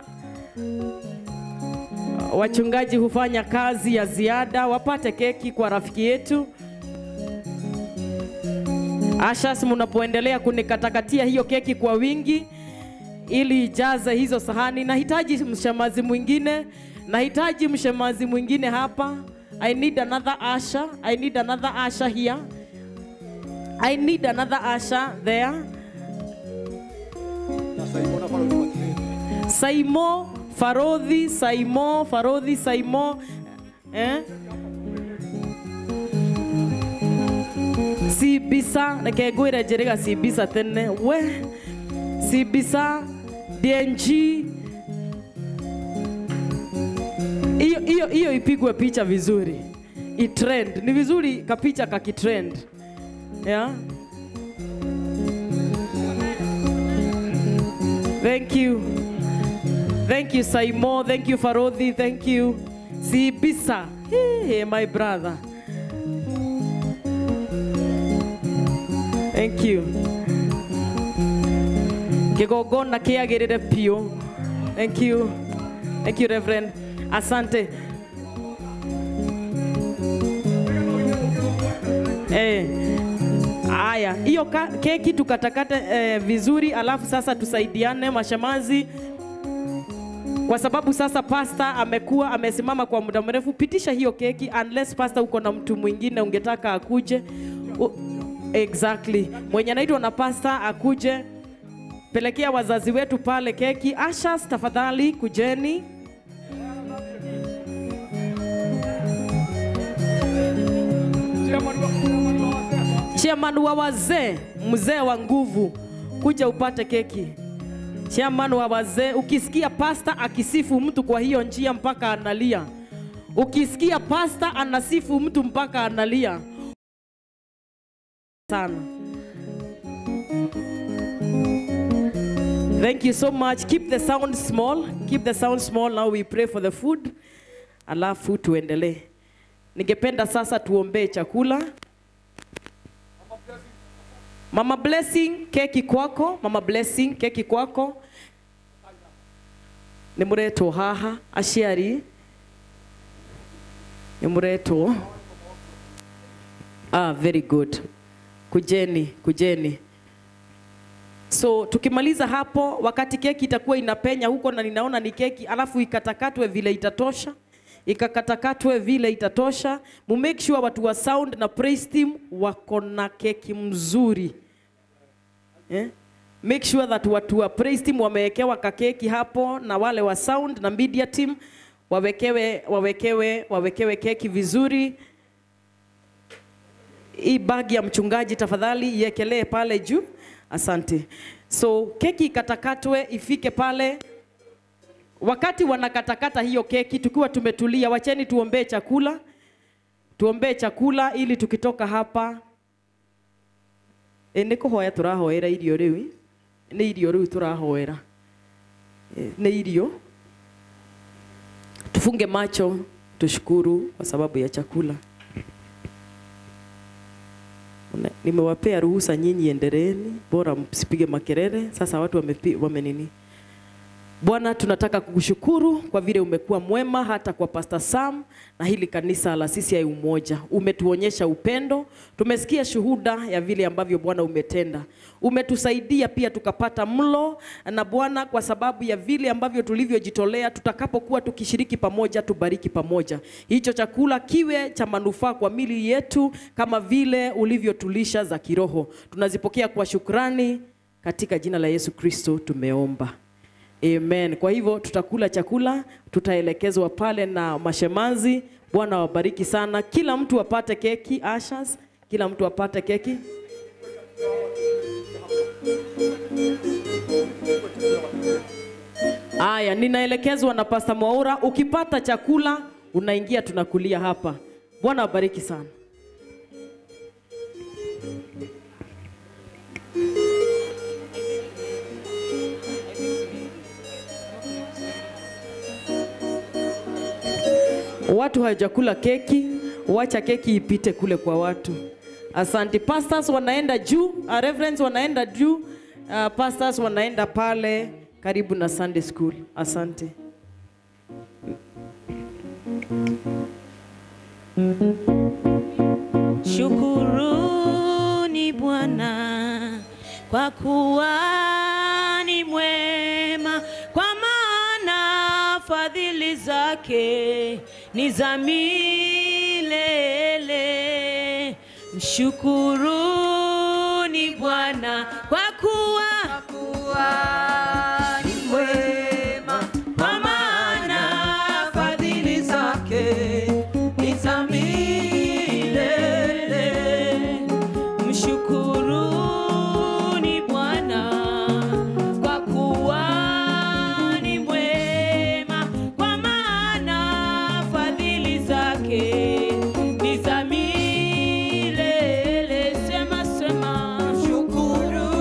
Wachungaji hufanya kazi ya ziada, wapate keki kwa rafiki yetu. Ashas, mnapoendelea kunikatakatia hiyo keki kwa wingi ili ijaze hizo sahani. Nahitaji mshemazi mwingine, nahitaji mshemazi mwingine hapa. I need another usher. I need another usher here. I need another usher there. Saimo Farodhi, Saimo Farodhi, Saimo Sibisa, nakegwira jerega Sibisa tene. We Sibisa DNG. Iyo iyo ipigwe picha vizuri. I trend. Ni vizuri kapicha kakitrend. Yeah. Thank you. Thank you, Saimo. Thank you, Farodhi. Thank you, Sibisa. Hey, my brother. Thank you. Kigogona kiagirire pio. Thank you. Thank you, Reverend. Asante. Aya, hiyo keki tukatakate vizuri, alafu sasa tusaidiane mashamazi. Kwa sababu sasa pastor amekuwa amesimama kwa muda mrefu, pitisha hiyo keki unless pastor uko na mtu mwingine ungetaka akuje. Exactly. Mwenye anaitwa na pastor akuje. Pelekea wazazi wetu pale keki. Ushers, tafadhali kujeni. Chairman wa wazee, mzee wa nguvu, kuja upate keki. Chairman wa wazee, ukisikia pastor akisifu mtu kwa hiyo njia mpaka analia. Ukisikia pastor anasifu mtu mpaka analia. Sana. Thank you so much. Keep the sound small. Keep the sound small. Now we pray for the food. Alafu tuendelee. Ningependa sasa tuombee chakula. Mama Blessing, keki kwako. Mama Blessing, keki kwako. Nimuretwo haha, aciari. Nimuretwo. Ah, very good. Kujeni, kujeni. So tukimaliza hapo, wakati keki itakuwa inapenya huko na ninaona ni keki, alafu ikatakatwe vile itatosha. Ikakatakatwe vile itatosha. Mu make sure watu wa sound na praise team wako na keki mzuri. Make sure that watu wa praise team wamewekewa kakeki hapo, na wale wa sound na media team wawekewe keki vizuri. Hii bagi ya mchungaji tafadhali iekelee pale juu. Asante. So keki ikatakatwe ifike pale. Wakati wanakatakata hiyo keki tukiwa tumetulia, wacheni tuombee chakula. Tuombee chakula ili tukitoka hapa. Nĩ kũhoya tũrahoera irio rĩu. Nĩ irio rĩu tũrahoera. Nĩ irio. Tufunge macho, tushukuru kwa sababu ya chakula. Nimewapea ruhusa nyinyi endeleeni, bora msipige makelele. Sasa watu wamenini. Bwana, tunataka kukushukuru kwa vile umekuwa mwema hata kwa Pastor Sam na hili kanisa la CCI Umoja. Umetuonyesha upendo, tumesikia shuhuda ya vile ambavyo Bwana umetenda. Umetusaidia pia tukapata mlo, na Bwana kwa sababu ya vile ambavyo tulivyojitolea, tutakapokuwa tukishiriki pamoja, tubariki pamoja. Hicho chakula kiwe cha manufaa kwa mili yetu kama vile ulivyotulisha za kiroho. Tunazipokea kwa shukrani katika jina la Yesu Kristo tumeomba. Amen. Kwa hivyo tutakula chakula, tutaelekezwa pale na mashemanzi. Bwana wabariki sana. Kila mtu apate keki, ushers, kila mtu apate keki. Aya, ninaelekezwa na Pastor Mwaura, ukipata chakula unaingia tunakulia hapa. Bwana wabariki sana. Watu hawajakula keki, wacha keki ipite kule kwa watu. Asante. Pastors wanaenda juu, reverends wanaenda juu, pastors wanaenda pale karibu na Sunday school. Asante. Shukuruni Bwana kwa kuwa ni mwema, kwa maana fadhili zake ni za milele. Mshukuruni Bwana kwa kuwa ni mwema, kwa maana fadhili zake ni za milele. Mshukuruni Bwana kwa kuwa ni mwema, kwa maana fadhili zake ni za milele. Sema, sema. Mshukuruni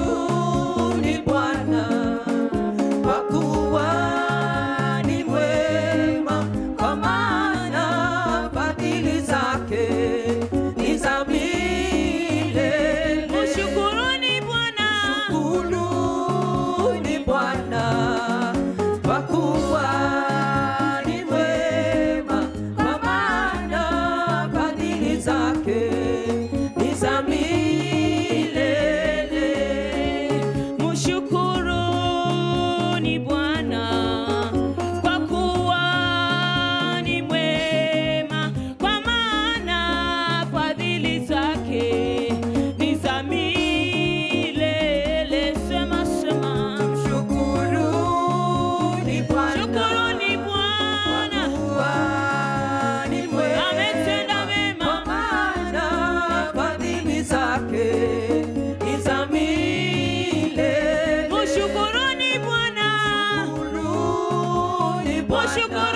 Bwana.